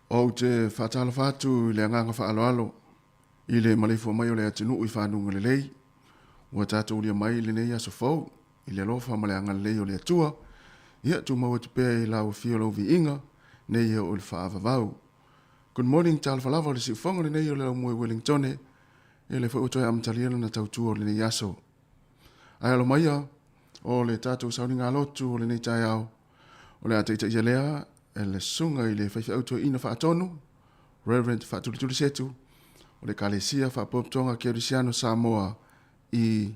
Ou te faatalofa atu i le agaga faaaloalo i le maleifua mai o le atunuu i fanuga lelei. Ua tatou ulia mai i lenei aso fou i le alofa ma le agalelei o le Atua. Ia tumau atu pea i lau afio lau viiga nei e oo i le faavavau. Good morning, talofa lava o le siufogo lenei o le laumua i Wellingtone. Ia lea foi ua toe amatalia lana tautua o lenei aso. Ae alo maia o le tatou sauniga lotu o lenei taeao, o le a taitaia lea e le susuga i le faifeau toeaina faatonu, Reverend Faatulitulisetu, o le Ekalesia Faapotopotoga Kerisiano Samoa i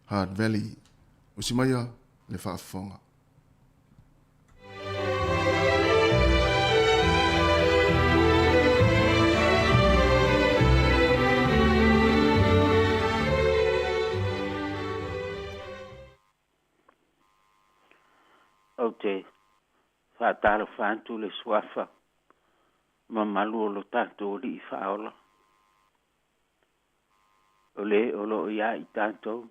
Hard Valley. Usi maia le faafofoga. Ou te faatalofa atu le suafa mamalu o lo tatou Alii Faaola, o le o lo o ia i tatou,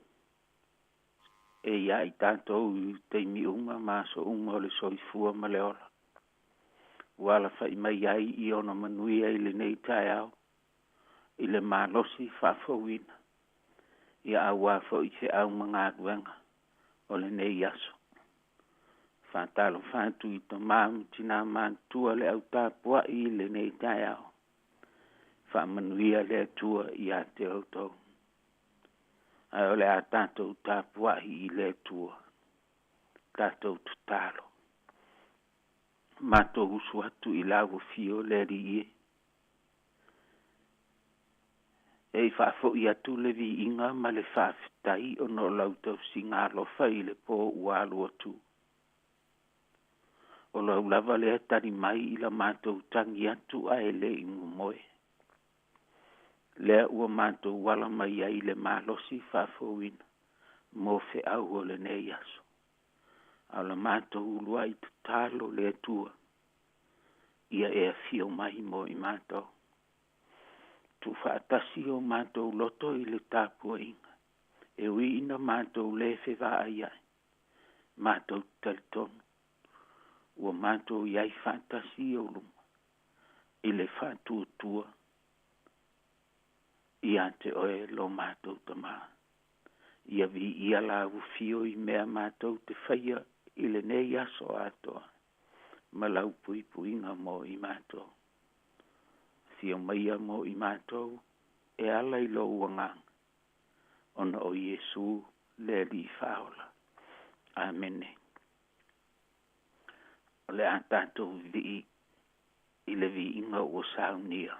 e ia i tatou i taimi uma ma aso uma o le soifua ma le ola. Ua alafai mai ai i ona manuia i lenei taeao, i le malosi faafouina, ia auā foi feau ma galuega o lenei aso. Faatalofa atu i tama ma tina matutua le au tapuai i lenei taeao. Faamanuia le Atua ia te outou. Ae o le a tatou tapuai i le Atua, tatou tatalo. Matou usu atu i lau afio le Alii e. E i faafoi atu le viiga ma le faafetai ona o lau tausiga alofa i le po ua alu atu. O lau lava lea tali mai i la matou tagi atu ae le i momoe. Lea ua matou ala mai ai le malosi faafouina mo feau o lenei aso. A o la matou uluai tatalo le Atua, ia e afio mai mo i matou. Tuufaatasi o matou loto i le tapuaiga, e ui ina matou le fevaai ai, matou te talitonu, ua matou i ai faatasi i ou luma, i le faatuatua ia te oe lo matou Tama. Ia viia lau afio i mea matou te faia i lenei aso atoa, ma lau puipuiga mo i matou. Afio maia mo i matou e ala i lou agaga, ona o Iesu le Alii Faaola. Amene. O le a tatou vivii i le viiga ua saunia.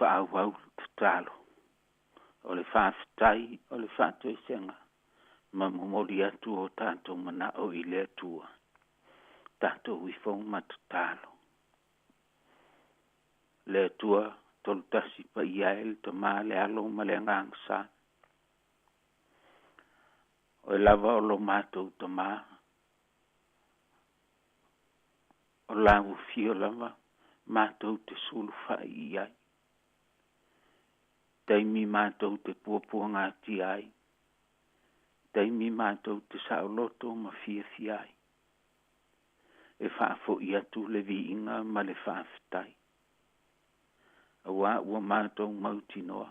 Faaauau le tatalo. O le faafetai o le faatoesega ma momoli atu o tatou manao i le Atua. Tatou ifo ma tatalo. Le Atua tolutasi paia e le Tama le Alo ma le Agaga Sa. Oe lava o lo matou Tama, o lau afio lava matou te sulufai i ai. Taimi matou te puapuagatia ai, taimi matou te saoloto ma fiafia ai. E faafoi atu le viiga ma le faafetai. Auā ua matou mautinoa,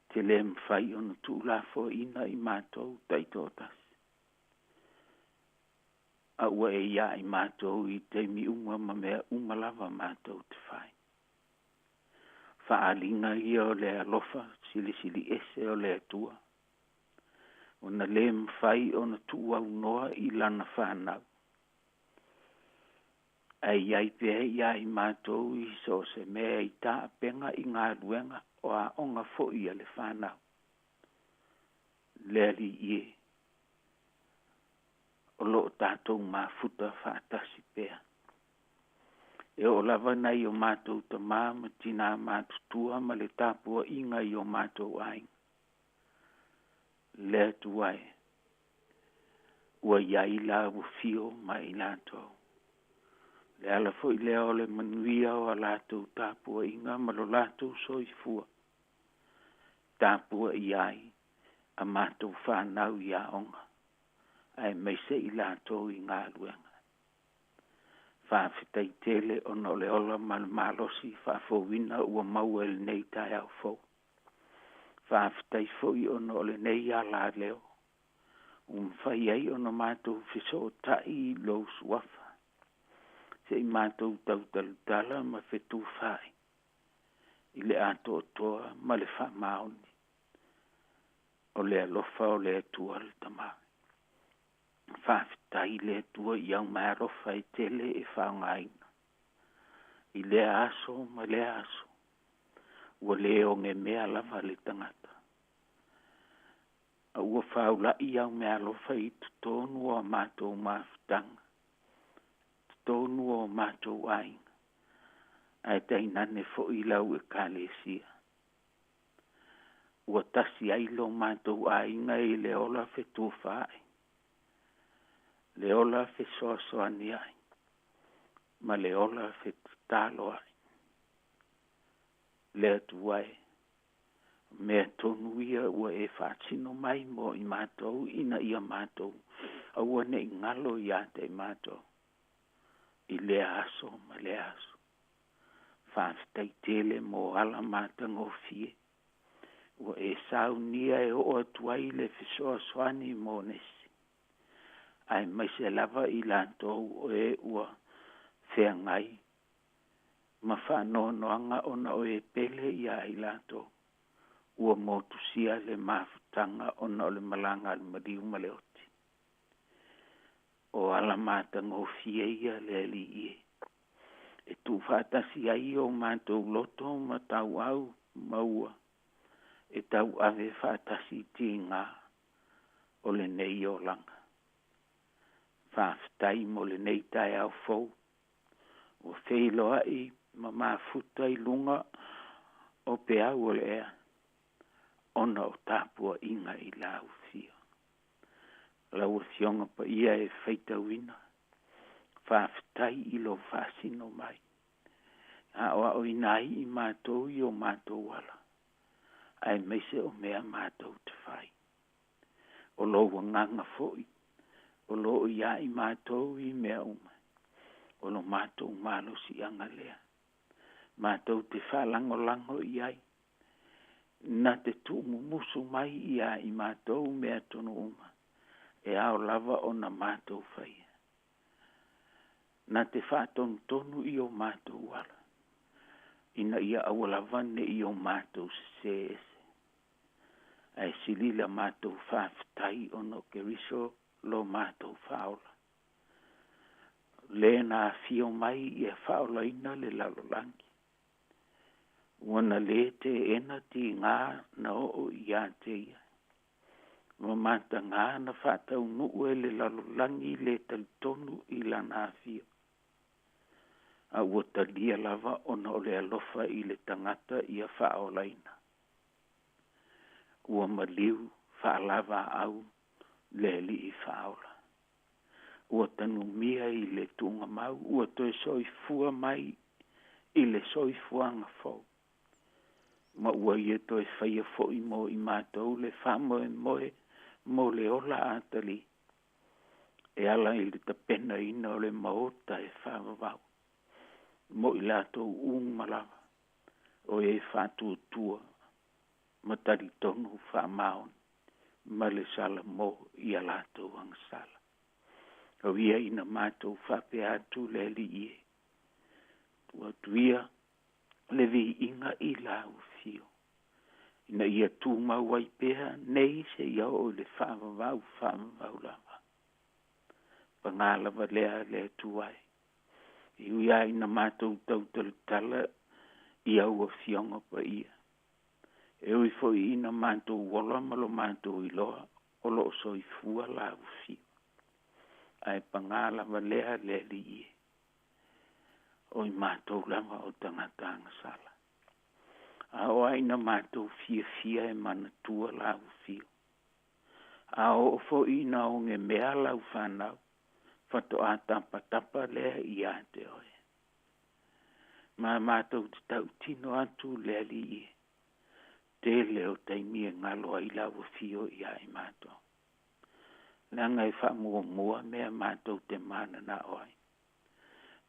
te le mafai ona tuulafoaiina i matou taitoatasi. A ua e iā i matou i taimi uma ma mea uma lava matou te fai. Faaaliga ia o le alofa silisili ese o le Atua, ona le mafai ona tuuaunoa i lana fanau. Ae i ai pea iā i matou i so o se mea i taapega i galuega o aoga foi a le fanau. Le Alii e, o lo o tatou mafuta faatasi pea. E oo lava nai o matou tama ma tinā matutua ma le tapuaiga i o matou aiga. Le Atua e, ua i ai lau afio ma i latou. Le ala foi lea o le manuia o a latou tapuaiga ma lo latou soifua. Tapuaia ai a matou fanau i aoga, aemaise i latou i galuega. Faafetai tele ona o le ola ma le malosi faafouina ua maua i lenei taeao fou. Faafetai foi ona o lenei alaleo ua mafai ai ona matou fesootai i lou suafa, se i matou tautalatala ma fetufaai i le atoatoa ma le faamaoni o le alofa o le Atua le Tama. Faafetai le Atua i au meaalofa e tele e faaaogaina i lea aso ma lea aso, ua le ogemea lava le tagata. A ua faulai au meaalofa i totonu o a matou mafutaga, totonu o matou aiga, ae tainane foi lau Ekalesia. Ua tasi ai lo matou aiga i le ola fetufaai, le ola fesoasoani ai, ma le ola fetatalo ai. Le Atua e, mea tonu ia ua e faasino mai mo i matou ina ia matou aua ne i galo ia te i matou i lea aso ma lea aso. Faafetai tele mo ala matagofie ua e saunia e oo atu ai le fesoasoani mo nisi, aemaise lava i latou o e ua feagai ma faanoanoaga ona o e pele iā i latou ua motusia le mafutaga ona o le malaga a le maliu ma le oti. O ala matagofie ia le Alii e, e tuufaatasi ai o matou loto ma tauau maua e tauave faatasi tiga o lenei olaga. Faafetai mo lenei taeao fou ua feiloai ma mafuta i luga o peau o le ea ona o tapuaiga i lau afio. Lau Afioga Paia e faitauina, faafetai i lou faasino mai. Aoaoina ai i matou i o matou ala, aemaise o mea matou te fai. O lou agaga foi, o lo o ia i matou i mea uma, o lo matou malosiaga lea. Matou te faalagolago i ai, na te tuumumusu mai ia i matou mea tonu uma, e ao lava ona matou faia. Na te faatonutonu i o matou ala, ina ia aua lava ne i o matou sesē ese. Ae sili la matou faafetai ona o Keriso lo matou faaola. Le na afio mai ia faaolaina le lalolagi. Ua na lē teena tigā na oo iā te ia, ma matagā na faataunuu e le lalolagi le talitonu i lana afio, a ua talia lava ona o le alofa i le tagata ia faaolaina. Ua maliu faalavaau le Alii Faaola. Ua tanumia i le tuugamau, ua toe soifua mai i le soifuaga fou, ma ua ia toe faia foi mo i matou le faamoemoe mo le ola atalii, e ala i le tapenaina o le maota e faavavau mo i latou uma lava o e faatuatua ma talitonu faamaoni ma le salamo i a latou agasala. O ia ina matou faapea atu le Alii e, tuu atu ia le viiga i lau afio, ina ia tumau ai pea nei seia oo i le faavavau faavavau lava. Paga lava lea le Atua e, e ui lava ina matou tautalatala i au afioga paia, e ui foi ina matou ola ma lo matou iloa o loo soifua lau afio, ae paga lava lea le Alii e, o i matou lava o tagata agasala. A oo lava ina matou fiafia e manatua lau afio, a oo foi ina ogemea lau fanau, faatoa tapatapa lea ia te oe. Ma matou te tautino atu le Alii e, tele o taimi e galo ai lau afio ia i matou. Leaga e faamuamua mea matou te mananao ai.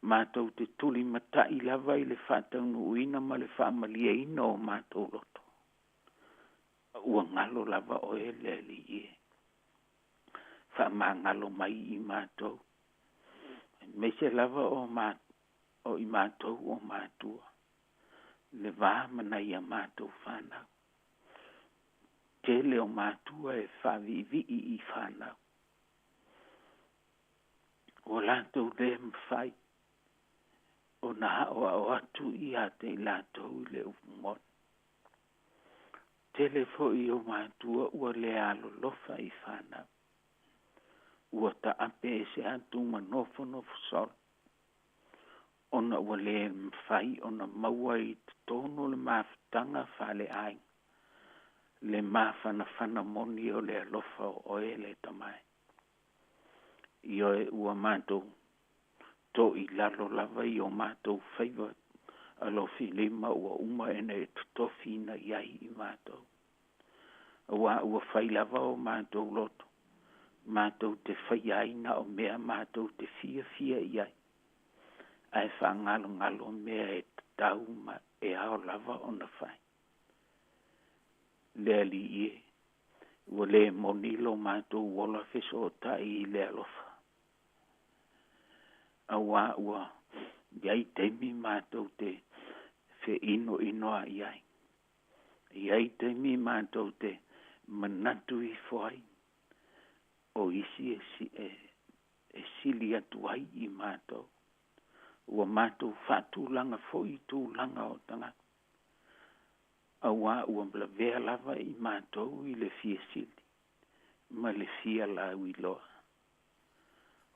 Matou te tulimatai lava i le faataunuuina ma le faamalieina o matou loto. Ua galo lava oe le Alii e. Faamagalo mai i matou, aemaise lava o, ma, o i matou o matua, le va ma nai a matou fanau. Tele o matua e faaviivii i fanau. Ua latou le mafai ona aoao atu ia te i latou i le upu moni. Tele foi o matua ua le alolofa i fanau. Ua taape ese atu ma nofonofo solo, ona ua le mafai ona maua i totonu o le mafutaga faaleaiga le mafanafana moni o le alofa o oe le Tama e. Ioe, ua matou toilalo lava i o matou faiva alofilima ua uma ona e totofiina i ai i matou. Aua ua fai lava o matou loto, matou te faia ai na o mea matou te fiafia i ai, ae faagalogalo mea e tatau ma e ao lava ona fai. Le Alii e, ua le moni lo matou ola fesootai i le alofa, auā ua i ai taimi matou te feinoinoa'i ai, e i ai taimi matou te manatu ifo ai o isi e sili atu ai i matou. Ua matou faatulaga foi i tulaga o tagata, auā ua lavea lava i matou i le fia sili ma le fia lauiloa.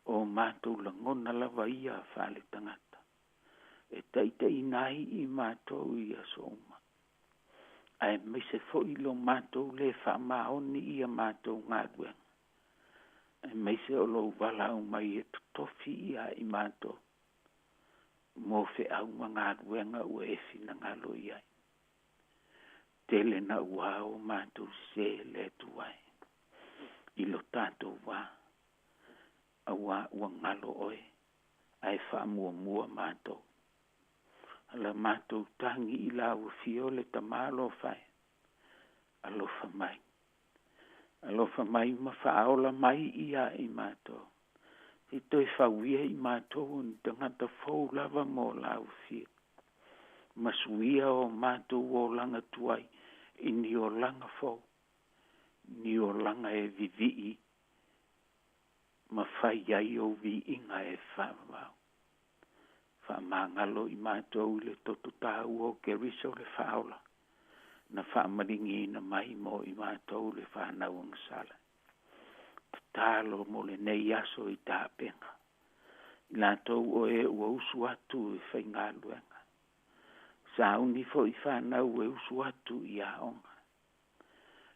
O matou lagona lava ia faaletagata e taitaiina ai i matou i aso uma, aemaise foi lo matou lē faamaoni ia matou galuega, aemaise o lou valaau mai e totofi ia i matou mo feau ma galuega ua e finagalo i ai. Tele na ua o matou sesē le Atua e i lo tatou vā, auā ua galo oe ae faamuamua matou. Ala matou tagi i lau afio le Tama alofa e, alofa mai. Alofa mai ma faaola mai ia i matou. Se i toe fauia i matou o ni tagata fou lava mo lau afio. Ma suia o matou olaga tuai i ni olaga fou, ni olaga e vivii ma fai ai ou viiga e faavavau. Faamagalo i matou i le toto taua o Keriso le Faaola, na faamaligiina mai mo i matou le fanau agasala. Tatalo mo lenei aso i tapena, i latou o e ua usu atu i faigaluega, sauni foi fanau e usu atu i aoga,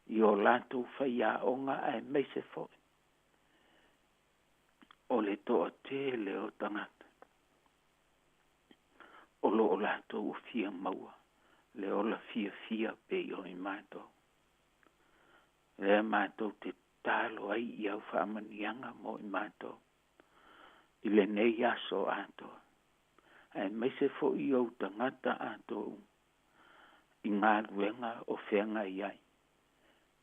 i o latou faiaoga aemaise foi o le toatele o tagata o lo o latou fia maua le ola fiafia pei o i matou. Lea matou te tatalo ai i au faamanuiaga mo i matou i lenei aso atoa, aemaise foi ou tagata atoa i galuega o feagai ai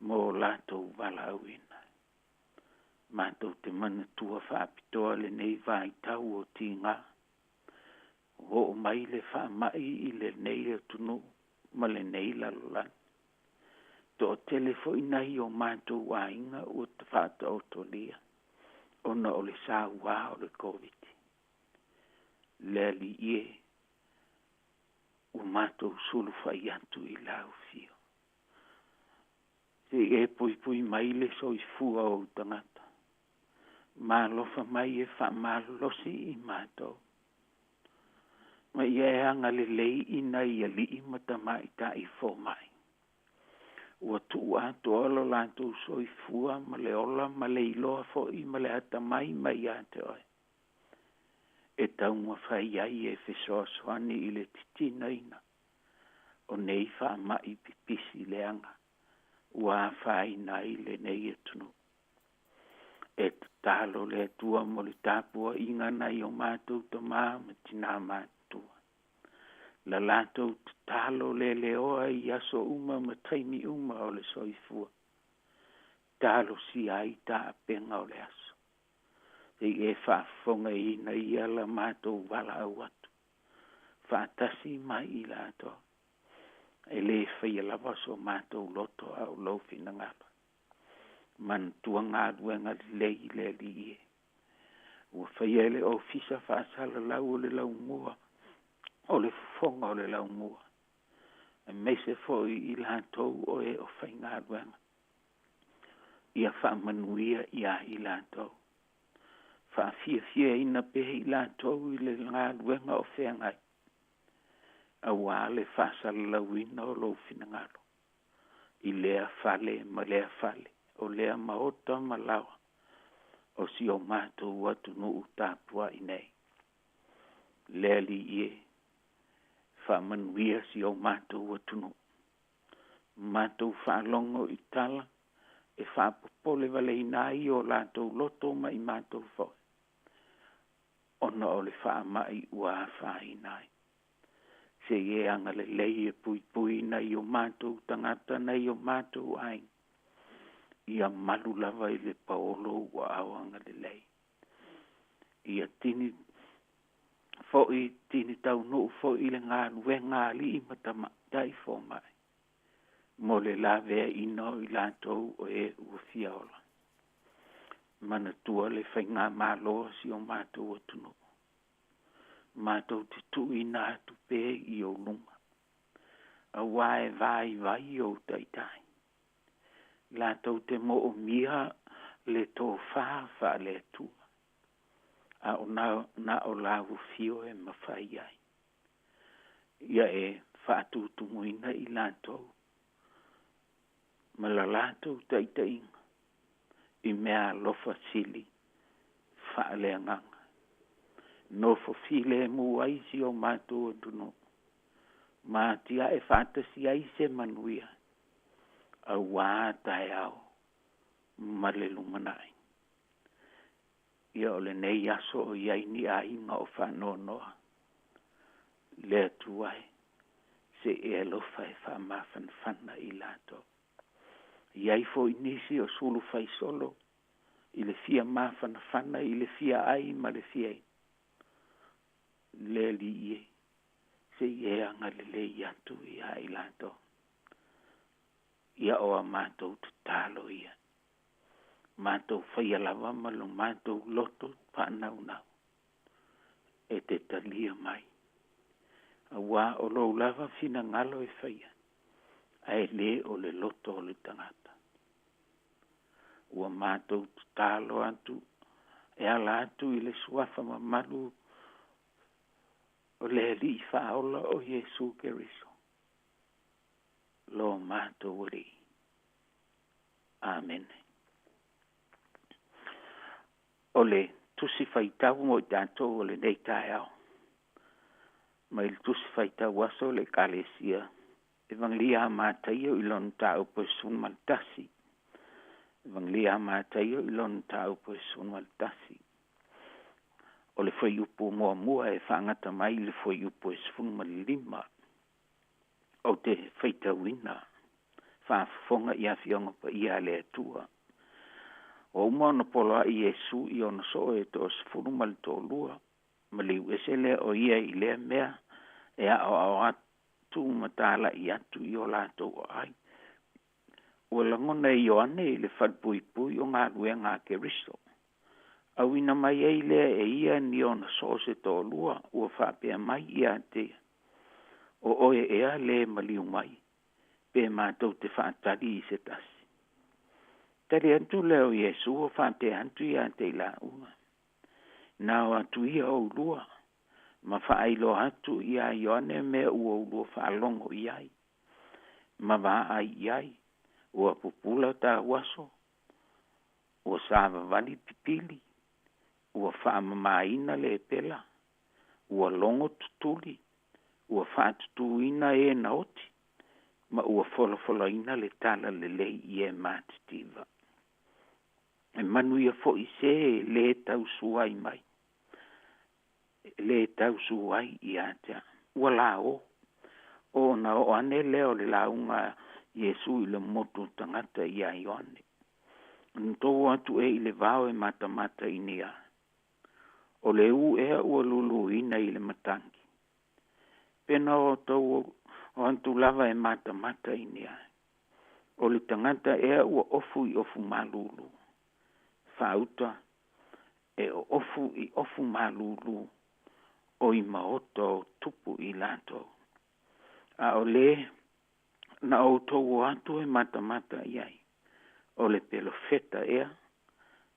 mo latou valaauina. Matou te manatua faapitoa lenei vaitau o tiga, ua oo mai le faamai i lenei atunuu ma lenei lalolagi. Toatele foi nai o matou aiga ua faataotolia ona o le sauā o le Koviti. Le Alii e, ua matou sulufai atu i lau afio. Se i e puipui mai le soifua o ou tagata. Malofa mai e faamalolosi i matou. Ma ia e agalelei i nai alii ma tamaitai fomai, ua tuu atoa lo latou soifua ma le ola ma le iloa foi ma le atamai mai ia te oe, e taumafai ai e fesoasoani i le titinaina o nei faamai pipisi leaga ua afaina ai lenei atunuu. E tatalo le Atua mo le tapuaiga nai o matou tama ma tina matutua, la latou tatalo leleoa i aso uma ma taimi uma o le soifua, talosia ai taapega o le aso. Se i e faafofogaina ia la matou valaau atu faatasi mai i latou, e lē faia lava so matou loto a o lou finagalo. Manatua galuega lelei le Alii e ua faia e le Ofisa Faasalalau o le Laumua, o le Fofoga o le Laumua, aemaise foi i latou o e o faigaluega, ia faamanuia iā i latou. Faafiafiaina pea i latou i le galuega o feagai, auā le faasalalauina o lou finagalo i lea fale ma lea fale, o lea maota ma laoa o si o matou atunuu tapuai nei. Le Alii e, faamanuia si o matou atunuu. Matou faalogo i tala e faapopole valeina ai o latou loto ma i matou foi, ona o le faamai ua afaina ai. Se i e agalelei e puipui nai o matou tagata, nai o matou aiga, ia malu lava i le paolo ua aao agalelei. Ia tini foi, tini taunuu foi i le galuega a alii ma tamaitai fomai, mo le laveaiina o i latou o e ua fia ola. Manatua le faigamalo a si o matou atunuu, matou te tuuina atu pea i ou luma, auā e vaivai ou taitai, latou te moomia le tofā faale-Atua, a o na o lau afio e mafai ai. Ia e faatutumuina i latou ma la latou taitaiga i mea alofa sili faaleagaga. Nofo filemu ai si o matou atunuu, ma atiae faatasi ai se manuia auā taeao ma le lumanai. Ia o lenei aso o i ai ni aiga o faanoanoa, le Atua e, se i e alofa e faamafanafana i latou. I ai foi nisi o sulu faisolo i le fia mafanafana i le fia ai ma le fia inu, le Alii e, se i e agalelei atu iā i latou. Ia o a matou tatalo ia, matou faia lava ma lo matou loto faanaunau. E te talia mai. Auā o lou lava finagalo e faia, ae lē o le loto o le tagata. Ua matou tatalo atu e ala atu i le suafa mamalu o le Alii Faaola o Iesu Keriso, lo matou Alii. Amene. O le tusi faitau mo i tatou o lenei taeao. Mai le tusi faitau aso le Ekalesia Evangelia a Mataio i lona mataupu e 11. Evangelia a Mataio i lona mataupu e 11. O le fuaiupu muamua e faagata mai i le fuaiupu e 15. Ou te faitauina faafofoga i afioga paia a le Atua. Ua uma ona poloai Iesu i ona soo e toasefulu ma le toalua, maliu ese lea o ia i lea mea e aoao atu ma talai atu i o latou aai. Ua lagona e Ioane i le falepuipui o galuega a Keriso. Auina mai ai lea e ia ni ona soo se toalua ua faapea mai ia te ia, O oe ea le maliu mai, pe matou te faatali i se tasi. Tali atu lea o Iesu o faapea atu ia te i laua, Na o atu ia oulua, ma faailoa atu iā Ioane mea ua oulua faalogo i ai, ma vaai i ai, ua pupula tauaso, ua savavali pipili, ua faamamaina lepela, ua logo tutuli, ua faatutuina e na oti, ma ua folafolaina le tala lelei i e matitiva. E manuia foi se e lē tausu ai mai, e lē tausu ai ia te au. Ua lao, ona oo ane lea o le lauga a Iesu i le motu o tagata iā Ioane. Na tou o atu ea i le vao e matamata i ni a? O le ū ea ua luluina i le matagi? Pe na o tou o atu lava e matamata i ni a? O le tagata ea ua ofu i ofu malulu? Faauta e ofu i ofu malulu o i maota o tupu i latou. A o le na outou o atu e matamata i ai, o le pelofeta ea,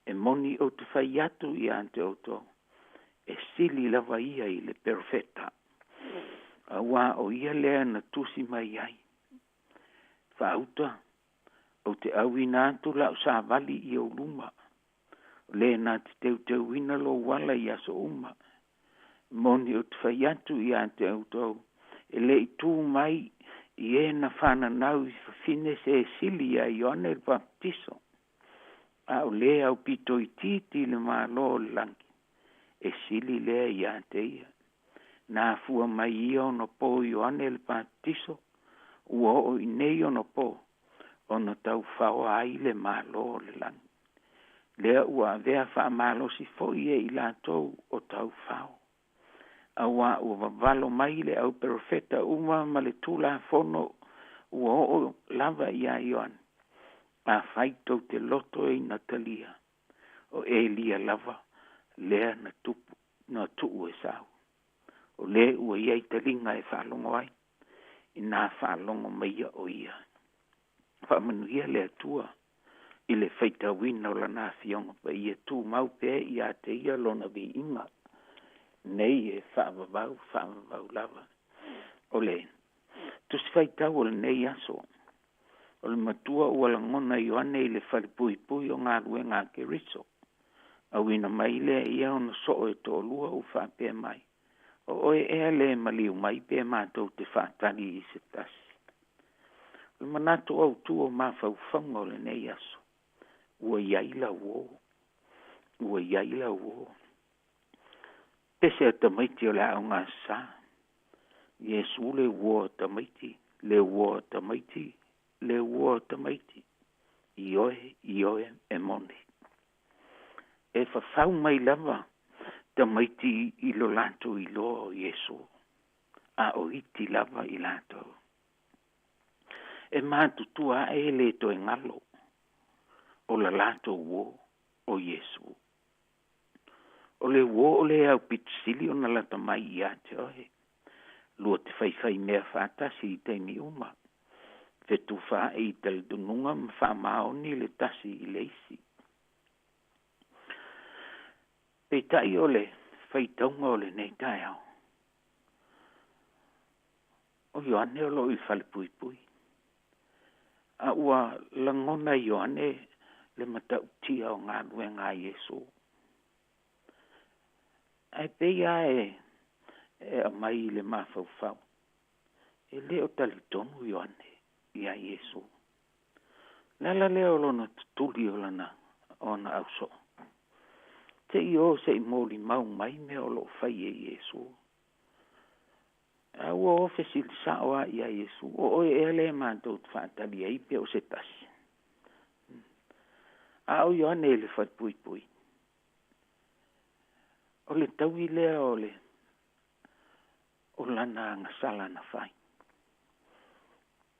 e moni ou te fai atu ia te outou, e sili lava ia i le perofeta. Auā o ia lea na tusi mai ai, Faauta, ou te auina atu lau savali i ou luma, o le na te teuteuina lou ala i aso uma. E moni ou te fai atu ia te outou, e le i tu mai i e na fananau i fafine se e sili iā Ioane le Papatiso, a o le aupito itiiti i le Malo o le lagi, e sili lea ia te ia. Na afua mai ia ona po Ioane le Papatiso, ua oo i nei ona po, ona taufaoa ai le Malo o le lagi. Lea ua avea faamalosi foi e i latou o taufao. Auā ua vavalo mai le au perofeta uma ma le Tulafono ua oo lava iā Ioane, afai tou te loto e ina talia, o Elia lava lea na tupu, na tuu e sau. O le ua i ai taliga e faalogo ai, inā faalogo maia o ia. Faamanuia le Atua i le faitauina o Lana Afioga Paia tumau pea ia te Ia Lona viiga nei e faavavau faavavau lava. O le Tusi Faitau o lenei aso, o le matua ua lagona Ioane i le falepuipui o galuega a Keriso, auina mai lea ia ona soo e toalua ua faapea mai, O oe ea le maliu mai pe matou te faatali i se tasi? O le manatu autū o mafaufauga o lenei aso, ua i ai lau uō, ua i ai lau uō. Pese a tamaiti o le aoga sa, Iesu le uō a tamaiti, le uō a tamaiti, le uō a tamaiti, ioe, ioe, e moni. E fafau mai lava tamaiti i lo latou iloa o Iesu, a o iti lava i latou. E matutua ae e le toe galo o la latou uō o Iesu. O le uō o le aupito sili ona lata mai ia te oe. Lua te faifaimea faatasi i taimi uma. Fetufaai i talitonuga ma faamaoni le tasi i le isi. Peitai o le faitauga o lenei taeao. O Ioane o loo i le falepuipui. A ua lagona e Ioane le matautia o galuega a Iesu. Ae pei lava e aumai i le mafaufau, e le o talitonu Ioane ia Iesu. Le ala lea o lona tutuli o lana ona ausoo. Se i o se i molimau mai mea o loo fai e Iesu. A ua o fesili sao lava ia Iesu, o oe ea lea matou te faatali ai pe o se tasi. A o Ioane i le falepuipui. O le taui lea o le o lana agasala na fai.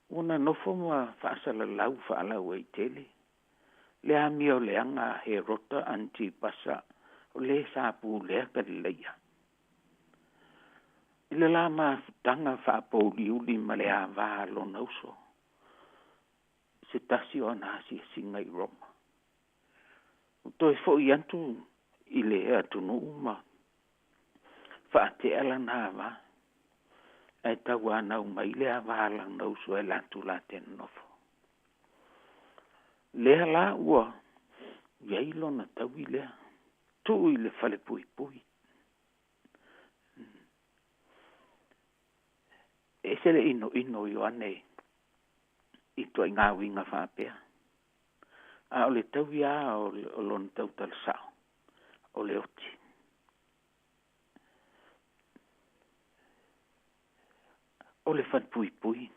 Ua na nofo ma faasalalau faalauaitele le amioleaga a Herota Anetipasa o le sa pulea Kalileia. I le la mafutaga faapouliuli ma le ava a lona uso, se tasi o ana asiasiga i Roma. Ua toe foi atu i le atunuu ma faatea lana ava, ae tauanau mai le ava a lana uso e alu atu la te nonofo. Lea la ua i ai lona taui lea, tuu i le falepuipui. E ese le inoino o Ioane i ituaiga uiga faapea. A o le taui lava o lona tautala sao, o le oti. O le falepuipui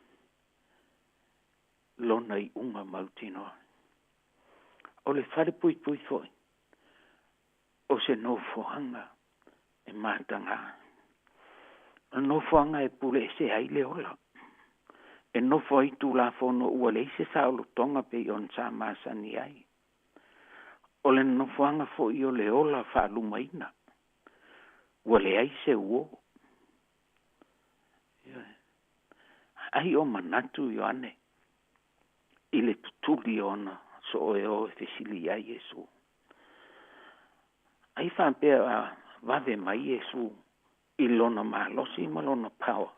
lona iuga mautinoa. O le falepuipui foi, o se nofoaga e mataga. O le nofoaga e puleesea ai le ola. E nofo ai Tulafono ua leai se saolotoga pei ona sa masani ai. O le nofoaga foi o le ola faalumaina. Ua leai se uō. Ai o manatu Ioane i le tutuli o ona soo e o e fesili ai Iesu. Ai faapea a vave mai Iesu i lona malosi ma lona power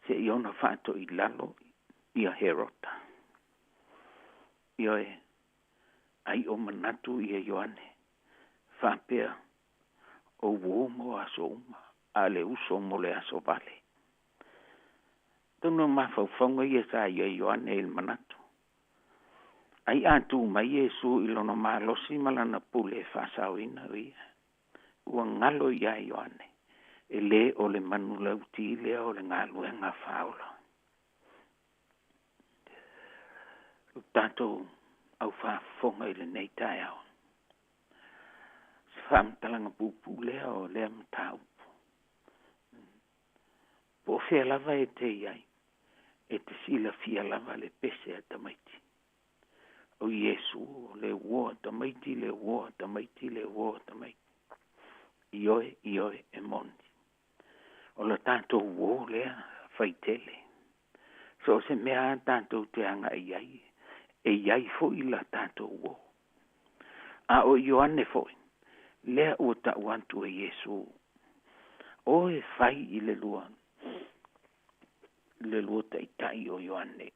se i ona faatoilalo ia Herota. Ioe, ai o manatu ia Ioane faapea o uō mo aso uma, a le uso mo le aso vale. Atonu o mafaufauga ia sa i ai Ioane i le manatu. Ai a tu mai Iesu i lona malosi ma lana pule e faasaoina o ia. Ua galo ia Ioane, e le o le manulauti lea o le galuega faaola. O tatou au faafofoga i lenei taeao. Se faamatalaga puupuu lea o lea mataupu. Po o fea lava e te i ai, e te silafia lava le pese a tamaiti. O Iesu, o le uō a tamaiti, le uō a tamaiti, le uō a tamaiti. Ioe, ioe, e moni. O le tatou uō lea faitele. So o se mea a tatou te agai ai, e i ai foi la tatou uō. A o Ioane foi, lea ua tau atu e Iesu, o e fai i le lua taitai o Ioane.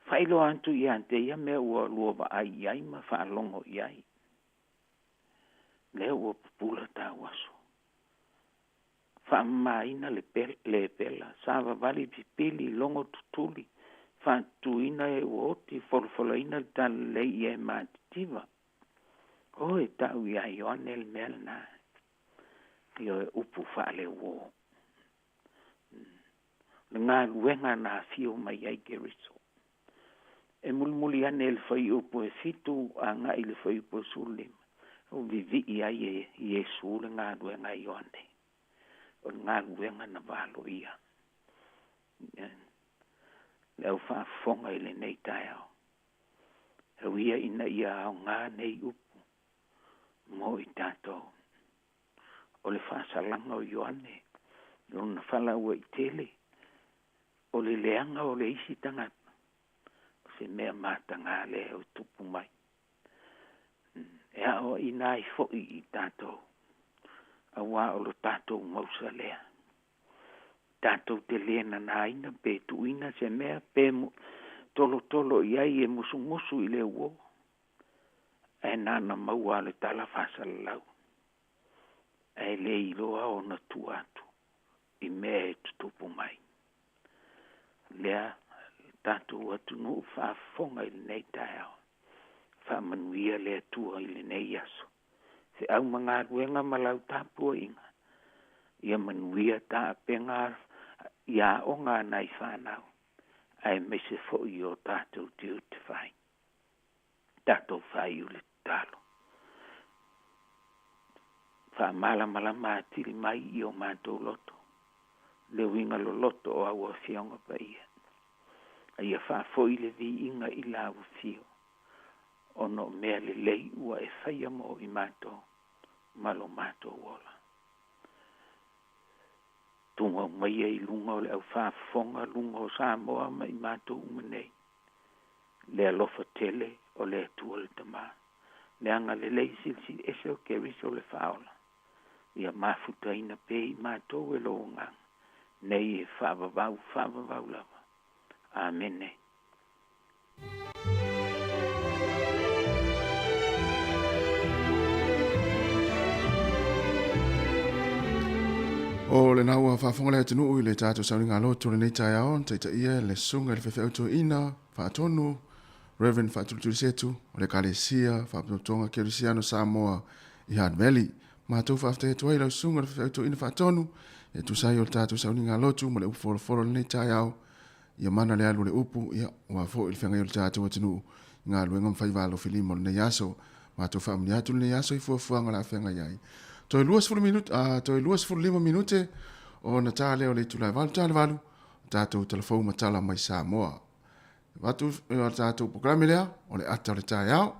Faailoa atu ia te ia mea ua lua vaai i ai ma faalogo i ai. Lea ua pupula tauaso. Faamamaina le pela, savavali pipili, logo tutuli, faatutuina e ua oti, folafolaina le talalelei i e matitiva. O e tau ia Ioane le mea lena. Ioe, upu faaleuō. Le galuega na afio mai ai Keriso. E mulimuli ane le fuaiupu e 7 agai i le fuaiupu e 15. O vivii ai e Iesu le galuega a Ioane. O le galuega na valoia. Le au faafofoga i lenei taeao. Tau ia ina ia aoga nei upu. mo i tatou. O le faasalaga o Ioane lona falauaitele, o le leaga o le isi tagata, o se mea mataga lea e tupu mai. E aoaina ai foi i tatou, auā o lo tatou mausa lea. Tatou te le nanaina pe tuuina se mea pe tolotolo i ai e musumusu i le uō, ae nana maua le tala faasalalau, ae le iloa ona tua atu i mea e tutupu mai. Lea tatou atunuu faafofoga i lenei taeao, faamanuia le Atua i lenei aso. Feau ma galuega ma lau tapuaiga, ia manuia taapega i aoga a nai fanau, aemaise foi o tatou tiute fai. Tatou faaiu le tatalo. Faamalamalama atili mai i o matou loto, le uiga loloto o au afioga paia. A ia faafoi le viiga i lau afio, ona o mea lelei ua e faia mo i matou ma lo matou ola. Tumau maia i luga o le au faafofoga luga o Samoa ma i matou uma nei, le alofa tele o le Atua le Tama, le agalelei silisili ese o Keriso le Faaola, ia mafutaina pea i matou e lou agaga, nei e faavavau, faavavau lava. Amene. O lena ua faafofoga le atunuu i le tatou sauniga loto lenei taeao, na taitaia le susuga i le faifeau toeaina faatonu Reverend Faatulitulisetu o le Ekalesia Faapotopotoga Kerisiano Samoa i Hard Valley. Matou faafetai atu ai lau susuga i le faifeau toeaina faatonu e tusa ai o le tatou sauniga lotu ma le upu folafolo lenei taeao. Ia mana le alu o le upu, ia, aua foi le feagai o le tatou atunuu i galuega ma faiva alofilima o lenei aso. Matou faamanuia atu lenei aso i fuafuaga o le a feagai ai. Toe 20 minute, toe 25 minute ona ta lea o le itula e 8 ta le 8, o tatou talafou ma tala mai Samoa. Avatu le tatou programe lea, o le ata o le taeao.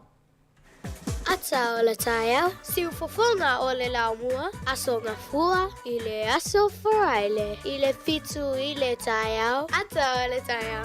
Ata o le taeao, siufofoga o le laumua, aso Gafua i le aso Faraile i le 7 i le taeao, ata o le taeao.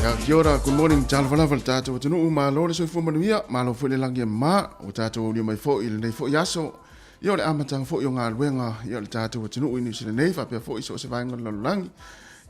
Ia, kia ora, good morning, talofa lava le tatou atunuu, malo le soifua manuia, malo foi le lagi e mama, ua tatou aulia mai foi i lenei foi aso, ia o le amataga foi o galuega, ia o le tatou atunuu i Niu Sila nei, faapea foi so o se vaega o le lalolagi,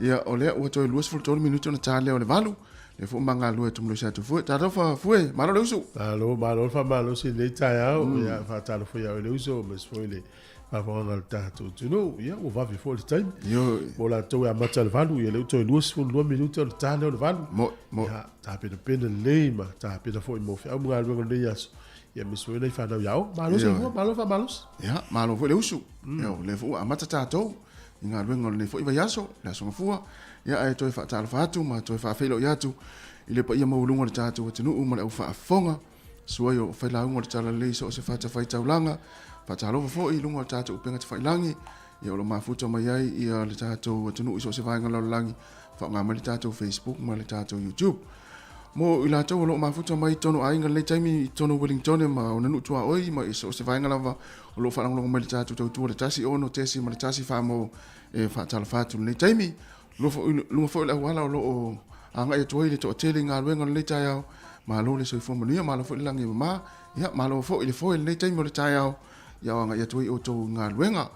ia o lea ua toe 23 minute ona ta lea o le 8, lea foi ma galue atu ma Loise atu Fue, talofa Fue, malo le usu. Malo, malo le faamalosi i lenei taeao, ia faatalofa ia oe le uso, aemaise foi le faafofoga a le tatou atunuu. Ia, ua vave foi le taimi. Ioe. Mo latou e amata i le 8, ia lea ua toe 22 minute ona ta lea o le 8. Mo, mo. Ia, tapenapena lelei ma tapena foi mo feau ma galuega o lenei aso. Ia, aemaise foi nai fanau i aoga. Malo Ioe. soifua, malo faamalosi. Ia, malo foi le usu. Ia, o lea foi ua amata tatou. i galuega o lenei foi vaiaso, le Aso Gafua. Ia ae toe faatalofa atu ma toe faafeiloai atu i le paia maualuga o le tatou atunuu ma le au faafofoga, suai o failauga o le Talalelei i so o se fatafaitaulaga. Faatalofa foi i luga o le tatou upega tafailagi, ia o lo o mafuta mai ai ia le tatou atunuu i so o se vaega o le lalolagi, faaaoga mai le tatou Facebook ma le tatou YouTube. Mo i latou o lo o mafuta mai i totonu o aiga i lenei taimi i totonu o Wellingtone ma ona nuu tuaoi ma i so o se vaega lava o lo o faalogologo mai i le tatou tautua le 1 6 ma le 1 4 mo e faatalofa atu i lenei taimi. Luga foi o le auala o lo o agai atu ai le toatele i galuega o lenei taeao. Malo le soifua manuia, malo foi le lagi e mama. Ia, malo foi le foe i lenei taimi o le taeao, ia o agai atu ai outou i galuega.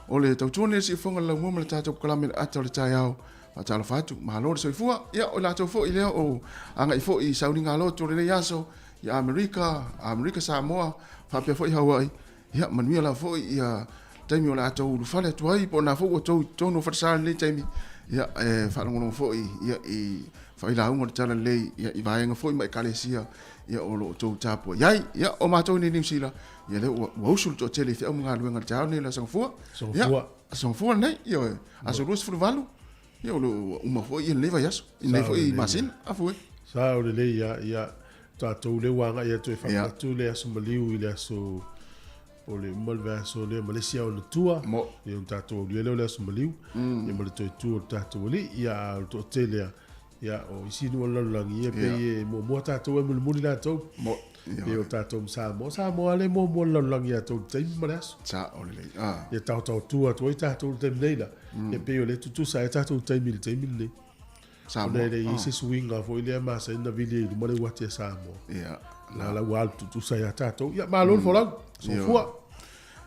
O le tautua lenei a le Siufofoga o le Laumua ma le tatou polokalame le ata o le taeao. Faatalofa atu, malo le soifua. Ia, o i latou foi lea o agai foi i sauniga lotu o lenei aso, i Amerika, Amerika Samoa, faapea foi Hawaii. Ia, manuia lava foi ia taimi o le a tou ulufale atu ai, po o na foi ua tou i totonu o falesa i lenei taimi, ia, e faalogologo foi ia, i failauga o le Talalelei, ia, i vaega foi ma ekalesia ia, o lo o tou tapuai ai. Ia, o matou i nei Niu Sila, ia lea ua, ua usu le toatele i feau ma galuega i le taeao lenei o le Aso Gafua. Aso Gafua. Ia, Aso Gafua lenei, ia, aso 28, ia, o lo o uma foi ia lenei vaiaso, i lenei foi masina, afu e. Sao lelei, ia, ia, tatou lea ua agai atu e faamanatu le aso maliu i le aso o le uma le vaiaso lea ma le isi ao ona tua. Mo. Ia ona tatou aulia lea o le aso maliu. Ia ma le toe tu o le tatou alii. Ia a o le toatele a, ia o isi nuu o le lalolagi ia pei e muamua tatou ae mulimuli latou. Mo. Pei o tatou ma Samoa. Samoa lea e muamua i le lalolagi ia tou i le taimi ma le aso. Sao lelei. Ah. Ia taotaotua atu ai tatou i le taimi nei la. Ia pei o lea e tutusa ai tatou taimi i le taimi lenei. Samoa. Ona e le i ai se suiga foi lea masani ona vili ai i luma le uati a Samoa. Ia. La la ua alu tutusa ia tatou. Ia, malo le folau. Soifua.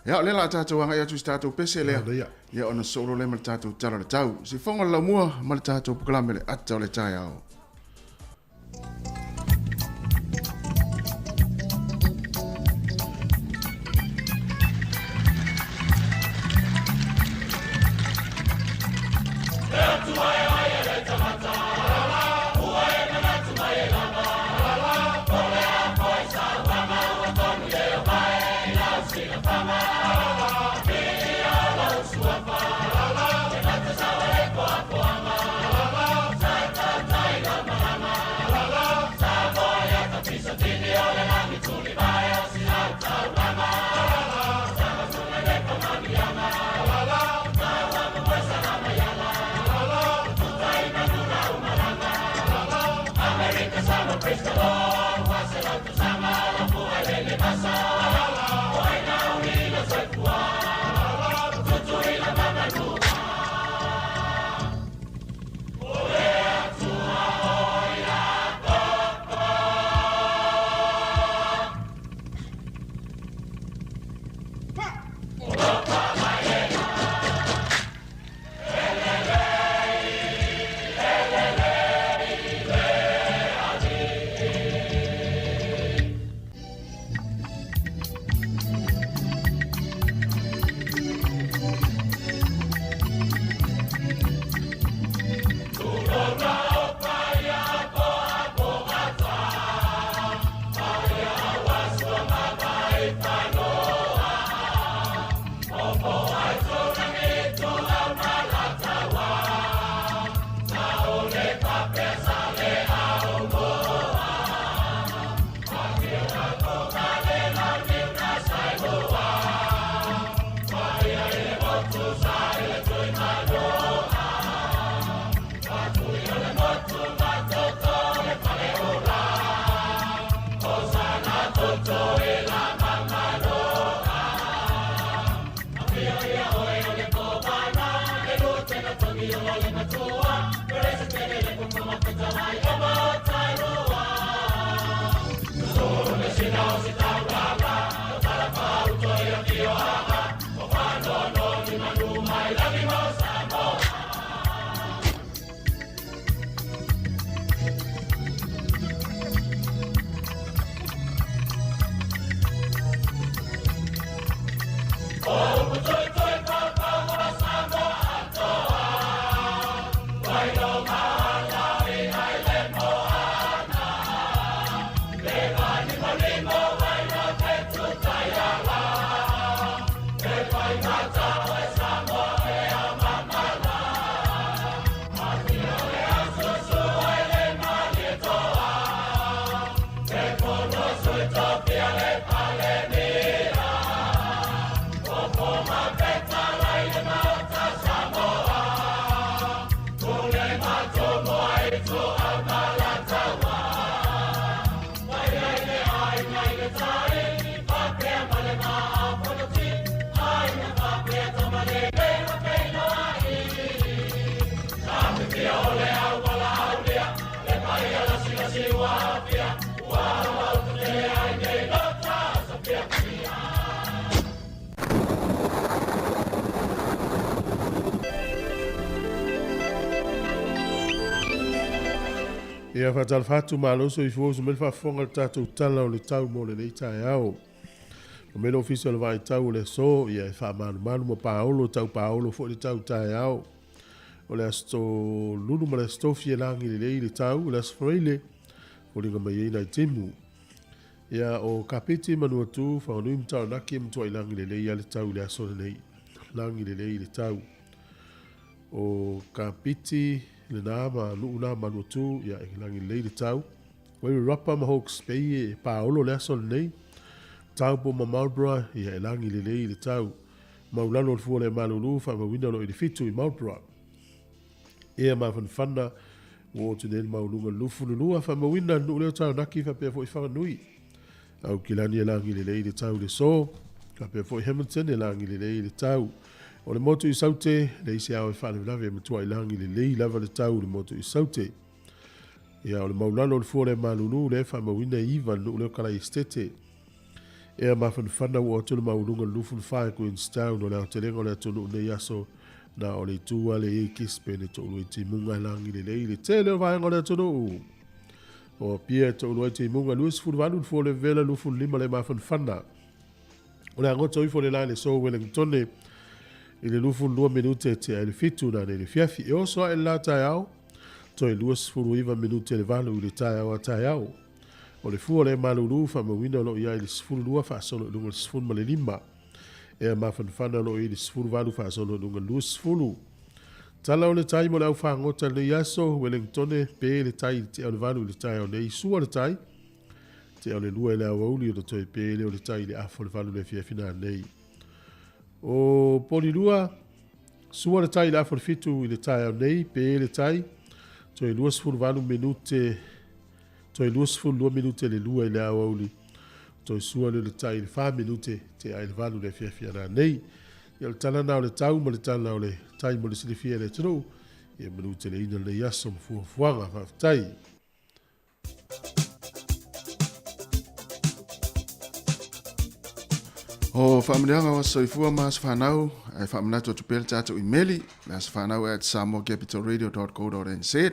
Ia, o lea la a tatou agai atu i se tatou pese lea. Manaia. Ia, ona sosoo loa lea ma le tatou tala o le tau. Sifoga o le laumua ma le tatou polokalame le ata o le taeao. Ia faatalofa atu, malo soifua, usu mai le faafofoga i le tatou Tala o le Tau mo lenei taeao. Fai mai le Ofisa o le Vaai Tau o le aso, ia e faamalumalu ma paolo, tau paolo foi le tau taeao. O le Aso Lulu ma le Aso Tofi e lagi lelei le tau, o le Aso Faraile, foliga mai ai nai timu. Ia, o Kapiti, Manuatu, Whanganui ma Taranaki e matuai lagi lelei lava le tau i le aso lenei. Lagi lelei le tau. O Kapiti lena ma nuu na Manuatu, ia e lagi lelei le tau. Wairarapa ma Hawke's Bay e paolo le aso lenei. Taupo ma Marlborough, ia e lagi lelei le tau. Maulalo o le fua o le malulu, faamauina o lo o i le 7 i Marlborough. Ea mafanafana ua oo atu nei le maualuga 22, faamauina le nuu lea o Taranaki faapea foi Whanganui. Aukilani e lagi lelei le tau i le so, faapea foi Hamilton e lagi lelei le tau. O le motu i Saute, leai se ao e faalavelave e matuai lagi lelei lava le tau i le motu i Saute. Ia, o le maulalo o le fua o le malulu lea e faamauina e 9 le nuu lea o Kalaesetete. Ea mafanafana ua oo atu le maualuga 24 i Queenstown o le aotelega o le atunuu nei aso na o le itu lava lea e i ai Gisborne e toalua i timuga e lagi lelei i le tele o vaega o le atunuu. O Apia e toalua i timuga 28 le fua o le vevela 25 le mafanafana. O le agoto ifo le la i le so Wellingtone i le 22 minute e tea i le 7 na nei le fiafi. E oso ae le la taeao, toe 29 minute le 8 i le taeao a taeao. O le fua o le malulu faamauina o lo o i ai le 12 faasolo i luga o le 15. Ea mafanafana o lo o i ai le 18 faasolo i luga o le 20. Tala o le tai mo le au fagota i lenei aso, Wellingtone, pe le tai i le tea o le 8 i le taeao nei, sua le tai, tea o le 2 i le aoauli ona toe pe lea o le tai i le afa o le 8 i le afiafi nanei. O Polilua, sua le tai i le afa o le 7 i le taeao nei, pe le tai, toe 28 minute Toe 22 minute le 2 i le aoauli, toe sua lea o le tai i le 4 minute tea ai le 8 i le afiafi a nanei. Ia o le tala na o le tau ma le tala o le tai mo le silafia e le atunuu, ia manuteleina lenei aso ma fuafuaga. Faafetai. O faamanuiaga o aso soifua ma aso fanau, ae faamanatu atu pea le tatou imeli, le aso fanau at samoacapitalradio.co.nz.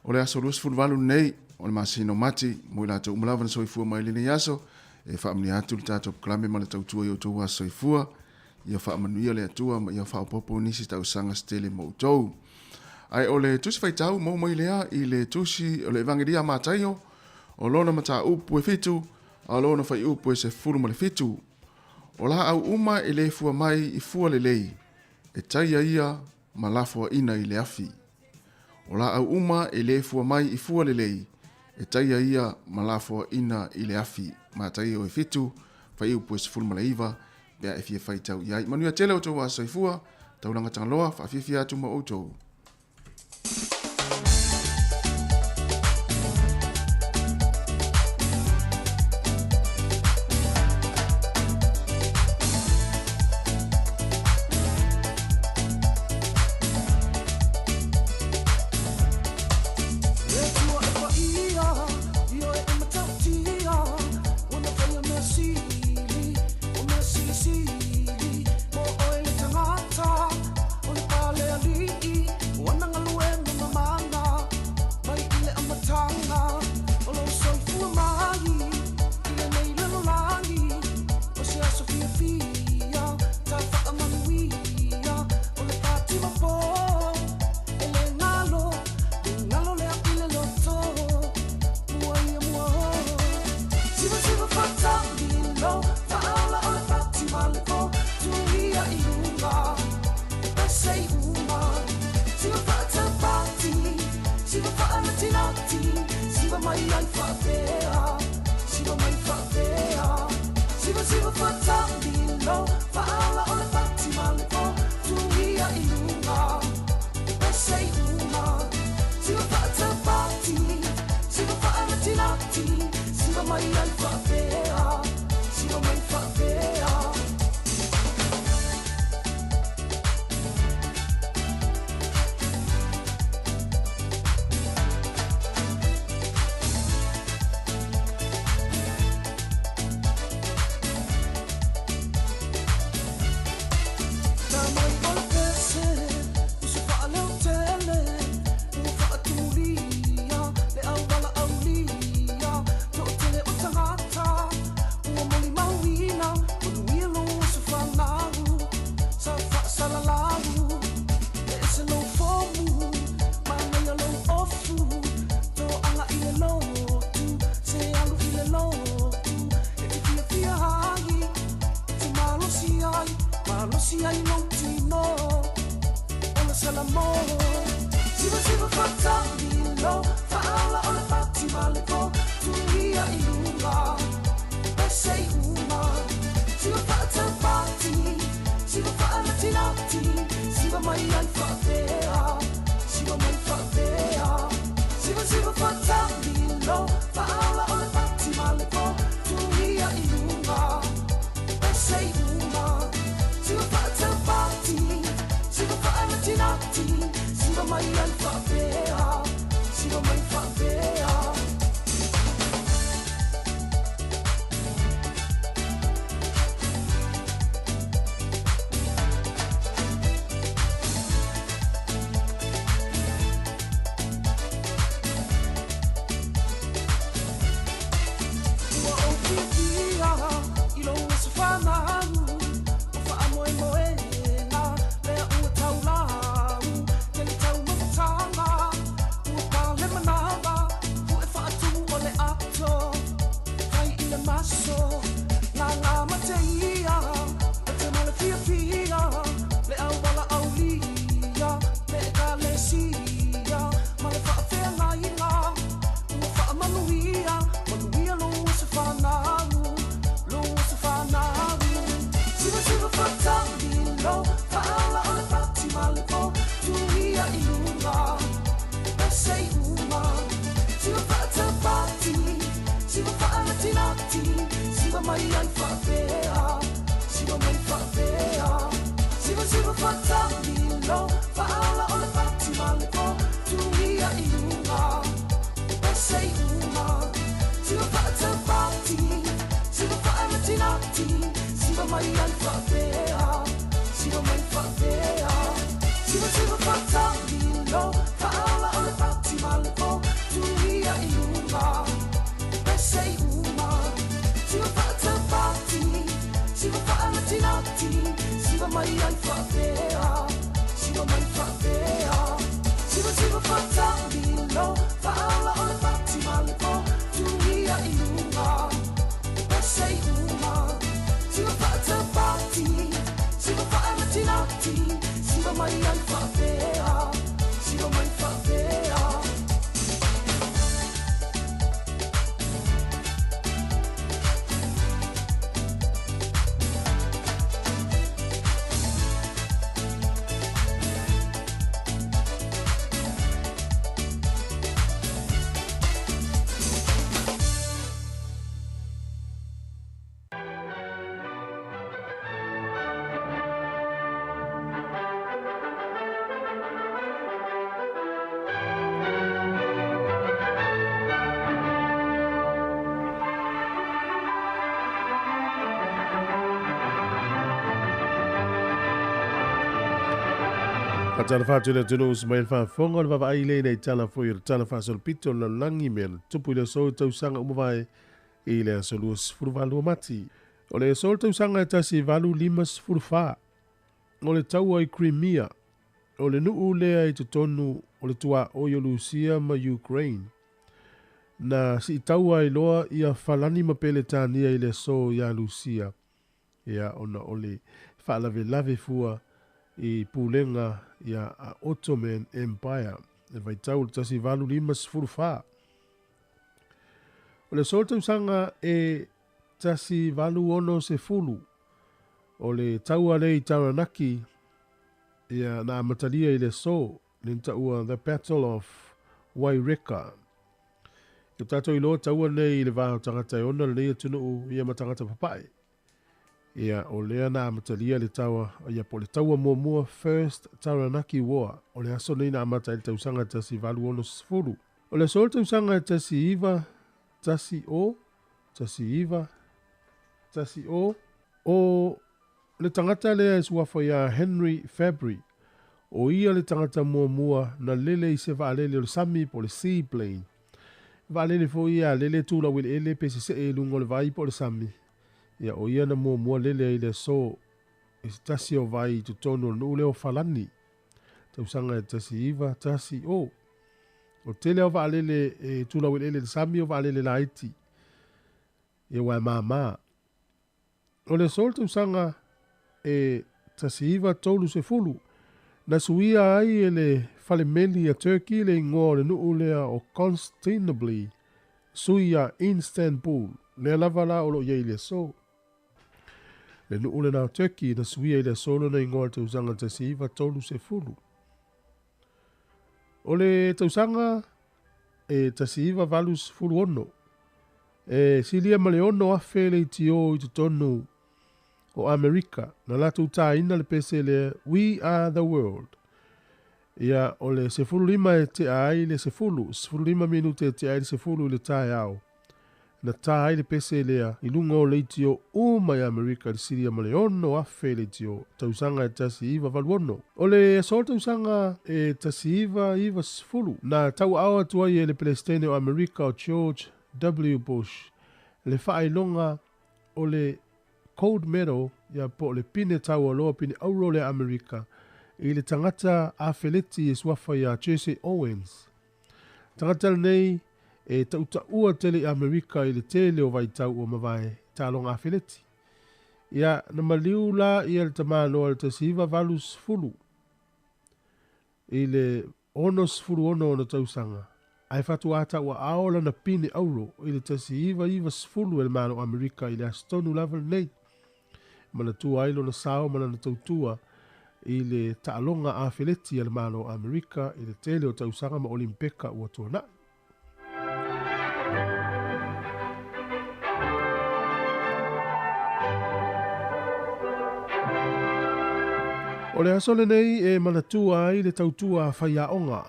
O le aso 28 lenei o le masina o Mati, mo i latou uma lava na soifua mai i lenei aso, e faamanuia atu le tatou polokalame ma le tautua i outou aso soifua. Ia faamanuia le Atua ma ia faaopoopo nisi tausaga se tele mo outou. Ae o le tusi faitau maua mai lea i le tusi o le Evangelia a Mataio, o lona mataupu e 7, a o lona fuaiupu e 17. O laau uma e le fua mai i fua lelei, e taia ia ma lafoaina i le afi. O laau uma e le fua mai i fua lelei, e taia ia ma lafoaina i le afi. Mataio e 7, fuaiupu e 19, pe a e fia faitau i ai. Manuia tele outou aso soifua, taulaga Tagaloa, faafiafia atu ma outou. Malosi ai lou tino o le salamo. Siva siva faatamilo, faaola o le pati ma le po, tuia i luga pese i uma. Siva faataupati, siva faanatinati, siva mai ai faapea, siva mai faapea. Siva siva faatamilo, faaola o le pati ma le po, tuia i luga pese i uma. Siva faataupati, siva faanatinati, siva mai ai faapea, siva mai faapea. Ua ou fiafia i lou aso fanau, o faamoemoega lea ua taulau. Tele taumafataga ua pale manava, pu'e faatumu o le ato fai i le maso. Gaga mateia o te ma le fiafia, le auala aulia le ekalesia ma le faafeagaiga. Ua faamanuia, manuia lou aso fanau, lou aso fanau. Siva siva faatamilo, faaola o le pati ma le po, tuia i luga pese i uma. Siva faataupati, siva faanatinati, siva mai ai faapea, siva mai faapea. Siva siva faatamilo, faaola o le pati ma le po, tuia i luga pese i uma. Siva faataupati, siva faanatinati, siva mai ai faapea, siva mai faapea. Siva siva faatamilo, faaola o le pati ma le po, tuia i luga pese i uma. Siva faataupati, siva faanatinati, siva mai ai faapea, siva mai faapea. Siva siva faatamilo, faaola o le pati ma le po, tuia i luga pese i uma. Siva faataupati, siva faanatinati, siva mai ai faapea, siva mai faapea. Faatalofa atu i le atunuu sa mai le faafofoga o le vaavaai lea ina i tala foi o le tala faasolopito o le lalolagi mea na tupu i le aso i tausaga uma vae i le aso 28 o Mati. O le aso o le tausaga e 1854, o le taua i Crimea, o le nuu lea i totonu o le tuaoi o Lusia ma Ukraine. Na siitaua ai loa ia Falani ma Peletania i le aso iā Lusia, ia ona o le faalavelave fua i pulega ia a Ottoman Empire. E vaitau le 1854. O le aso o le tausaga e 1860, o le taua lea i Taranaki, ia na amatalia i le aso le na taua The Battle of Waireka. I o tatou iloa taua nei i le va o tagata e ona lenei atunuu ia ma tagata papae. Ia o lea na amatalia le taua ia po o le taua muamua First Taranaki War. O le aso nei na amata ai le tausaga 1860. O le aso o le tausaga 19 10 19 10 o le tagata lea e suafa iā Henry Fabry. O ia le tagata muamua na lele i se vaalele o le sami po o le seaplane. Vaalele foi ia lele tulau i le ele pe sesee i luga o le vai po o le sami. Ia o ia na muamua lele ai i le aso i se tasi o vai i totonu o le nuu lea o Falani. Tausaga e 1910. O tele o vaalele e tulau i le ele i le sami o vaalele laiti. Ia ua e māmā. O le aso o le tausaga e 1930, na suia ai e le falemeli a Turkey le igoa o le nuu lea o Constantinople, sui ia Istanbul, lea lava la o lo o i ai i le aso. Le nuu lena o Turkey na suia i le aso lona igoa i le tausaga 1930. O le tausaga e 1986, e silia ma le 6,000 leitio i totonu o Amerika na latou tāina le pese lea We Are The World. Ia, o le 15 e tea ai le 10, 15 minute e tea ai le 10 i le taeao, na tā ai le pese lea i luga o leitio uma i Amerika i le silia ma le 6,000 leitio, tausaga e 1986. O le aso o le tausaga e 1990, na tauaao atu ai e le Peresetene o Amerika o George W. Bush le faailoga o le Gold Medal, ia po o le pine taualoa, pine auro lea Amerika, i le tagata afeleti e suafa iā Jesse Owens. Tagata lenei e tautaua tele i Amerika i le tele o vaitau ua mavae taaloga afeleti. Ia, na maliu la ia le tamaloa i le 1980 i le 66 ona tausaga, ae faatoa tauaao lana pine auro i le 1990 e le Malo o Amerika i le aso tonu lava lenei. Manatua ai lona sao ma lana tautua i le taaloga afeleti a le Malo o Amerika i le tele o tausaga ma Olimpeka ua tuanai. O le aso lenei e manatua ai le tautua a faiaoga,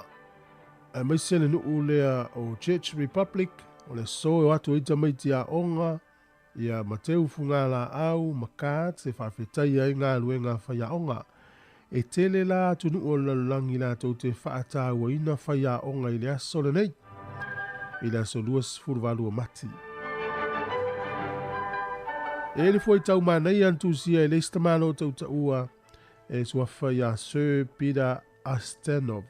aemaise le nuu lea o Czech Republic, o le aso e o atu ai tamaiti aoga ia Mateu Fugalaau ma Cards e faafetaia ai galuega a faiaoga. E tele la atunuu o le lalolagi latou te faatauaina faiaoga i le aso lenei, i le aso 28 o Mati. E le fuaitau manaia na tusia e le isi tamaloa tautaua e suafa ia Sir Peter Ustinov,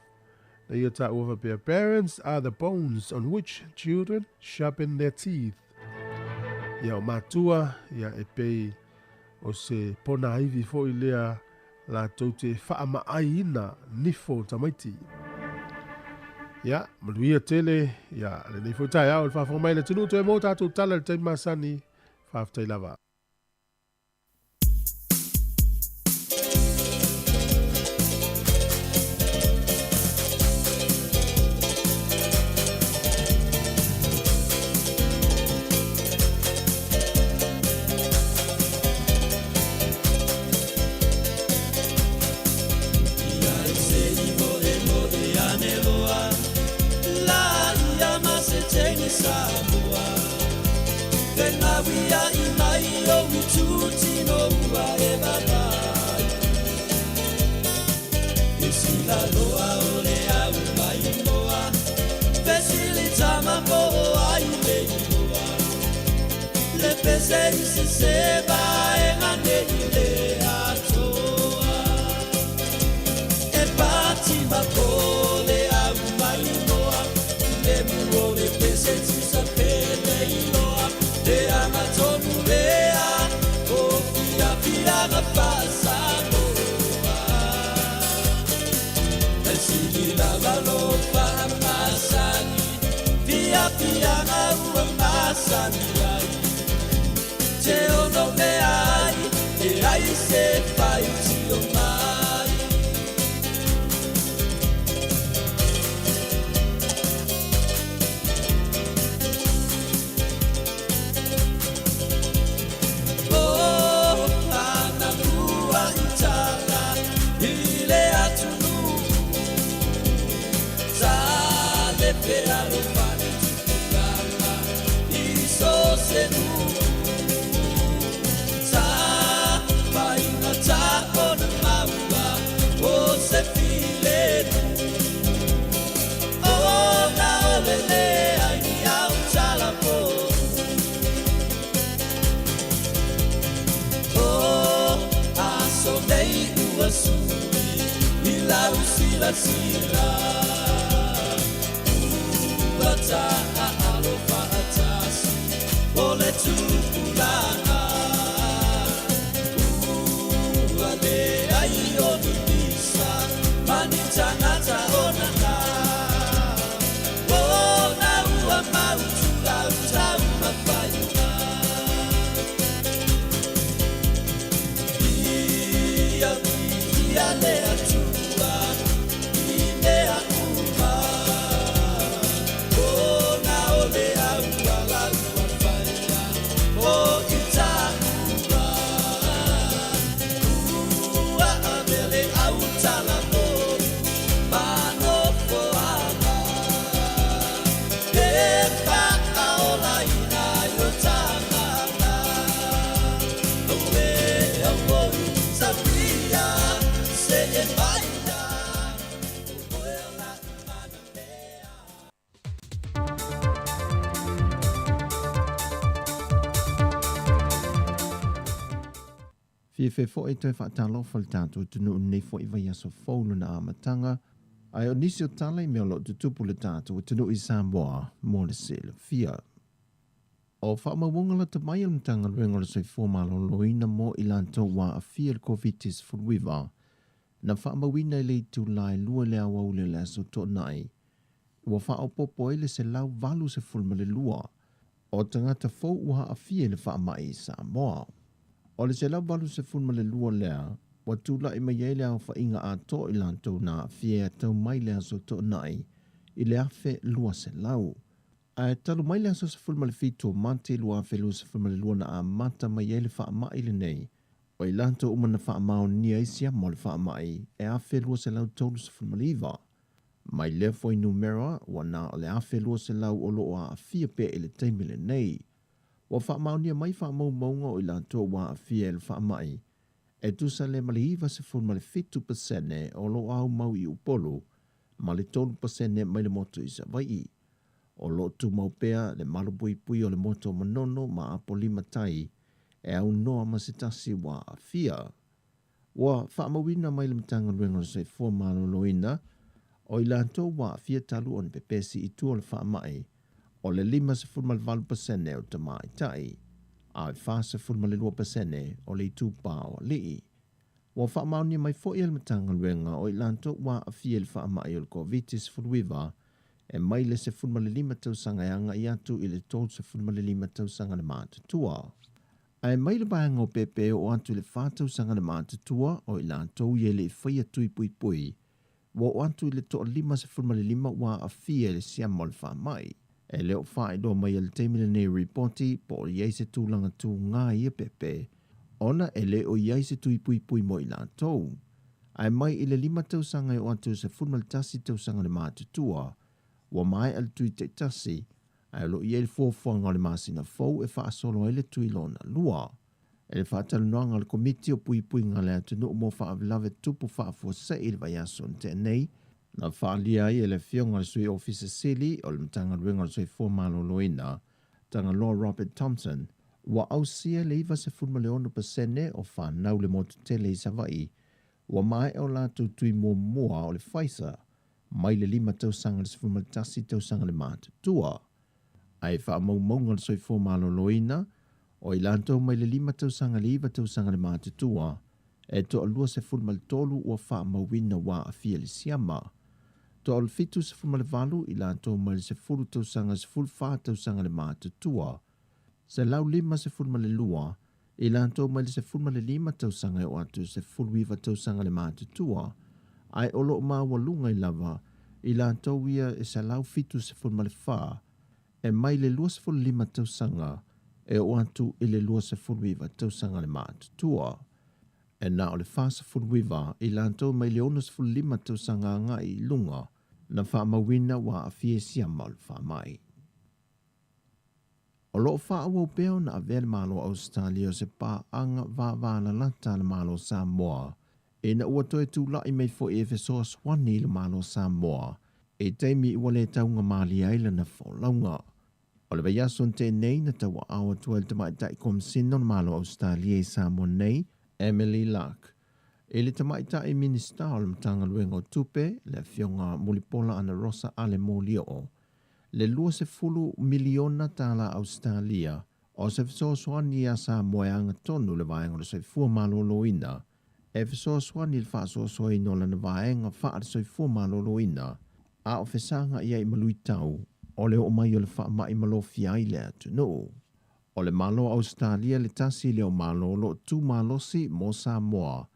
na ia taua faapea, Parents are the bones on which children sharpen their teeth. Ia o matua, ia e pei o se pona ivi foi lea latou te faamaaiina nifo o tamaiti. Ia, manuia tele, ia, lenei foi taeao i le faafofoga mai a le atunuu toe maua tatou tala i le taimi masani, faafetai lava. tagata ona na. Ona ua mautu lau taumafaiga. Ia viia le Atua i mea uma. Ona o le auala ua faia mo i taua. Ua avea le autala mou ma nofoaga. E faaolaina ai o tagata. Auē, auoi, saulia, see maia, o oe o la'u manamea. Fiafia foi e toe faatalofa i le tatou atunuu i lenei foi vaiaso fou lona amataga, ae o nisi o tala i mea o lo o tutupu i le tatou atunuu i Samoa mo le silafia. O faamaumauga lata mai a le Matagaluega o le Soifua Maloloina mo i latou ua aafia i le Koviti-19 na faamauina i le itula e 2 i le aoauli o le Aso Toonai, ua faaopoopo ai le 182 o tagata fou ua aafia i le faamai i Samoa. O le 182 lea ua tulai mai ai le aofaiga atoa o i latou na aafia e tau mai le Aso Toonai i le 1,200. Ae talu mai le aso 17 o Mati 2022 na amata mai ai le faamai lenei, o i latou uma na faamaonia ai siama o le faamai e 1,239. Mai lea fuainumera, ua na o le 1,200 o lo o aafia pea i le taimi lenei. Ua faamaonia mai faamaumauga o i latou ua aafia i le faamai, e tusa lea ma le 97% o lo o aumau i Upolu ma le 3% mai le motu i Savaii. O lo o tumau pea le malupuipuia o le motu o Manono ma Apolima Tai e aunoa ma se tasi ua aafia. Ua faamauina mai le Matagaluega o le Soifua Maloloina o i latou ua aafia talu ona pepesi i tua o le faamai, o le 58% o tamaitai, a e 42% o le itupa o alii. Ua faamaonia mai foi e le Matagaluega o i latou ua aafia i le faamai o le Koviti-19 e mai le 15 tausaga e agai atu i le 35 tausaga le matutua. Ae mai le vaega o pepe e oo atu i le 4 tausaga le matutua o i latou ia e le i faia tui puipui, ua oo atu i le toa 55 ua aafia i le siama o le faamai. E le o faailoa mai e le taimi lenei ripoti po o i ai se tulaga tūgā i ia pepe, ona e le o i ai se tui puipui mo i latou. Ae mai i le 5 tausaga e oo atu i le 11 tausaga le matutua, ua maea le tui taitasi, ae o lo o i ai le fuafuaga o le masina fou e faasolo ai le tui lona lua. I le faatalanoaga a le Komiti o Puipuiga a le Atunuu mo Faalavelave Tutupu Faafuasei i le vaiaso na tea nei, na faaalia ai e le Afioga i le Sui Ofisa Sili o le Matagaluega o le Soifua Maloloina, Tagaloa Robert Thompson, ua ausia le 96% o fanau le motu tele i Savaii ua maea o latou tui muamua o le Pfizer mai le 5 tausaga i le 11 tausaga le matutua. Ae faamaumauga le soifua maloloina, o i latou mai le 5 tausaga i le 9 tausaga le matutua, e toa 23 ua faamauina ua aafia i le siama. Toa 78 i latou mai le 10 tausaga i le 14 tausaga le matutua. 152 i latou mai le 15 tausaga e oo atu i le 19 tausaga le matutua, ae o lo o maualuga ai lava i latou ia e 174 e mai le 25 tausaga e oo atu i le 29 tausaga le matutua. E na o le 49 i latou mai le 65 tausaga agai i luga na faamauina ua aafia i siama o le faamai. O lo o faaauau pea ona avea le Malo o Ausetalia o se paaga vavalalata a le Malo o Samoa ina ua toe tulai mai foi e fesoasoani i le Malo o Samoa i taimi ua le taugamalie ai lana folauga. O le vaiaso na tea nei na tauaao atu ai le Tamaitai Komisina o le Malo o Ausetalia i Samoa nei, Emily Luck, i le Tamaitai Minisita o le Matagaluega o Tupe, le Afioga Mulipola Anarosa Ale Molioo, le 20 miliona tala Ausetalia o se fesoasoani iā Samoa e agatonu le vaega o le soifua maloloina. e fesoasoani i le faasoasoaina o lana vaega faale-soifua maloloina, a o fesagai ai ma luitau o le oo mai o le faamai ma lofia ai le atunuu. O le Malo o Ausetalia le tasi lea o Malo o lo o tu malosi mo Samoa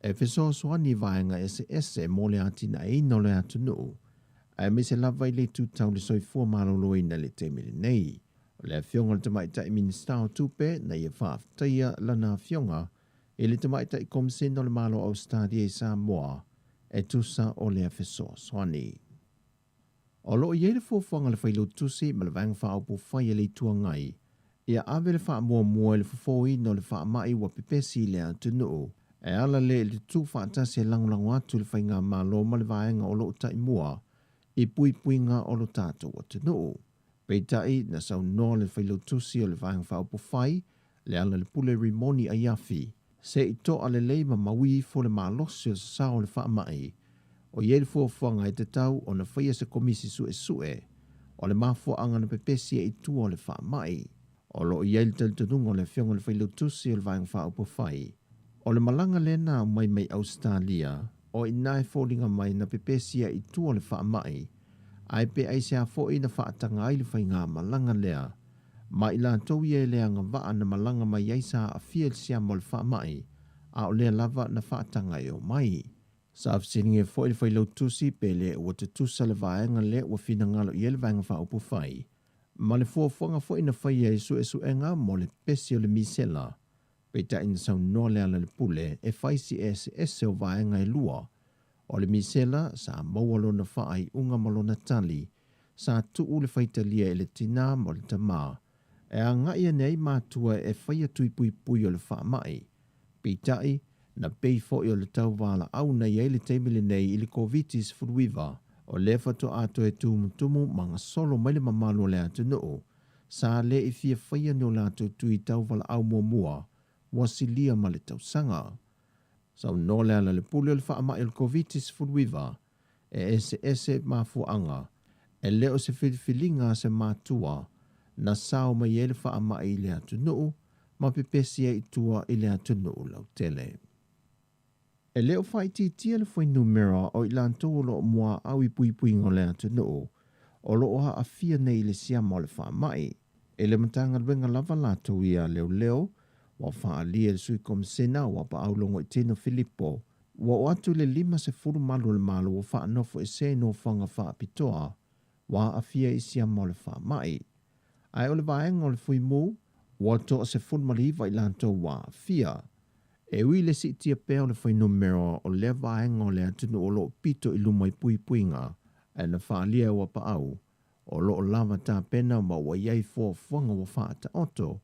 e fesoasoani i vaega eseese mo le atinaeina o le atunuu, aemaise lava i le itu tau le soifua maloloina i le taimi lenei. O le Afioga i le Tamaitai Minisita o Tupe na ia faafetaia lana afioga i le Tamaitai Komisena o le Malo o Ausetalia i Samoa e tusa o lea fesoasoani. O lo o i ai le fuafuaga a le Failautusi ma le Vaega Faaupufai a le Itu Agai ia ave le faamuamua i le fofōina o le faamai ua pepesi i le atunuu e ala lea i le tutufaatasi e lagolago atu le Faigamalo ma le vaega o lo o taimua i puipuiga o lo tatou atunuu. Peitai, na saunoa le Failautusi o le Vaega Faaupufai, Lealailepule Rimoni Aiafi, se i to'a lelei ma maui ifo le malosi o le sasao o le faamai, o i ai le fuafuaga e tatau ona faia se komisi suesue o le mafuaaga na pepesi ai i tua o le faamai. O lo o i ai le talitonuga o le Afioga i le Failautusi o le Vaega Faaupufai, o le malaga lea na aumai mai Ausetalia, o i ina e foliga mai na pepesi ai i tua o le faamai, ae pe aisea foi na faataga ai le faigamalaga lea ma i latou ia e le agavaa na malaga mai ai sa aafia i le siama o le faamai, a o lea lava na faataga e omai. Sa fesiligia foi le Failautusi pe le ua tutusa le vaega lea ua finagalo i ai le Vaega Faaupufai ma le fuafuaga foi na faia i suesuega mo le pesi o le misela, peitai na saunoa Lealailepule e fai si eseese o vaega e lua O le misela, sa maua lona faaiuga ma lona tali, sa tuu le faitalia i le tinā ma le tamā, e agai ane ai matua e faia tui puipui o le faamai. Peitai, na pei foi o le tau valaau na i ai le taimi lenei i le Koviti-19, o lea faatoa toe tumutumu ma gasolo mai le mamalu o le atunuu, sa le i fia faia ni o latou tui tau valaau muamua ua silia ma le tausaga. Saunoa Lealailepule o le faamai o le Koviti-19 e eseese mafuaaga, e le o se filifiliga a se matua na sao mai ai le faamai i le atunuu ma pepesi ai i tua i le atunuu lautele. E le o faaitiitia le fuainumera o i latou o lo o muaau i puipuiga o le atunuu o lo o aafia nei i le siama o le faamai. I le Matagaluega lava latou ia leoleo, ua faaalia e le Sui Komisena o Apaau Logoitino Filipo, ua oo atu i le 50 malu o le Malo ua faanofoesea i nofoaga faapitoa ua aafia i siama o le faamai. Ae o le vaega o le Fuimu, ua toa 19 i latou ua aafia. E ui i le siitia pea o le fuainumera o lea vaega o le atunuu o lo o pito i luma i puipuiga, ae na faaalia e Uapaau, O lo o lava tapena ma ua i ai fuafuaga ua faataoto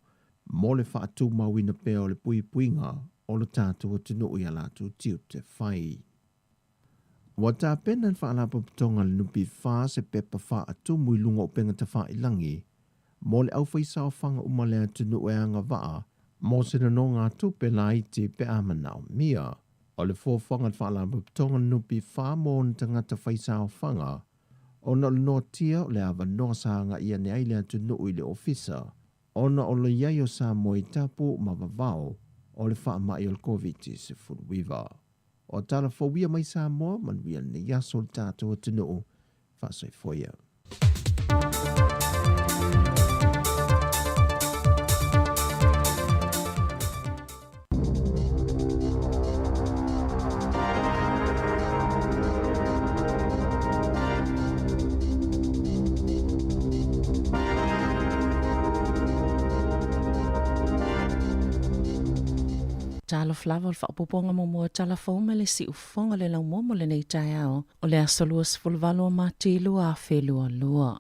mo le faatumauina pea o le puipuiga o lo tatou atunuu i a latou tiute fai. Ua tapena e le Faalapotopotoga a le NPF se pepa faatumu i luga o upega tafailagi mo le aufaisaofaga uma le atunuu e agavaa mo se nonogatupe laiti pe a manaomia. O le fuafuaga a le Faalapotopotoga a le NPF mo ona tagata faisaofaga Ona o le noatia o le avanoa sa agai ane ai le atunuu i le ofisa, ona o le i ai o Samoa i tapu ma vavao o le faamai o le Koviti-19. O tala fou ia mai Samoa, manuia lenei aso le tatou atunuu. Faasoifua ia. Talofa lava o le faaopoopoga muamua o tala fou mai le siufofoga o le laumua mo lenei taeao o le aso 28 o Mati 2022.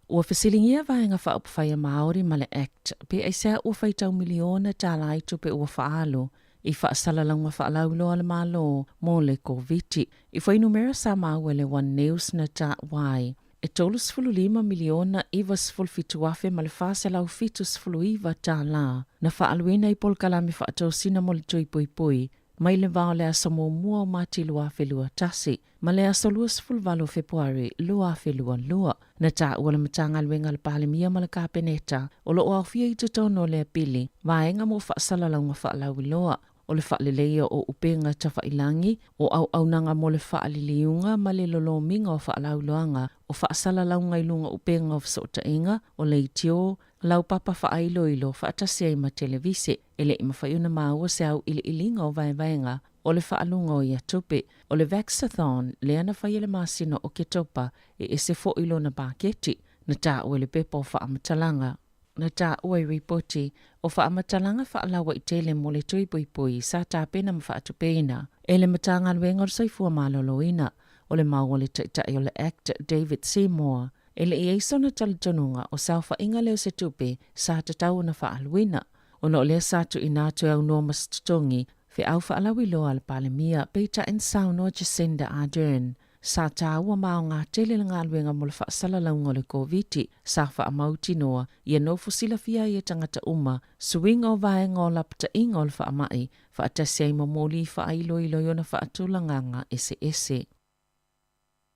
Ua fesiligia Vaega Faaupufai a Māori ma le Act pe aisea ua faitau miliona tālā i tupe ua faaalu i faasalalauga faalauiloa a le Malo mo le Koviti. I fuainumera sa maua e le One News na taua ai, e 35 miliona 97 afe ma le 479 tālā na faaaluina i polokalame faatosina mo le tui puipui mai le va o le aso muamua o Mati 2021 ma le aso 28 o Fepuari 2022. Na taua le Matagaluega a le Palemia ma le Kapeneta o lo o aofia i totonu o lea pili vaega mo faasalalauga faalauiloa. o le faaleleia o upega tafailagi, o auaunaga mo le faaliliuga ma le lolomiga o faalauiloaga o faasalalauga i luga o upega o fesootaiga, o leitio, laupapa faailoilo faatasi ai ma televise. E le i mafai ona maua se auiliiliga o vaevaega o le faaluga o ia tupe. O le Vaxathon lea na faia i le masina o Oketopa e ese foi lona paketi na taua i le pepa o faamatalaga. Na taua i ripoti o faamatalaga faalauaitele mo le tui puipui sa tapena ma faatupeina e le Matagaluega o le Soifua Maloloina. O le mau a le Taitai o le act David Seymour, e le i i ai sona talitonuga o se aofaiga lea o se tupe sa tatau ona faaaluina. Ona o lea sa tuuina atu e aunoa ma se totogi feau faalauiloa a le Palemia, peitai na saunoa Jacinda Ardern, Sa taua ma aoga tele le galuega mo le faasalalauga o le Koviti, sa faamautinoa ia nofo silafia ai e tagata uma suiga o vaega o lapataiga o le faamai, faatasi ai ma moli faailoilo i ona faatulagaga eseese.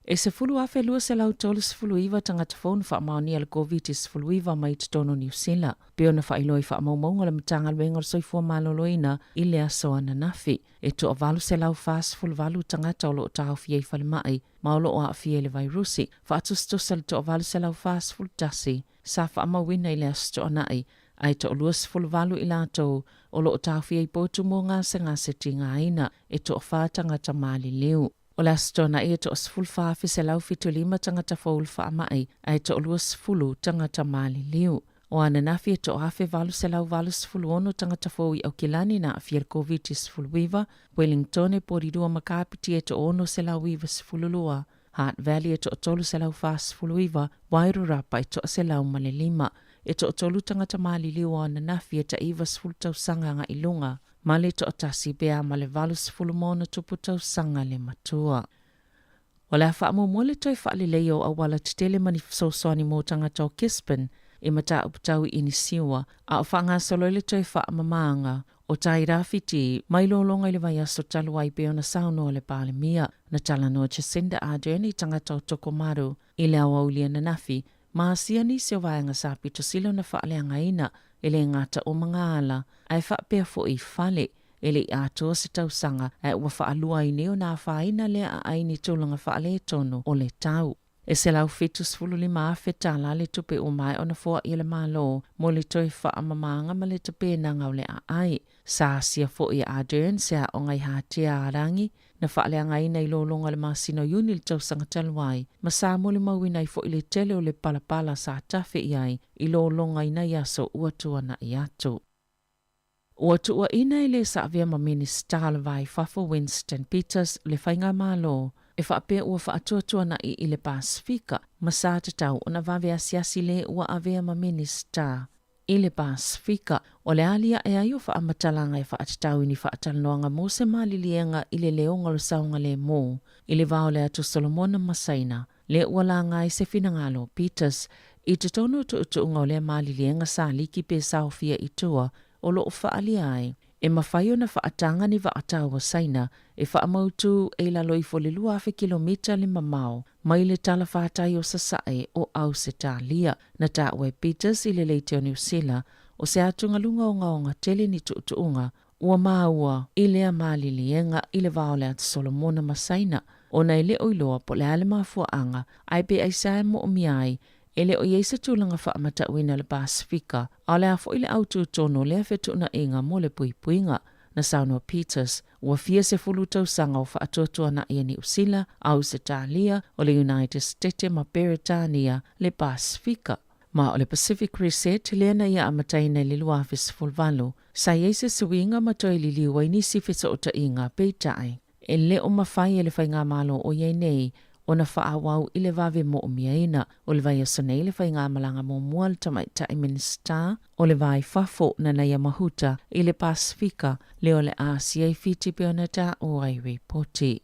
E 10,239 tagata fou na faamaonia le Koviti-19 mai totonu o Niu Sila, pei ona faailoa i faamaumauga a le Matagaluega o le Soifua Maloloina i le aso ananafi. E toa-848 tagata o lo o taofia i falemai ma o lo o aafia i le vairusi, faatusatusa i le toa-841 sa faamauina i le Aso Toonai, ae toa-28 i latou o lo o taofia i potu mo gasegase tigaina, e toafa tagata maliliu. O le Aso Toonai e toa-14,175 tagata fou le faamai, ae toa-20 tagata maliliu. O ananafi e toa-1,886 tagata fou i Aukilani na aafia i le Koviti-19, Wellingtone Porirua ma Kapiti e toa-692, Hutt Valley e toa-349, Wairarapa e toa-105. E toatolu tagata maliliu o ananafi e tai 90 tausaga agai i luga, ma le toatasi pe a ma le 80+ tausaga le matua. O le a faamuamua le toe faaleleia o auala tetele ma ni fesoasoani mo tagata o Gisborne i mataupu tau i inisiua, a o faagasolo ai le toe faamamaga o Tai Rāwhiti mai lologa i le vaiaso talu ai pei ona saunoa le Palemia. Na talanoa Jacinda Ardern i tagata o Tokomaru i le aoauli ananafi ma asia nisi o vaega sa pito sili ona faaleagaina e le gata o magaala ae faapea foi i fale E le i atoa se tausaga ae ua faalua ai nei ona afaina lea aai ni tulaga faaletonu o le tau. E $175,000 tala le tupe ua maea ona foai e le Malo mo le toe faamamaga ma le tapenaga o le aai. Sa asia foi e Ardern se aoga i Hatea Arangi na faaleagaina i lologa i le masina o Iuni i le tausaga talu ai, ma sa molimauina ai foi le tele o le palapala sa tafe i ai i lologa i nai aso ua tuanai atu. Ua tuuaina e le sa avea ma Minisita o le Va i Fafo Winston Peters le Faigamalo e faapea ua faatuatuana'i i le Pasefika ma sa tatau ona vave asiasi le ua avea ma Minisita i le Pasefika. O le aliae ai o faamatalaga e faatatau i ni faatalanoaga mo se maliliega i le leoga o le saogalemu i le va o le Atu Solomona ma Saina lea ua laga ai se finagalo o Peters i totonu o tuutuuga o lea maliliega sa liki pe saofia i tua o lo o faaalia ai e mafai ona faataga ni vaatau a Saina e faamautū e i lalo ifo le 2,000 kilomita le mamao mai le talafātai o Sasae o Ausetalia. Na taua e Peters i le leitio Niu Sila o se atugaluga ogaoga tele ni tuutuuga Ua maua i lea maliliega i le va o le Atu Solomona ma Saina, ona e le o iloa po o le a le mafuaaga, ae pe aisea e moomia ai, e le o i ai se tulaga faamatauina i le Pasefika, a o le a foi le autu tonu o lea fetuunaiga mo le puipuiga. Na saunoa Peters, ua fia sefulu tausaga o faatuatuana'i e Niu Sila, Ausetalia, o le United Setete ma Peretania le Pasefika. Ma o le Pacific Reset lea na ia amataina i le 2018, sa i ai se suiga ma toe liliu ai nisi fesootaiga, peitai, e le o mafai e le Faigamalo o i ai nei ona faaauau i le vave moomiaina. O le vaiaso nei le faigamalaga muamua a le Tamaitai Minisita o le Va i Fafo, Nanaia Mahuta, i le Pasefika, lea o le Asia i Fiti pei ona taua i ripoti.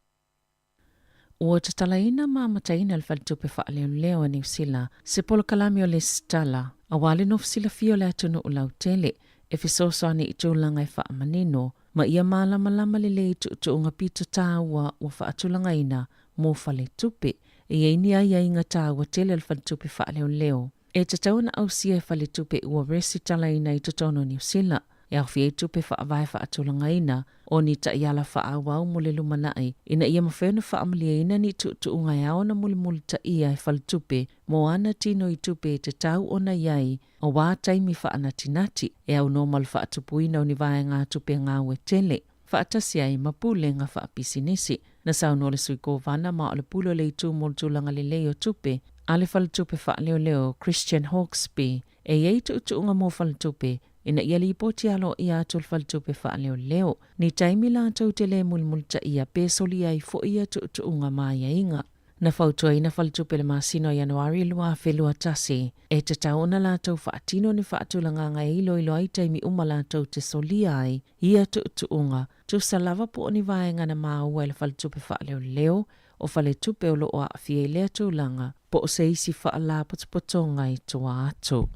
Ua tatalaina ma amataina le Faletupe Faaleoleo a Niu Sila se polokalame o lesitala aua le nofo silafia o le atunuu lautele e fesoasoani i tulaga e faamanino ma ia malamalama lelei i tuutuuga pito taua ua faatulagaina mo faletupe. E i ai ni aiaiga taua tele a le Faletupe Faaleoleo e tatau ona ausia e faletupe ua resitalaina i totonu o Niu Sila. e aofia ai tupe faavae faatulagaina o ni taiala faaauau mo le lumanai ina ia mafai ona faamalieina ni tuutuuga e ao ona mulimulitaia e faletupe mo ana tino i tupe e tatau ona i ai auā taimi faanatinati e aunoa ma le faatupuina o ni vaegatupe gaue tele faatasi ai ma pulega faapisinisi. Na saunoa le Sui Kovana ma o le pule o le Itu mo le Tulaga Lelei o Tupe a le Faletupe Faaleoleo Christian Hawkesby e i ai tuutuuga mo faletupe ina ia lipoti aloaia atu le faletupe faaleoleo ni taimi latou te le mulimulitaia pe solia ai foi ia tuutuuga ma aiaiga. Na fautuaina faletupe i le masina o Ianuari 2021 e tatau ona latou faatino ni faatulagaga e iloilo ai taimi uma latou te solia ai ia tuutuuga tusa lava po o ni vaega na maua e le faletupe faaleoleo o faletupe o lo o aafia i lea tulaga po o se isi faalapotopotoga i tua atu.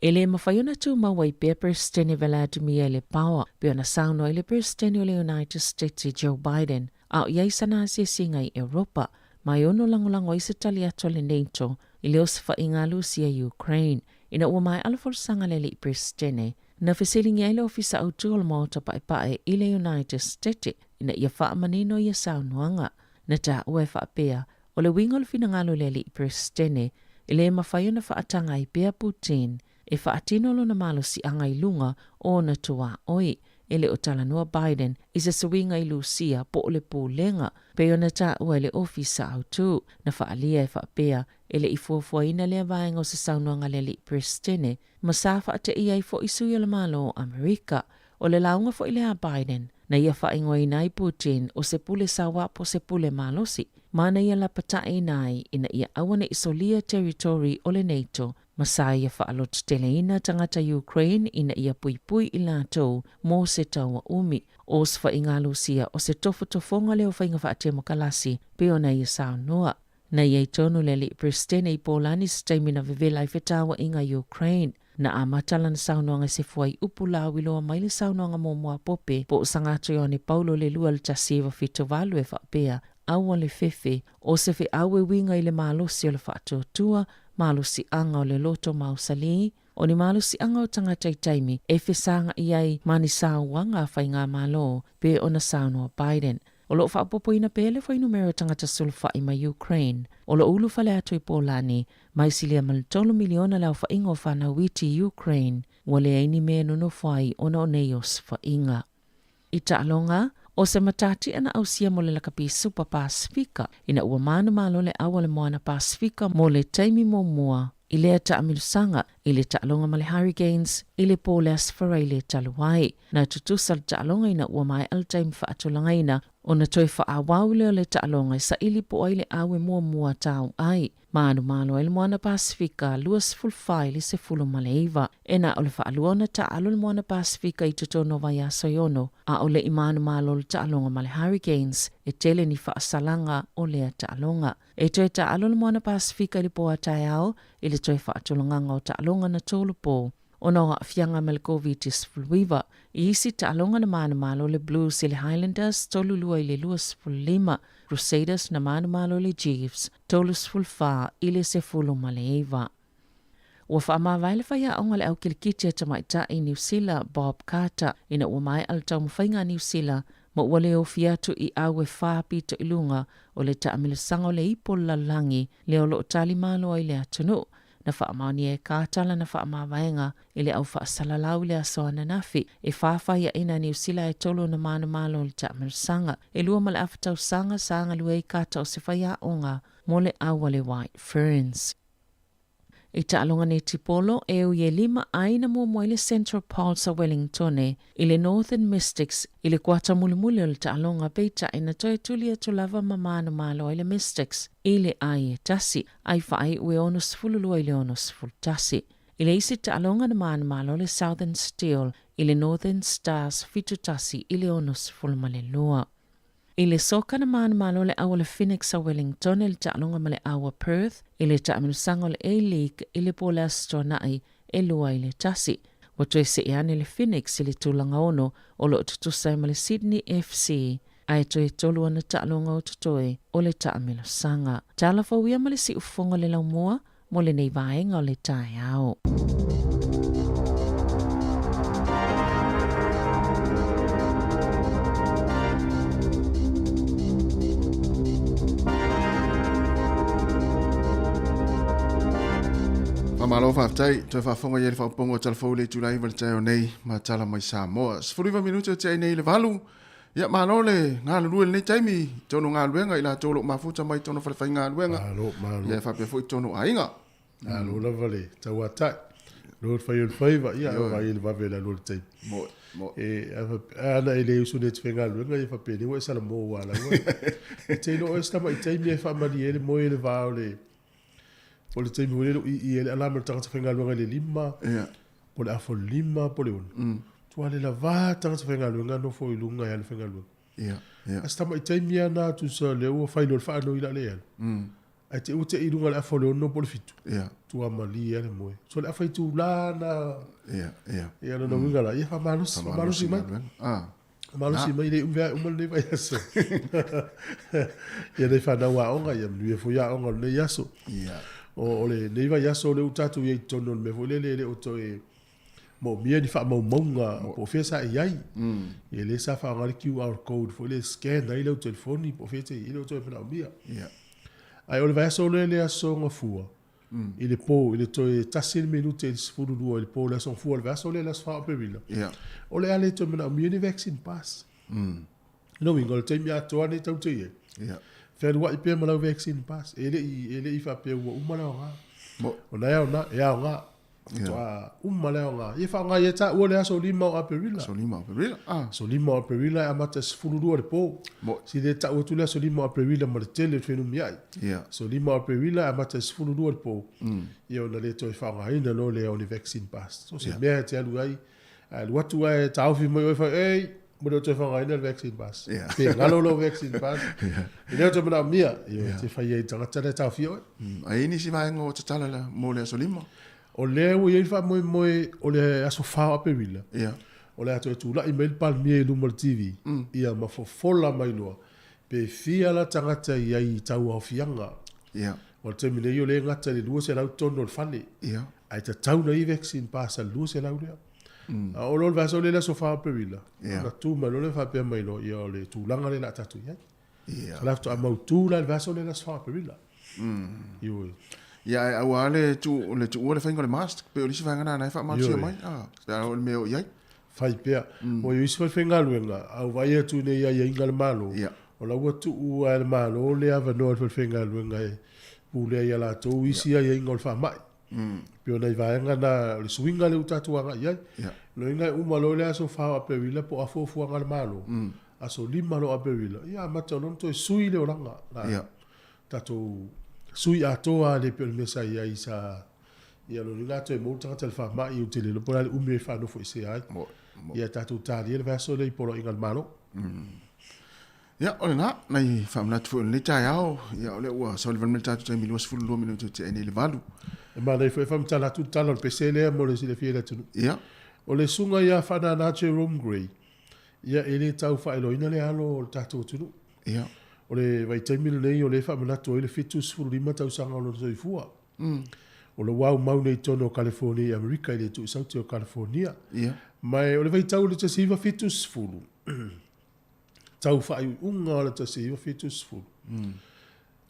E le mafai ona tumau ai pea Peresetene Vladimir i le paoa, pei ona saunoa ai le Peresetene o le United States Joe Biden, a o i ai sana asiasiga i Europa, ma e ono lagolago ai se tali atu a le NATO i le osofaiga a Lusia i Ukraine. Ina ua maea le folasaga a le alii Peresetene, na fesiligia ai le Ofisa Autu o le Maota Paepae i le United States ina ia faamanino ia saunoaga. Na taua e faapea, o le uiga o le finagalo i le alii Peresetene, e le mafai ona faataga ai pea Putin e faatino lona malosiaga i luga o ona tuaoi. E le o talanoa Biden i se suiga i Lusia po o le pulega, pei ona taua e le Ofisa Autu. Na faaalia e faapea, e le i fuafuaina lea vaega o se saunoaga a le alii Peresetene, ma sa faateia ai foi sui o le Malo o Amerika. O le lauga foi lea a Biden, na ia faaigoaina ai Putin o se pule sauā po o se pule malosi, ma na ia lapataiina ai ina ia aua ne i solia territory o le NATO, ma sa ia faalototeleina tagata Ukraine ina ia puipui i latou mo se taua umi. O osofaiga Lusia o se tofotofoga lea o faiga faatemokalasi pei ona ia saunoa. Na i ai tonu le alii Peresetene i Polani i se taimi na vevela ai fetauaiga i Ukraine. Na amata lana saunoaga i se fuaiupu lauiloa mai le saunoaga muamua a Pope po o Sagato Ioane Paulo le Lua i le 1978 e faapea, Aua le fefe, o se feau e uiga i le malosi o le faatuatua, malosiaga o le loto mausali, o ni malosiaga o tagata i taimi e fesagai ai ma ni sauaga a faigamalo, pe ona saunoa Biden. O lo o faaopoopoina pea le fuainumera o tagata sulufai mai Ukraine, o lo o ulufale atu i Polani, mai silia ma le 3 miliona le aofaiga o fanau iti i Ukraine, ua leai ni mea e nonofo ai ona o nei osofaiga. I taaloga, o se matatia na ausia mo le lakapi Supa Pasifika, ina ua manumalo le au a le Moana Pasifika mo le taimi muamua i lea taamilosaga i le taaloga ma le Hurricanes i le po o le Aso Faraile talu ai. Na tutusa le taaloga ina ua maea le taimi faatulagaina ona toe faaauau lea o le taaloga e saili po o ai le au e muamua tau ai. Manumalo ai le Moana Pasifika 24 i le 19. E na o le faalua ona taaalo le Moana Pasifika i totonu o vaiaso e ono, a o le i manumalo le taaloga ma le Hurricanes e tele ni faasalaga o lea taaloga. E toe taaalo le Moana Pasifika i le po a taeao i le toe faatulagaga o taaloga na tolopo ona o aafiaga ma le Koviti-19. I isi taaloga na manumalo le Blues i le Highlanders 32 i le 25, Crusaders na manumalo i le Chiefs 34 i le 19. Ua faamavae le faiaoga le au kilikiti a tamaitai i Niu Sila, Bob Carter, ina ua maea le taumafaiga a Niu Sila ma ua le ofi atu i au e whā pito i luga o le taamilosaga o le ipu o le lalolagi lea o lo o tali malo ai le atunuu. Na faamaonia e Carter lana faamavaega i le au faasalalau i le aso ananafi e whāwhaiaʻina a Niu Sila e tolu ona manumalo o le taamilosaga. E lua ma le afa tausaga sa galue ai Carter o se faiaoga mo le au a le White Ferns. I taaloga netipolo, e ui e lima ai na muamua i le Central Pulse a Wellingtone i le Northern Mystics i le kuata mulimuli o le taaloga peitai na toe tuli atu lava ma manumalo ai le Mystics i le ai e tasi, ai faaiu e 62 i le 61. I le isi taaloga na manumalo le Southern Steel i le Northern Stars 71 i le 62. I le soka na manumalo le au o le Phoenix a Wellington i le taaloga ma le au a Perth i le taamilosaga o le A-League i le po o le Aso Toonai e 2 i le 1. Ua toe see ane le Phoenix i le tulaga ono o lo o tutusa ai ma le Sydney FC ae toe tolu ana taaloga o totoe o le taamilosaga. Tala fou ia ma le siufofoga o le laumua mo lenei vaega o le taeao. Malo faafetai toe faafofoga i ai le faaopoopoga o Tala Fou i le itula 9 i le taeao nei ma Tala mai Samoa. 19 minute o tea ai nei i le 8. Ia, malo le galulue i lenei taimi i totonu o galuega i latou o lo o mafuta mai totonu o falefaigaluega. Malo, malo. Ia, faapea foi totonu o aiga. Malo lava le tauatai. Lo le fai o le faiva, ia, vai i le vave le alu o le taimi. Mo, mo. E, ana e le usu nei te faigaluega, ia faapea ua e salamo ua ala ua. E te iloa oe se tamai taimi e faamalie ai le moe i le va o le o le taimi foi lele o i i ai le alama i le tagata faigaluega i le 5, po o le afa o le 5 po o le 6. Tua le lava tagata faigaluega nofo i luga e alu faigaluega. Ia. A se tamai taimi lava na tusa lea ua fai loa le faanoi la le alu. Ae te i ua te i luga i le afa o le 6 po o le 7. Tua malie lava le moe. So le afa itula na. Ia. Ia lona uiga la, ia faamalosi, faamalosi mai. Malosi mai le umi uma lenei vaiaso. Ia nei whanau aoga, ia manuia foi aoga o lenei aso. O lenei vaiaso o lea ua tatou i ai i totonu o le mea foi lele e le o toe moomia ni faamaumauga po o fea sa e i ai. Ia lea sa faaaoga le QR code foi lea e scan ai lau telefoni po o fea e te i ai, e le o toe manaomia. Ae o le vaiaso lea le aso Gafua, i le po, i le toe tasi le minute i le 12 i le po o le aso Gafua o le vaiaso lea, le aso 4 o Aperila, o le a le toe manaomia ni vaccine pass. Lona uiga, o le taimi atoa lenei tatou te i ai, fealuai pea ma lau vaccine pass, e le i faapea ua uma le aoga. O lena e aoga, e aoga. Faatoa uma le aoga. Ia faaaoga ia taua le aso 5 o Aperila. Aso 5 o Aperila. Ah. Aso 5 o Aperila e amata i le 12 i le po. Si le tau atu le aso 5 o Aperila ma le tele o le fenumiai. Aso 5 o Aperila e amata i le 12 i le po. Ia ona le toe faaaogaina loa lea o le vaccine pass. So se mea e te alu ai, a alu atu ae taofi mai oe fai, ei, ua le o toe faaaogaina le vaccine pass. Pe galo lou vaccine pass. E le o toe manaomia, ia e te fai ai i le tagata lea e taofia oe. A i ai nisi vaega o tatala la mo le aso 5? O lea ua i ai le faamoemoe o le aso 4 o Aperila, o le a toe tulai mai le Palemia i luma o le TV, ia ma fofola mai loa pe fia la tagata i ai i tauaofiaga. O le taimi nei o lea e gata i le 200 tonu o le fale, ae tatau ona i ai vaccine pass a le 200 lea. A oo loa le vaiaso lea i le aso 4 o Aperila, ona tu mai loa lea faapea mai loa, ia o le tulaga lea o le a tatou i ai. So la faatoa mautu la le vaiaso lea i le aso 4 o Aperila. Ioe. Ia, ae aua le tu, le tuua le faiga o le mask, pei o le isi vaega lena e faamalosia mai, pe a o le mea o i ai. Fai pea. Ua i ai isi falefaigaluega, a ou vaai atu nei i aiaiga a le Malo, o la ua tuu lava e le Malo le avanoa i le falefaigaluega e pulea i a latou isi aiaiga o le faamai. Pei o nai vaega na, o le suiga lea ua tatou agai i ai. Lona uiga e uma loa le aso 4 o Aperila po o a fuafuaga a le Malo, aso 5 loa o Aperila, ia amata loa ona toe sui le olaga. Tatou sui atoa lava le pei o le mea sa i ai sa ia lona uiga a toe maua le tagata i le faamai ou te le iloa po o le a le umi e faanofoesea ai. Ia tatou talia le vaiaso lea i Poloaiga a le Malo. Ia, o lena, nai faamanatu foi o lenei taeao, ia o lea ua savalivali mai le tatou taimi 22 minute o tea nei i le 8. E manaia foi e faamatala atu le tala o le pese lea mo le silafia e le atunuu. Ia. O le susuga ia Faanana Jerome Grey, ia e le tau faailoaina le alo o le tatou atunuu. Ia. O le vaitaimi lenei o lea e faamanatu ai le 75 tausaga o lona soifua. O lo o aumau nei i totonu o California i Amerika i le Tuisaute o California. Ia. Ma o le vaitau o le 1970, tau faaiuiuga o le 1970,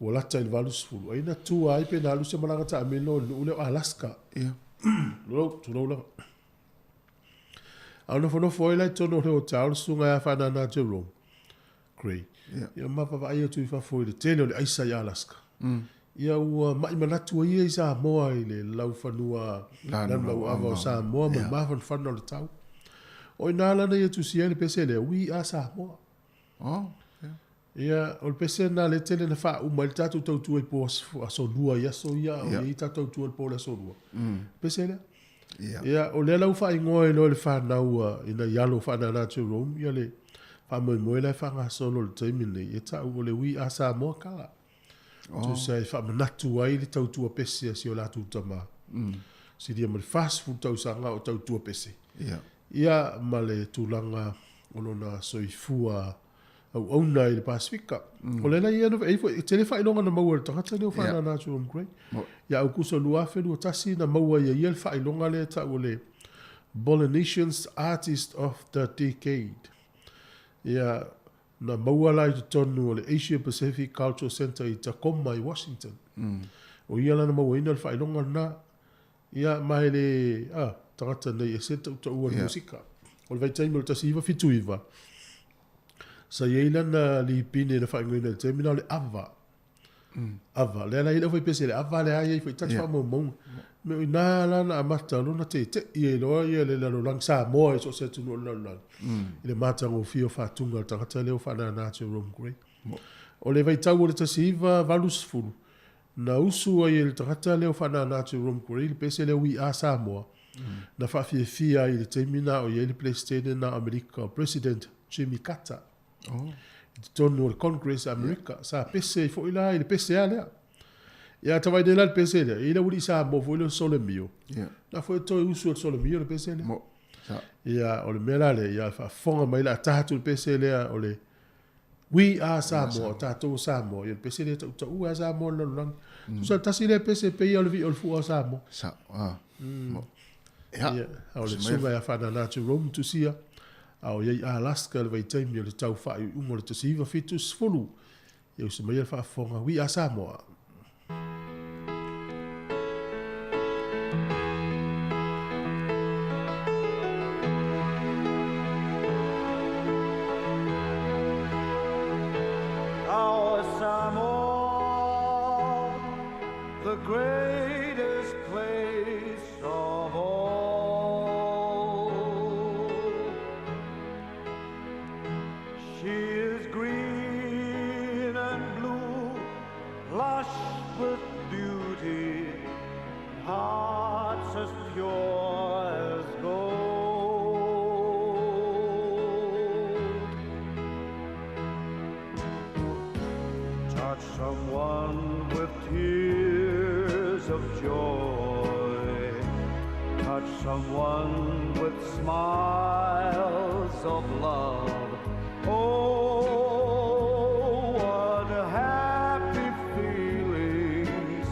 ua lata i le 80, ai na tua ai pe na alu se malaga taamilo i le nuu lea o Alaska. Ia. Tulou, tulou lava. A o nofonofo ai la i totonu o le hotel le susuga ia Faanana Jerome Gray. Ia ma vaavaai atu i fafo i le tele o le aisa i Alaska. Ia ua mai manatu ai ia i Samoa i le laufanua lanulauava o Samoa ma le mafanafana o le tau. O i ina lana ia tusia ai le pese lea, We are Samoa. Oh, yeah. Ia, o le pese lena lea e tele na faauma ai le tatou tautua i po aso lua i aso ia, o i ai tatou tautua i le po o le aso lua. Pese lea. Ia, o lea la ua faaigoa ai loa e le fanau ina i alo Faanana Jerome, ia le faamoemoe la e faagasolo i le taimi lenei, e tau o le We Are Samoa Kala. Oh. Tusa e faamanatu ai le tautua pese a si o latou tama. Silia ma le 40 tausaga o tautua pese. Ia, ma le tulaga o lona soifua auauna i le Pasefika. O lea la ia na, e foi, e tele faailoga na maua e le tagata lea o Faanana Jerome Gray. Ia Aukuso 2021 na maua ia ia le faailoga lea e tau o le Polynesians Artist of the Decade. Ia, na maua la i totonu o le Asia Pacific Cultural Center i Tacoma i Washington. O ia la na mauaina le faailoga lena. Ia, ma e le, a, tagata nei e se tautaua le musika. O le vaitaimi o le 1979, sa i ai lana lipine na faaigoaina i le taimi lena o le Ava. Ava. Lea la i ai le aufaipese le Ava lea i ai foi tasi faamaumauga. Me o ina la na amata lona tete'i ai loa ia le lalolagi Samoa i so o se atunuu o le lalolagi i le matagofie o faatuga a le tagata lea ua faanana atu e Rome Gray. O le vaitau o le 1980, Na usu ai e le tagata lea o faanana atu e Rome Gray le pese lea We Are Samoa, na faafiafia ai i le taimi na o i ai le Peresetene na o Amerika o President Jimmy Carter i totonu o le Congress a Amerika. Sa pese ai foi la i le pese lava lea. Ia a tavainei la le pese lea, e i ai le aualii Samoa foi lea o Solemio. Na foi e toe usu e le Solemio le pese lea. Ia o le mea la lea, ia faafofoga mai la a taha atu le pese lea o le We are Samoa, o tatou o Samoa, ia le pese lea tautaua lava Samoa i le lalolagi. Tusa le tasi lea pese pei o le vii o le fua o Samoa. Sa, ah. Ia, ia, a o le susuga ia Faanana Jerome Tusia, a o i ai Alaska i le vaitaimi o le tau faaiuiuga o le 1970. Ia usu maia le faafofoga, We are Samoa. Our Samoa, the greatest place of all. She is green and blue, lush with beauty, hearts as pure as gold. Touch someone with tears of joy. Touch someone with smiles of love. Oh, what happy feelings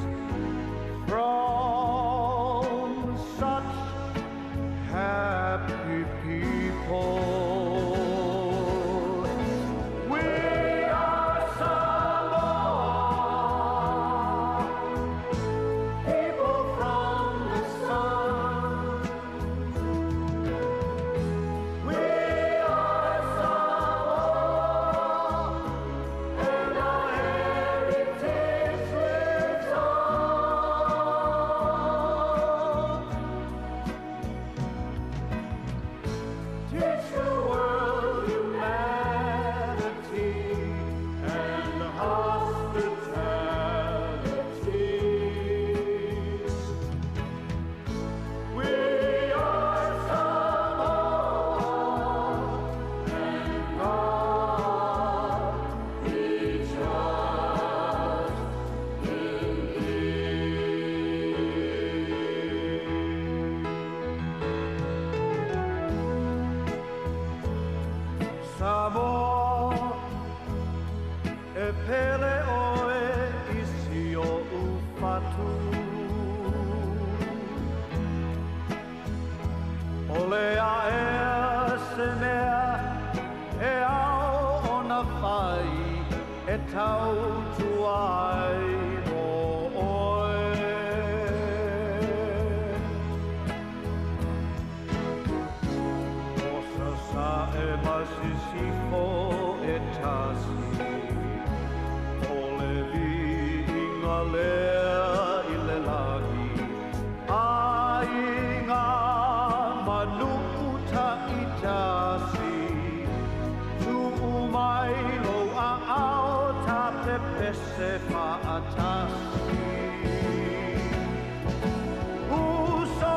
from such happy people. We are Samoa, people from the sun. We are Samoa, and our heritage lives on. Teach the world humanity and hospitality. We are Samoa, and God we trust in Thee. Samoa, e pele oe i si o'u fatu. O le aea se mea e ao ona fai e tautua ai mo oe. O Sasae ma Sisifo e tasi, o le viiga lea i le lagi, aiga ma nuu taitasi, tuu mai lou aao ta pepese faatasi. Uso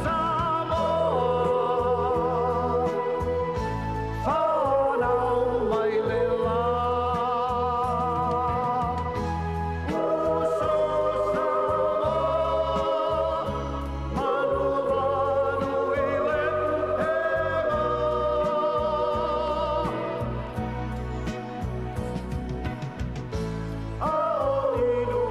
Samoa, fanau mai le la. Uso Samoa, manuvanu i le upega. A o inu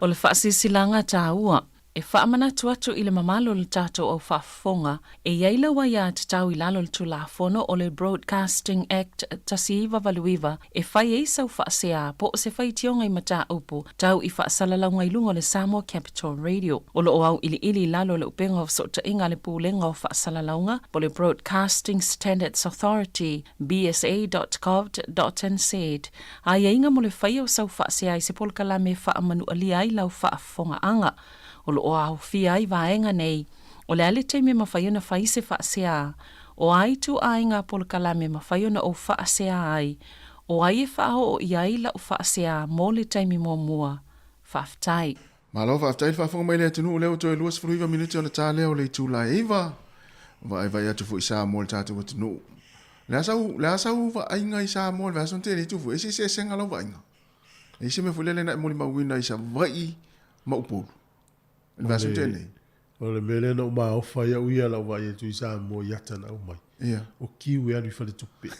O le faasilasilaga taua e faamanatu atu i le mamalu o le tatou au faafofoga, e i ai lau aiatatau i lalo o le Tulafono o le Broadcasting Act 1989 e fai ai sau faasea po o se faitioga i mataupu tau i faasalalauga i luga o le Samoa Capital Radio. O lo o auiliili i lalo o le upega o fesootaiga a le Pulega o Faasalalauga po o le Broadcasting Standards Authority, bsa.govt.nz, Aiaiga mo le faia o sau faasea i se polokalame e faamanualia ai lau faafofogaaga. O lo o aofia ai vaega nei, o le a le taimi e mafai ona fai se faasea, o a ituaiga polokalame e mafai ona ou faasea ai, o ai e faaoo i ai lau faasea mo le taimi muamua. Faafetai. Malo faafetai le faafofoga mai le atunuu lea ua toe 29 minute ona ta lea o le itula e 9. Vaaivaai atu foi i Samoa le tatou atunuu. Le a sau, le a sau vaaiga i Samoa i le vaiaso na tea nei Tufu? E i ai se eseesega lau vaaiga? E i ai se mea foi lele na e molimauina i Savaii ma Upolu i le vaiaso na tea nei? O le mea lea na ou maofa ai au ia lau vaai atu i Samoa i ata na aumai. Ia. O kiu e alu i faletupe.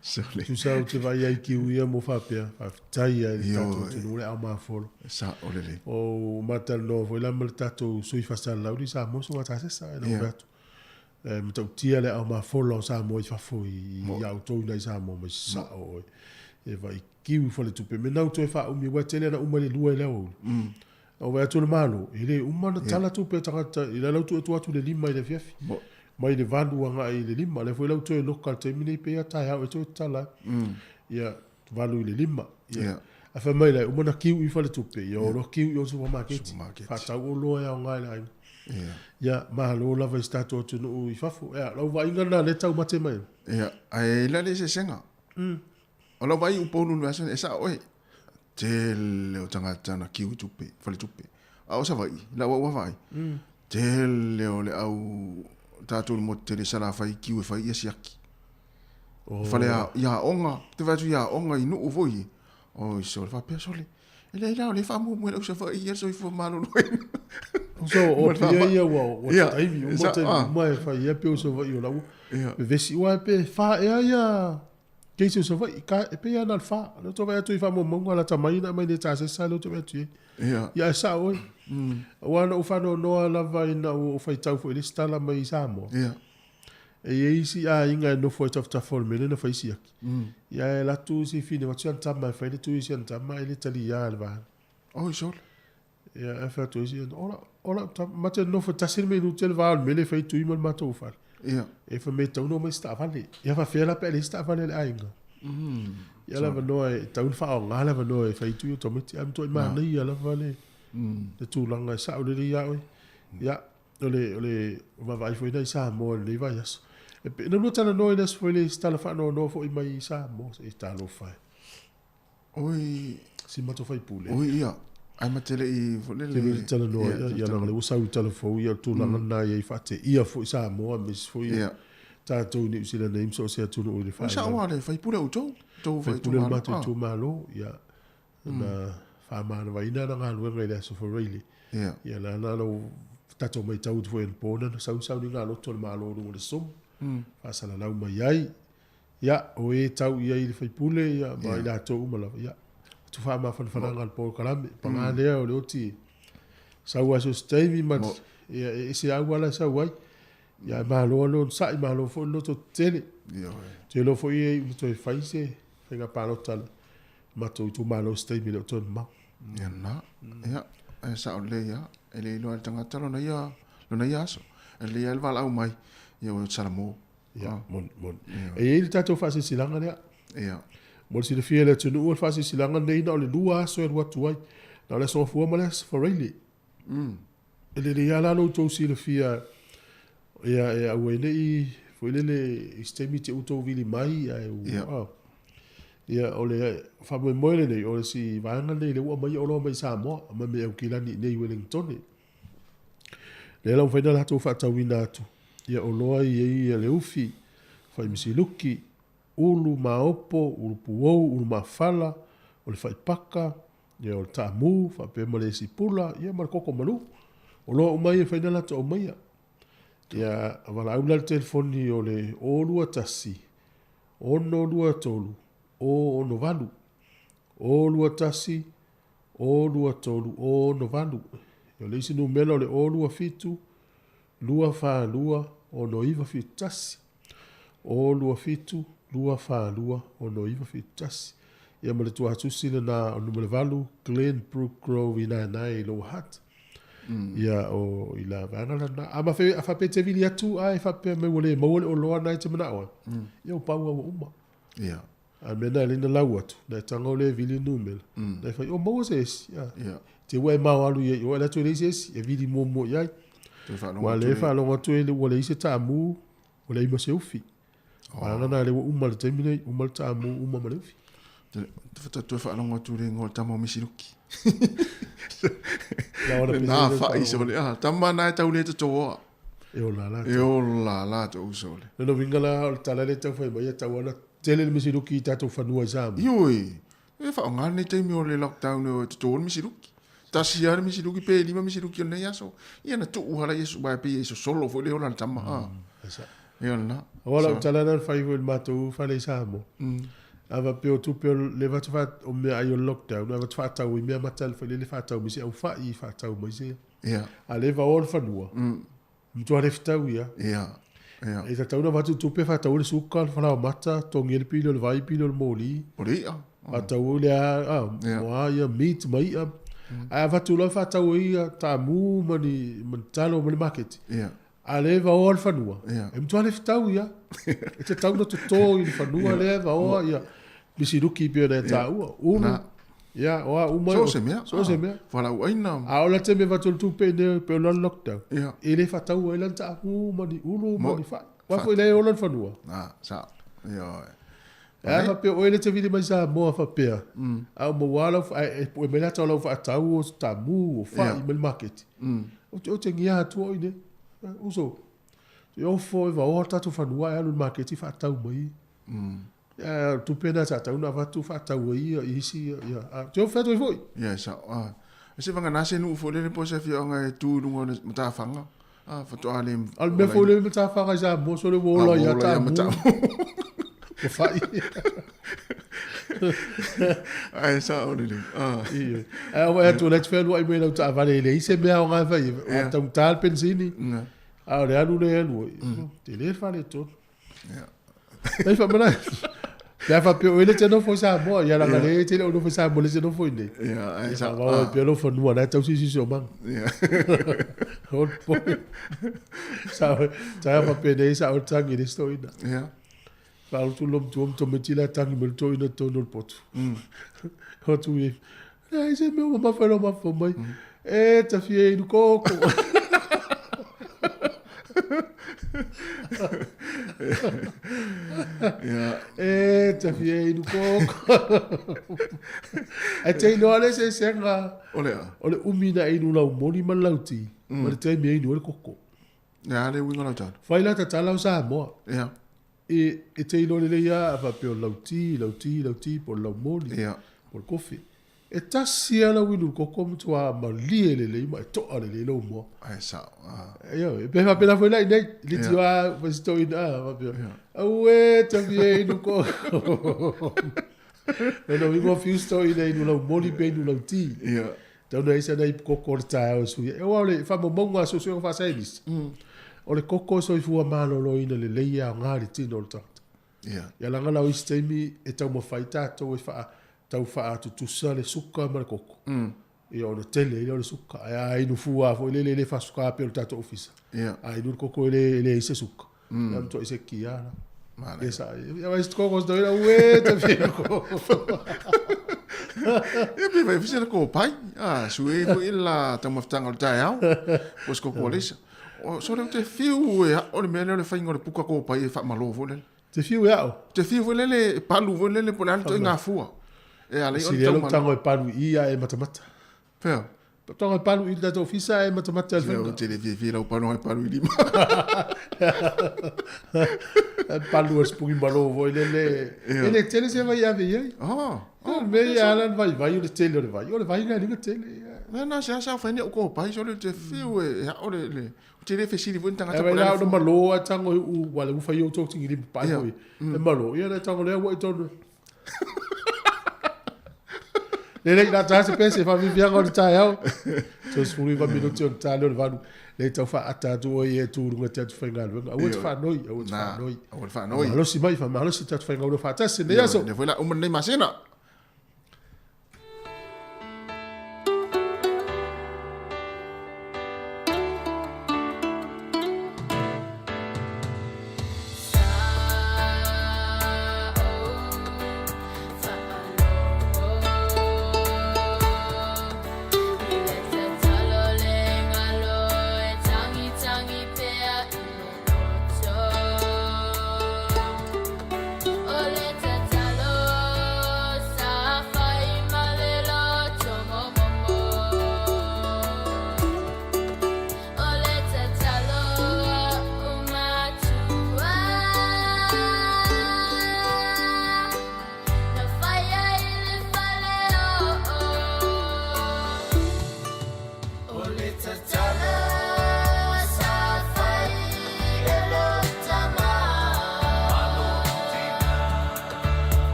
Sole. Tusa ou te vaai ai i kiu ia mo faapea, faafetai lava i le tatou Ioe. atunuu le ao mafolo. Sao lelei. O matalanoa foi la ma le tatou sui faasalalau i Samoa Susuga Tasesa e na ou Ia. fai atu. E matautia le ao mafola o Samoa i fafo i Mo. i a outou ina i Samoa mai sao oe. E vaai kiu i faletupe. Me nau toe faaumi aua e tele ana uma i le lua i le aoauli. A ou vaai atu o le Malo, e le uma ona tala tupe a tagata i la lau toe tuu atu le lima i le afiafi. Mai le valu agai i le lima. Lea foi la ua toe loka i le taimi nei pei lava taeao e toe tatala ai. Ia, valu i le lima. Ia. Ae fai mai la, e uma ona kiu i faletupe, ia o loa kiu i o supermarket. Faatau oloa e aoga i le aiga. Ia, malo lava i si tatou atunuu i fafo. Ia, lau vaaiga lena lea e taumate mai ai. Ia, ae i la le eseesega. O lau vaai i Upolu i le vaiaso nei, e sao oe, tele o tagata na kiu i tupe, faletupe. A o Savaii, i lau au vaai, tele o le au tatou i le motu tele i Salafai kiu e fai ia siaki. Oh. Fale a, i aoga, te vaai atu i aoga i nuu foi e. Oi sole, faapea sole. E leai la, o lea e faamuamua e lau Savaii ia le soifua maloloina. So, o pia ia ua, ua Ia, taimi, uma sa- taimi, ah. uma e fai ia pe o Savaii o lau. Ia. Vevesi ua e pe wha ea ia keisi o Savaii, ka, e pe ia na le wha. Leo te vaai atu i faamaumauga lata mai na mai le tasesa leo te vaai atu i ai. Ia. Ia e sao oe. Aua na ou faanoanoa lava ina ua ou faitau foi i le isi tala mai i Samoa. Ia. E i ai isi aiga e nofo ai tafatafa o le mea lea na fai siaki. Ia e alu atu si fine atu si ana tama e fai le tui si ana tama e le taliā e le vaega. Oi sole. Ia e fai atu ai si ana, ola, ola, ta, mate nofo tasi le minute le va o le mea lea e fai tui ma le matou fale. Ia. E fai mai e tatau ona omai se taavale. Ia faafefea la pe a leai se taavale a le aiga. Ia le avanoa e tatau ona faaaoga le avanoa e fai tui o tamaiti. Ae matuai manaia lava le, le tulaga e sao lelei ia oe. Ia, o le, o le vaavaai foi lena i Samoa i lenei vaiaso. E pe, na lua talanoa i le aso foi lea i se tala faanoanoa foi mai i Samoa. Se i talofa e. Oi. Si matou faipule. Oi ia. Ai ma te le i foi lele. Te le talanoa ia, ia leaga lea ua sau i tala fou ia o le tulaga lena ia i faateia foi Samoa aemaise foi Ia. tatou i Niu Sila nei ma so o se atunuu i le Oi sao faailoa. a le faipule o outou. Tou Faipule o le itumalo. matou itumalo, ia na faamanavaina ana galuega i le aso Faraile. Ia. Ia la na lau tatou matau atu foi anapo na sau sauniga loto a le Malo i luga o le sumu. Faasalalau mai ai. Ia, o e tau i ai i le faipule, ia, ma i latou uma lava, ia, atu faamafanafanaga i le polokalame. Paga lea o le oti e sau lava i so o se taimi ma, ia, e ese lava auala e sau ai. Ia, ae malo lava le onosai, malo foi le loto tetele. Ioe. Ou te iloa foi e iu ina toe fai se faiga palota a le matou itumalo i se taimi e le o toe mamao. Ia na. Ia, e sao lelei lava. E le iloa e le tagata lona ia, lona ia aso. E lelei lava le valaau mai, ia ua salamo. Ia, moni, moni. E i ai le tatou faasilasilaga lea. Ia. Mo le silafia e le atunuu, o le faasilasilaga lenei na o le lua aso e alu atu ai. Na o le Aso Gafua ma le Aso Faraile. E lelei lava la lo outou silafia ia e aua ai ne i foi lele i se taimi te outou vili mai ae ua Ia. Ia o le faamoemoe lenei o le si vaega lenei lea ua aumai oloa mai Samoa ma mai Aukilani i inei i Wellingtone. Lea la ua mafai ona latou faatauina atu ia oloa i ai ia le ufi, faimisiluki, ulu maopo, ulu puou, ulu mafala, o le faipaka, ia o le taamu, faapea ma le esi pula, ia ma le koko malu. Oloa uma ia e mafai ona latou aumaia. Ia valaau la le telefoni o le 021 623 068 021 0 2 3 6 8. O le isi numera o le 0 2 7 2 4 2 6 9 7 1. 0 2 7 2 4 2 6 9 7 1. Ia ma le tuatusi lena o numera 8 Glenbrook Grove i Naenae i Lower Hutt. Ia o i la vaega lena. A ma fe a faapea e te vili atu ae faapea mai ua le maua le oloa lena e te manao ai. Ia ua pau lava ua uma. Ia. A mea na e na lau atu, na e tago le vili numera. Na e fai, o maua se esi. Ia. Ia. Te ua e mao alu i ai, o e alu atu e leai se esi, e vili muamua i ai. Toe faalogo Ua atu le le- faalogo atu e ua leai se taamu, ua leai ma se ufi. Vaega na lea ua uma le taimi nei, uma le taamu, uma ma le ufi. Te toe faalogo atu le igoa o le tama o Misiluki. Na ona pese Na le fai faalogo. sole. Ah, tama na e tau le totoa. E ola la. E ola la tou sole. Lona uiga la o le tala lea e taufai mai e tatau ona tele le misiluki i tatou fanua i Samoa. Ioe, e faaaoga lenei taimi o le lockdown e toto le misiluki. Tasi lava le misiluki pe lima misiluki o lenei aso. Ia na tuu lava Iesu aua e pei e sosolo foi le ola a le tama. Ah. Ia lena. Aua lau tala lena na fai foi i le matou fale i Samoa. A faapea o tupe o le vata fa o meaai o le lockdown, a vata faatau ai mea mata le fale le faatau mai se aufai, faatau mai se. Ia. A le vaoa le fanua. Matua le fetau ia. Ia. Ia. E tatau ona avatu tupe faatau ai le suka, le falaoamata, togi ai le pili o le vai, pili o le moli. O le i'a. Faatau ai le a, a, o a ia meat ma i'a. Ae avatu loa faatau ai ia taamu ma ni, ma ni talo ma le maketi. Ia. A le vaoa le fanua, Ia. e matua le fetau ia. E tatau ona toto i le fanua lea vaoa ia misiluki pei ona e taua. Ulu, Na. ia, o a uma. So o se mea. So o se mea. Fualaauaina. A o le taimi e avatu ai le tupe i nei pei o le lockdown, Ia. e le faatau ai la ni taamu ma ni ulu ma Mo- ni fai. Aua foi lea e ola le fanua. Ah, sao. Ioe. A faapea oe le te vili mai Samoa faapea, a o maua lau, e pue mai le ata o lau faatau o taamu o fai Ia. ma le maketi. Ou te, ou te gia atu oi nei. Uso, te ofo e vaoa le tatou fanua e alu i le maketi faatau mai. Ia, tupe na sa tatau ona avatu faatau ai ia isi ia, ia. A, te ofo atu ai foi. Ia, sao. Ah. E se vagana se nuu foi lele po o se afioaga e tu i luga o le matafaga. Ah, faatoa le A o le mea foi lele matafaga i Samoa, sole ua ola ia taamu. Ua fai. Ae sao lelei. Ah. Ioe. Ae o atu o la e te fealuai mai lau taavale e leai se mea aoga e fai ai. Ua taugata le penisini. A o le alu lea e alu ai. Tele le faaletonu. Ia. Mai faamanatu. Pe a faapea o oe le te nofo i Samoa, ia leaga lea e te le o nofo i Samoa le te nofo i inei. Ia, ae Ia sao. faavao ai pea lou fanua la e tausi siosiomaga. Ia. O le poe. Sa sa faapenei sa o le tagi i le isi toeaina. Ia. Faalotu le matua ma tamaiti la e tagi mai le toeaina i totonu o le potu. O atu i ai, leai se mea ua mamafa i lou mafaufau mai. E ta fia inu koko. Ia. E ta fia inu koko. Ae te iloa le eseesega O le a? o le umi na inu laumoli ma le lauti ma le taimi e inu ai le koko. Ia le uiga o lau tala. Fai la tatala o Samoa. Ia. E, e te iloa lelei lava a faapea o le lauti, lauti, lauti, po o le laumoli, Ia. po o le kofi. E tasi lava lau inu i le koko matua malie lelei ma e toa lelei lou moa. Ae sao. Ah. Ioe, pe faapena foi la i nei, liti lava fai si toeaina a faapea, auē tafi e inu koko. Lona uiga ua fiu si toeaina e inu laumoli pe inu lauti. Ia. Tau na ai sana i koko o le taeao e sui ai. Aua o le faamaumauga a suesuega faasaienisi, o le koko e soifua maloloina lelei e aoga i le tino o le tagata. Ia. Ia laga la o isi taimi e taumafai tatou e faa, tau faatutusa le suka ma le koko. Ia ona tele ai lea o le suka. Ae a inu fua foi lele e le faasuka pei o le tatou ofisa. Ia. A inu le koko e le, e leai se suka. Ia matuai sekia la. Manaia. Ia sa, ia vai se koko se toeaina, uē, ta fia koko. Ia pe vai fisia le kopai. Ah, sue foi la taumafataga o le taeao. Po o se koko alesa. O so le ou te fiu e ao le mea lea o le faiga o le puka kopai e faamalo foi lele. Te fiu e ao. Te fiu foi lele e palu foi lele po o le a le ituaiga fua. E ala ai ona Sili ai lou taumalo. tago e palu i i ae matamata. Fea? Tago e palu i le tatou ofisa ae matamata i le Sila faiga. ou te le fiafia lau palu ai palu i lima. E palu a sipugi malo foi lele. E le tele se vai ave i ai. Oh, O le mea ia ala le vaivai o le tele o le vai. O le vai na liga tele. Na na se asa fai ni o kopai so le te fiu e ao le le. Ou te le fesili foi ni E tagata vai po o le a la le ona fua. malo a tago i u wale u fai o tau tingi lima pai Ia. foi. E malo ia na tago lea ua i tonu. Lelei na ta se pese faafiafiaga o le taeao. 39 minuti o le ta lea o le 8. Lea tau faaata atu oe ia e tu i luga te atu faigaluega. Aua te faanoi, aua te faanoi. Aua te faanoi. Malosi mai, faamalosi tatou faigaluega faatasi lenei aso. Lea foi la uma lenei masina.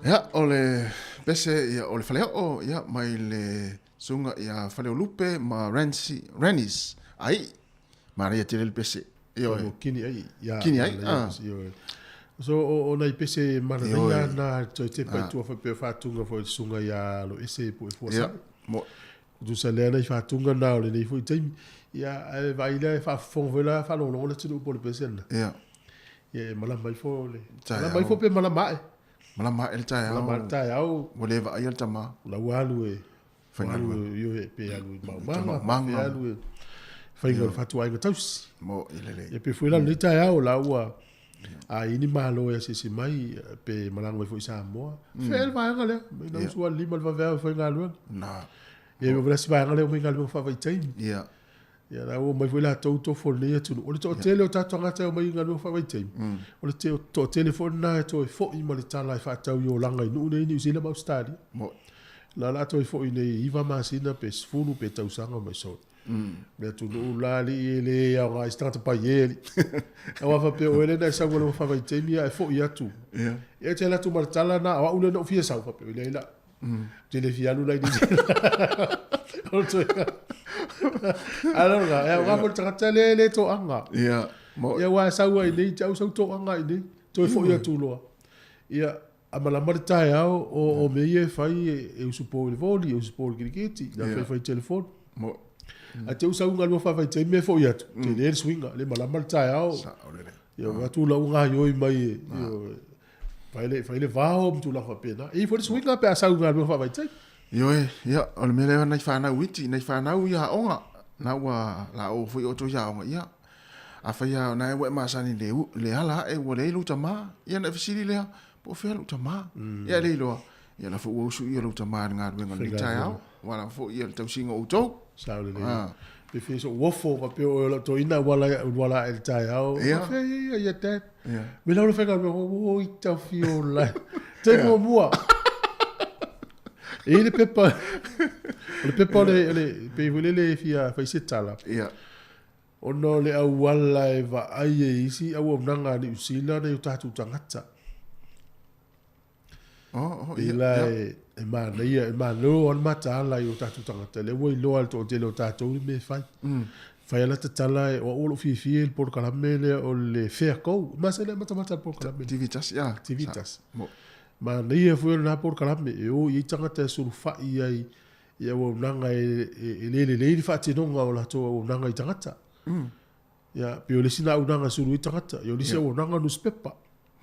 Ia, o le pese, ia, o le faleoo, ia, mai le susuga ia Faleulupe ma Rensi, Rennies, ai, manaia tele le pese. Ioe. Mo kini ai, ia. Kini ai, ah. Ioe. So, o nai pese manaia Ioe. na toe tepa i tua whapea whātunga fo i sunga ia lo ese po e fua Ia. sa. Mo. Tusa lea nei whātunga nā o le nei fo i taimi. Ia, e vai lea e whaafongo foi la whaalongolongo le tunu po le pese na. Ia. Ia, e malama ifo le. Taeao. Malama ifo pe malama e. Malama e le taeao. Malama le taeao. Ua le vaaia le tamā. La ua alu e. Faigaluega. Alu e, ioe, pe alu i maumanga. Maumanga. Pe alu e. Whainga o le whatuaiga tausi. Mo i lelei. Ia pe fue la nei taeao la ua a ini malo e asisi mai pe malaga mai foi i Samoa. Fea le vaega lea, mai na usu a 5 le vaveao e faigaluega. Na. Ia me si vaega lea o mai galuega faavaitaimi. Ia. Ia la ua mai foi latou tofo i lenei atunuu. O le toatele o tatou tagata e omai i galuega faavaitaimi, o le toatele foi lena e toe foi ma le tala e faatau i olaga i nuu nei Niu Sila ma Ausetalia. La o le a toe foi nei 9 masina pe 10 pe tausaga mai soli. Le atunuu la alii e le aoga i se tagata paie alii. Aua faapea oe lea na e sau galuega faavaitaimi ae foi atu. Ia. Ia e te alu atu ma le tala na, o au lea na ou fia sau faapea, leai la. Ou te le fia alu la i Niu Sila. O le toe. Ae lona, e aoga foi le tagata lea e le toaga. Ia. Mo. Ia aua e sau ai nei, te au sau toaga i nei, toe foi atu loa. Ia, a malama le taeao o, o mea ia e fai e, e usupo i le voli, e usupo i le kiriketi, na Ia. fai fai telefoni. Mo. Ae te au sau galuega faavaitaimi e foi atu, tele le suiga, le malama le taeao. Sao lelei. Ia, o atu lau gaioi mai e, ia, fai le, fai le vao ma tulaga faapena. E i ai foi le suiga pe a sau galuega faavaitaimi. Ioe, ia, o le mea lea nai whanau iti, nai whanau ia aoga, na ua la o foi o toi aoga, ia. A whai a nai ua e masani le, le ala e ua le lu tamā, ia na fisili lea, po o fea lu tamā, ia le iloa. Ia la fo ua usu ia lu tamā ngā ruenga ni Whainga tai ruenga. au, wala fo ia le tausinga o tau. Sao lelei. Ah. Pe fia so uofo faapea oe o lau toeaina uala uala ae le taeao. Ia. Fea ia ia ia dad. Ia. Me lau le faigaluega, oi tawhi o lai. Te muamua. E i le pepa, o le pepa o le, o le, pe foi lele e fia fai se tala. Ia. Ona o le auala e vaai e isi auaunaga a Niu Sila nai o tatou tagata. Oh, oh, I ia, la ia. e, e manaia, e malo o le mataala i o tatou tagata. Lea ua iloa e le toatele o tatou le mea e fai. Fai ala tatala e, o au o lou fiafia i le polokalame lea o le Fair Go. Masani ai matamata le polokalame lea. TV tasi, ia. TV Sa- tasi. Mo. Manaia foi o lena polokalame e o i ai tagata e sulufai ai i auaunaga e, e, e le lelei le faatinoga o latou auaunaga i tagata. Ia, pe o le isi na auaunaga e sulu ai tagata, ia o le isi Ia. auaunaga newspaper.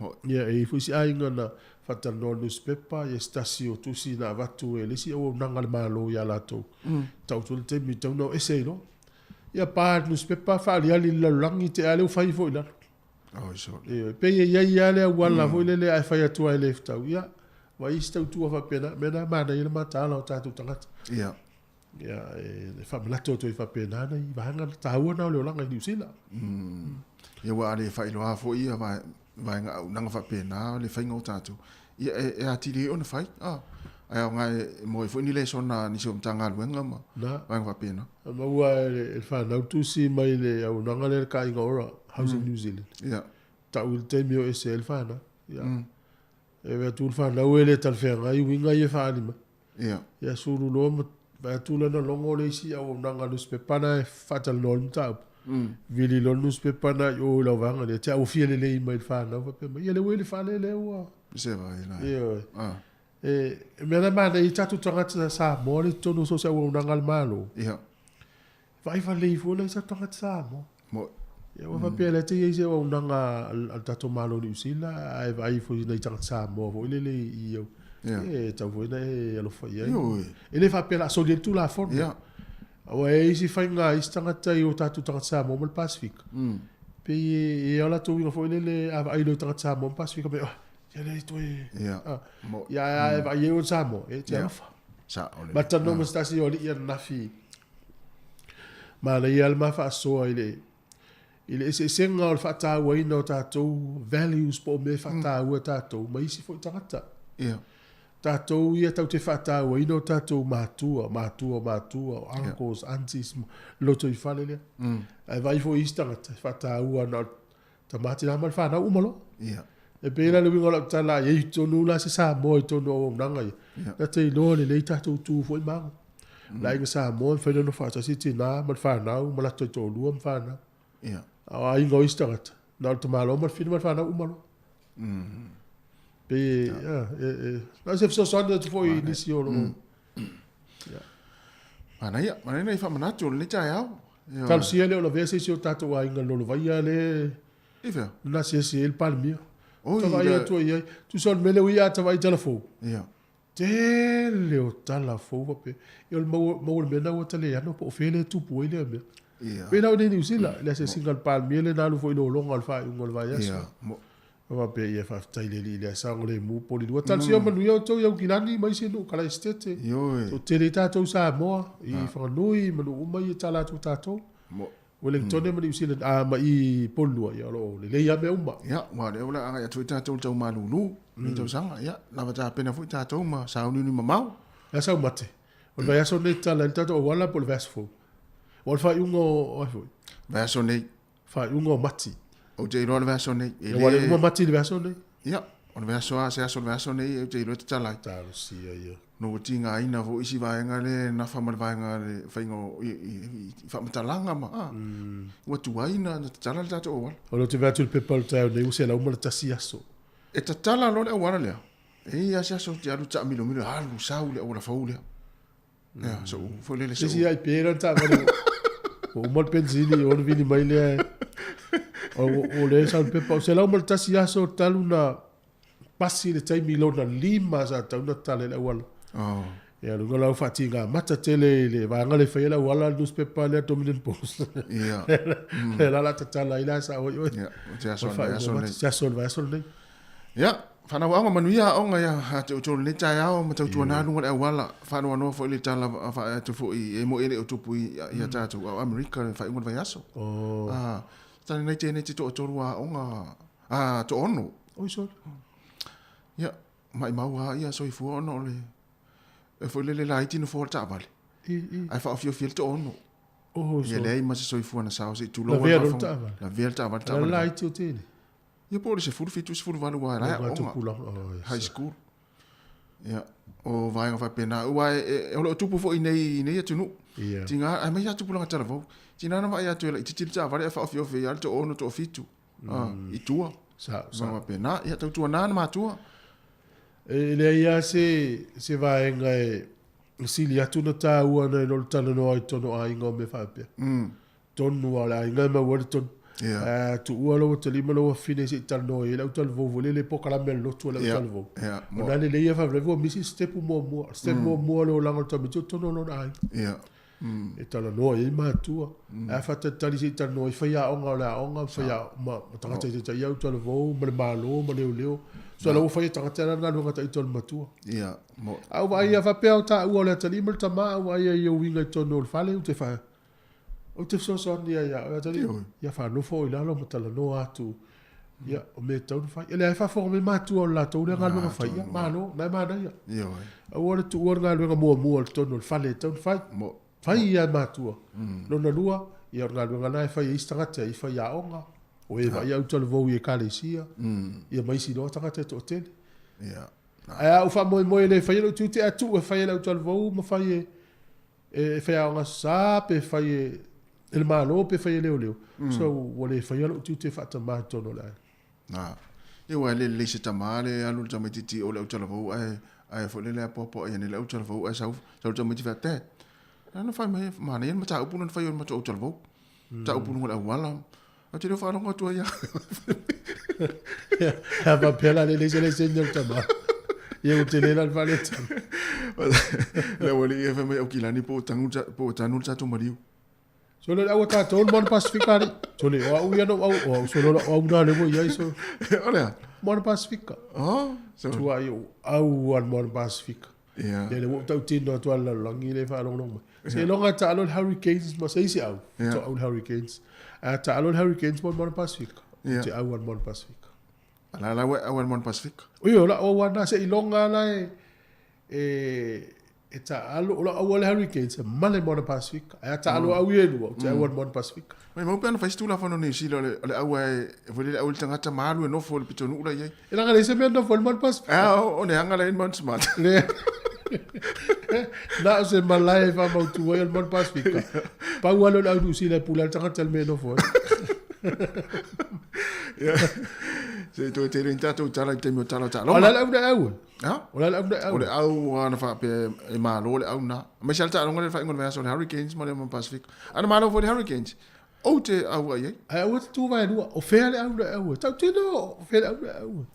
Mo. Ia, e i ai foi isi aiga na faatalanoa newspaper, ia se tasi o tusi na avatu e le isi auaunaga a le Malo ia latou. Tau atu le taimi tau na o ese ai loa. Ia pa le newspaper faaliali i le lalolagi te a lea ua fai foi i lalo. Oh, so. Ioe, pei e iai lava le auala foi lele ae fai atu ai le fetau. Ia, vaai isi tautua faapena, mea na manaia le mataala o tatou tagata. Ia. Ia, e faamanatu atu ai faapena nai vaega taua na o le olaga i Niu Sila. Ia ua ale whailoa fo ia vai vai ngā nanga whapena le whainga o tātou. Ia e, e atiri e ona whai. Ah. Ai au ngai mo e fo ni le sona ni se o mtanga luenga ma. Na. Vai whapena. Maua e le e le whanau tusi mai le auaunaga lea le Kāinga Ora, Housing New Zealand. Ia. Tau i le taimi o ese ai le whanau. Ia. E vea atu le whanau e le talafeagai uiga ia e faaali mai. Ia. Ia sulu loa ma vae atu lana logo le isi auaunaga newspaper na e faatalanoa le mataupu. Vili loa le newspaper na i o i lau vaega lea, te au fia lelei mai le whanau faapea mai. Ia le ua i le fale lea ua. Se vai la. Ioe. Ah. E, e mea na manaia i tatou tagata Samoa le totonu o so o se auaunaga a le Malo. Ia. Vaai valei foi la i tatou tagata Samoa. Mo. Ia ua faapea lea te i ai se auaunaga a le tatou Malo o Niu Sila, ae vaai foi nai tagata Samoa foi lele i au. Ia. E tau foi na e alofa i ai. Ioe. E le faapea la soli ai le Tulafono. Ia. Aua e isi faiga a isi tagata i o tatou tagata Samoa ma le Pasifika. Pei e e ao latou uiga foi lele a vaai loa i tagata Samoa ma Pasifika pei, oh, ia le toe. Ia. Ah. Mo. Ia ae vaai ai o le Samoa, e te Ia. alofa. Sa o le. Ma talanoa ma se tasi o alii ananafi. Manaia le ma faasoa i le i le eseesega o le faatauaina o tatou values po o mea e faataua tatou ma isi foi tagata. Ia. Tatou ia tau te faatauaina o tatou matua, matua, matua, o uncles, aunties, loto i fale lea. Ae vaai foi isi tagata e faataua na o tama tina ma le whanau uma loa. Ia. E pei la le uiga o lau tala, e i tonu la se Samoa i tonu o auaunaga ia. Ia. Na te iloa lelei tatou tu foi mago. La aiga Samoa, mawhai na faatasi tina ma le whanau, ma latou toalua ma whanau. Ia. A o aiga o isi tagata, na o le tamaloa ma le fine ma le fanau uma loa. Pei, e, na o se fesoasoani atu foi i nisi o lo o. Manaia, manaia nai faamanatu o lenei taeao. Talosia e le o lavea se isi o tatou aiga i le lolovaia lea I fea? Na asiasi ai le Palemia. Oi, Ta vaai atu ai i ai. Tusa o le mea lea ua i ai a ta vaai i tala fou. Ia. Tele o tala fou faapea. Ia o le maua, maua le mea lena ua ta le ano po o fea lea e tupu ai lea mea. Ia. Pei la o i inei i Niu Sila, i le asiasiga a le Palemia lea na alu foi i lologa o le faaiuga o le vaiaso. Ia. Mo. Ma faapea, ia faafetai i le Alii i le asaogalemu poli lua. Talosia manuia outou i Aukilani ma isi nuu Kalaisitete. Ioe. Toatele ai tatou i Samoa, i Whanganui ma nuu uma ia e tala atu tatou. Mo. Wellingtone ma Niu Sealand, a ma i Polilua, ia o lo o lelei lava mea uma. Ia, aua o lea o le a agai atu foi tatou i le tau malulu, lenei tausaga, ia, lava tapena foi tatou ma sauniuni mamao. Le a sau mate? O le vaiaso lenei tatala ai le tatou auala po o le vaiaso fou? Aua o le faaiuga o ai foi? Vaiaso nei. Faaiuga o Mati. Ou te iloa o le vaiaso nei. E Aua le uma Mati i le vaiaso nei. Ia, o le vaiaso lava, se aso o le vaiaso nei ou te iloa e tatala ai. Talosia ia. Na ua tigaina foi isi vaega lea e nafa ma le vaega le faiga o i, i, i faamatalaga ma, a, ua tuai na, na tatala le tatou auala. O lea ou te vaai atu i le pepa o le taeao nei ua 101 aso. E tatala loa le auala lea, e i ai lava se aso ou te alu taamilomilo, alu sau le auala fou lea. Ia, sou foi lele sou. Isi ai pe la taavale. Ua uma le pensili ona vili mai lea. O o le sau le pepa o 101 aso talu na pasi le taimi lona lima sa tatau ona tatala i le auala. Oh. Ia luga lau faatiga mata tele i le vaega le faia le auala le newspaper lea Dominion Post. Ia. Le la la tatala ai la sa oi oi. Ia, o te aso le aso nei. Te aso le aso nei. Ia, fanau aoga manuia aoga ia a te outou lenei taeao ma tautuana luga o le auala, faanoanoa foi le tala faaea atu foi e moi e le o tupu i ia tatou a o Amerika le faaiuga o le vaiaso. Oh. Ah, tali nei tēnei te toatolu aoga, a toono. Oi sole. Ia, maimau lava ia soifua ona o le e foi lele laiti nofoa o le taavale. I, i. Ae faaofiofia le toono. Oh, Ia sole. leai ma se soifua na sao se i tulou Lavea le loa le faafofoga. taavale. Lavea le taavale, La taavale. laiti o tēnei. Ia po o le 17, 18 aua la e Ngā aoga. tupulaga, oh, yes. High school. Ia, o vaega faapena. Aua e, e, o lo o tupu foi nei, nei atunuu. Ia. Tiga, ae mai lava tupulaga talavou. Tina na vaai atu e laitiiti le taavale ae faaofiofi ai lava le toaono, toafitu, i tua. Sao, sao. Vaega faapena. Ia, tautuana na matua. E leai lava se, se vaega e sili atu na tāua nai lo le talanoa i tonu aiga o mea faapea. Tonu lava o le aiga e maua ai le tonu. Ia. A tuua lou atalii ma lou afine se i talanoa i ai le autalavou foi lele polokalame a le lotu a le Ia, autalavou. ia, O lena lelei ia faafetai ua misi stepu muamua. O step muamua o le olaga o le tamaiti o totonu o lona aiga. Ia. E talanoa i ai matua. Ae faatalitali se i talanoa i faiaoga o le aoga, ma tagata i taitai autalavou, ma le Malo, ma leoleo. So la ua fai e tagata la le galuega taito a le matua. Ia, mo. A ou vaai ia faapea o taua o le atalii ma le tama, a ou vaai ai i ou uiga i totonu o le fale, ou te fa, ou te fesoasoani ai ia oe, atalii, ia faanofo oe i lalo ma talanoa atu. Ia, o mea e tatau ona fai. Ia leai, faafofoga mai matua o le latou lea galuega fai, ia, malo, na e manaia. Ioe. Aua le tuua le galuega muamua i totonu o le fale e tatau ona fai. Mo. Fai ia e matua. Lona lua, ia o le galuega lena e fai e isi tagata i faiaoga, o e vaai autalavou i ekalesia, ia ma isi loa tagata e toatele. Ia. Ae a ou faamoemoe e le faia lou tiute, ae tuu e fai e le autalavou ma fai e e faiaoga sa pe fai e e le Malo pe fai e leoleo. So ua le faia lou tiute faatamā i totonu o le aiga. Na. Ia aua e le lelei se tamā le alu le tamaitiiti o le autalavou ae ae foi lele apoapoai ane le autalavou ae sau sau le tamaiti fai Dad, na na fai mai manaia le mataupu lea na fai o le matou autalavou. Mataupu luga o le auala. Ou te le o faalogo atu ai ia. A faapea la le leai se laisene o le tama. Ia ua tele la le faaletonu. Le aualii e fai mai Aukilani po o tanu po o tanu le tatou maliu. Sole le aua tatou le Moana Pasifika alii. Sole o au ia na ou au, o au sole o lau au na lea ua i ai so. O le a? Moana Pasifika. Oh, so. Tuai ou au a le Moana Pasifika. Ia. Ia lea ua ou tautino atu lava i le lalolagi lea e faalogologo mai. Seiloga e taalo le Hurricanes ma se isi au, Ia. to au le Hurricanes. A taalo le Hurricanes mo le Moana Pasifika. Ia. Te au a le Moana Pasifika. A la la ua e au a le Moana Pasifika. Oi, o lau au lava lena, seiloga la e, e, e taalo, o lau au a le Hurricanes, e male Moana Pasifika. Ae a taalo au ia e lua, ou te au a le Moana Pasifika. Maimau pe ana fai se Tulafono Niu Sila o le, o le au e, foi lele au le tagata ma alu e nofo i le pitonuu la i ai. E leaga leai se mea e nofo ai le Moana Pasifika. A, o, o le aga la i le Mount Smart. Le, na o se malae e faamautu ai o le Moana Pasifika. Pau lava lea o le au Niu Sila e pule ai le tagata i le mea e nofo ai. Ia. Se i toe tele ni tatou tala i taimi o tala o taaloga. O le a le au na e au? Ha? O le a le au na e au? O le au ana faapea e malo le au na. Aemaise lava le taaloga lea i le faaiuga o le vaiaso o le Hurricanes ma le Pacific. Ana malo foi le Hurricanes. Ou te auai ai. Ae aua te tu vaelua. O fea le au na e au ai? Tautino, o fea le au na e au ai?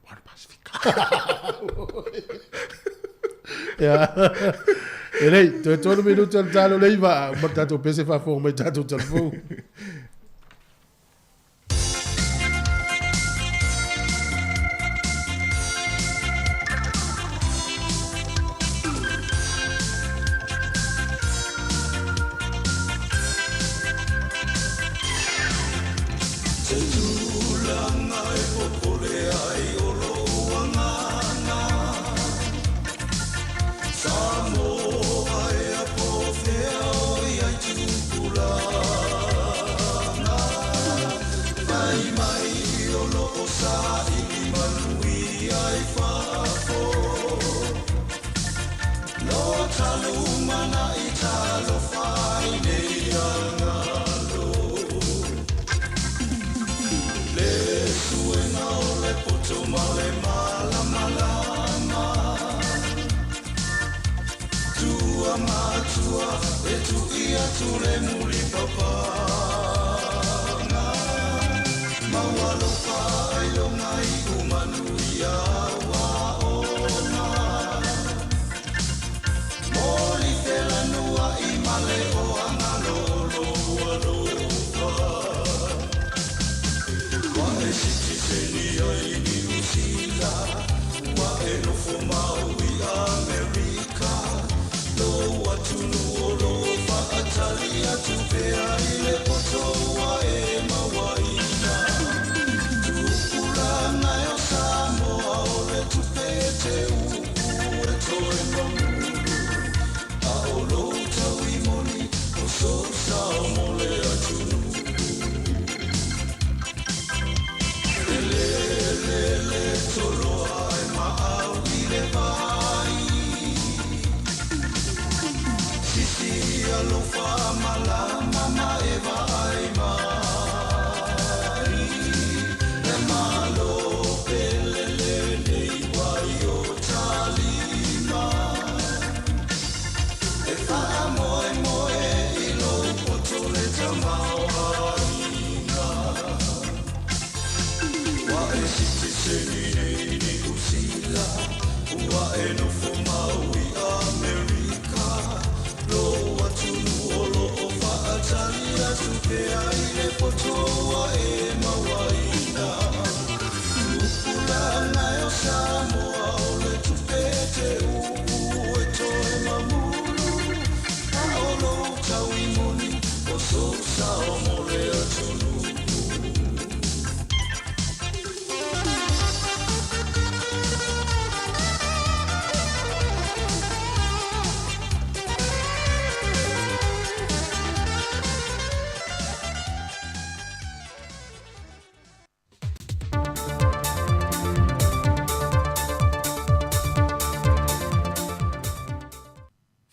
Moana Pasifika. Ia. E lei, toe tolu minuti o le talo le iva, ma tatou pese faafofoga mai tatou talafou.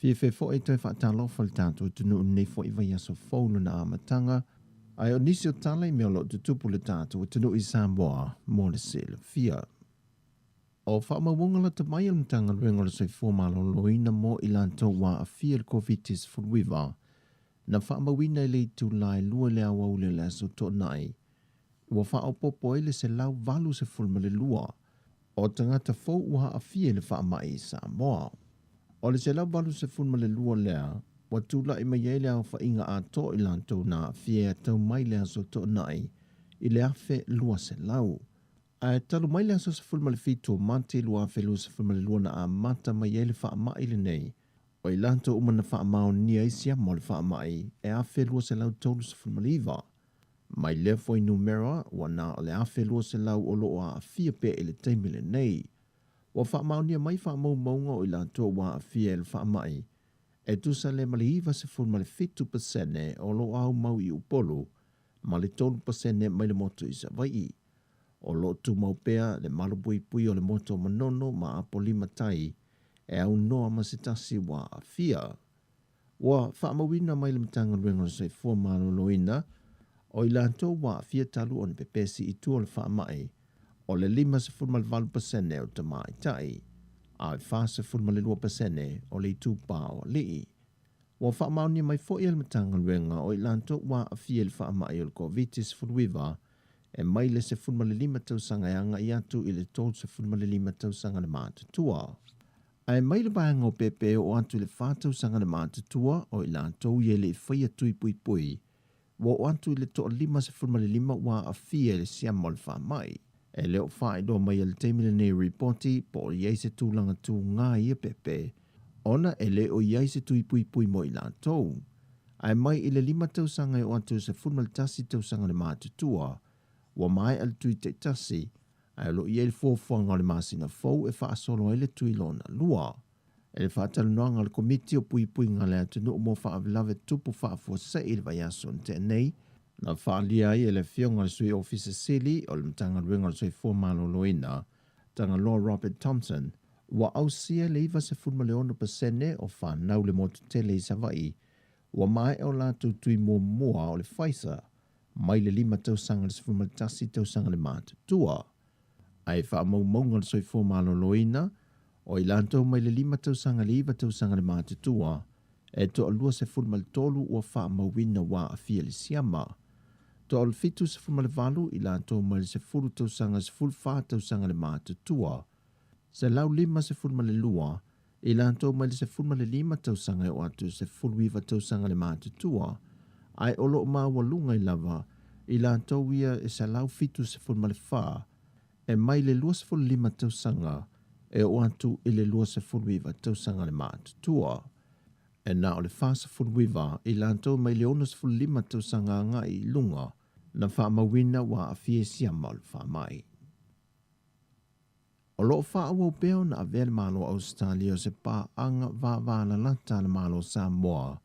Fiafia foi e toe faatalofa i le tatou atunuu i lenei foi vaiaso fou lona amataga, ae o nisi o tala i mea o lo o tutupu i le tatou atunuu i Samoa mo le silafia. O faamaumauga lata mai a le Matagaluega o le Soifua Maloloina mo i latou ua aafia i le Koviti-19, na faamauina i le itula e 2 i le aoauli o le Aso Toonai, ua faaopoopo ai le 182 o tagata fou ua aafia i le faamai i Samoa. O le 182 lea ua tulai mai ai le aofaiga atoa o i latou na aafia e tau mai le Aso Toonai i le 1,200. Ae talu mai le aso 17 o Mati 2022 na amata mai ai le faamai lenei, o i latou uma na faamaonia ai siama o le faamai e 1,239. Mai lea fuainumera, ua na o le 1,200 o lo o aafia pea i le taimi lenei. Ua faamaonia mai faamaumauga o i latou ua aafia i le faamai, e tusa lea ma le 97% o lo o aumau i Upolu ma le 3% mai le motu i Savaii. O lo o tumau pea le malupuipui o le motu o Manono ma Apolima Tai e aunoa ma se tasi ua aafia. Ua faamauina mai le Matagaluega o le Soifua Maloloina, O i latou ua aafia talu ona pepesi i tua o le faamai, o le 58% o tamaitai, a o le 42% o le itupa o alii. Ua faamaonia mai foi e le Matagaluega o i latou ua aafia i le faamai o le Koviti-19 e mai le 15 tausaga e agai atu i le 35 tausaga le matutua. Ae mai le vaega o pepe e oo atu i le 4 tausaga le matutua o i latou ia e le i faia tui puipui, ua oo atu i le toa 55 ua aafia i le siama o le faamai. E le o faailoa mai e le taimi lenei ripoti po o i ai se tulaga tūgā i ia pepe, ona e le o i ai se tui puipui mo i latou. Ae mai i le 5 tausaga e oo atu i le 11 tausaga le matutua, ua maea le tui taitasi, ae o lo o i ai le fuafuaga o le masina fou e faasolo ai le tui lona lua. I le faatalanoaga a le Komiti o Puipuiga a le Atunuu mo Faalavelave Tutupu Faafuasei i le vaiaso na tea nei, na faaalia ai e le Afioga i le Sui Ofisa Sili o le Matagaluega o le Soifua Maloloina, Tagaloa Robert Thompson, ua ausia le 96% o fanau i le motu tele i Savaii ua maea o latou tui muamua o le Pfizer mai le 5 tausaga i le 11 tausaga le matutua. Ae faamaumauga a le Soifua Maloloina, o i latou mai le 5 tausaga i le 9 tausaga le matutua, e toa 23 ua faamauina ua aafia i le siama. Toa 78 i latou mai le 10 tausaga i le 14 tausaga le matutua. 152 i latou mai le 15 tausaga e oo atu i le 19 tausaga le matutua, ae o lo o maualuga ai lava i latou ia e 174 e mai le 25 tausaga e oo atu i le 29 tausaga le matutua. E na o le 49 i latou mai le 65 tausaga agai i luga na faamauina ua aafia i siama o le faamai. O lo o faaauau pea ona avea le Malo o Ausetalia o se paaga vavalalata a le Malo o Samoa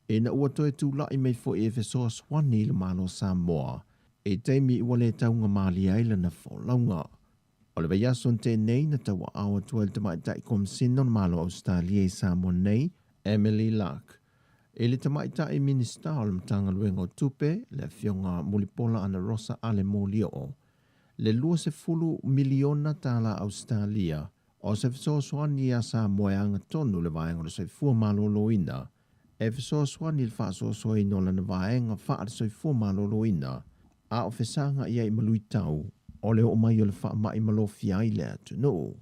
ina ua toe tulai mai foi e fesoasoani i le Malo o Samoa i taimi ua le taugamalie ai lana folauga. O le vaiaso na tea nei na tauaao atu ai le Tamaitai Komasina o le Malo o Ausetalia i Samoa nei, Emily Lark, i le Tamaitai Minisita o le Matagaluega o Tupe, le Afioga Mulipola Anarosa Ale Molioo, le 20 miliona tala Ausetalia o se fesoasoani iā Samoa e agatonu le vaega o le soifua maloloina, e fesoasoani i le faasoasoaina o lana vaega faale-soifua maloloina, a o fesaga i ai ma luitau o le oo mai o le faamai malofia ai le atunuu.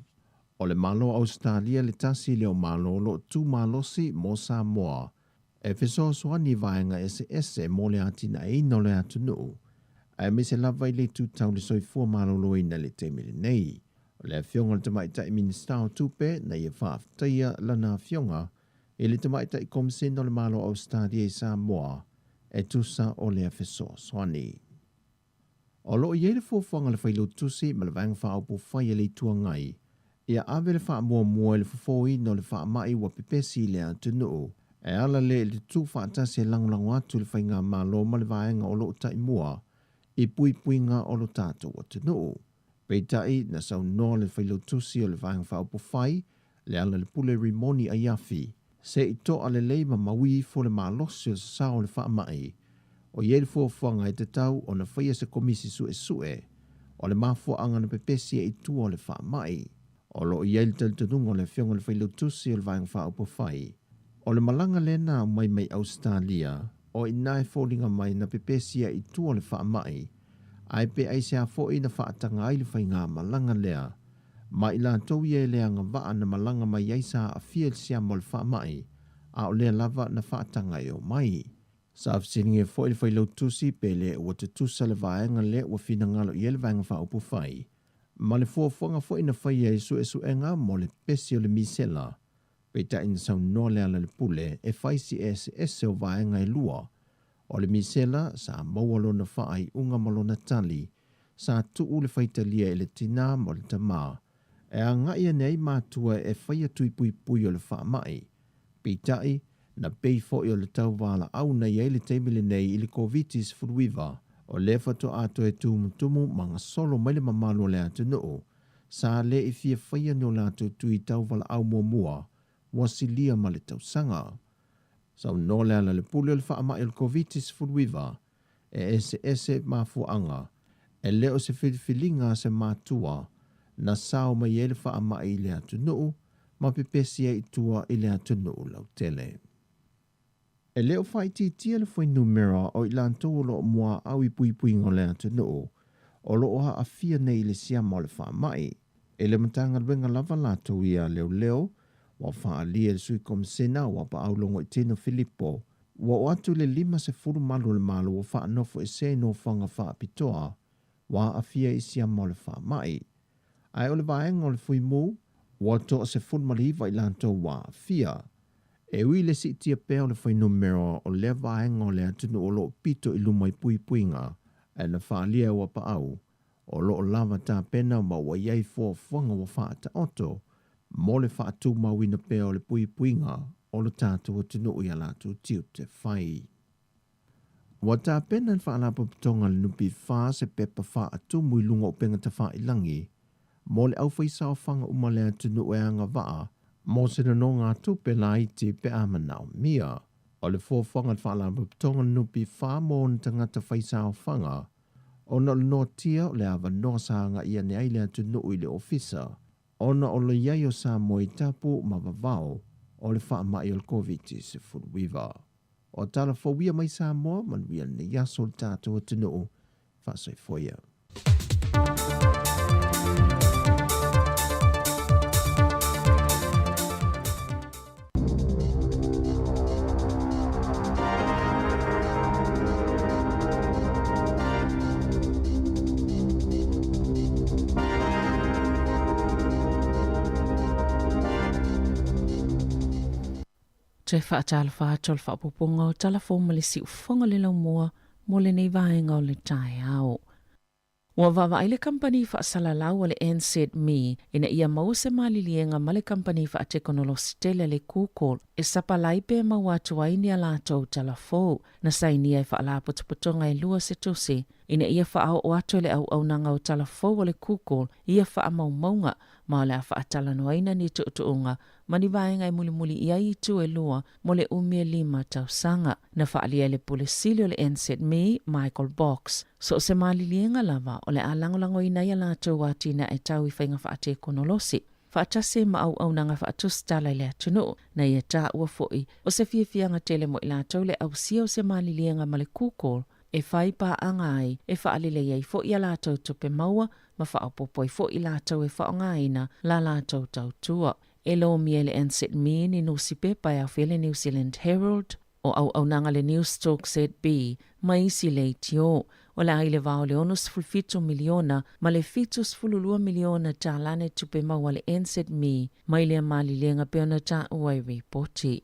O le Malo o Ausetalia le tasi lea o Malo o lo o tu malosi mo Samoa e fesoasoani i vaega eseese mo le atinaeina o le atunuu, aemaise lava i le itu tau le soifua maloloina i le taimi lenei. O le Afioga i le Tamaitai Minisita o Tupe na ia faafetaia lana afioga i le Tamaitai Komisena o le Malo o Ausetalia i Samoa e tusa o lea fesoasoani. O lo o i ai le fuafuaga a le Failautusi ma le Vaega Faaopufai a le Itu Agai ia ave le faamuamua i le fofoina o le faamai ua pepesi i le atunuu e ala lea i le tutu faatasi e lagolago atu i le Faigamalo ma le vaega o lo o taimua i puipuiga o lo tatou atunuu. Peitai, na saunoa le Failautusi o le Vaega Faaupufai, Lealailepule Rimoni Aiafi, se i toa lelei ma maui ifo le malosi o le sasao o le faamai, o i ai le fuafuaga e tatau ona faia se komisi suesue o le mafuaaga na pepesi ai i tua o le faamai. O lo o i ai le talitonuga o le Afioga i le Failautusi o le Vaega Faaupufai, o le malaga lea na aumai mai Ausetalia, o i ina e foliga mai na pepesi ai i tua o le faamai, ae pe aisea foi na faataga ai le faigamalaga lea ma i latou ia e le agavaa na malaga mai ai sa aafia i le siama o le faamai, a o lea lava na faataga e omai. Sa fesiligia foi le Failautusi pe le ua tutusa le vaega lea ua finagalo i ai le Vaega Faaupufai ma le fuafuaga foi na faia i suesuega mo le pesi o le misela, peitai na saunoa Lealailepule e fai si eseese o vaega e lua. O le misela sa maua lona faaiuga ma lona tali, sa tuu le faitalia i le tinā ma le tamā, e agai ane ai matua e faia tui puipui o le faamai. Peitai, na pei foi o le tau valaau na i ai le taimi lenei i le Koviti-19, o lea faatoa toe tumutumu ma gasolo mai le mamalu o le atunuu, sa le i fia faia ni o latou tui tauvalaau muamua ua silia ma le tausaga. Saunoa Lealailepule o le faamai o le Koviti-19, E eseese mafuaʻaga, e le o se filifiliga a se matua na sao mai ai le faamai i le atunuu ma pepesi ai i tua i le atunuu lautele. E le o faaitiitia le fuainumera o i latou o lo o muaau i puipuiga o le atunuu o lo o aafia nei i le siama o le faamai. I le Matagaluega lava latou ia leoleo, ua faaalia e le Sui Komisena o Apaau Logoitino Filipo, ua oo atu i le 50 malu o le Malo ua faanofoesea i nofoaga faapitoa ua aafia i siama o le faamai. Ae o le vaega o le Fuimu, ua toa 19 i latou ua aafia. E ui i le siitia pea o le fuainumera o lea vaega o le atunuu o lo o pito i luma i puipuiga, ae na faaalia e Uapaau, o lo o lava tapena ma ua i ai fuafuaga ua faataoto mo le faatumauina pea o le puipuiga o lo tatou atunuu i a latou tiute fai. Ua tapena e le Faalapotopotoga a le NPF se pepa faatumu i luga o upega tafailagi mo le aufaisaofaga uma o le atunuu e agavaa mo se nonogatupe laiti pe a manaomia. O le fuafuaga a le Faalapotopotoga a le NPF mo ona tagata faisaofaga ona o le noatia o le avanoa sa agaia ane ai le atunuu i le ofisa ona o le i ai o Samoa i tapu ma vavao o le faamai o le Koviti-19. O tala fou ia mai Samoa, manuia lenei aso le tatou atunuu, faasoifua ia. Toe faatalofa atu o le faaopoopoga o tala fou ma le siufofoga o le laumua mo lenei vaega o le taeao. Ua vaavaai le kamupani faasalalau a le NZME ina ia maua se maliliega ma le kamupani faatekonolosi tele a le Google e sapalai pe maua atu ai ni a latou tala fou. Na sainia e faalapotopotoga e lua se tusi ina ia faaoo atu e le auaunaga o tala fou a le Google ia faamaumauga ma o le a faatalanoaina ni tuutuuga ma ni vaega e mulimuli i ai itu e lua mo le umi e lima tausaga. Na faaalia e le Pule Sili o le NZME, Michael Box, so o se maliliega lava o le a lagolagoina ai a latou atinae tau i faiga faatekonolosi, faatasi ai ma auaunaga faatusitala i le atunuu. Na ia taua foi, o se fiafiaga tele mo i latou le ausia o se maliliega ma le Google e whai pāanga ai, e whaalelei ai foi a latou tupe maua, ma faaopoopo ai foi i latou e faaaogaina la latou tautua. E lomia e le NZME ni nusipepa e aofia le New Zealand Herald, o auaunaga le Newstalk ZB, ma isi leitio. O le a i le va o le 67 miliona ma le 72 miliona tālā ne tupe maua a le NZME mai lea malilega pei ona taua i ripoti.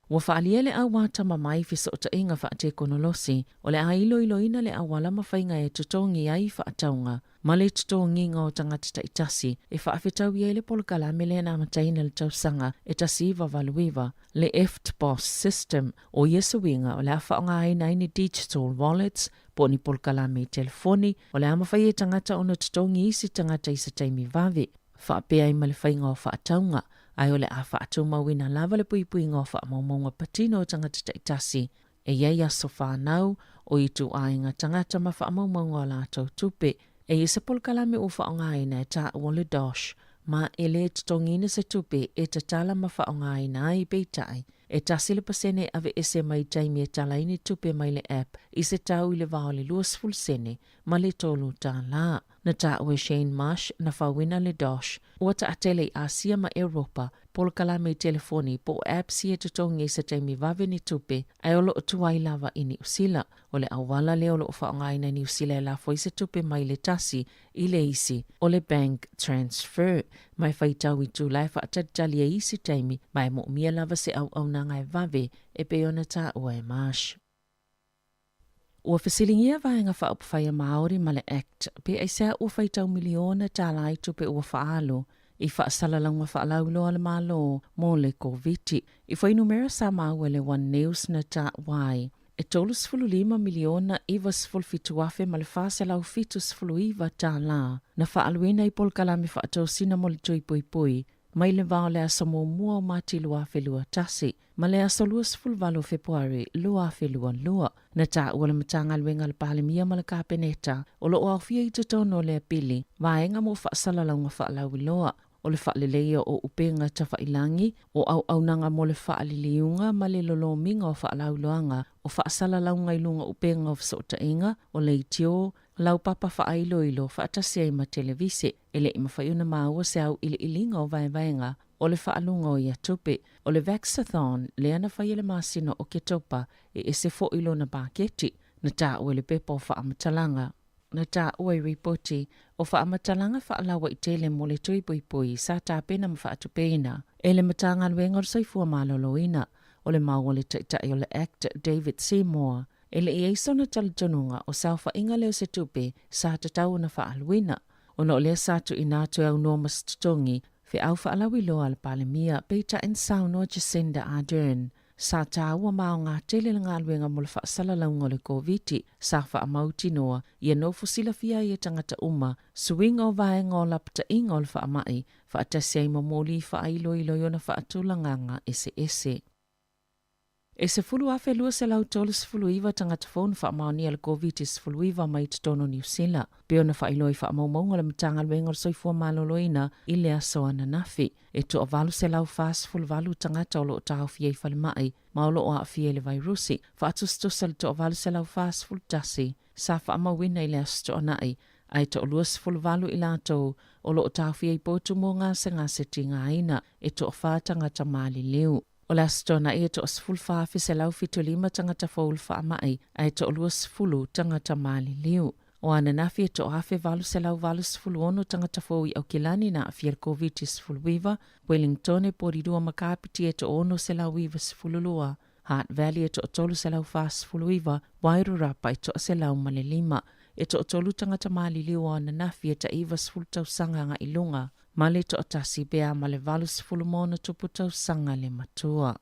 Ua faaalia le auatama mai fesootaiga faatekonolosi o le a iloiloina le auala ma faiga e totogi ai faatauga ma le totogiga o tagata taitasi e faafetaui ai le polokalame lea na amataina i le tausaga e 1989, le EFTPOS system. O ia suiga o le a faaaogaina ai ni digital wallets po o ni polokalame i telefoni o le a mafai e tagata ona totogi isi tagata i se taimi vave. Faapea ai ma le faiga o faatauga, ae o le a faatumauina lava le puipuiga o faamaumauga patino o tagata taitasi e i ai aso fanau, o ituaiga tagata ma faamaumauga o latou tupe. E i ai se polokalame ua faaaogaina e taua o le DOSH, ma e le totogiina se tupe e tatala ma faaaogaina ai, peitai, e 1% e aveese mai taimi e tala ai ni tupe mai le app i se tau i le va o le 20 sene ma le $3. Na taua e Shane Marsh na fauina le DOSH, ua taatele i Asia ma Europa, polokalame i telefoni po o apps ia e totogi ai se taimi vave ni tupe, ae o lo o tuai lava i Niu Sila. O le auala lea o lo o faaaogaina e Niu Sila e lafo ai se tupe mai le tasi i le isi, o le bank transfer. Ma e faitau i tula e faatalitali ai isi taimi, ma e moomia lava se auaunaga e vave e pei ona taua e Marsh. Ua fesiligia Vaega Faaupufai a Māori ma le Act pe aisea ua faitau miliona tālā i tupe ua faaalu i faasalalauga faalauiloa a le Malo mo le Koviti. I fuainumera sa maua e le One News na taua ai e 35 miliona 97 afe ma le 479 tālā na faaaluina i polokalame faatosina mo le tui puipui. mai le va o le aso 1 o Mati 2021 ma le aso 28 o Fepuari 2022. Na taua le Matagaluega a le Palemia ma le Kapeneta o lo o aofia i totonu o lea pili vaega mo faasalalauga faalauiloa o le faaleleia o upega tafailagi, o auaunaga mo le faaliliuga ma le lolomiga o faalauiloaga o faasalalauga i luga upega o fesootaiga, o leitio, laupapa faailoilo faatasi ai ma televise. E le i mafai ona maua se auiliiliga o vaevaega o le faaluga o ia tupe. O le Vaxathon lea na faia i le masina o Oketopa e ese foi lona paketi, na taua i le pepa o faamatalaga. Na taua i ripoti o faamatalaga faalauaitele mo le tui puipui sa tapena ma faatupeina e le Matagaluega o le Soifua Maloloina. O le mau a le Taitai o le act David Seymour, e le i ai sona talitonuga o se aofaiga lea o se tupe sa tatau ona faaaluina, ona o lea sa tuuina atu e aunoa ma se totogi feau faalauiloa a le Palemia, peitai na saunoa Jacinda Ardern, Sa taua ma aoga tele le galuega mo le faasalalauga o le Koviti, sa faamautinoa ia nofo silafia ai e tagata uma suiga o vaega o lapataiga o le faamai, faatasi ai ma moli faailoilo i ona faatulagaga eseese. E 10,239 tagata fou na faamaonia le Koviti-19 mai totonu o Niu Sila, pei ona faailoa i faamaumauga a le Matagaluega o le Soifua Maloloina i le aso ananafi. E toa-848 tagata o lo o taofia i falemai ma o lo o aafia i le vairusi, faatusatusa i le toa-841 sa faamauina i le Aso Toonai, ae toa-28 i latou o lo o taofia i potu mo gasegase tigaina, e toafa tagata maliliu. O le Aso Toonai e toa-14,175 tagata fou le faamai, ae toa-20 tagata maliliu. O ananafi e toa-1,886 tagata fou i Aukilani na aafia i le Koviti-19, Wellingtone, Porirua ma Kapiti e toa-692, Hutt Valley e toa-349, Wairarapa e toa-105. E toatolu tagata maliliu o ananafi e tai-90 tausaga agai i luga, ma le toatasi pe a ma le 80 ma ona tupu tausaga le matua.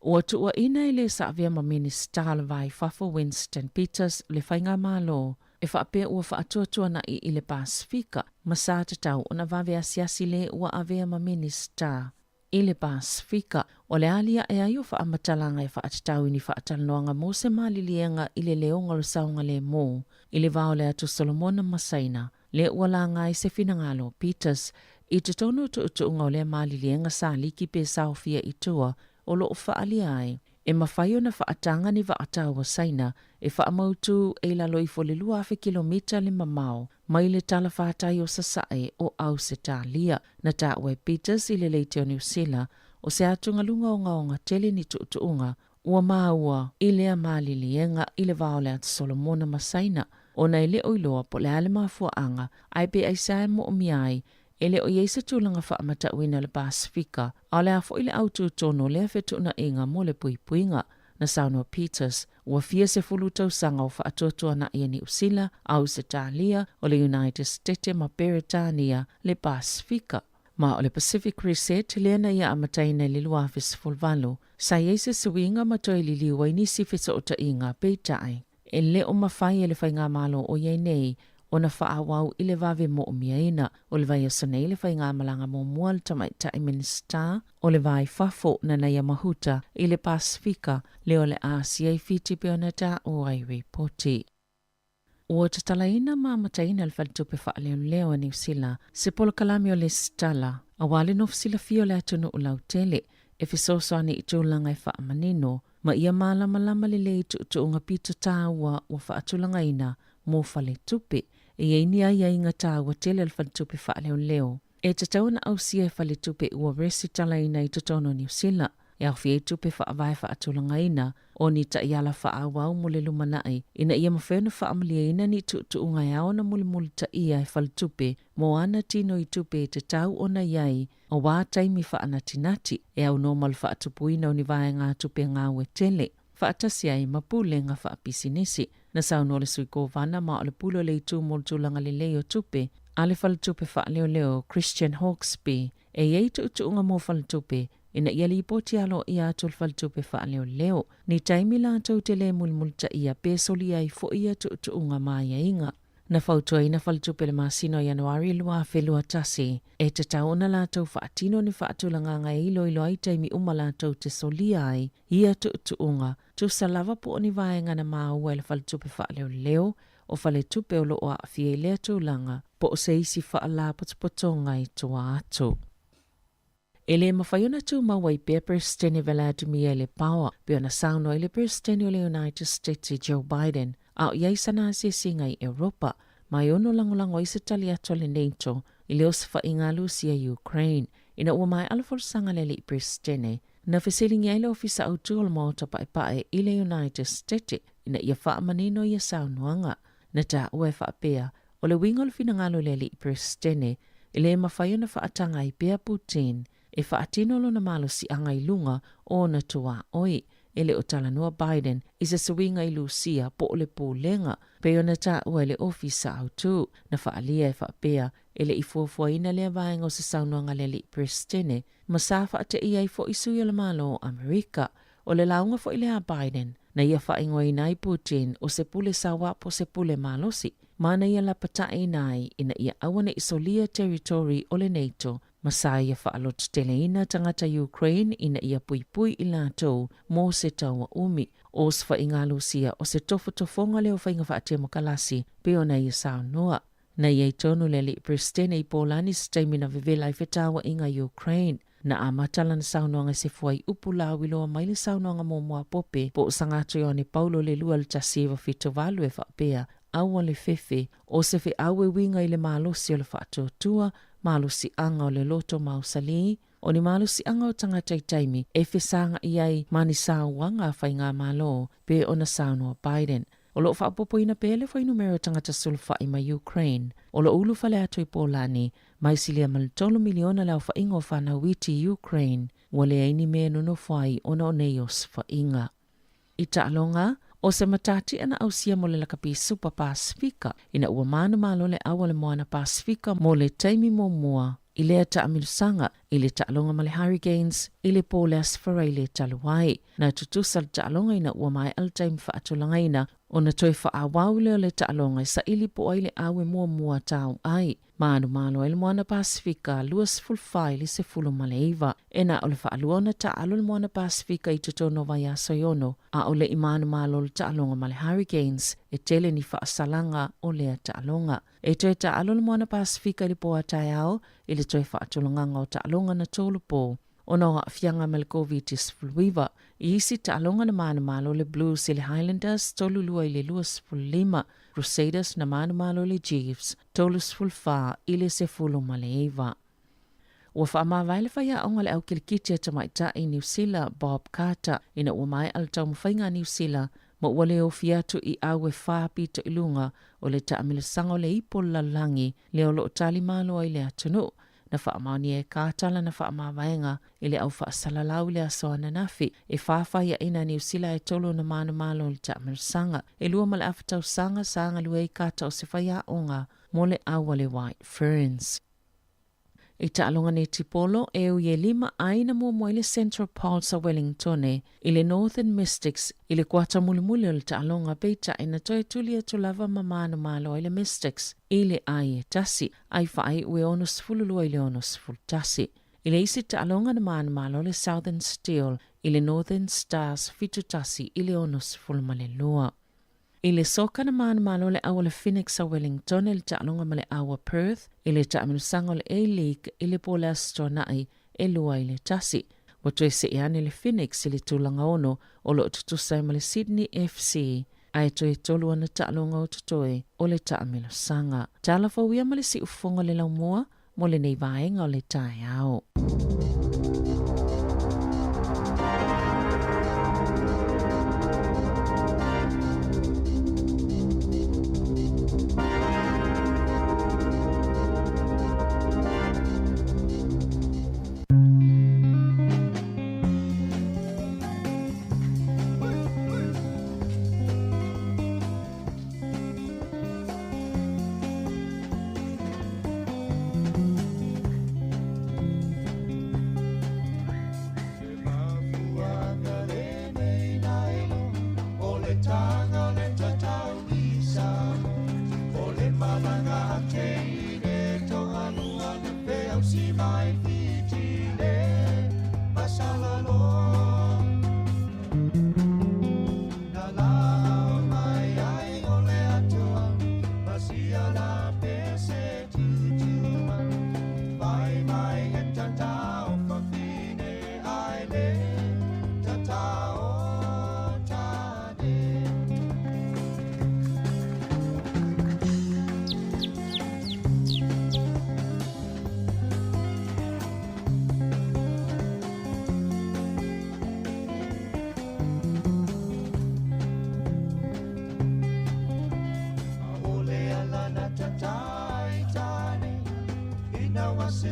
Ua tuuaina e le sa avea ma Minisita o le Va i Fafo Winston Peters le Faigamalo e faapea ua faatuatuana'i i le Pasefika ma sa tatau ona vave asiasi le ua avea ma Minisita i le Pasefika. O le alia'e ai o faamatalaga e faatatau i ni faatalanoaga mo se maliliega i le leoga o le saogalemu i le va o le Atu Solomona ma Saina lea ua laga ai se finagalo o Peters i totonu o tuutuuga o lea maliliega sa liki pe saofia i tua o lo o faaalia ai e mafai ona faataga ni vaatau a Saina e faamautū e i lalo ifo i le 2,000 kilomita le mamao mai le talafatai o sasae o Ausetalia. Na taua e Peters i le leitio Niu Sila o se atugaluga ogaoga tele ni tuutuuga ua maua i lea maliliega i le va o le Atu Solomona ma Saina ona e le o iloa po o le a le mafuaaga ae pe aisea e moomia ai e le o i ai se tulaga faamatauina o le Pasefika, a o le a foi le autu tonu o lea fetuunaiga mo le puipuiga. Na saunoa Peters, ua fia sefulu tausaga o faatuatuana'i e Niu Sila, Ausetalia, o le United Setete ma Peretania le Pasefika. Ma o le Pacific Reset lea na ia amataina i le 2018, sa i ai se suiga ma toe liliu ai nisi fesootaiga, peitai, e le o mafai e le Faigamalo o i ai nei ona faaauau i le vave moomiaina. O le vaiaso nei le faigamalaga muamua a le Tamaitai Minisita o le Va i Fafo, Nanaia Mahuta, i le Pasefika, lea o le Asia i Fiti pei ona taua i ripoti. Ua tatalaina ma amataina le Faletupe Faaleoleo a Niu Sila se polokalame o lesitala aua le nofo silafia o le atunuu lautele e fesoasoani i tulaga e faamanino ma ia malamalama lelei i tuutuuga pito taua ua faatulagaina mo faletupe. E i ai ni aiaiga taua tele a le Faletupe Faaleoleo e tatau ona ausia e faletupe ua resitalaina i totonu o Niu Sila, e aofia ai tupe faavae faatulagaina o ni taiala faaauau mo le lumanai ina ia mafai ona faamalieina ni tuutuuga e ao ona mulimulitaia e faletupe mo ana tino i tupe e tatau ona i ai Aua taimi faanatinati, e aunoa ma le faatupuina o ni vaegatupe gaue tele, faatasi ai ma pulega faapisinisi. Na saunoa le Sui Kovana ma o le pule o le itu mo le tulaga lelei o tupe a le Faletupe Faaleoleo Christian Hawkesby, e i ai tuutuuga mo faletupe ina ia lipoti aloaia atu le Faletupe Faaleoleo ni taimi latou te le mulimulitaia pe solia ai foi ia tuutuuga ma aiaiga. Na fautuaina faletupe i le masina o Ianuari 2021, e tatau ona latou faatino ni faatulagaga e iloilo ai taimi uma latou te solia ai ia tuutuuga, tusa lava po o ni vaega na maua e le faletupe faaleoleo o faletupe o lo o aafia i lea tulaga po o se isi faalapotopotoga i tua atu. E le mafai ona tumau ai pea Peresetene Vladimir i le paoa, pei ona saunoa ai le Peresetene o le United States Joe Biden, a o i ai sana asiasiga i Europa, ma e ono lagolago ai se tali atu a le NATO i le osofaiga a Lusia i Ukraine. Ina ua maea le folasaga a le alii Peresetene, na fesiligia ai le Ofisa Autu o le Maota Paepae i le United States ina ia faamanino ia saunoaga. Na taua e faapea, o le uiga o le finagalo i le alii Peresetene, e le mafai ona faataga ai pea Putin e faatino lona malosiaga i luga o ona tuaoi. E le o talanoa Biden i se suiga i Lusia po o le Pulega, pei ona taua e le Ofisa Autu. Na faaalia e faapea, e le i fuafuaina lea vaega o se saunoaga a le alii Peresetene, ma sa faateia ai foi sui o le Malo o Amerika. O le lauga foi lea a Biden, na ia faaigoaina ai Putin o se pule sauā po o se pule malosi, ma na ia lapataiina ai ina ia aua ne i solia territory o le NATO, ma sa ia faalototeleina tagata Ukraine ina ia puipui i latou mo se taua umi. O osofaiga a Lusia o se tofotofoga lea o faiga faatemokalasi pei ona ia saunoa. Na i ai tonu le alii Peresetene i Polani i se taimi na vevela ai fetauaiga i Ukraine. Na amata lana saunoaga i se fuaiupu lauiloa mai le saunoaga muamua a Pope po o Sagato Ioane Paulo le Lua i le 1978 e faapea, Aua le fefe, o se feau e uiga i le malosi o le faatuatua, malosiaga o le loto mausali, o ni malosiaga o tagata i taimi e fesagai ai ma ni sauaga a faigamalo, pei ona saunoa Biden. O lo o faaopoopoina pea le fuainumera o tagata sulufai mai Ukraine, o lo o ulufale atu i Polani, mai silia ma le 3 miliona le aofaiga o fanau iti i Ukraine, ua leai ni mea e nonofo ai ona o nei osofaiga. I taaloga, o se matatia na ausia mo le lakapi Supa Pasifika ina ua manumalo le au a le Moana Pasifika mo le taimi muamua i lea taamilosaga i le taaloga ma le Hurricanes i le po o le Aso Faraile talu ai. Na tutusa le taaloga ina ua maea le taimi faatulagaina ona toe faaauau lea o le taaloga e saili po o ai le au e muamua tau ai. Manumalo ai le Moana Pasifika 24 i le 19. E na o le faalua ona taalo le Moana Pasifika i totonu o vaiaso e ono, a o le i manumalo le taaloga ma le Hurricanes, e tele ni faasalaga o lea taaloga. E toe taalo le Moana Pasifika i le po a taeao i le toe faatulagaga o taaloga na tolu po ona o aafiaga ma le Koviti-19. I isi taaloga na manumalo le Blues i le Highlanders 32 i le 25, Crusaders na manumalo i le Chiefs 34 i le 19. Ua faamavae le faiaoga a le au kilikiti a tamaitai i Niu Sila, Bob Carter, ina ua maea le taumafaiga a Niu Sila ma ua le ofi atu i au e whā pito i luga o le taamilosaga o le ipo o le lalolagi lea o lo o tali malo ai le atunuu. Na faamaonia e Carter lana faamavaega i le au faasalalau i le aso ananafi e whāwhaiaʻina a Niu Sila e tolu ona manumalo o le taamilosaga. E lua ma le afa tausaga sa galue ai Carter o se faiaoga mo le au a le White Ferns. I taaloga netipolo, e ui e lima ai na muamua i le Central Pulse a Wellingtone i le Northern Mystics i le kuata mulimuli o le taaloga peitai na toe tuli atu lava ma manumalo ai le Mystics i le ai e tasi, ai faaiu e 62 i le 61. I le isi taaloga na manumalo le Southern Steel i le Northern Stars 71 i le 62. I le soka na manumalo le au o le Phoenix a Wellington i le taaloga ma le au a Perth i le taamilosaga o le A-League i le po o le Aso Toonai e 2 i le 1. Ua toe see ane le Phoenix i le tulaga ono o lo o tutusa ai ma le Sydney FC ae toe tolu ana taaloga o totoe o le taamilosaga. Tala fou ia ma le siufofoga o le laumua mo lenei vaega o le taeao.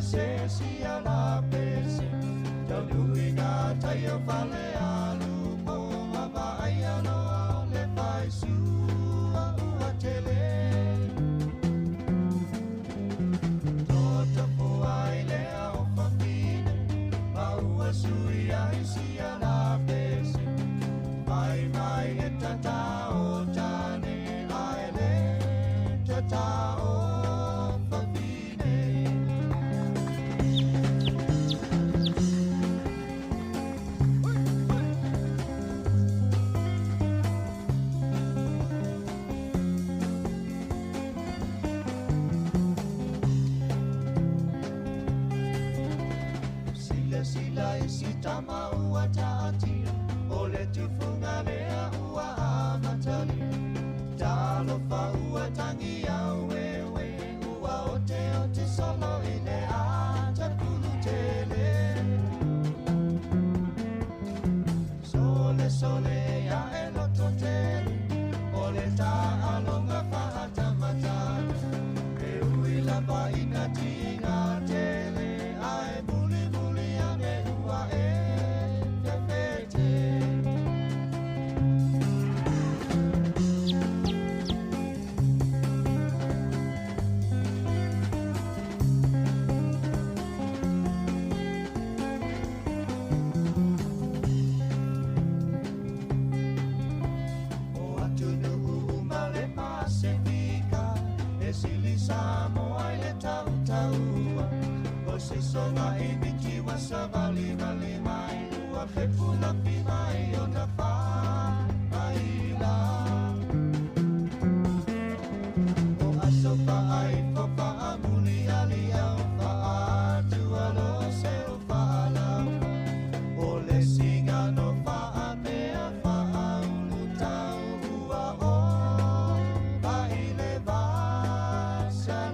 ese sia la pese Taunui ngā tai o fale alu po ma vai aloa le fai sua ua tele Tota fua i lea o fafine Ma ua sui ai sia la pese Mai mai e tata o tane ai le tata o fafine. Sila sila i si tama ua taatia O le tufunga lea ua amatalia Talofa ua tangi au ewe Ua ote ote solo i le ata kulu tele Sole sole ia e loto tele O le ta alonga fahata matata E ui lava ina tinga tele Ae muli muli ane ua e fefete. O atunuu uma le Pasifika, e sili Samoa i le tautaua. O se soga i miti wa savali vali mai, ua fepulafi mai ona whaaila. O aso whaaifo whaamuli ali au whaatua lo se o whaalau. O le singa no whaapea whaaulu tau ua o vai le vasalala.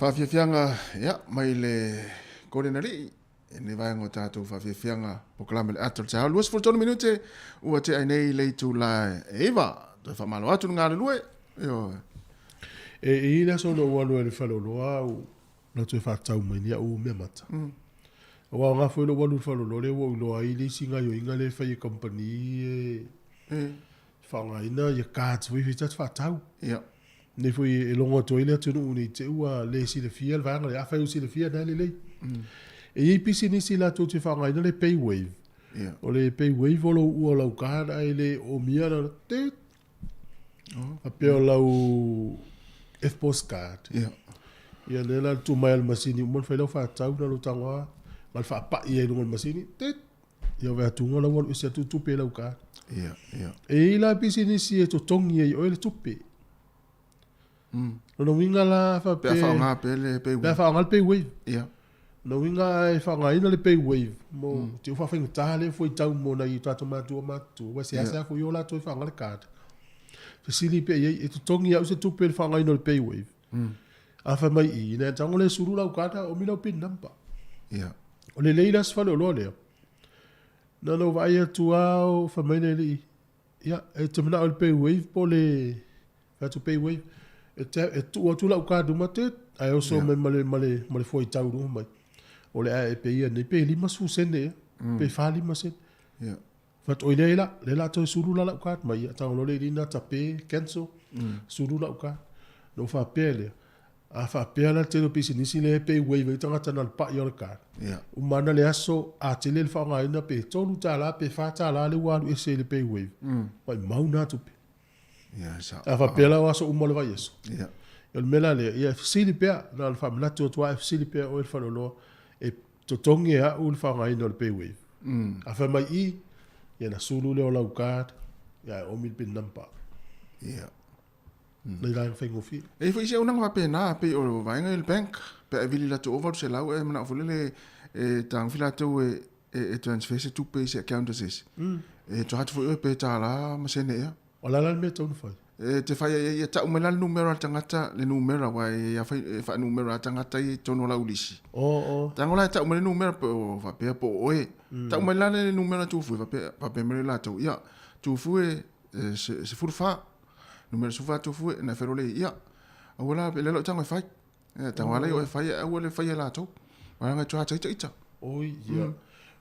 Whaafiafianga, ia, mai le Golden Alii, e ne vaenga o tātou whaafiafianga po kalame le ato le taeao. 23 minute, ua te ai nei le itula e iva. Toe whamalo atu ngā le lue. Io. E i le aso no ua e le whaloloa au, na toe whātau mai ni au mea mata. O wā ngā whai lo walu le whaloloa le ua uloa i le isi ngā yoinga le whai e company e whangaina ia cards fo i whita te whātau. Nei foi e longo atu ai le atunuu nei te ua le silafia le vaega le afai o silafia na lelei. E iai pisinisi latou te faaaogaina le paywave. O le paywave o lou ua o lau card ae le omia na tit. Faapea o lau EFTPOS card. Ia lea la le tuu mai a le masini uma ona fai lau faatau na lou tago lava ma le faapai ai i luga o le masini tit. Ia o veatuga lau alu ese atu tupe i lau card. E iai la pisinisi e totogi ai i oe le tupe. Lona uiga la Pe a faapea faaaoga pea le pe a paywave. faaaoga le paywave. Lona uiga e faaaogaina le paywave mo te u faafaigata lea fuaitau mo nai o tatou matua matutua aua e seasea foi o latou e faaaoga le card. Fesili pea i ai e totogi au se tupe i le faaaogaina o le paywave. A fai mai i, ina tago le sulu lau card a omi lau pin number. O le lelei la se faleoloa lea. Na ona ou vaai atu lava o fai mai le alii, ia, e te manao i le paywave po o le fai atu paywave. E te e tuu atu lau card uma tit, ae oso mai ma le ma le ma le fuaitau i luga mai. O le a e pay ia nei pe 50 sene ea, pe 45 sene. Fai atu, oi lea la, lea o le a toe sulu la lau card mai. Ia, tago loa le alii na tape, cancel, sulu lau card. Ona ou faapea lea, a faapea la le tele o pisinisi lea e paywave ai tagata na o le pai o le card. Uma ana le aso, a tele le faaaogaina pe $3 pe $4 lea ua alu ese i le paywave, maumau na tupe. Ia, sa. A faapea la o aso uma o le vaiaso. Ia. O le mea la lea, ia e fesili pea, na o le faamanatu atu lava e fesili pea oe le faleoloa, e totogi e au le faaaogaina o le paywave. A fai mai i, ia na sulu lea o lau card, ia e omi le pin number. Ia. Nei la faigofie. E i foi se auaunaga faapena, pei o vaega i le bank, pe a e vili latou 800 e manao foi lele e tagofi latou e e transfer se tupe i se account a se isi. E charge foi oe pe $1 ma sene ea. O le a la le mea e tatau ona fai? E te fai ai ia tau mai la le numera a le tagata, le numera aua e a fai e faanumera a tagata ia i totonu o lau lisi. Tago la e tau mai le numera pe o faapea po o oe. Tau mai la le numera Tufue faapea faapea mai latou, ia Tufue. 14, numera 14 tofue, na felo le ia. Aua la, le lo tango e fai. Ia, tango ala i o e fai, aua le fai e latou. Wala ngai tuha taita ita. Oi, ia.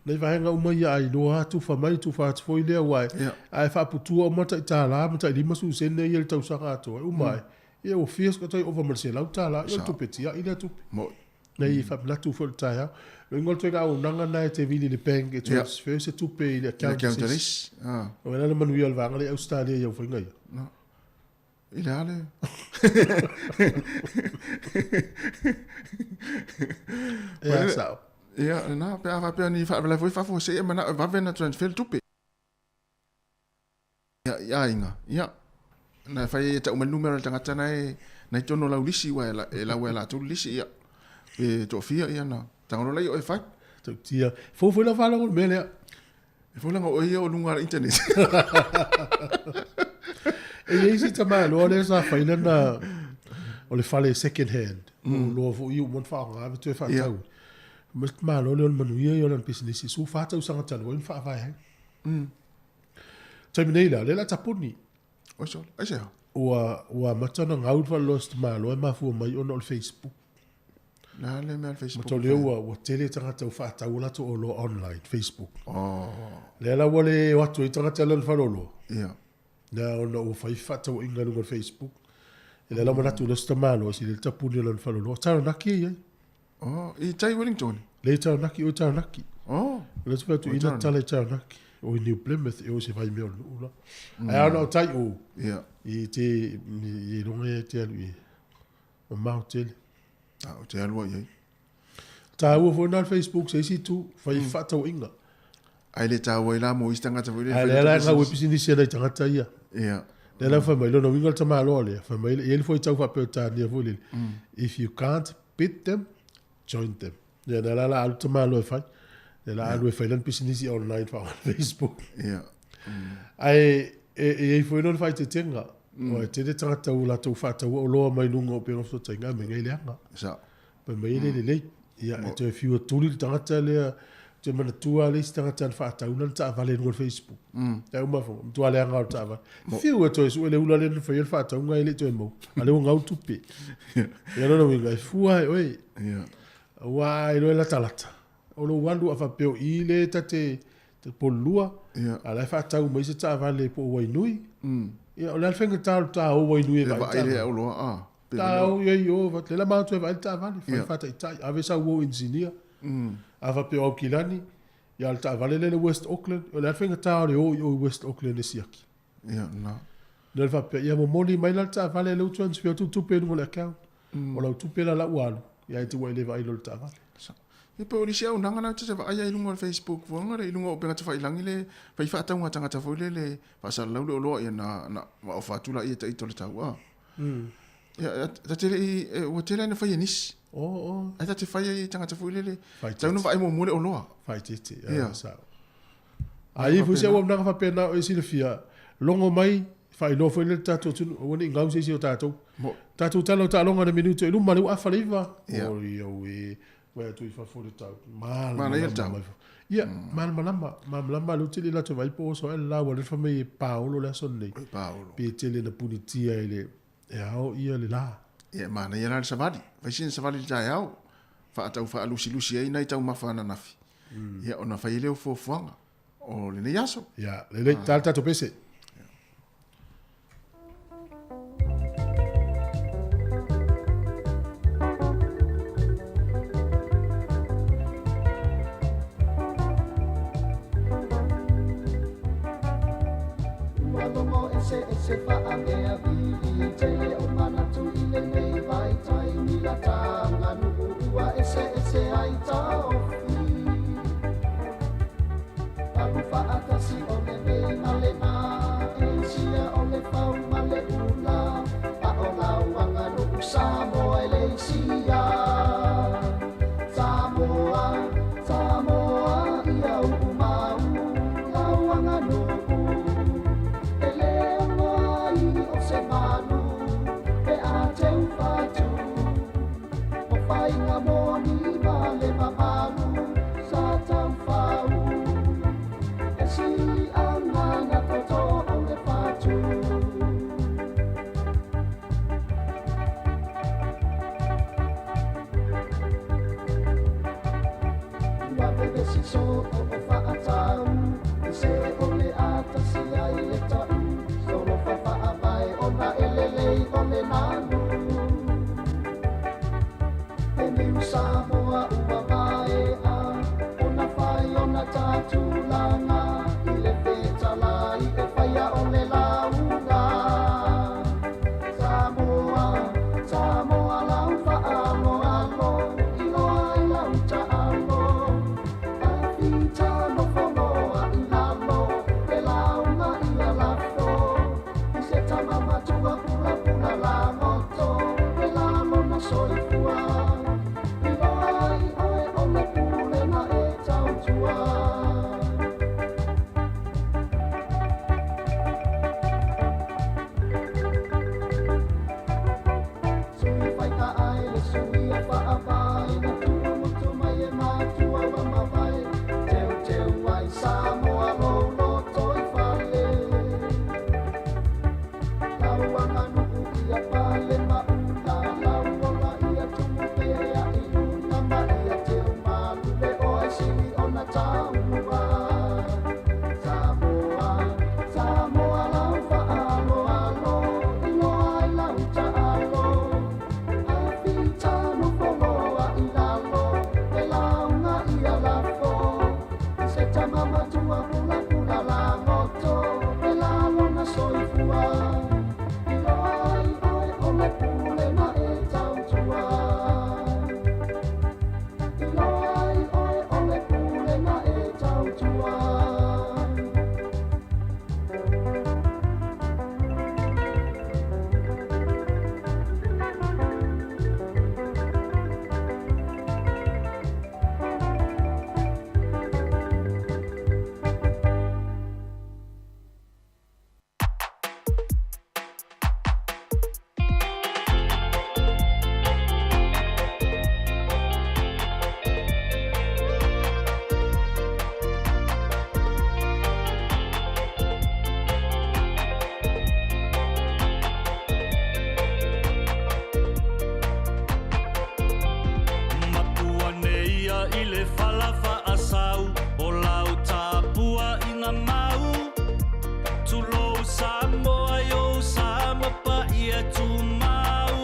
Nei vaega uma ia ai loa tufa mai tufa atu foi lea ua ae faaputua uma tai $1 ma tai 50 sene ia le tausaga atoa e uma ai. Ia ua fia tai ova ma le $100 ia o le tupe tiai lea tupe. Moi. Nei faamanatu foi le taeao. Lo ingoa le toega auaunaga na e te vili i le bank e transfer se tupe i le account se isi. O le a le manuia o le vaega lea i Ausetalia i au faiga ia? No. I le a le? Ia sao. Ia, lena, pe a faapea ni faalavelave foi fafo, se i e manao e vave ona transfer le tupe. Ia, i aiga, ia, na fai ai e tau mai le numera o le tagata na e, na i totonu o lau lisi, aua e lau e latou le lisi, ia, pe toafia, ia, na tago loa laia o e fai. Tautia. Fou foi lau faalogo i le mea lea. E fou leaga o oe ia o luga o le internet. E i ai si tamaloa lea sa fai lana o le fale second hand. Mm. Loa foi uma ona faaaoga ave toe faatau. Yeah. Ma le tamaloa lea o le manuia ia o lana pisinisi, 14 tausaga talu ai na faavae ai. Taimi nei la, lea la tapuni. Oi sole, aisea? Ua, ua amata ona gau le faleoloa o si tamaloa e mafua mai ona o le Facebook. Le a le mea le Facebook? Matau lea ua, ua tele tagata ua faatau o latou oloa online, Facebook. Oh. Lea la ua le o atu ai tagata i lana faleoloa. Ia. Lea ona ua fai fefaatauaiga i luga o le Facebook. E lea la manatu lea o si tamaloa sili le tapuni o lana faleoloa. Taranaki e i ai. Oh, i tai Wellington? Le i Taranaki, o i Taranaki. Oh. O lea te whai ina tala i Taranaki. O i New Plymouth, e o se whai mea o le nuu la. Ai ana o tai o. Yeah. I te, i ronga e te alu i. O mau tele. Ah, o te alu ai ai. Tāua foi nā le Facebook se isi tu, whai mm. whaatauinga. Ai le tāua i la mo isi tangata foi le. Ai le la ngau e pisinisi ana i tangata ia. Yeah. Le la whai mai, lona winga le tamaloa lea. Whai mai, i ele foi tau whapeo tānia foi lele. If you can't beat them, join them. Ia, na la la alu tamaloa e whai. Le la alu e whai lana pisinisi online wha on Facebook. Yeah. Ai, e, e ei foi lona whai te tenga. Mm. O e tele tangata u latou whaataua o loa mai lunga o penga fesootaiga me ngai leaga. Sa. Pai mai le lelei. Ia, e toe fiu tuli le tagata lea, toe manatua le isi tagata na faatauna le taavale i luga o le Facebook. Mm. E uma fo, matua leaga o le taavale. Fiu e toe sue le ula lea na faia le faatauga e le i toe mau. A lea ua gau le tupe. Ia lona uiga, e fua e oe. Yeah. Aua e loa e latalata. O lou alu a faapea o i le ta te polulua, yeah. A la e faatau mai se taavale po o Wainui. Mm. Ia, o le a le faigata o le ta o Wainui e vaai taavale. Le auloa, ah. Ta o ia i o, le la matou e vaai le taavale, fai yeah. faataitai, ave sau o engineer. Mm. A faapea o Aukilani, ia le taavale lea le West Auckland, o le a le faigata o le o i o i West Auckland e siaki. Ia, na. Le faapea, ia momoli mai la le taavale lea ua transfer atu tupe i luga o le account. Mm. O lau tupe la la ua alu, ia e te ua i le vaai lo le taavale. Ia pe o nisi auaunaga na te vaai ai i luga o le Facebook fuaga le i luga o upega tafailangi le fai faatauga a tagata foi lele faasalalau le oloa ia na na ofa atu laia ita o le tau a. Ia ta te le i ua tele lava ina fai e nisi. Ae ta te fai ai e tagata foi lele tau na vaai muamua le oloa. Faaeteete, ia sao. A i ai foi se auaunaga faapena o e silafia, logo mai, faailoa foi lea i le tatou atunuu, aua ne i gau se isi o tatou. Tatou tala o taaloga i le minute i luma, lea ua afa le iva. Oi auē, vaai atu i fafo le tau. Malamalama. Ia, malamalama, malamalama lea ou te le i latou vaai po o oso ae le la, ua lea fai mai e paolo le aso lenei. Pe tele ina punitia e le, e ao ia le la. Ia, e manaia la le savali. Fai sina savali i le taeao, faatau faalusilusi ai nai taumafa ananafi. Ia, ona fai ai lea o fuafuaga o lenei aso. Ia, lelei, ta le tatou pese. Ua logo eseese faameavili tele o manatu i lenei vaitaimi lata aganuu ua eseese ai taofi. Alu faatasi o lenei ma lena Asia o le fau ma le ula a o lau aganuu Samoa e le isia. Samoa, Samoa ia uu mau lau aganuu e le ono ai o se manu. so o o faatau I se o le atasi ai le tau Solo fa faavae ona e lelei o le nanu E miu Samoa ua maea Ona fai ona tatulaga I le fetalai e faia o le lauga Samoa, Samoa lau faaaloalo Iloa ai lau taalo Afita nofoloa i lalo Le lauga ia lafo I se tama matua pulapula lagoto Le lalona soifua Iloa ai oe o le pulega e tautua. Sui fai ai le sui a faavae Na tuamotu mai e matua ua mavae Teuteu ai Samoa lou loto i fale Lau aganuu ia pale maula Lau ola ia tumu pea i luna Ma ia teu malu le oe sili ona taua Samoa, Samoa lau faaaloalo Iloa ai lau taalo Afita nofoloa i lalo Le lauga ia lafo I se tama matua pulapula lagoto Le lalona soifua Iloa ai oe o le pulega e tautua Iloa ai oe o le pulega e tautua. Mapua nei ia i le fala faasau o lau tapua i ngā mau. Tulou Samoa i ou sa mapaia tumau.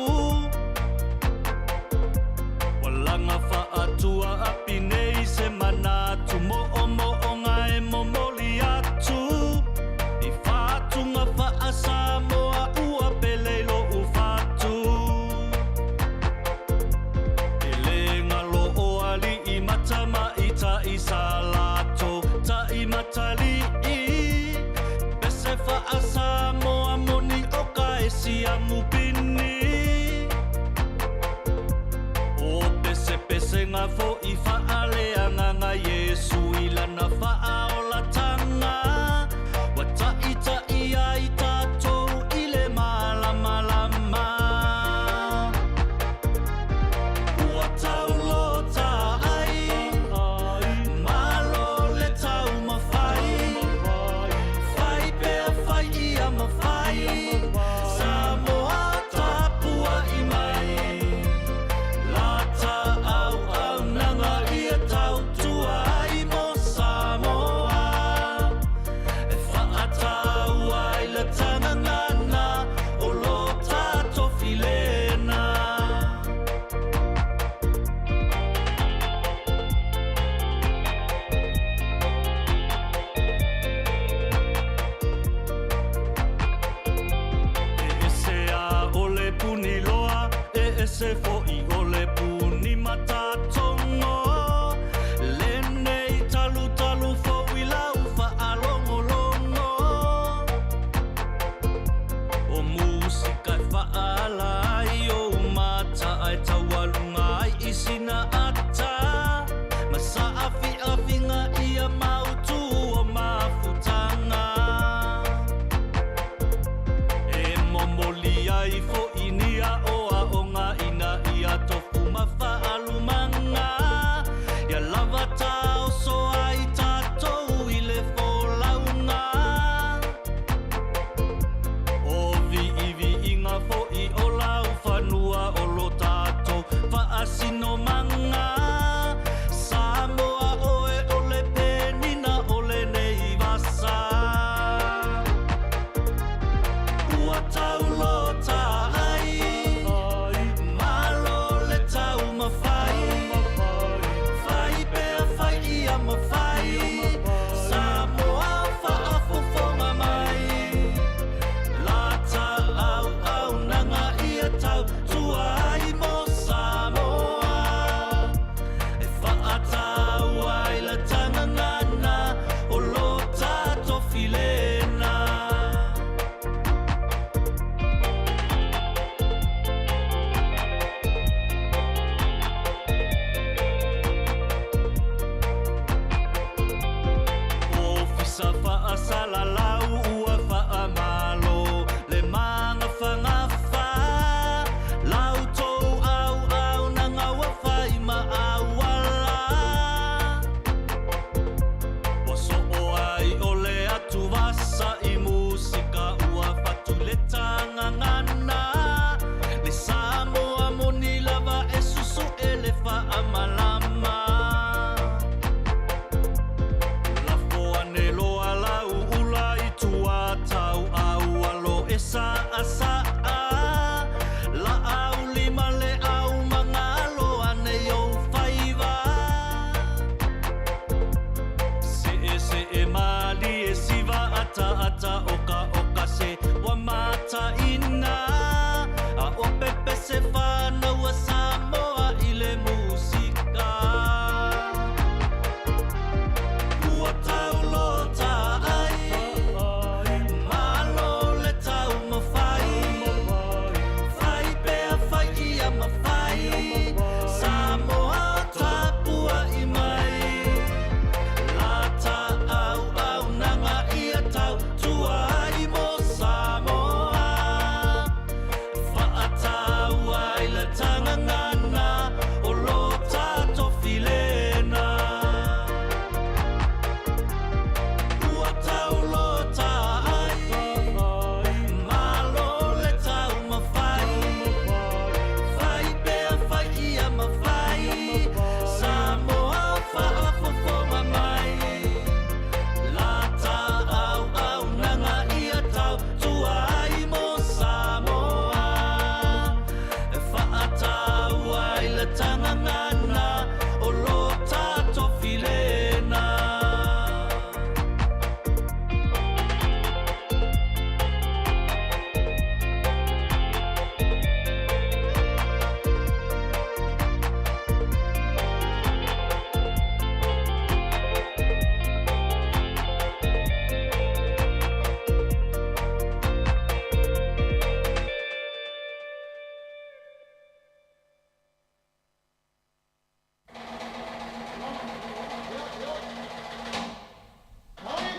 Ua laga faatua api nei se manatu moomooga e momoli atu. I faatuga faasamoa ua pele i lou fatu. E lē galo o alii ma tamaita'i sa latou taimatalii. Pese faasamoa moni o ka e siamu pini. O pesepesega fo'i faaleagaga Iesu i lana faaolataga. Ua taʻitaʻi ai tatou i le malamalama. Ua taulota ai, malo le taumafai. Fai pea fai ia mafai, Samoa tapuai mai. Lata auaunaga ia tautua ai mo Samoa. E faataua ai le tagagana o lo tatou filena. E ese a o le puni loa, e ese fo'i o le puni matatogo. Lenei talutalu fou i lau faalogologo. O musika e faaala ai ou mata ae taualuga ai i sina ata. Ma saafiafiga ia mautu o mafutaga. E momoli ai fo'i ni aoaoga ina mata okaoka se ua mataina a o pepese whanau a Samoa i le musika. Ua taulota ai, malo le taumafai, fai pea fai ia mafai, Samoa tapuai mai. Lata auaunaga ia tautua ai mo Samoa, faataua i le tagagana o lo tatou filena. Ua taulota ai, malo le taumafai, fai pea fai ia mafai, Samoa faafofoga mai. Lata auaunaga ia tautua ai mo Samoa, e faataua i le tagagana o lo tatou filena.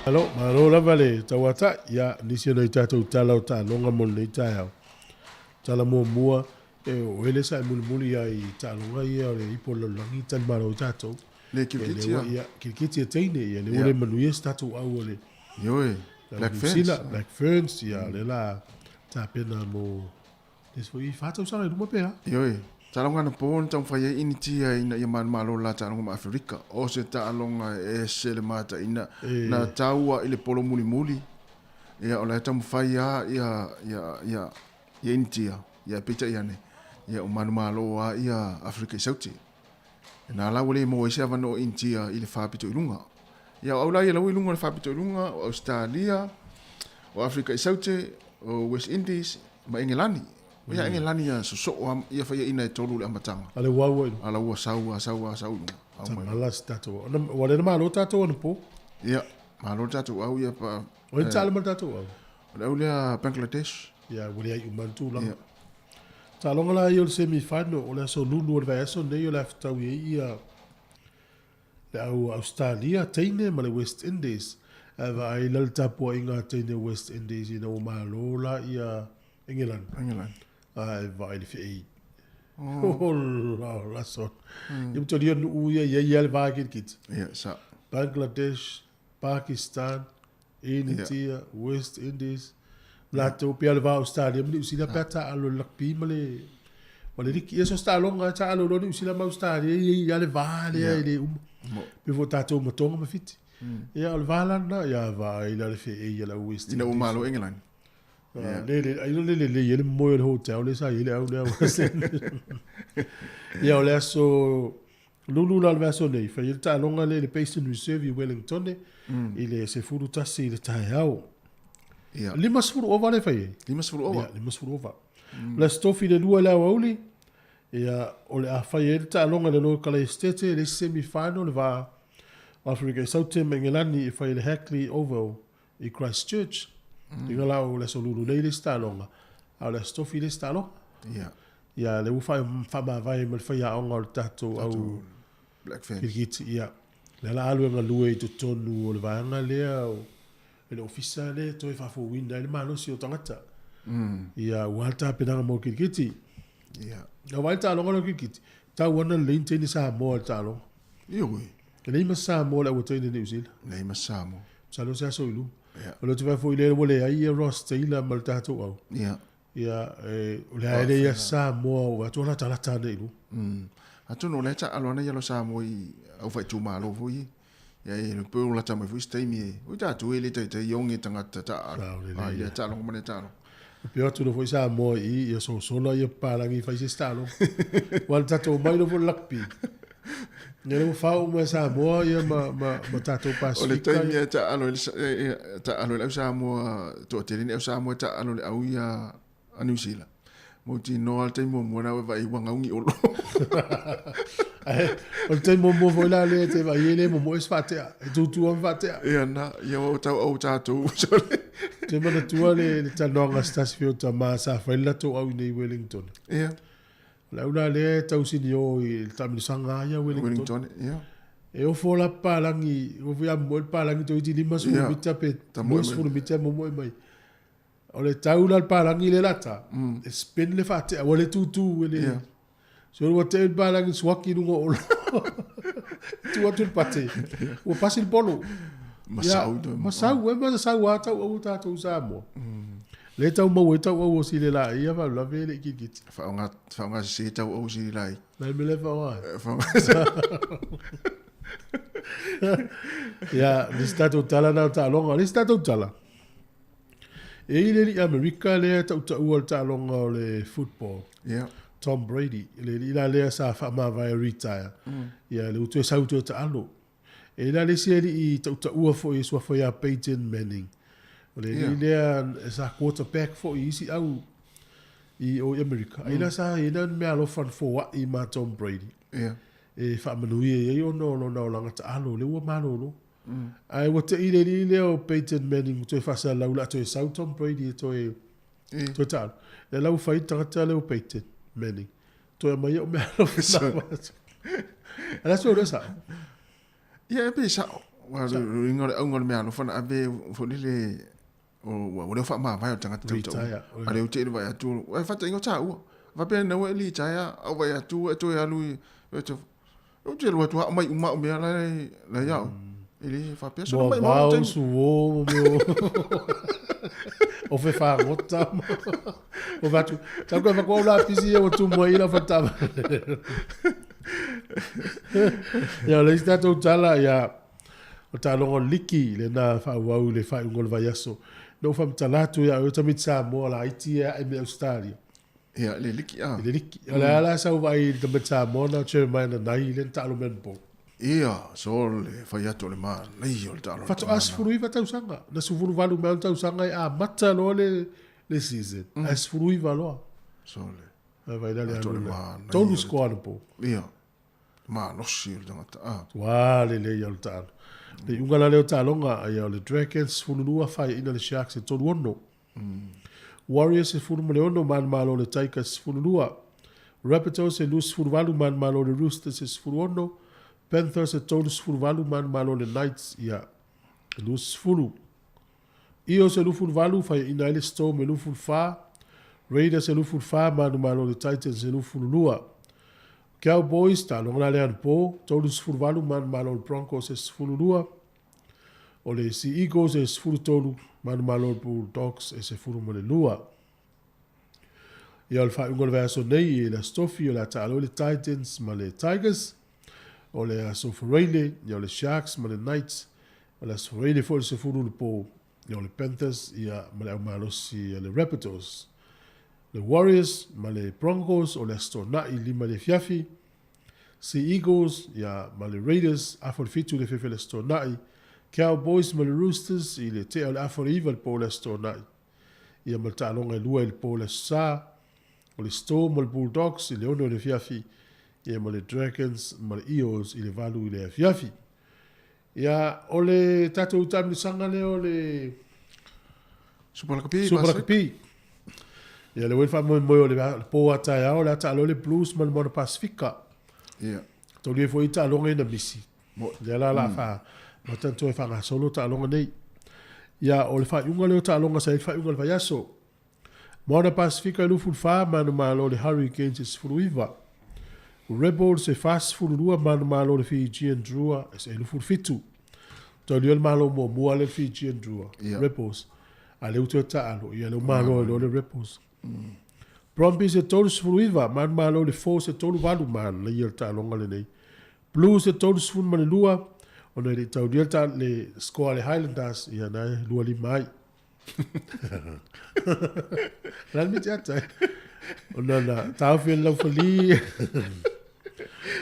Malo, malo lava le tauata, ia nisi o nai tatou tala o taaloga mo lenei taeao. Tala muamua, e o ele sa e mulimuli ia i taaloga ia o le ipo o le lalolagi tali malo ai tatou. Le kirikiti ia. Ia, kirikiti e teine, ia le ua le manuia se tatou au o le Ioe, Black Ferns. Black Ferns, ia le la tapena mo le isi foi 4 tausaga i luma pe a. Ioe, taaloga anapo na taumafai ai Initia ina ia manumalo le la taaloga ma Aferika. O se taaloga e ese le mataina na taua i le polo mulimuli. Ia o la e taumafai lava ia ia ia ia Initia, ia peitai ane, ia o manumalo lava ia Aferika i Saute. Na la ua le maua ai se avanoa o Initia i le faapito i luga. Ia o au la ia laua i luga o le faapito i luga, o Ausetalia, o Aferika i Saute, o West Indies ma Engelani. O ia Engelani ia sosoo a ia faiaina e tolu i le amataga. A le ua ua i luga. A la ua sau a sau a sau i luga. Au mai. Tamala se tatou au. Ua le na malo tatou anapo. Ia, malo le tatou au ia pa. O ai na taalo ma le tatou au? O le au lea Bangladesh. Ia, ua leai uma le tulaga. Ia. Taaloga la ia o le semi final o le aso Lulu o le vaiaso lenei o le a fetaui ai ia le au Australia teine ma le West Indies. Ae vaai la le tapuaiga a teine West Indies ina ua malo la ia Engelani. Engelani. Ae vaai le feei. Oh. La la so. Ia mtolia nuu ia ia ia le va kirikiti. Ia, sa. Bangladesh, Pakistan, Initia, West Indies, latou pea le va Australia ma Niu Sila pea taalo i le rugby ma le ma le liki. Ia so se taaloga e taalo loa Niu Sila ma Australia e i ai lava le va lea e le uma. Pei foi o tatou ma Tonga ma Fiti. Ia o le va la lena, ia vaai la le feei a le au West Indies. Ina ua malo Engelani. Le le ai le le le le moe o le hotel le sa i ai le au lea West Indies. Ia o le aso Lulu la le vaiaso nei, fai ai le taaloga lea i le Basin Reserve i Wellingtone i le 11 i le taeao. Ia. 50 ova lea e fai ai. 50 ova? Ia, 50 ova. O le Aso Tofi le 2 i le aoauli, ia, o le a fai ai le taaloga i le Local Estate, le isi semi final le va o Aferika i Saute ma Engelani e fai i le Hackley Oval i Christchurch. Mm. Inga la o le Aso Lulu nei le isi taaloga, a o le Aso Tofi le isi taaloga. Ia. Ia, lea ua faamavae ma le faiaoga o le tatou au Black Ferns. Kirikiti, ia. Lea la alu e galue i totonu o le vaega lea o e le ofisa lea e toe faafouina ai le malosi o tagata. Ia, ua le tapenaga mo le kirikiti. Ia. Na vaai le taaloga lea o le kirikiti, tau ana lelei ni teine Samoa i le taaloga. Ioe. E leai ma Samoa le aua teine Niu Sila. Leai ma Samoa. Masalo se aso i luma. Ia. O lea ou te vaai foi lea ua leai ia Ross Taylor ma le tatou au. Ia. Ia, e, o le a ele ia Samoa o atu ala talata ane i luma. Atonu o lea taalo ana ia lo Samoa i au faaitumalo foi e. Ia e le pe o lata mai foi se taimi e. Oi tatou e le taitai ioge tagata taalo. Sao lelei, Ai ia. lea taaloga ma lea taaloga. E peo atu loa foi Samoa i i, ia sosola ia papalagi e fai se isi taaloga. Ua le tatou omai loa foi le rugby. Ia le ua fao uma e Samoa ia ma, ma, ma tatou O le Pasifika. taimi e taalo ai le taalo ai le au Samoa, toatele ni au Samoa e taalo i le au ia a Niu Sila. Mautinoa le taimi muamua lena ua e vaai ua gauni olo. Ae, o le taimi muamua foi la lea e te vaai ai le momoe se faatea. E tūtū lava ma faatea. Ia na, ia ua tauau tatou. Ou te manatua le, le talanoaga a se tasi foi o tama sa fai le latou au i inei i Wellington. Ia. O le au la lea e tausinio i le taamilosaga lava ia Wellington. Wellington, ia. E ofo la papalagi, ofo ia momoe le papalagi toeitiiti 50 mita pe 20 mita e momoe mai. O le tau la le palagi lea la ta, e spin le faatea, ua le tutu e le... Yeah. So ua tee le palagi suaki i luga o olo. Tu atu le pate, ua pasi le polo. Ma Ia, sau toe. Ma sau, e ma sau a tau au tatou Samoa. Le tau maua ai tau au o sile la ia fa la vele kitikiti. Faaaoga, faaaoga sese tau au sili lai. Nai mele fa Eh, faaaoga. Ia, le isi tatou tala na o taaloga. Le isi tatou tala. E i le alii Amerika lea e tautaua le taaloga o le football. Ia. Tom Brady, le alii la lea sa faamavae retire. Ia, le ua toe sau toe taalo. E i la le isi alii tautaua foi e suafa ia Peyton Manning. O le alii lea sa quarterback foi i isi au i o i Amerika. Ai la sa i na mea alofa na foai ma Tom Brady. Ia. E faamanuia i ai ona o lona olaga taalo lea ua malolo. Ae ua tei le alii lea o Peyton Manning toe faasalalau la toe sau Tom Brady e toe toe taalo. Lea la ua fai le tagata lea o Peyton Manning. Toe aumai au mea alofa na avatu. A la se o lea sao. Ia e pe sao. Ua le uiga o le auga o le mea alofa na ave foi lele o ua ua leo faamavae o le tagata tautau. Retire. A lea ua tei le vaai atu, e faataina o taua. Faapea na ua e retire, au vaai atu e toe alu i e te ou te alu atu aumai uma au mea la la ia au. E le faapea solo Moa mai mau vao, taimi. suo, ma mea o fe fagota. O vatu. Tau koe whakua ula pisi ia ua tumu ai ila whatama. Ia, o le isi tatou tala, ia, o taaloga o liki, lena faaauau i le faaiuga o le vaiaso. Na ou faamatala atu ia au tamaiti Samoa laiti ia ae me Australia. Ia, le liki a. I le liki. O le a la sau vaai i le tamaiti Samoa na o Jeremiah Nanai lea na taalo mai anapo. Ia, so le fai atu o le manaia o le taalo. Faatoa 19 tausaga. Na 18 mai ona tausaga e amata loa le, le season. Ae 19 loa. So le. Ai vai la le Atu o le alu lea. manaia Tolu o le- score anapo. Ia. Malosi o le tagata. Ah. Ua lelei o le taalo. Le iuga la lea o taaloga, ia o le Dragons 12 faiaina le Sharks e 36. Warriors e 16 manumalo le Tigers 12. Rabbitohs e 28 manumalo le Roosters e 16. Panthers e 38 manumalo le Knights ia 20. Eels e 28 faiaina ai le Storm e 24. Raiders e 24 manumalo le Titans e 22. Cowboys, taaloga la lea anapo, 38 manumalo le Broncos e 12. O le Sea Eagles e 13, manumalo le Bulldogs e 12. Ia o le faaiuga o le vaiaso nei e le Aso Tofi o le a taalo ai le Titans ma le Tigers. O le Aso Faraile, ia o le Sharks ma le Knights. O le Aso Faraile foi le 10 le po, ia o le Panthers ia ma le aumalosi ia le Rabbitohs. Le Warriors ma le Broncos o le Aso Toonai 5 le afiafi. Sea Eagles ia ma le Raiders afa o le 7 le afiafi o le Aso Toonai. Cowboys ma le Roosters i le tea o le afa o le 9 le po o le Aso Toonai. Ia ma le taaloga e lua i le po o le Aso Sa. O le Storm ma le Bulldogs i le 6 o le afiafi. Ia ma le Dragons ma le Eels i le 8 i le afiafi. Ia, o le tatou taamilosaga lea o le Super Rugby. Super Rugby. Ia, le ua i le faamoemoe o le po a taeao, o le a taalo ai le Blues ma le Moana Pasifika. Ia. Taulia foi taaloga ia na misi. Mo. Lea la la fa matanto e faagasolo taaloga nei. Ia, o le faaiuga lea o taaloga sa i le faaiuga o le vaiaso. Moana Pasifika e 24, manumalo le Hurricanes e 19. Rebels e 42, manumalo le Fijian Drua e 27. Taulia le malo muamua le Fijian Drua. Ia. Rebels. A lea ua toe taalo, ia lea ua malo ai loa le Rebels. Brumbies e 39, manumalo le Force e 38, manaia le taaloga lenei. Blues e 32, ona e le i taulia le le score a le Highlanders, ia na e 25 ai. La le miti ata. Ona na taofi e le laufali.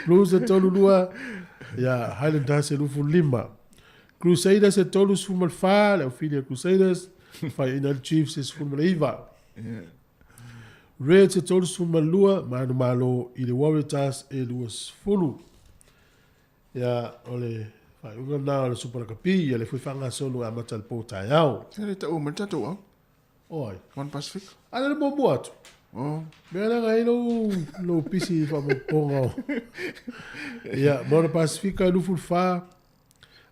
Blues e 32, ia, Highlanders e 25. Crusaders e 34, le aufili a Crusaders, faiaina ai le Chiefs e 19. Reds e 32, manumalo i le Waratahs e 20. Ia, o le faaiuga lena o le Super Rakapi, ia le foi faagasolo e amata i le po taeao. Se le taua mai le tatou au. O ai? One Pacific. A le muamua atu. Oh. Mea lea ai lou, lou pisi faamaopoopoga o. Ia, Moana Pasifika e 24,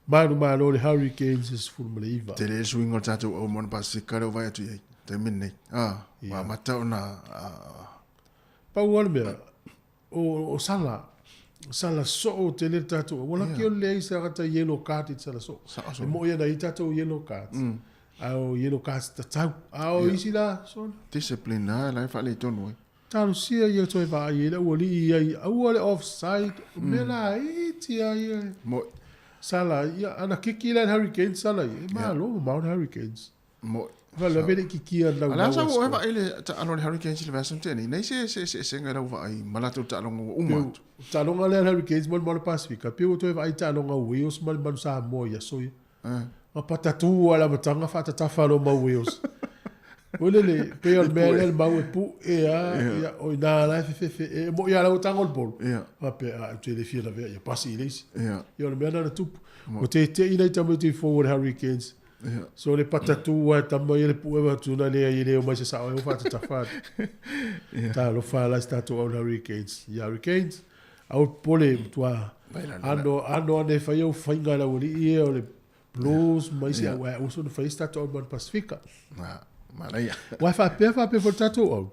manumalo le Hurricanes e 19. Tele le suiga o le tatou au Moana Pasifika lea ua vaai atu i ai. Taimi lenei. Ah, ua amata ona Pau lava le mea, o, o sala, sala soo tele le tatou, ua laki o le leai se tagata yellow card i le sala soo. Sao soo. E moi ana i tatou yellow cards. A o yellow cards tatau. A o isi la, sole. Discipline lava la e faaletonu ai. Talosia ia toe vaai ai le aualii ai, aua le offside, o mea laiti lava ia. Moi. Sala, ia, ana kiki la i le Hurricanes sala ia, e malo mamao le Hurricanes. Moi. Faalavelave le i kikia le A le a naunau sa a ua oe score. vaai i le taalo a le Hurricanes i le vaiaso na tea nei? Nei se se eseesega i lau vaai ma latou taaloga ua uma atu. Taaloga lea a le Hurricanes ma le Moana Pasifika, pei ua toe vaai i taaloga a Wales ma le Manu Samoa i aso ia. Ma patatū lava i le amataga faatatafa loa ma Wales. Foi lele, pei o le mea lea le mau e pue lava, ia, o i ina la e fefefe, e moi lava la ua tago le polo, faapea, a, ou te le fia lavea, ia pasi i le isi. Ia o le mea lena na tupu. Ua tete'i nai tamaiti fou o le Hurricanes. So le patatū lava e tama ia le pue avatu na leai e le omai se sao ai ua faatatafa atu. Talofa la i si tatou au le Hurricanes. Ia Hurricanes, aua popole e matua ano ano ane e fai au faiga e le aualii ia o le Blues ma isi au ae uso na fai si tatou au Moana Pasifika. Manaia. Ua faapea faapea foi le tatou au.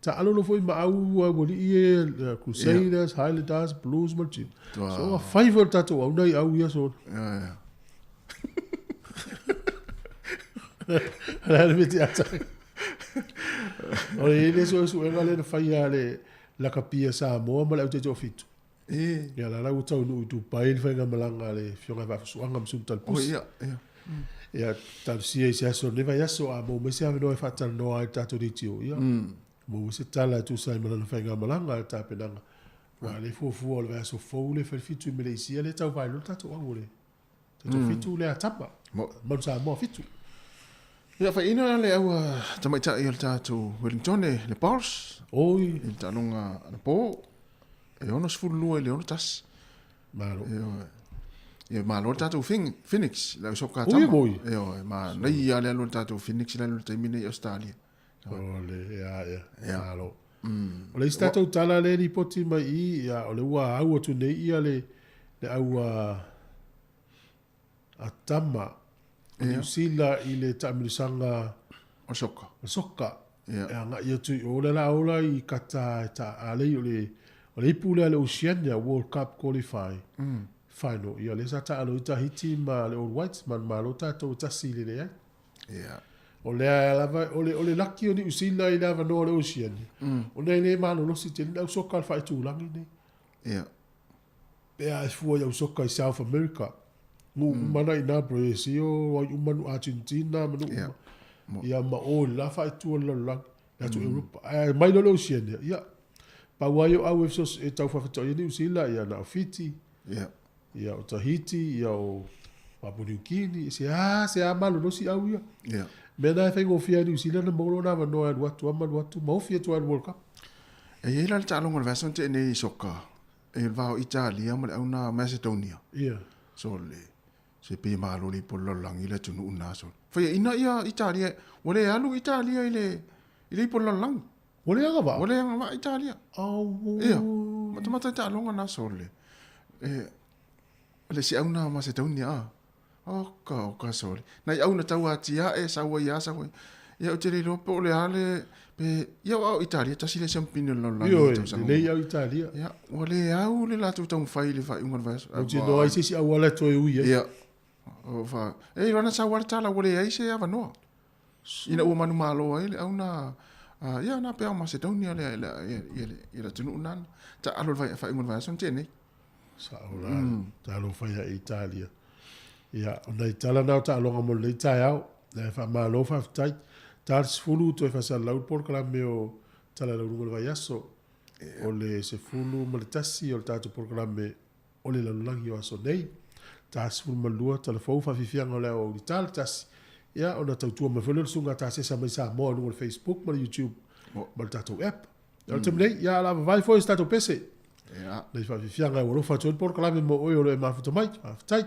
Taalolo foi ma au aualii ia Crusaders, Highlanders, Blues ma le Chiefs. So ua fai foi le tatou au nai au ia so. O le a le mea te ata ai? O le le suesuega lea na faia a le lakapi a Samoa ma le au taitoafitu. Ia la la ua taunuu i Dubai le faigamalaga a le Afioga ia Vaafusuaga ma Sulu Talapusi. Ia talosia i se aso o lenei vaiaso a maua mai se avanoa e faatalanoa ai le tatou leitio. Ia maua se tala e tusa ai ma lana faigamalaga le tapenaga. Aua o lea e fuafua o le vaiaso fou lea e fai le fitu i Meleisia lea e tau vaai loa le tatou au o le Taitoafitu lea a Tama. Manu Samoa fitu. Ia faiaina le au tamaitai o le tatou Wellington le Pulse. Oi. I le taaloga anapo e 62 i le 61. Malo. Ia malo le tatou Phoenix le au soka tama. Oi moi. Ioe, manaia le alu o le tatou Phoenix i lalo i le taimi nei i Australia. O le, ia, ia, malo. O le isi tatou tala lea e lipoti mai i i, ia, o le ua au atu nei ia le, le au a, a Tama o Niu Sila i le taamilosaga O soka. O soka. Ia. E agai atu i o le la ola i Kata e ta alei o le, o le ipu lea le Oceania World Cup Qualify. Final. Ia, lea sa taalo i Tahiti ma le All Whites, manumalo tatou e tasi i le leai. Ia. O lea lava, o le, o le laki o Niu Sila i le avanoa o le Oceania, ona e le malolosi tele le au soka a le faaitulagi nei. Ia. Pe a e fua i au soka i South America, nuu uma na i ina Brazil, ai uma nuu Argentina ma nuu uma. Ia ma o i le la faaitu o le lalolagi, le atu Europa. Ae mai loa le Oceania, ia, pau ai o au e e tau faafetaoia Niu Sila, ia na o Fiti, Ia o Tahiti, ia o Papua Niu Kini, se a, se a malolosi au ia. Mea na e faigofie ai Niu Sila na maua lona avanoa e alu atu a ma alu atu ma ofi atu ai i le World Cup. E i ai la le taaloga o le vaiaso na tea nei i soka, e le va o Italia ma le au na Macedonia. So le, se pei e malo le ipo le lalolagi le atunuu na so. Faiaina ia Italia, ua le alu Italia i le, i le ipo le lalolagi. Ua le agavaa? Ua le agavaa Italia. Auoi. Ia, matamata i taaloga na so le, e, le siau na Macedonia a. Oka, oka so le. Nai au na tau atiae, sau ai a, sau ai. Ia, ou te le iloa po o le a le, pe, ia o au Italia, tasi lea siampini o le lalolagi i Ioe, tausaga lelei uma. au Italia. Ia, ua le au le latou taumafai i le faaiuga o le vaiaso. Ou te iloa ai se isi auala e toe ui ai. Ia, o fa, e iloa na sau a le tala, ua leai se avanoa. Ina ua manumalo ai le au na, ia, na pea o Macedonia le, le, ia, le, ia le atunuu nana. Taalo le vai, faaiuga o le vaiaso na tea nei. Sao la, talofa ia Italia. Ia, o nai tala na o taaloga mo lenei taeao. E faamalo faafetai. Ta le 10 toe faasalalau le polokalame o Tala i Lauluga o le Vaiaso. O le 11 o le tatou polokalame o le lalolagi o aso nei. 42 tala fou faafiafiaga o le aoauli tala tasi. Ia ona tautua mai foi lea o le susuga Tasesa mai Samoa i luga o le Facebook ma le YouTube ma le tatou app. O le taimi nei, ia o le a vavae foi se tatou pese. Ia. Nei faafiafiaga ua alofa atu ai le polokalame mo oe o lo o e mafuta mai. Faafetai.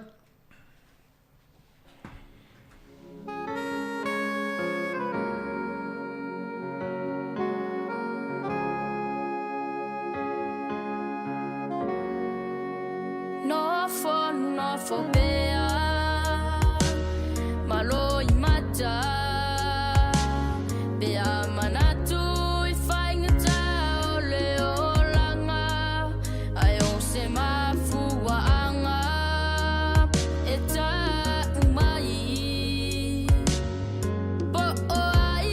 Nofo, nofo pea malo i mata Pea manatu i faigata o le olaga Ae o se mafuaaga e tau mai Po o ai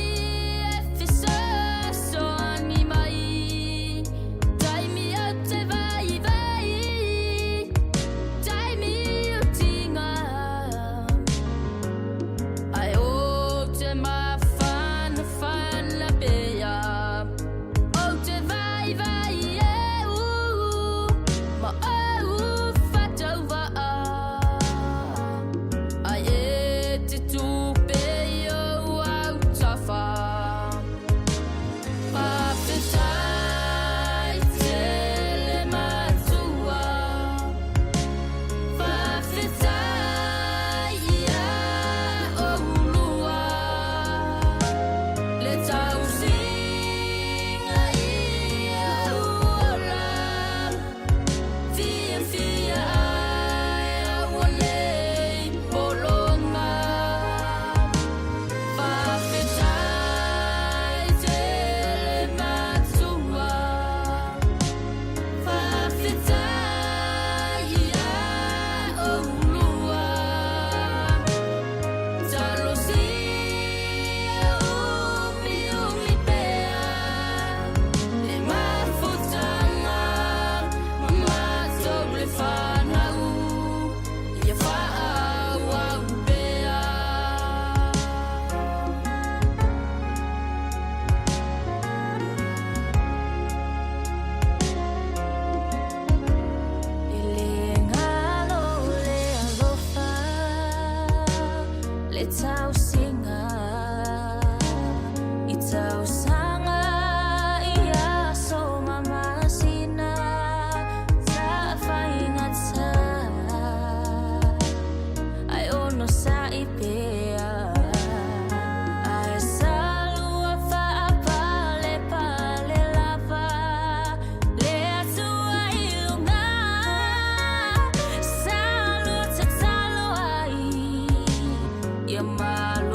e fesoasoani mai Taimi o te vaivai Taimi o tiga Ae o te mafanafana pea Ou te vaivai e u Ma ou faatauvaa Ai e te tupe i ou autafa Faafetai tele matua Faafetai ia oulua Le tausiga i ou ola Fiafia ai au ua nei pologa Faafetai tele matua Faafetai ia oulua Talosia umiumi pea Le mafutaga ma matou le fanau Ia faaauau pea. E le galo le alofa, le tausiga i tausaga i aso ma masina sa faigata Ae onosai pea Ae salua faapalepale lava Le Atua i luga Salua tatalo ai Ia malu.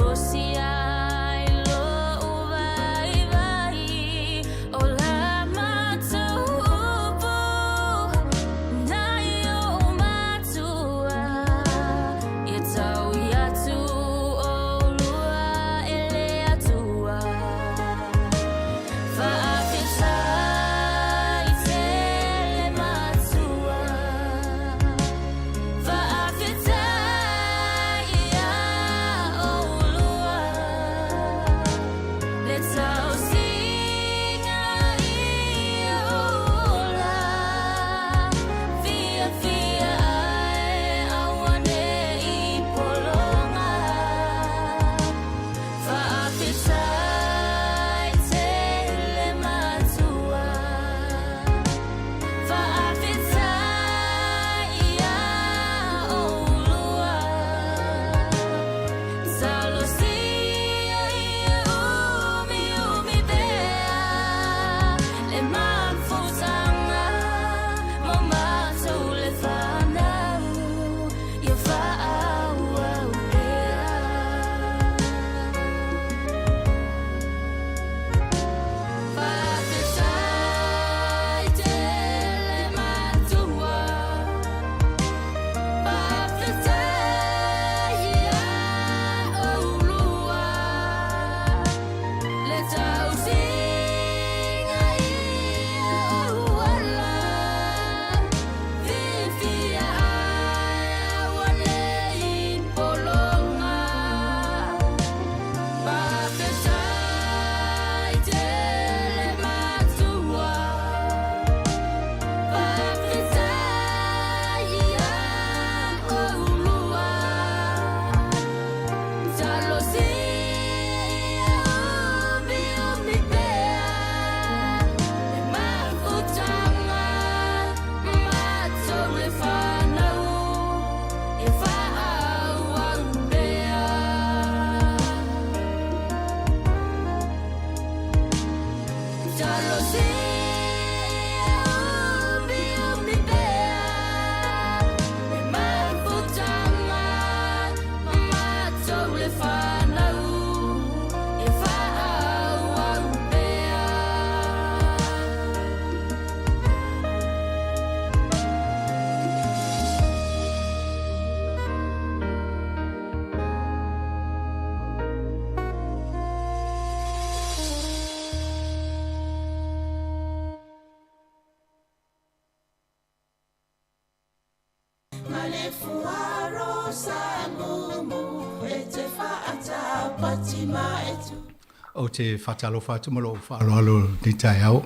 Ou te faatalofa atu ma lou faaaloalo i lenei taeao,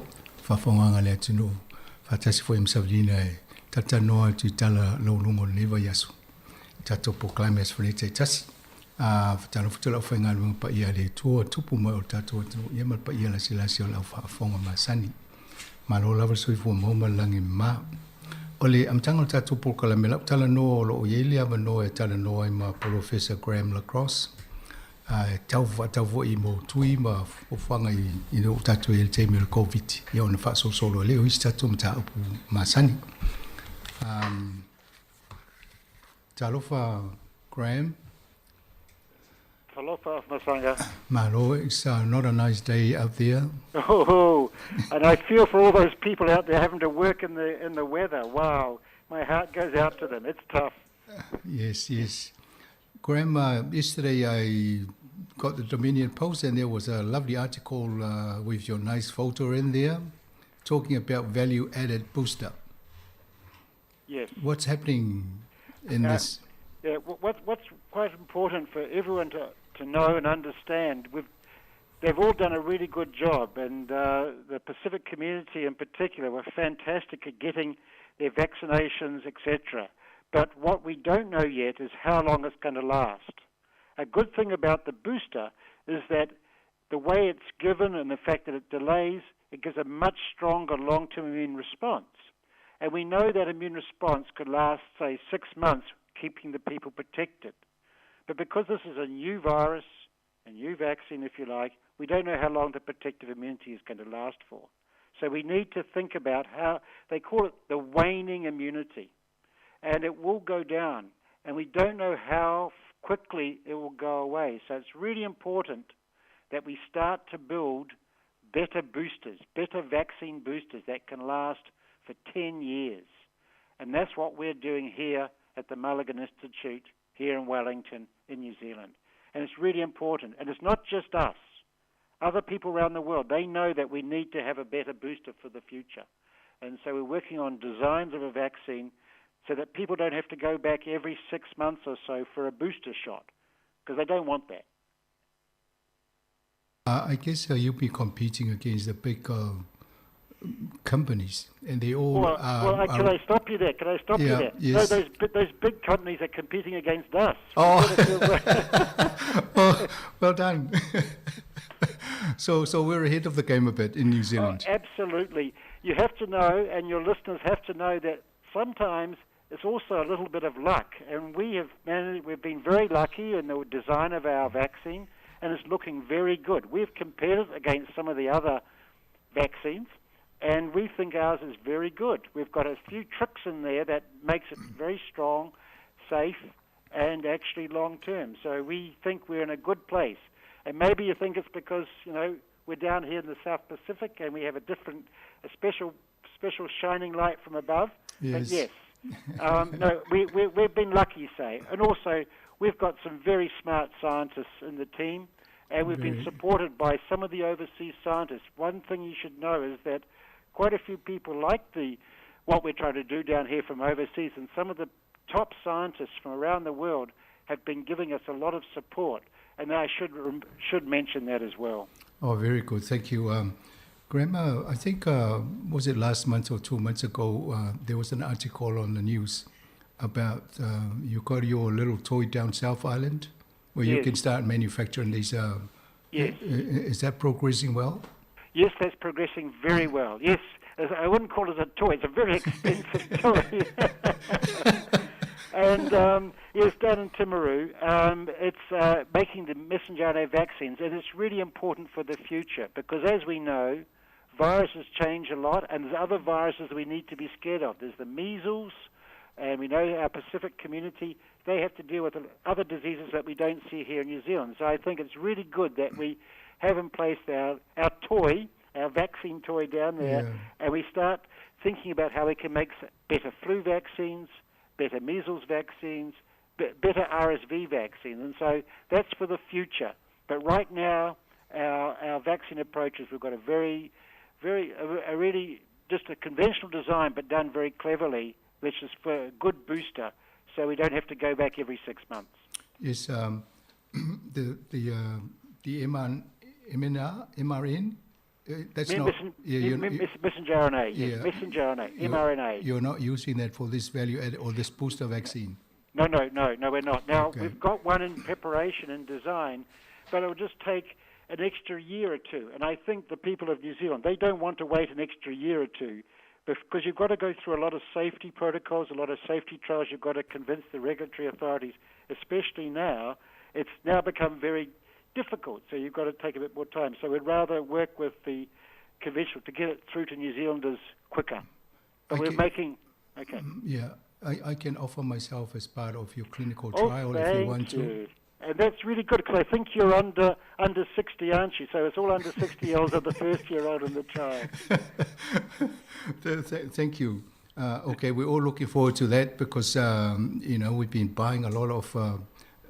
faafofogaaga a le atunuu, faatasi foi ma Savalina e talatalanoa atu i tala laualuga o lenei vaiaso, i tatou polokalame Aso Faraile taitasi. A faatalofa atu i le aufaigaluega paia a le Atua, tupu ma ee o le tatou atunuu, ia ma le paia lasilasi o le au faafofoga masani. Malo lava le soifua maua ma le lagi e mama. O le amataga o le tatou polokalame, lau talanoa o lo o i ai le avanoa e talanoa ai ma Polofesa Graham LaCrosse, a e tau faatau foi mo tui ma fuafuaga i i lea ua tatou i ai i le taimi o le Koviti, ia ona faasolosolo ai lea o isi tatou mataupu masani. Um, talofa Graham. Talofa Masanga. Malo, it's not a nice day out there. Oh, and I feel for all those people out there having to work in the in the weather. Wow, my heart goes out to them. It's tough. Yes, yes. Graham, uh, yesterday I got the Dominion Post and there was a lovely article uh, with your nice photo in there talking about value added booster. Yes. What's happening in uh, this? Yeah, what, what's quite important for everyone to, to know and understand, we've, they've all done a really good job, and uh, the Pacific community in particular were fantastic at getting their vaccinations, etc. But what we don't know yet is how long it's going to last. A good thing about the booster is that the way it's given and the fact that it delays, it gives a much stronger long-term immune response. And we know that immune response could last, say, six months, keeping the people protected. But because this is a new virus, a new vaccine, if you like, we don't know how long the protective immunity is going to last for. So we need to think about how they call it the waning immunity. And it will go down. And we don't know how quickly it will go away. So it's really important that we start to build better boosters, better vaccine boosters that can last for 10 years. And that's what we're doing here at the Mulligan Institute here in Wellington in New Zealand. And it's really important. And it's not just us. Other people around the world, they know that we need to have a better booster for the future. And so we're working on designs of a vaccine so that people don't have to go back every six months or so for a booster shot, because they don't want that. Uh, I guess uh, you'll be competing against the big uh, companies, and they all. Well, well are, can I stop you there? Can I stop yeah, you there? Yes. No, those those big companies are competing against us. Oh, well, well done. so, so we're ahead of the game a bit in New Zealand. Oh, absolutely. You have to know, and your listeners have to know that sometimes it's also a little bit of luck, and we have managed, we've been very lucky in the design of our vaccine, and it's looking very good. We've compared it against some of the other vaccines, and we think ours is very good. We've got a few tricks in there that makes it very strong, safe, and actually long term. So we think we're in a good place. And maybe you think it's because, you know, we're down here in the South Pacific and we have a different, a special, special shining light from above. Yes. But yes. um, no, we, we, we've been lucky, say. And also, we've got some very smart scientists in the team, and we've been supported by some of the overseas scientists. One thing you should know is that quite a few people like the what we're trying to do down here from overseas, and some of the top scientists from around the world have been giving us a lot of support, and I should should mention that as well. Oh, very good. Thank you. Um, Graham, uh, I think, uh, was it last month or two months ago, uh, there was an article on the news about uh, you got your little toy down South Island where yes. you can start manufacturing these. Uh, yes. Is that progressing well? Yes, that's progressing very well. Yes, I wouldn't call it a toy. It's a very expensive toy. and um, yes, down in Timaru, um, it's uh, making the messenger RNA vaccines, and it's really important for the future because, as we know, viruses change a lot, and there's other viruses we need to be scared of. There's the measles, and we know our Pacific community, they have to deal with other diseases that we don't see here in New Zealand. So I think it's really good that we have in place our, our toy, our vaccine toy down there, yeah. and we start thinking about how we can make better flu vaccines, better measles vaccines, better RSV vaccines. And so that's for the future. But right now, our, our vaccine approaches, we've got a very, very, a, a really just a conventional design, but done very cleverly, which is for a good booster, so we don't have to go back every six months. Yes, um, the the uh, the MR, MNR, MRN. That's not yeah, you're, messenger RNA. Yes, yeah, messenger RNA, mRNA. You're not using that for this value added or this booster vaccine. No, no, no, no, we're not. Now okay. we've got one in preparation and design, but it will just take an extra year or two. And I think the people of New Zealand, they don't want to wait an extra year or two because you've got to go through a lot of safety protocols, a lot of safety trials. You've got to convince the regulatory authorities, especially now. It's now become very difficult, so you've got to take a bit more time. So we'd rather work with the conventional to get it through to New Zealanders quicker. But we're making okay. Yeah, I, I can offer myself as part of your clinical oh, trial if you want you. to. And that's really good because I think you're under under 60, aren't you? So it's all under 60 year olds are the first year old in the trial. Thank you. Uh, okay, we're all looking forward to that because um, you know we've been buying a lot of uh,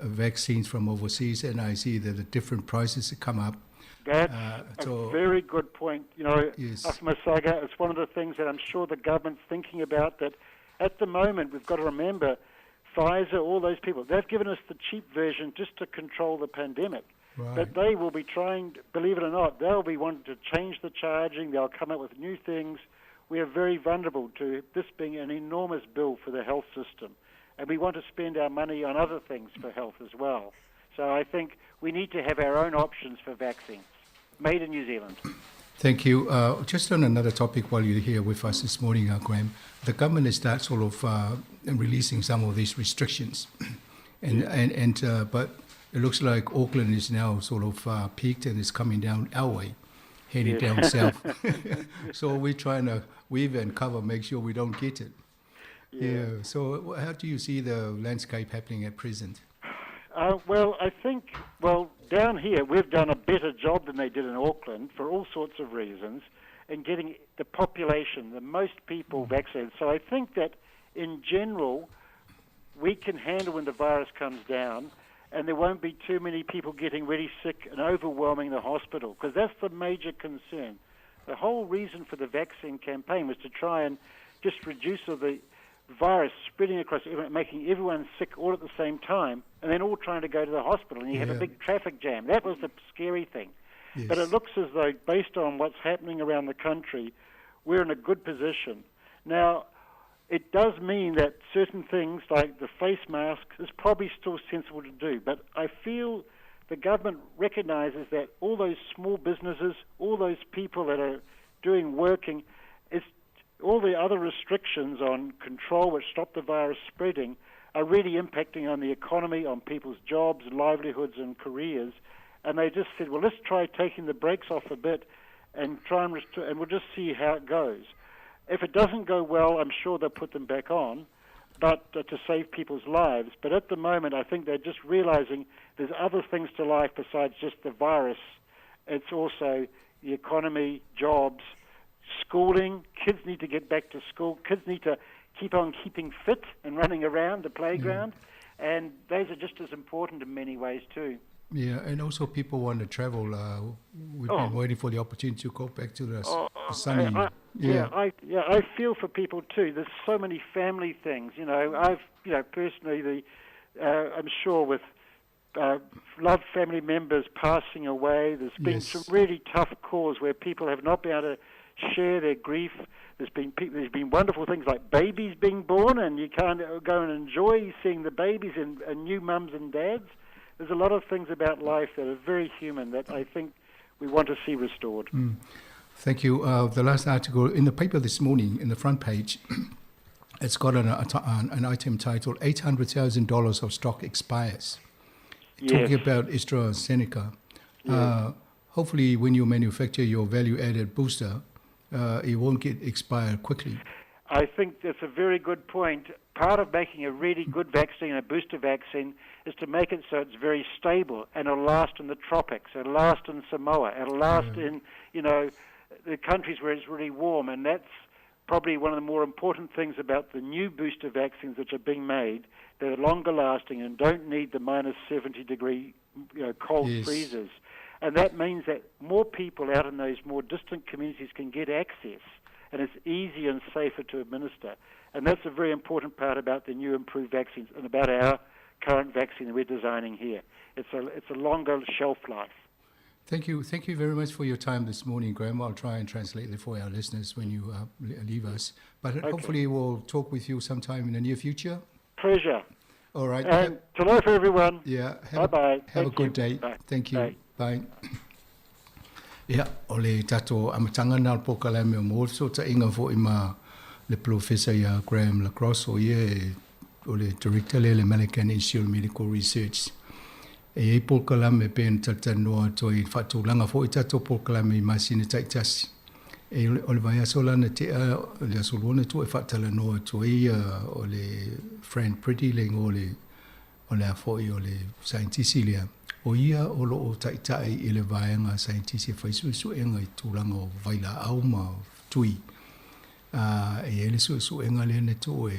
vaccines from overseas, and I see that the different prices come up. That's uh, so a very good point. You know, yes. Afmasaga, it's one of the things that I'm sure the government's thinking about. That at the moment we've got to remember Pfizer, all those people, they've given us the cheap version just to control the pandemic. Right. But they will be trying, believe it or not, they'll be wanting to change the charging, they'll come up with new things. We are very vulnerable to this being an enormous bill for the health system. And we want to spend our money on other things for health as well. So I think we need to have our own options for vaccines, made in New Zealand. Thank you. Uh, just on another topic while you're here with us this morning, uh, Graham, the government has started sort of uh, releasing some of these restrictions. and, yeah. and, and, uh, but it looks like Auckland is now sort of uh, peaked and is coming down our way, heading yeah. down south. so we're trying to weave and cover, make sure we don't get it. Yeah. yeah. So how do you see the landscape happening at present? Uh, well, I think, well, down here we've done a better job than they did in Auckland for all sorts of reasons in getting the population, the most people vaccinated. So I think that in general, we can handle when the virus comes down and there won't be too many people getting really sick and overwhelming the hospital because that's the major concern. The whole reason for the vaccine campaign was to try and just reduce the virus spreading across, making everyone sick all at the same time, and then all trying to go to the hospital, and you yeah. have a big traffic jam. That was the scary thing. Yes. But it looks as though, based on what's happening around the country, we're in a good position. Now, it does mean that certain things like the face mask is probably still sensible to do, but I feel the government recognizes that all those small businesses, all those people that are doing working, it's all the other restrictions on control which stop the virus spreading are really impacting on the economy, on people's jobs, livelihoods, and careers. And they just said, well, let's try taking the brakes off a bit and try and, rest- and we'll just see how it goes. If it doesn't go well, I'm sure they'll put them back on, but uh, to save people's lives. But at the moment, I think they're just realizing there's other things to life besides just the virus. It's also the economy, jobs, schooling. Kids need to get back to school. Kids need to keep on keeping fit and running around the playground. Yeah. And those are just as important in many ways too. Yeah, and also people want to travel. Uh, we've oh. been waiting for the opportunity to go back to the, oh, the sunny. I, I, yeah. yeah, I yeah I feel for people too. There's so many family things. You know, I've you know personally the uh, I'm sure with uh, loved family members passing away. There's been yes. some really tough calls where people have not been able to share their grief. There's been pe- there's been wonderful things like babies being born, and you can't go and enjoy seeing the babies and, and new mums and dads. There's a lot of things about life that are very human that I think we want to see restored. Mm. Thank you. Uh, the last article in the paper this morning, in the front page, it's got an, an item titled $800,000 of stock expires. Yes. Talking about AstraZeneca. Yes. Uh, hopefully, when you manufacture your value added booster, uh, it won't get expired quickly. I think that's a very good point. Part of making a really good vaccine, a booster vaccine, is to make it so it's very stable and it'll last in the tropics, it'll last in Samoa, it'll last yeah. in, you know, the countries where it's really warm. And that's probably one of the more important things about the new booster vaccines which are being made. They're longer lasting and don't need the minus 70 degree you know, cold yes. freezers. And that means that more people out in those more distant communities can get access, and it's easier and safer to administer. And that's a very important part about the new improved vaccines and about our current vaccine we're designing here. It's a, it's a longer shelf life. Thank you. Thank you very much for your time this morning, Graham. I'll try and translate it for our listeners when you leave us. But okay. hopefully we'll talk with you sometime in the near future. Pleasure. All right. And hello for everyone. Yeah. Bye-bye. Have Thank a good you. day. Bye. Thank you. Bye. Bye. Ia, o le tatou amataga lena o le polokalame o mo le fesootaiga foi ma le Polofesa ia Graham Lacrosse, o ia e, o le Director lea i le Millikan Institute of Medical Research. E i ai polokalame e pei ona talatalanoa atu ai i le faatulaga foi o tatou polokalame i masina taitasi. E, o le vaiaso la na tea, o le aso lua na tuu e faatalanoa atu ai o le Fran Pretty le igoa o le O le a foi o le saienitisi lea, o ia o lo o taitai i le vaega saienitisi e fai suesuega i tulaga o vailaau ma tui. A, e i ai le suesuega lea na tuu e,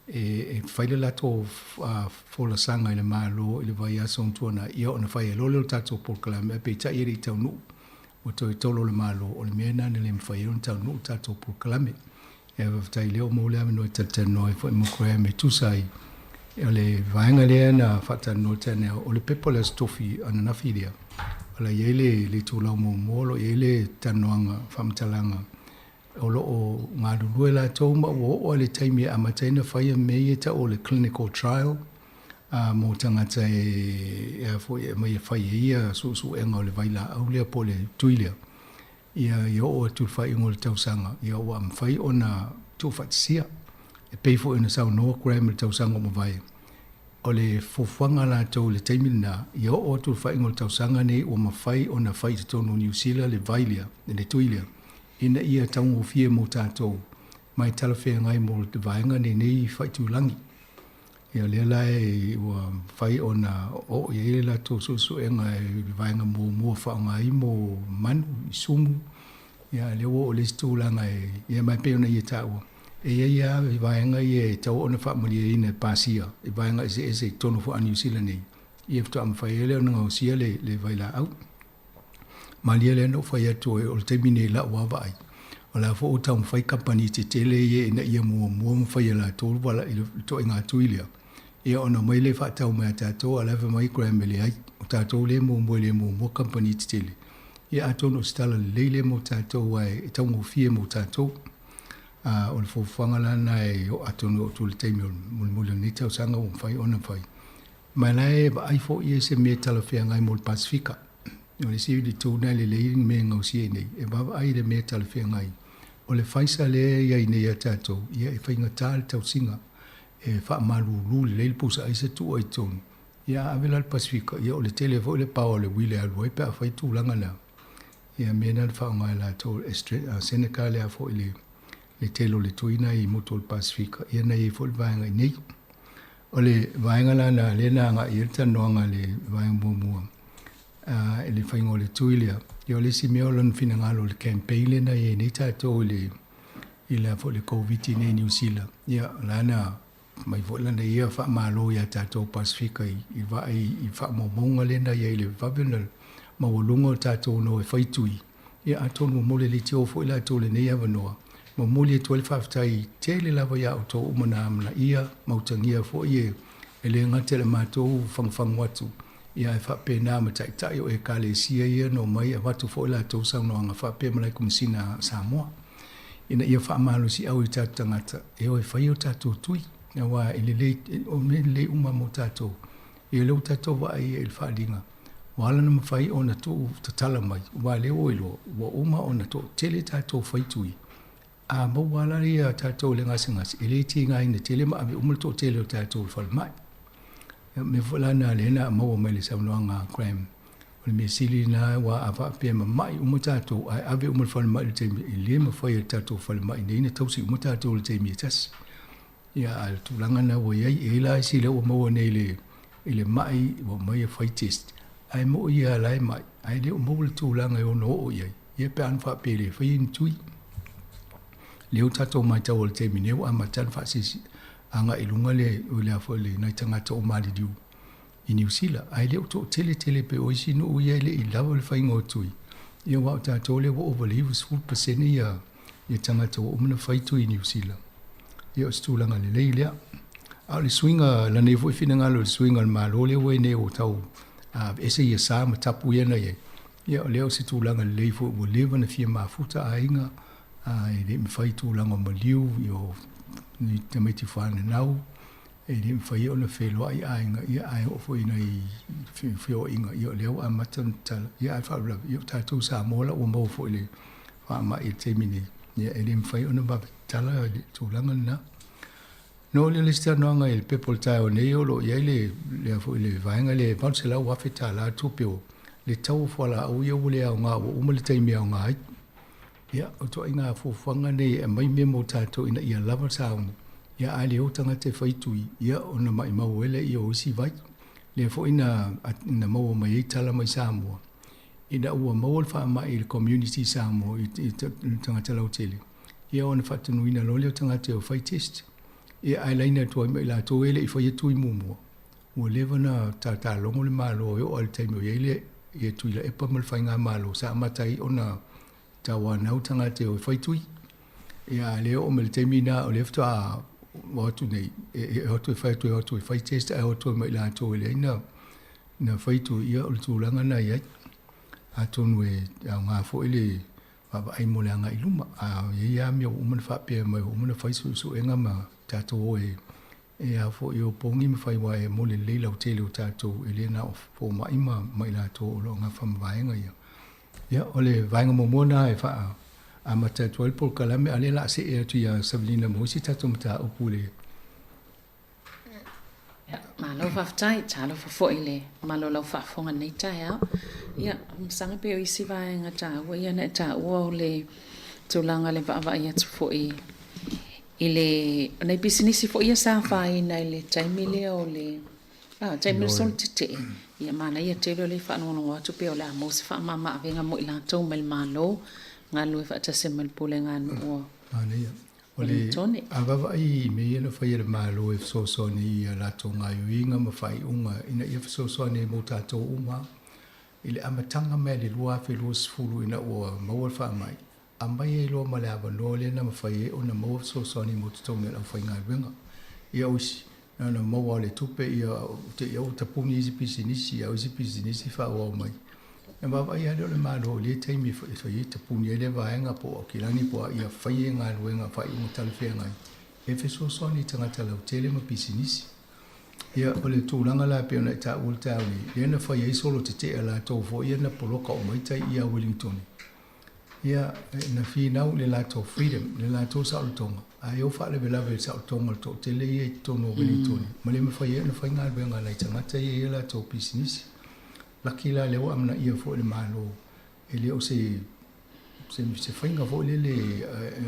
e, e fai le latou folasaga i le Malo i le vaiaso na tuanai, ia ona fai ai loa lea o le tatou polokalame, ae peitai e le i taunuu. Ua toe tolo le Malo, o le mea lena na le mafai ai ona taunuu le tatou polokalame. Ia faafetai lea ua maua le avanoa e talatalanoa ai foi ma Graham e tusa ai o le vaega lea na faatalanoa tea nei, o le pepa o le Aso Tofi ananafi lea. O la i ai le, le itulau muamua, o lo o i ai le talanoaga, faamatalaga o lo o galulue latou ma ua oo lava i le taimi e amata ai ona faia mea ia e tau o le clinical trial a mo tagata e, e a foi e aumai e fai ai ia suesuega o le vailaau lea po o le tui lea. Ia, ia oo atu i le faaiuga o le tausaga, ia ua mafai ona tuufaatasia. E pei foi ona saunoa Graham i le tausaga ua mavae, o le fuafuaga a latou i le taimi lena, ia oo atu i le faaiuga o le tausaga nei ua mafai ona fai i totonu o Niu Sila le vai lea, le tui lea, ina ia taugofie mo tatou, ma e talafeagai mo le vaega lenei faaitulagi. Ia lea la e ua mafai ona oo i ai le latou suesuega i le vaega muamua faaaoga ai mo manu i sumu. Ia lea ua oo i le isi tulaga e, ia ma e pei ona ia taua, e i ai lava i vaega ia e tatau ona faamalieina e pasia i vaega eseese i totonu foi o Niu Sila nei, ia faatoa mafai ai lea ona gaosia le, le vailaau. Malie lea na ou fai atu ai, o le taimi nei i lau lava vaai, o la foi ua taumafai kamupani tetele ia ina ia muamua ma fai e latou le vala i le ituaiga tui lea, ia ona omai lea faatau mai ia tatou, a o la e fai mai Graham e leai, o tatou lea e muamua e le muamua kamupani tetele. Ia atonu o se tala lelei lea mo tatou aua e taugofie mo tatou. A o le fuafuaga la lena e atonu e oo atu i le taimi o le mulimuli o lenei tausaga ua mafai ona fai. Ma la e vaai foi ia i se mea e talafeagai mo le Pasefika. O le isi itu lena e lelei ni mea e gausia i inei, e vaavaai i le mea e talafeagai. O le faisa lea e i ai nei ia tatou, ia e faigata le tausiga, e faamalulu lelei le pusa aisa tuu ai i totonu. Ia a ave la i le Pasefika, ia o le tele foi le paoa o le uila e alu ai pe a fai tulaga na. Ia mea na le faaaoga e latou e AstraZeneca lea foi le le tele o le tui na i motu o le Pasefika, ia na i ai foi le vaega i inei. O le vaega la na lea na agai i ai le talanoaga i le vaega muamua i le faiga o le tui lea, ia o le isi mea o lona finagalo i le campaign lea na i ai nei tatou i le i le foi le Koviti nei i Niu Sila, ia la na mai foi lana ia faamalo ia tatou Pasefika i i vaai i faamaumauga lea na i ai i le vave ona maualuga o tatou ona o e fai tui. Ia atonu ua momoli leitio foi latou i lenei avanoa, momoli atu ai le faafetai tele lava ia outou uma na amanaia ma utagia foi e e le gata i le matou fagufagu atu, ia ae faapena ma taitai o Ekalesia ia na omai avatu foi latou saunoaga faapea ma Laikomisina a Samoa ina ia faamalosiau i tatou tagata e o e fai o tatou tui, aua e lelei, o mea lelei uma mo tatou. Ia lea ua tatou vaai i le faaaliga, ua ala ona mafai ona tuu tatala mai, aua lea ua iloa, ua uma ona toatele tatou faitui. A maua lava la ia tatou i le gasegase, e le tigaina tele ma ave uma le toatele o tatou i le falemai. O le mea foi la lena lea na maua mai i le saunoaga a Graham, o le mea sili lena aua a faapea e mamai uma tatou ae ave uma i le falemai i le taimi, e le mafai e le tatou falemai nei ona tausi uma tatou i le taimi e tasi. Ia, a o le tulaga lena ua i ai, e i ai la isi lea ua maua nei i le, i le mai, ua omai e fai test, ae moi lava la e mai, ae le o maua le tulaga e ono oo i ai, ia pe a na faapea e le faia ni tui. Lea ua tatou matau i le taimi nei ua amata ona faasiasi agai i luga le, o le a foi le, nai tagata o maliliu i Niu Sila, ae le o toatele tele pei o isi nuu ia e le i lava le faiga o tui, ia aua o tatou lea ua ova i le 90% ia, ia tagata ua uma ona fai tui i Niu Sila. Ia o se tulaga lelei lea. A o le suiga lana ia foi finagalo i le suiga o le Malo lea ua i ai nei ua tau aveese ia sa ma tapu ia na i ai, ia o lea o se tulaga lelei foi ua leva ona fia mafuta aiga, e le i mafai tulaga o maliu, ia o ni tamaiti fananau, e le i mafai ona feiloai aiga, ia ae oo foi i nai feoaiga, ia o lea ua amata ona tatala, ia ae faalavelave, ia o tatou Samoa la ua maua foi i le faamai i le taimi nei, ia e le mafai ona vave tatala le tulaga lena. Na oo lea o le isi talanoaga i le pepa o le taeao nei o lo o i ai le, le, foi, le vaega lea e $800,000 tupe o le tau o fualaau ia ua le aoga ua uma le taimi e aoga ai. Ia, o ituaiga fuafuaga nei e aumai mea mo tatou ina ia lava le sauni, ia a le o tagata e fai tui, ia ona maimau ai lea o isi vai. Lea foi na, na maua mai ai tala mai Samoa, ina ua maua le faamai i le community i Samoa i, i, i tagata lautele, ia ona faatonuina loa lea o tagata e o fai test. Ia ae laina atu ai ma i latou e le i faia tui muamua, ua leva ona tatalogo le Malo e oo lava i le taimi o i ai le ia Tuilaepa ma le Faigamalo sa amata ai ona tauanau tagata e o e fai tui. Ia a le oo mai le taimi na o lea faatoa o atu nei, e o atu e fai atu e o atu e fai test ae o atu ai ma i latou e leai na, na fai tui, ia o le tulaga na i ai. Atonu e aoga foi le vaavaai mo le agai i luma. A i ai lava mea ua uma ona faapea mai ua uma ona fai suesuega ma tatou o e e a foi o pogi ma fai aua e momoli lelei lautele o tatou e le na o fomai ma ma i latou o lo o gafa ma vaega ia. Ia o le vaega muamua lena e faa amata atu ai le polokalame a o lea o le a see atu ia Savelina mo isi tatou mataupu i le Ia, malo faafetai, talofa foi i le mamalu o lau faafofoga i lenei taeao. Ia, masaga pei o isi vaega taua ia na e taua o le tulaga le vaavaai atu foi i le nai pisinisi foi ia sa afaina i le taimi lea o le ah, taimi o le solo tetee. Ia manaia tele o le faalogologo atu pei o le a maua se faamama-avega mo i latou mai le Malo, galulue faatasi ma le pulega a nuu o Manaia. O le a vaavaai i mea ia na fai e le Malo e fesoasoani i a latou gaoioiga ma faaiuga ina ia fesoasoani ai mo tatou uma i le amataga mai le 2020 ina ua maua le faamai, aumai ai loa ma le avanoa lea na mafai ai ona maua fesoasoani mo totogi o le aufaigaluega. Ia o isi, na ona maua o le tupe ia te i ua tapuni isi pisinisi, a o isi pisinisi faaauau mai. Na vaavaai lava lea o le Malo i lea taimi e fai ai tapuni ai lea vaega po o Aukilani po o a ia fai ai galuega faaiuga talafeagai e fesoasoani i tagata lautele ma pisinisi. Ia, o le tulaga la e pei ona e taua i le taeao nei, lea na fai ai solo tetee a latou foi ia na poloka uma ai tai ia Wellingtone. Ia, na finau i le latou freedom, le latou saolotoga, ae o faalavelave i le saolotoga o le toatele ia i totonu o Wellingtone, ma le mafai ai ona fai galuega a nai tagata ia i a latou pisinisi. Laki la lea ua amanaia foi e le Malo, e le o se, se, se faiga foi lele e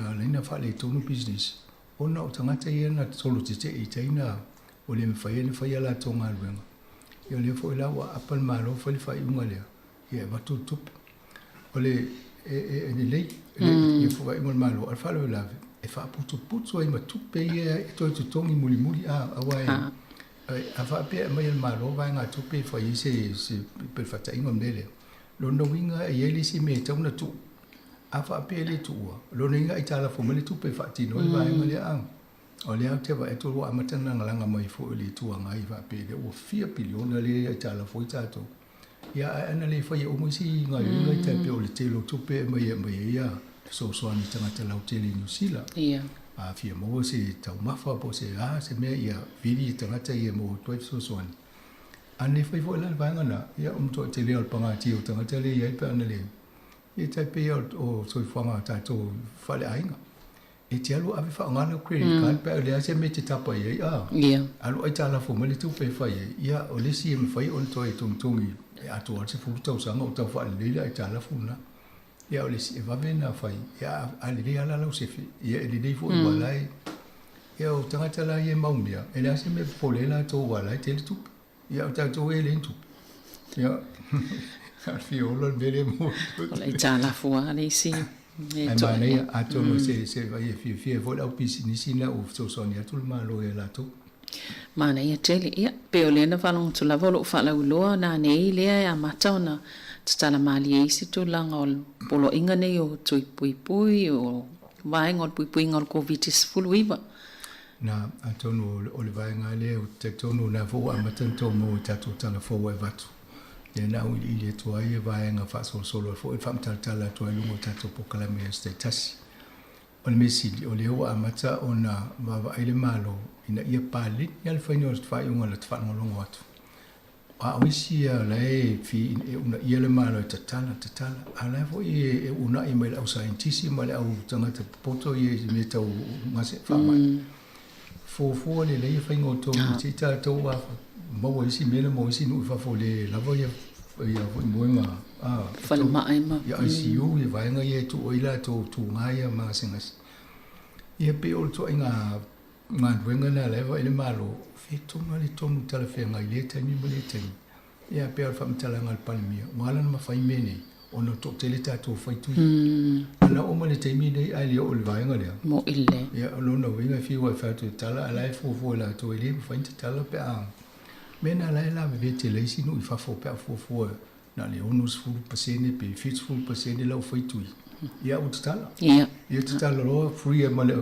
ala ai ona faaletonu pisinisi, ona o tagata ia na solo tetee i tai na ua le mafai ai ona fai a latou galuega. Ia o lea foi la ua aapa le Malo fai le faaiuga lea, ia e avatu le tupe. O le e, e, e lelei le faaiuga a le Malo, a o le faalavelave, e faaputuputu ai ma tupe ia e toe totogi mulimuli, a, aua e, a faapea e aumai e le Malo vaegatupe e fai ai se, se felefataʻiga o le mea lea, lona uiga e i ai le isi mea e tatau ona tuu. A faapea e le tuua, lona uiga aitalafu mai le tupe e faatino ai le vaega lea, a. O lea ou te vaai atu ua amata ona lagalaga mai foi le Itu Agai faapea lea ua fia piliona lea e aitalafu ai tatou. Ia ae ana le faia uma isi galuega mm. tai pei o le tele o tupe e aumai e aumai ai ia fesoasoani i tagata lautele i Niu Sila. Ia. A fia maua se taumafa po o se a se mea ia vili i tagata ia e maua atu ai fesoasoani. A le fai foi la le vaega na, ia o matuai tele o le pagatia o tagata lea e i ai pe ana le ia tai pei o soifuaga a tatou faaleaiga. E te alu ave faaaoga lau credit card pe a leai se mea e te tapa i ai, a. Ia. Alu aitalafu mai le tupe e fai ai, ia, o le isi e mafai ona toe togitogi e atoa ai le 10 tausaga o tau faalelei le aitalafu lena. Ia, o le isi, e vave ona fai, ia, a lelei lava la lau sefe, ia, e lelei foi aua la e, ia, o tagata la ia e mau mea, e leai se mea e popole ai latou aua o la e tele tupe. Ia, o tatou e leai ni tupe. Ia, a fia ola le mea lea mo. O le aitalafu lava le isi. Ae manaia, atonu se, se vai e fiafia ai foi le au pisinisi ina ua fesoasoani atu le Malo ia latou. Manaia tele. Ia, pei o lea na faalogo atu lava o lou faalauiloa nanei lea e amata ona tatala malie ai se tulaga o le poloaiga nei o tui puipui, o vaega o le puipuiga o le Koviti-19. Na, atonu o le vaega lea ou te talitonu o lena foi ua amata ona tou maua i tatou tala fou ua avatu. Lea na auiliili atu ai ia vaega faasolosolo ai foi le faamatalatala atu ai i luga o tatou polokalame i aso taitasi. O le mea sili, o lea ua amata ona vaavaai le Malo ina ia paleni lava le faiga o le faaiuga o lata faalogologo atu. A o isi ia la e fi e uunaia le Malo e tatala, tatala, a o la foi e uunai mai le au saienitisi ma le au tagata popoto ia i mea tau gase faamai. Fuafua lelei le faiga o tonu se i tatou maua isi mea na maua isi nuu i fafo le lava ia ia foi moega a falemai ma ia ICU ia vaega ia e tuu ai latou tuga ia ma gasegase. Ia pei o le ituaiga galuega lena la e vaai le Malo, fia tonu lava le tonu talafeagai i lea taimi ma lea taimi. Ia pei lava o le faamatalaga a le Palemia, ua ala ona mafai mea nei, ona ua toatele tatou faitui. A na oo mai le taimi lenei ae le oo i le vaega lea. Mo'i lelei. Ia, o lona uiga e fiu lava e fai atu e tatala, a o la e fuafua e latou e le mafai ona tatala pe a mea na la e lavevea tele ai isi nuu i fafo pe a fuafua na o le 60% pe 70% la ua faitui, ia ua tatala. Ia. Ia tatala loa free ai ma le,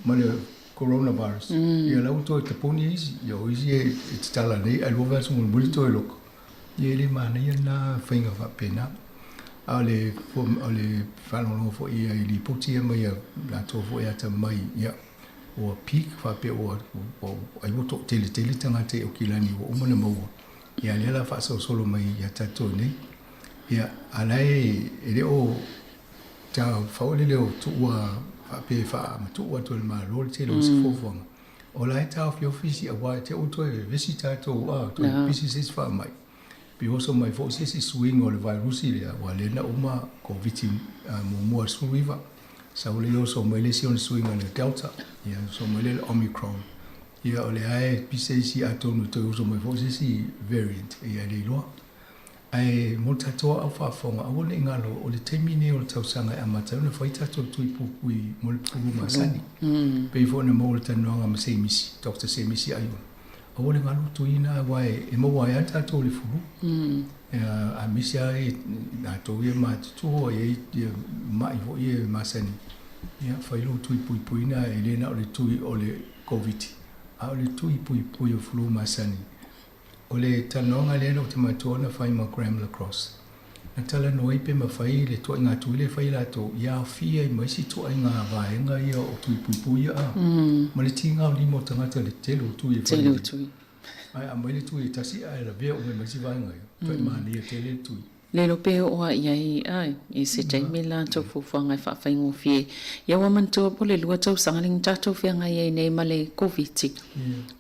ma le coronavirus. Ia la ua toe tapuni isi. Ia o isi e tatala nei ae lua vaiaso mulimuli toe loka. Ia e le manaia lena faiga faapena. A o le, o le faalogologo foi ia i lipoti ia mai a latou foi e atamamai, ia ua peak faapea ua, ua, ai ua toatele tele tagata i Aukilani ua uma ona maua. Ia lea la faasolosolo mai ia tatou nei. Ia a la e, e le o taufao le leo tuua faapea e faamatuu atu e le Malo le tele o isi fuafuaga. O la e taofiofi isi aua e te i ua toe vevesi tatou a, toe pisi se isi faamai. Pe oso mai foi se isi suiga o le vairusi lea, aua lea na uma Koviti muamua 19, sau lea oso mai le isi ona suiga le Delta, ia oso mai lea le Omicron. Ia o lea e pisa isi atonu e toe oso mai foi se isi variant, ia e le iloa. Ae mo tatou au faafofoga, aua ne i galo, o le taimi nei o le tausaga e amata ai ona fai tatou tui puipui mo le pulu masani. Pei foi ona maua le talanoaga ma Semisi, Doctor Semisi Aiona. Aua le galo tui na aua e maua ai lava tatou i le fulu. Aemaise lava i latou ia matutua e i ai mai foi ia masani. Ia fai lou tui puipui na, e le na o le tui o le Koviti, a o le tui puipui o flu masani. O le talanoaga lea na ou te manatua na fai ma Graham Le Crosse. Na talanoa ai pe mafai le tuaiga tui lea e fai e latou ia aofia ai ma isi tuaiga vaega ia o tui puipui ia a. Ma le tiga o lima o tagata le tele o tui e fai. Tele o tui. Ae aumai le tui e tasi ae lavea uma ai ma isi vaega ia. Matuai manaia tele le tui. Lelo pe oo a i ai, ae, i se taimi latou fuafuaga e faafaigofie. Ia ua manatua po le lua tausaga lea na tatou feagai ai nei ma le Koviti.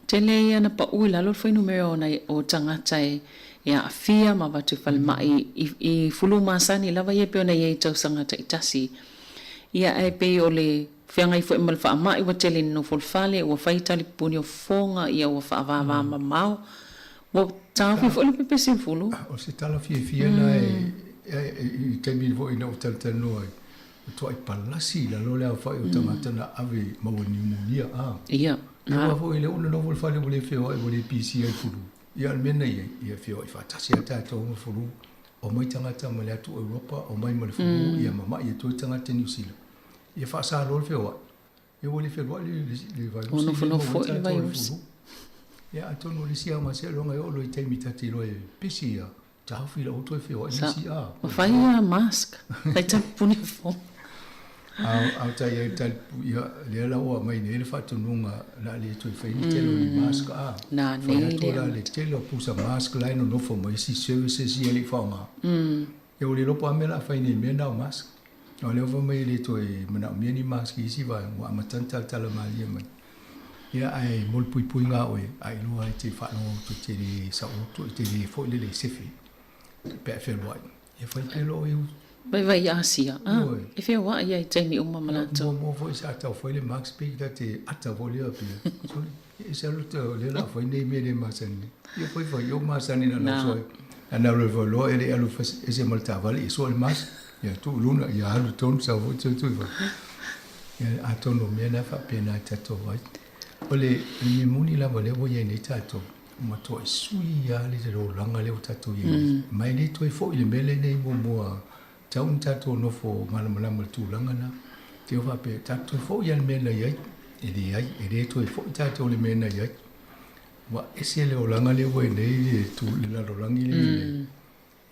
Tele ia na pau i lalo le fuainumera o nai o tagata e e aafia ma avatu i falemai i i fulu masani lava ia pei ona i ai i tausaga taitasi. Ia ae pei o le feagai foi ma le faamai ua tele ina nofo i le fale, ua fai tali pupuni o fofoga, ia ua faavavā mamao. Ua taofi foi le pepesi o fulu. O se tala fiafia lena i taimi foi na ou talatalanoa ai, matuai palasi i lalo le aofai o tagata na ave maua niumonia. A. Ia. Aua foi lea ua nonofo i le fale ua le feoai ua le pisi ai fulu. Ia o le mea na i ai, ia feoai faatasi lava tatou ma fulu. Omai tagata mai le atu Europa, omai ma le fulu, ia mamai atu ai tagata Niu Sila. Ia faasa loa le feoai. Ia ua le feluai le vairusi. Ua nofonofo foi le vairusi. Ia atonu o le isi aoga seiloga e oo loa i taimi ta te iloa e pisi ia, taofi lau toe feoai nisi a. Ma fai ia mask, fai tapuni fofoga. A o tai ai tali ia lea la ua aumai nei le faatonuga o le a le toe fai ni tele o ni mask a. Na nei le. Fai atu la le tele o pusa mask la e nonofo ma isi services ia e le i faaaoga. Ia ua le iloa po o a mea o le a fai nei mea na o mask. O lea fai mai e le toe manaomia ni mask i isi vaega, ua amata ona talatala malie mai. Ia ae mo le puipuiga a oe, ailoga e te faalogo atu e te le saoloto, e te le foi lele e sefe pe a e fealuai. Ia fai pea loa oe. Vaivai i Asia, a, e feoai ai i taimi uma ma latou. Muamua foi sa tau fai le mask pe ta te ata foi lea pe. Sole, e se alu te o lea la fai nei mea le masani nei. Ia fai fai o masani na na soe. Na na alu foi loa e le alu ese ma le taavale ia sua le mask. Ia tuu i luna, ia alu tonu sau foi toe tui foi. Ia atonu o mea na faapena e tatou ai. O le mea moni lava lea ua i ai nei tatou, ua matuai sui lava le olaga lea ua tatou i ai nei. Ma e le toe foi le mea lenei muamua tau ina tatou nofo malamalama i le tulaga lena. Te o faapea, tatou toe foi lava i le mea na i ai. E leai, e le toe fo'i tatou i le mea na i ai. Ua ese le olaga lea ua i nei le tu le lalolagi lea i nei.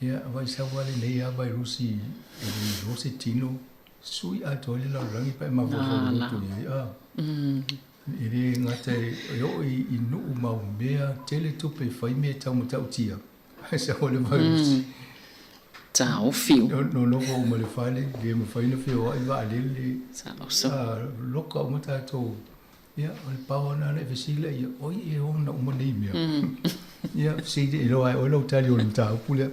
Ia, vaisau lava lenei lava vairusi e le iloa se tino, sui atoa ai le lalolagi pe a e mafaufau loto i ai. A. E le gata e oo i nuu ma mea, tele tupe e fai mea e tau matautia, ae sau le vairusi. Taofi. Nonofo uma i le fale, le mafai ona feoai vaalele. Sa oso. Loka uma tatou. Ia, o le pao lena na e fesili lea ia, oi e ona uma nei mea. Ia, fesili e iloa e oe lau tali o le mataupu lea.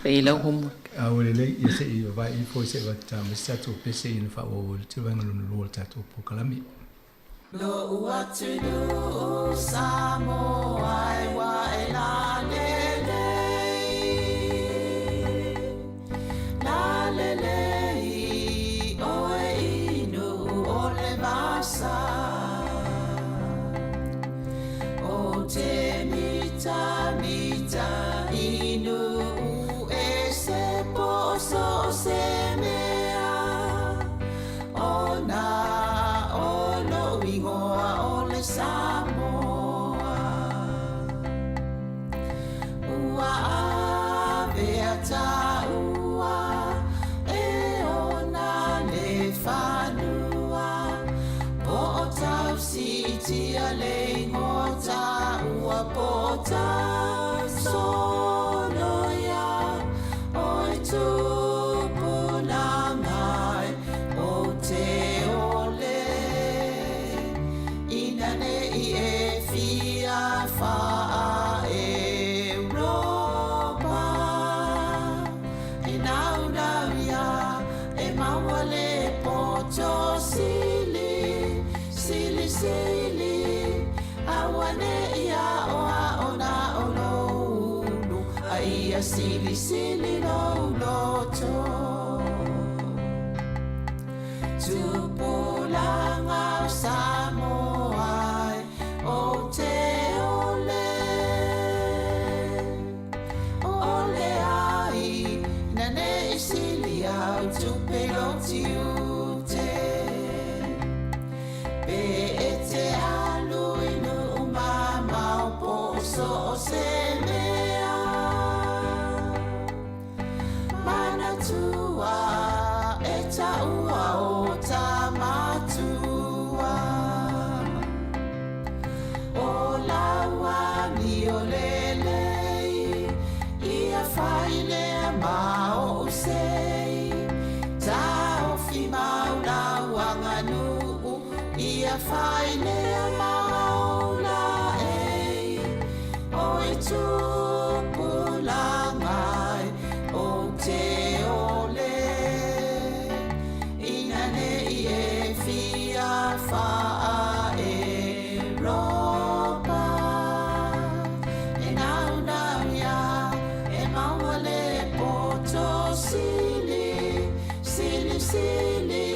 E i lau homework. A ua lelei, ia se i vaai ifo se i avatu mai se tatou pese ia ona faaauau ai le vaega lona lua o le tatou polokalame. Lo'u atunuu Samoa e ua e lalelei, lalelei oe i nuu o le vasa. O te mitamita i nuu e se po so o se mea. Ona o lo'u igoa o le Samoa. Ua avea taua e ona le fanua. Po o tau siitia le igoa taua po o tau soloia. Oi tupulaga e o te ole. Ina nei e fia faa Europa. E naunau ia e maua le poto sili, sili sili. Auane'i aoao na o lou ulu, a ia silisili lou loto. Tupulaga o Samoa e ou te ole. Ole ai ina nei sili au tupe i lou tiute. Pe e te alu i nuu mamao po o so o se mea. Manatua e taua o Tamatua. O lau amio lelei, ia fai lea ma o'u sei. Taofi mau lau aganuu, ia fai lea ma ou laei. Oi tupulaga e ou te ole. Ina nei e fia faa Europa. E naunau ia e maua le poto sili, sili sili.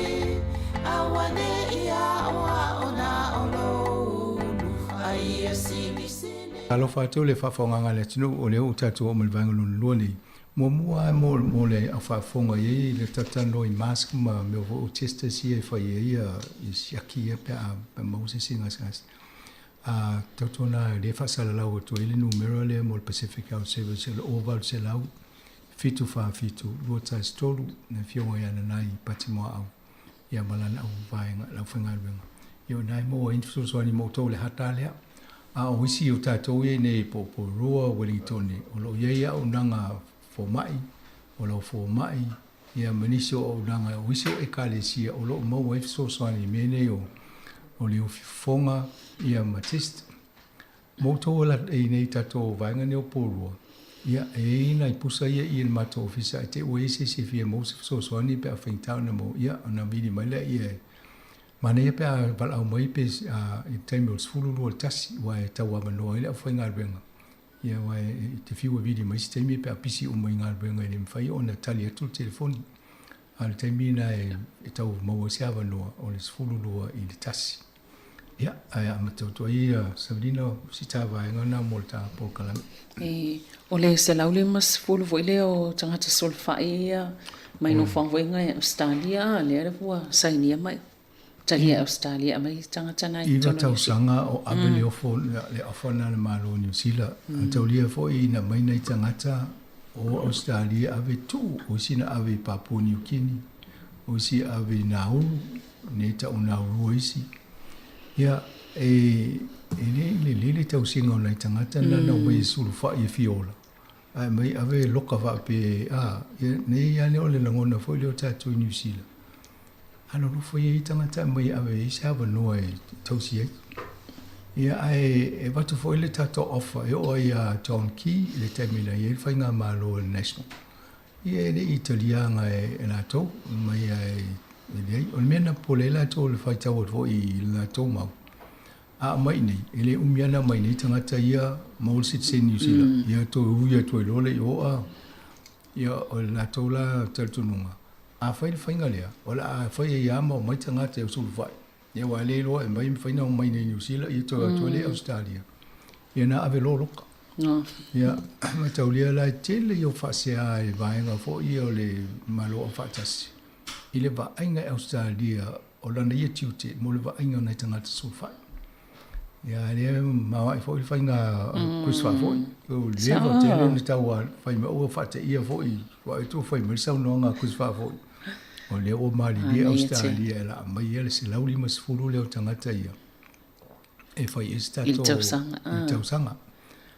Auane'i aoao na o lou ulu, a ia silisili. Alofa atu le faafofogaaga a le atunuu, o lea ua tatou oo mai i le vaega lona lua nei. Muamua lava mo, mo le au faafofoga i ai le talatalanoa i mask ma mea foi o testers ia e fai ai ia, ia siaki ia pe a, pe a maua se isi gasegase. A tautuana lea e faasalalau atu ai le numera lea mo le Pacific Health Service o le 0800 747 213 le Afioga ia Nanai Patimoaau ia ma lana au vaega, le aufaigaluega. Ia o i ina e maua ai ni fesoasoani mo outou i le hata lea. A o isi o tatou ia i inei i Poroporoa, Wellingtone, o lo o i ai auaunaga fomai, o lau fomai, ia ma nisi o auaunaga o isi o Ekalesia o lo o maua ai fesoasoani i mea nei o, o le ofi fofoga, ia ma test. Mo outou e i nei tatou vaega nei o Porirua, ia, e i ai nai pusa ia i le matou ofisa e te i ua i ai se isi e fia maua se fesoasoani pe a faigata ona maua, ia, ona vili mai lea e Manaia pe a valaau mai pe a i le taimi o le 12 i le tasi aua e tau avanoa ai le aufaigaluega. Ia aua e te fiu e vili mai isi taimi pe a pisi uma i galuega e le mafai ona tali atu le telefoni. A o le taimi lena e tau maua ai se avanoa o le 12 i le tasi. Ia, ae amata atu ai ia Savelina o si ta vaega lena mo le ta polokalame. E, o le 150 foi lea o tagata sulufai ia mai nofoaga foi ia Ausetalia a lea ua sainia mai. Talia e Ausetalia e aumai tagata na i Iva totonu o Niu Sila. tausaga o ave le ofo le offer lena a le Malo o Niu Sila. Taulia foi ina aumai nai tagata o Ausetalia ave tuu, o isi na ave i Papua Niu Kini, o isi ave i Nauru, nei tau Nauru isi. Ia, e e le i lelei le tausiga o nai tagata na na omai e sulufai e fia ola, ae aumai ave e loka faapea, a, ia, nei lava lea o le lagona foi lea o tatou i Niu Sila. Alolofa ia i tagata aumai e ave ai se avanoa e tausi ai. Ia, ae e avatu foi le tatou offer e oo ai ia John Key i le taimi na i ai le faigamalo a le National. Ia e le i taliaga e latou, mai ae e leai. O le mea na popole ai latou o le faitau atu foi i le latou mau, a aumai i nei, e le umi lava ona aumai nei tagata ia maua le sitiseni Niu Sila, ia toe ui atu ai loa le i o a. Ia, o le latou la talitonuga, a fai le faiga lea, o le a fai ai lava ma omai tagata e usulufai. Ia aua e le iloa e mai mafai ona omai nei i Niu Sila, ia toe o atu ai lea i Ausetalia. Ia na ave loa loka. Ia, mataulia la e tele ia o faasea i vaega foi ia o le Malo Aufaatasi i le vaaiga i Ausetalia o lana ia tiute mo le vaaiga o nai tagata sulufai. Ia, lea e maoae foi le faiga Chris Faafoi. O leva tele ona tau fai mai ua faateia foi, ua atu fai mai le saunoaga a Chris Faafoi. O lea ua malilie Ausetalia e laa mai ia le 150 lea o tagata ia e fai ai se tatou I le tausaga. I le tausaga.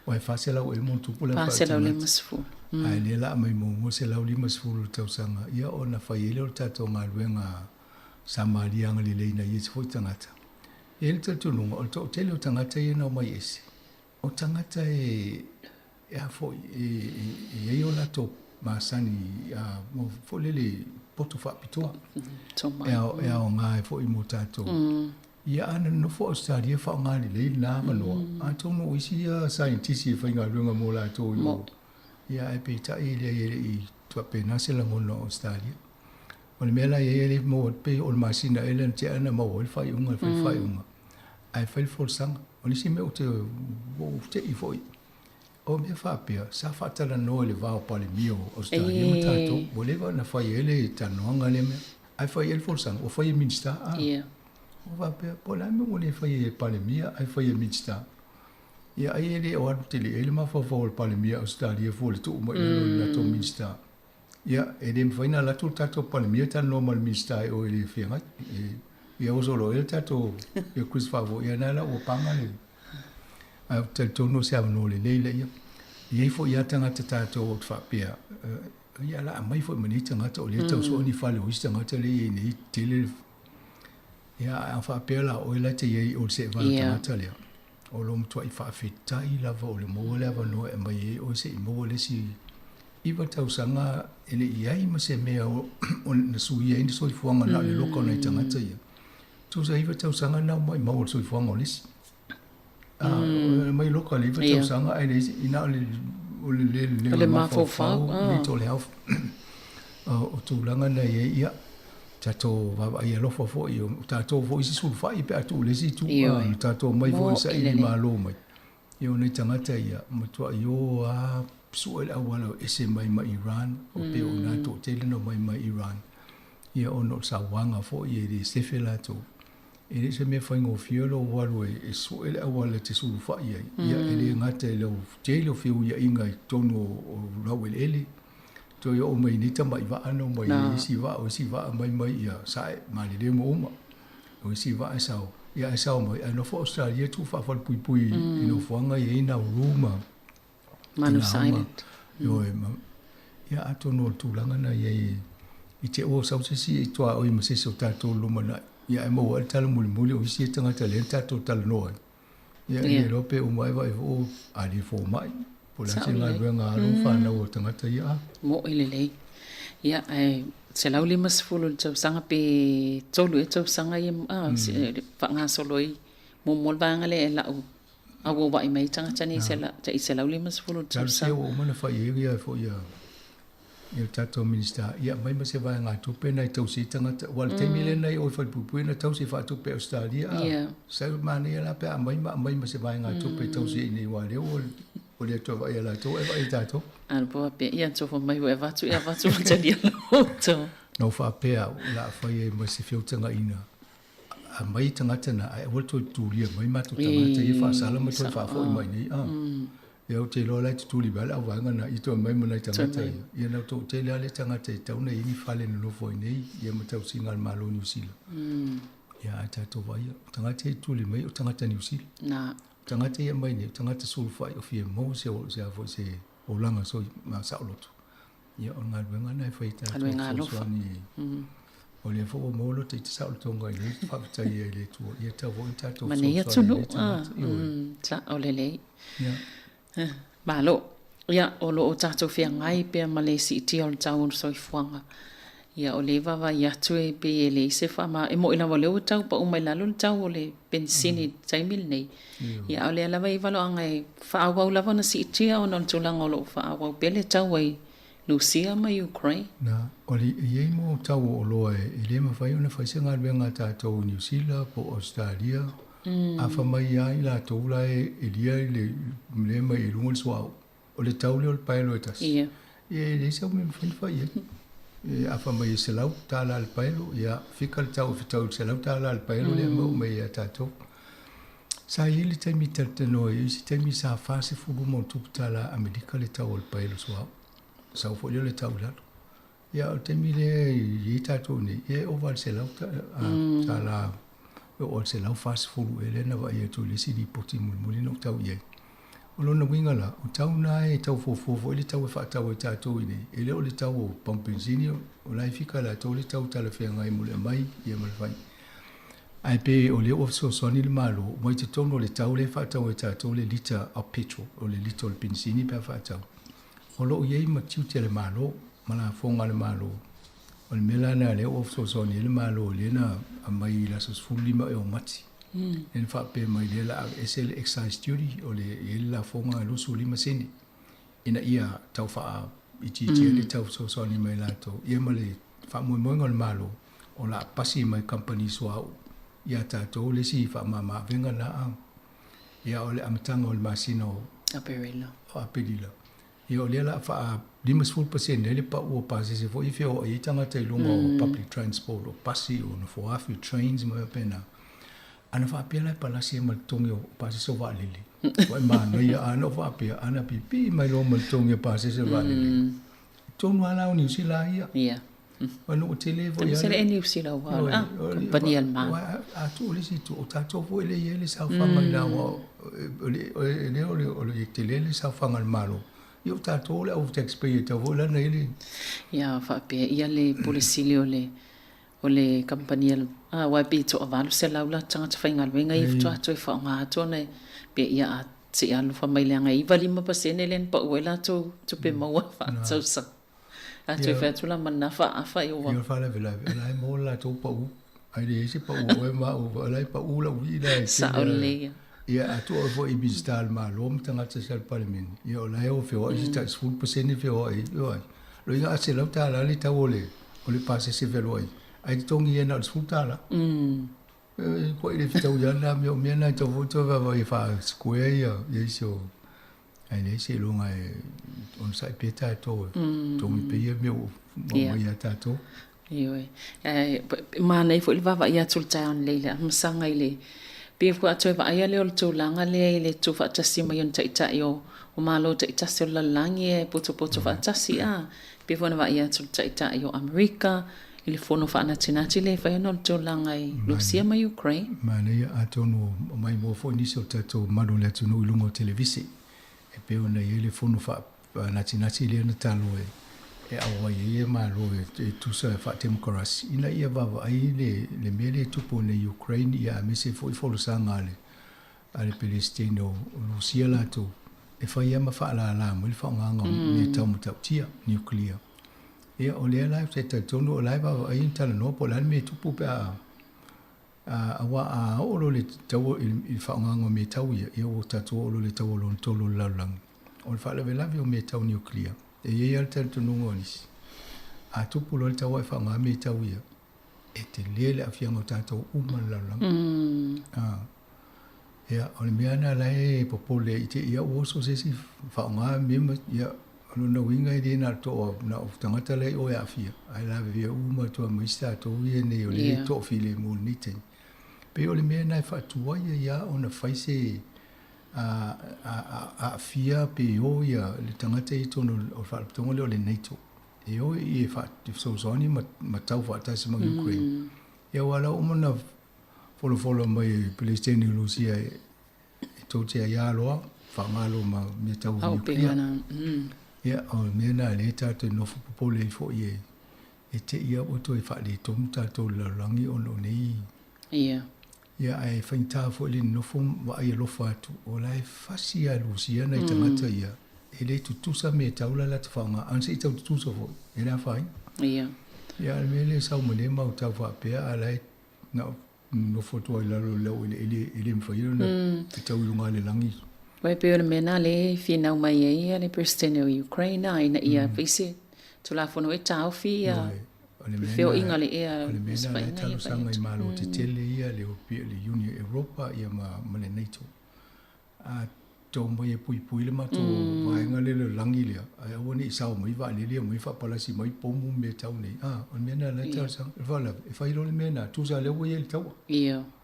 Ua e 400 ea ma ona tupu le aofai o tagata. 450. Ae lea laa mai muamua 150 i le tausaga, ia ona fai ai lea o le tatou galuega sa malie agalelei nai isi foi tagata. E i ai le talitonuga, o le toatele o tagata ia na omai ese, o tagata e, e a foi, e, e, e i ai o latou masani, a, mo, foi lele, poto faapitoa, e, ao, e aoga ai foi mo tatou. Ia, a na nonofo Ausetalia faaaoga lelei lena avanoa, atonu o isi ia saienitisi e faigaluega mo latou i o. Ia, ae peitai e leai e le i faapena se lagona o Ausetalia. O le mea la e i ai e le maua pei o le masina ea lea na tea na maua ai le faaiuga e fai le faaiuga ae fai le folasaga. O le isi mea ou te ua ou te'i foi, o mea faapea sa faatalanoa i le va o Palemia o Ausetalia ma tatou, ua leva ona fai ai le talanoaga lea mea. Ae fai ai le folasaga, ua fai e Minisita a. Ua faapea, po o le a le mea ua le fai ai e Palemia ae fai e Minisita. Ia ai e le o alu tele i ai le mafaufau o le Palemia o Ausetalia fua i le tuu mai i lalo o le latou Minisita. Ia, e le mafai ona alu atu le tatou Palemia talanoa ma le Minisita i o i le feagai. E, ia oso loa i ai le tatou, ia Chris Faafoi, ia na la ua paga le... Ae ou te talitonu o se avanoa lelei lea. E i ai foi lava tagata tatou ou te faapea, ia o le a aumai foi ma nei tagata o lea e tau sue ni fale o isi tagata lea e i ai nei, tele le... Ia, ae a faapea la o oe la e te i ai i o i le seevaga tagata lea, o lo o matuai faafetai lava o le maua le avanoa e aumai ai oe se i maua le isi 9 tausaga e le i ai ma se mea o, na suia ai le soifuaga na o le loka o nai tagata ia. Tusa 9 tausaga na o maumau le soifuaga o le isi. Mai loka le 9 tausaga ae le isi ina o le o le le le, le mafaufau, le to le au o tulaga na i ai, ia tatou vaavaai alofa foi, o tatou foi isi sulufai pe a tuu i le isi itu, a tatou omai foi e saili malo mai. Ia o nai tagata ia, matuai o lava sue le auala e ese mai ma Iran, o pei o i ina toatele na omai mai Iran, ia ona o le sauaga foi e le sefe latou. E le o se mea faigofie lou alu e sue le auala e te sulufai ai, ia e le gata i lau tele o feuiaiga i totonu o laueleele, Toe oo mai nei tamai vaa na omai ai isi vaa, o isi vaa aumai mai ia sae malele ma uma. O isi vaa e sao, ia ae sao mai, ae nofo Australia tuu faafalepuipui i nofoaga e i ai Nauru ma Manus Island. Ioe, ma, ia atonu o le tulaga na i ai i te ua sau se isi e tuaoi ma se isi o tatou lumanai, ia ae maua ai le tala mulimuli o isi tagata lea na tatou talanoa ai. Ia, e le iloa pe uma ai vaai foi o alii fomai, po o le a se galuega a alo ma fanau a tagata ia a. Moʻi lelei. Ia, ae 150 i le tausaga pe 3 ea tausaga ia faagasolo ai muamua le vaega lea e lau auauai mai ai tagata nei tai 150 i le tausaga. Talosia ua uma ona fai ai ia foi ia ia le tatou Minisita, ia aumai ma se vaegatupe nai tausi ai tagata. Aua o le taimi lea na i o i Falepuipui na tausi faatupe e Ausetalia, a, sau manaia la pe a aumai ma aumai ma se vaegatupe e tausi ai i inei, aua o lea ua ua le toe vaai e latou ae vaai e tatou. A po faapea, ia tofo mai ua e avatu, e avatu ua talia la outou. Na ou faapea au, o le a fai ai ma se feutagaiga. aumai tagata na, ae aua le toe tulia mai matou tagata ia faasala ma toe faafoi mai i inei. A. Ia ou te iloa la e tutuli mai lava le auvaega na, ia toe aumai ma nai tagata ia. Ia na toatele lava le tagata e tatau ona i ai ni fale e nonofo ai nei, ia ma tausiga a le Malo o Niu Sila. Ia ae tatou vaaia, o tagata ia e tutuli mai o tagata Niu Sila. O tagata ia e aumai nei, o tagata sulufai o fia maua se se a foi se olaga soi ma saoloto. Ia o le galuega lena e fai e tatou fesoasoani. O lea foi ua maua lota ita saolotoga i le faafetai ai i le Atua. Ia tatau foi ona tatou fesoasoani i lenei tagata. Ioe. Sao lelei. Ia. Malo. Ia, o lo o tatou feagai pea ma le siitia o le tau o le soifuaga. Ia, o lea e vaavaai atu e pei e leai se faama... E moni lava o lea ua tau pau mai lalo le tau o le penisini i le taimi lenei. Ia, a o lea lava e i ai valoaga e faaauau lava ona siitia ona o le tulaga o lo o faaauau pea le taua i Lusia ma Ukraine. Na, o le i ai mo tau o oloa e le mafai ona fai se galuega a tatou i Niu Sila po o Ausetalia, a fa mai lava i latou la e lia le mea mai i luga o le suauu, o le tau lea o le paelo e tasi. Ia, e leai sau mea e mafai ona fai i ai. A fa mai e $100 le paelo, ia, fika le tau e fetau i le $100 le paelo lea e maua mai ia tatou. Sa i ai le taimi i talatalanoa ai, isi taimi sa $40+ Amerika le tau o le paelo suauu. Sau foi lea o le tau i lalo. Ia, o le taimi lea e i ai tatou nei, ia e ova i le $100, e oo i le 140 ea lea na vaai atu i le isi lipoti mulimuli na ou tau i ai. O lona uiga la, o tau na e tau fuafua foi le tau e faatau ai tatou i inei, e le o le tau o pamu penisini, o la e fika e latou le tau talafeagai mo le aumai ia ma le fai. Ae pe o lea ua fesoasoani le Malo, mai totonu o le tau lea e faatau ai tatou le lita o petrol, o le lita o le penisini pe a faatau, o lo o i ai ma tiute a le Malo, ma lafoga a le Malo. O le mea la lena lea ua fesoasoani ai le Malo lea na aumai i le aso 15 ea o Mati, lea na faapea mai lea o le a aveese le excise duty, o le i ai le lafoga e 25 sene ina ia tau faaitiitia le tau fesoasoani mai latou, ia ma le faamoemoega o le Malo o le a pasi mai kamupani suauu ia tatou le isi faamama-avega na a. Ia o le amataga o le masina o Aperila. O Aperila. Ia o lea o le a faa 50% ai le pau o pasese foi e feoai ai tagata i luga o public transport, o pasi, o nofoafi, o trains ma mea faapena. Ana faapea la e palasi ai ma le totogi o pasese o vaalele. Ua e manaia, ana ou faapea, ana pipii mai loa ma le totogi o pasese o vaalele. Tonu lava la o Niu Sila ia. Ia. O nuu tele foi lava. Sele e Niu Sila ua a kompani a le Malo. A tuu le isi itu, o tatou foi lea e i ai le saofaga i la ua o le o le tele le saofaga a le Malo. Ia o tatou o le au taxpayer e tatau foi la ona i ai le. Ia faapea ia le Pule Sili o le o le kamupani a le a aua e pei e toa 800 la tagata faigaluega ia faatoa toe faaaoga atu ona pei ia a se i alofa mai leaga e 95% lea na pau ai latou tupe maua faatausaga. A toe fai atu la ma lena faaafa i ua. Ia o le faalavelave, o la e maua le latou pau, ae leai se pau o oe ma au, o la e pau lau vii la e tele. Sao lelei ia. Ia a tuu oe foi i Minisita a le Malo ma tagata sa le Palemene, ia o la e o feoai se tai 10% feoai, ioe. Lona uiga a $100 le tau o le o le pasese fealuai, ae totogi ia na o le $10. E koe le fetau ia na mea o mea na e tau foi toe vaavaai e faa-square ia ia isi o ae leai seiloga e onosai pea tatou e togi pea ia mea ua aumai ia tatou. Ioe. Ae manaia foi le vaavaai atu i le taeao nei i le amasaga i le pei foi a toe vaaia lea o le tulaga lea i le tuufaatasi mai o ni taitai o Malo taitasi o le lalolagi e potopoto faatasi a. Pei foi ona vaaia atu i le taitai o Amerika i le fono faanatinati lea e fai ona o le tulaga i Rusia ma Ukraine. Manaia, atonu o maimoa foi nisi o tatou malu o le atunuu i luga o televise e pei ona i ai le fono faanatinati lea na talo e auai ai e Malo e tusa e faatemokarasi ina ia vaavaai le mea lea e tupu nei i Ukraine ia aemaise foi folasaga a le a le Peresetene o Rusia latou e fai lava ma faalala mai le faaaogaga o mea tau matautia, nuclear. Ia, o lea la ou te talitonu o la e vaavaai ma talanoa po o le a le mea e tupu pe a aua a oo loa le tau i le faaaogaga o mea tau ia, ia ua tatou oo loa i le taua lona tolu o le lalolagi. O le faalavelave o mea tau nuclear, e i ai lava le talitonuga o nisi, a tupu loa le taua ae faaaoga mea tau ia, e tele le aafiaga o tatou uma i le lalolagi. Ia, o le mea lena la e popole ai i te i au oso se isi faaaoga mea ma, ia, o lona uiga e le na o le toa, na o tagata la i o e aafia, ae lavevea uma atu lava ma isi tatou ia nei o lea e toafilemu i lenei taimi. Pei o le mea lena e faatuai ai lava ona fai se aafia pe o ia le tagata ia i totonu o le faalapotopotoga lea o le NATO e o i e fesoasoani ma tau faatasi ma Ukraine. Ia aua o la ua uma ona folafola mai e le Peresetene o Lusia e tou te aiā loa faaaoga loa ma mea tau nuclear. Ia o le mea lena o lea tatou te nofo popole ai foi e e te i lava ua toe faaletonu tatou i le lalolagi ona o nei Ia. Ia ae faigata foi le nonofo ma vaai alofa atu o la e fasi lava e Lusia nai tagata ia e le tutusa mea e tau la latou faaaoga a na se i tau tutusa foi e le afaina. Ia. Ia a o le mea lea e sau ma lea mau tau faapea a la e na o nofo atu lava i lalo o le laueleele e le mafai ona tau i luga o le lagi. Ua e pei o le mea lena lea e finau mai ai le Peresetene o Ukraine ina ia fai se Tulafono e taofi ia feoaiga o le ea O le mea lena e talosaga i Malo tetele ia le Union Europa ia ma le NATO. A tau mai e puipui le matou vaega lea le lagi lea, ae aua ne i sao mai vaalele omai faapalasi mai pomu ma mea tau nei. A, o le mea lena o lea e talosaga. O le faalavelave, e fai loa le mea lena, tusa o lea ua i ai le taua.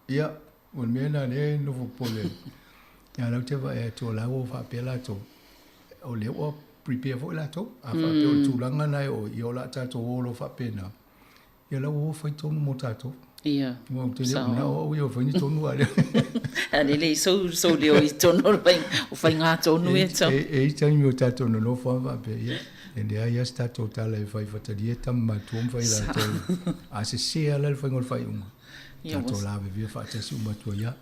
Ia, o le mea lena o lea e nofo popole ai. Ia, o la ou te vaai atu o la ua faapea latou, o lea ua prepare foi latou. A faapea o le tulaga lena e oo, ia o le a tatou o loa faapena. Ia la ua fai tonu mo tatou. Ia. Ua ou te le manao au ia fai ni tonu a lea. A lele i sou sou leo i tonu o le fai o faiga tonu e tau. E i taimi o tatou nonofo lava faapea, ia, e leai lava se tatou tala e fai faatalia tama matua ma fai latou. A sese lava la le faiga o le faaiuga, tatou lavevea faatasi uma atu ai lava.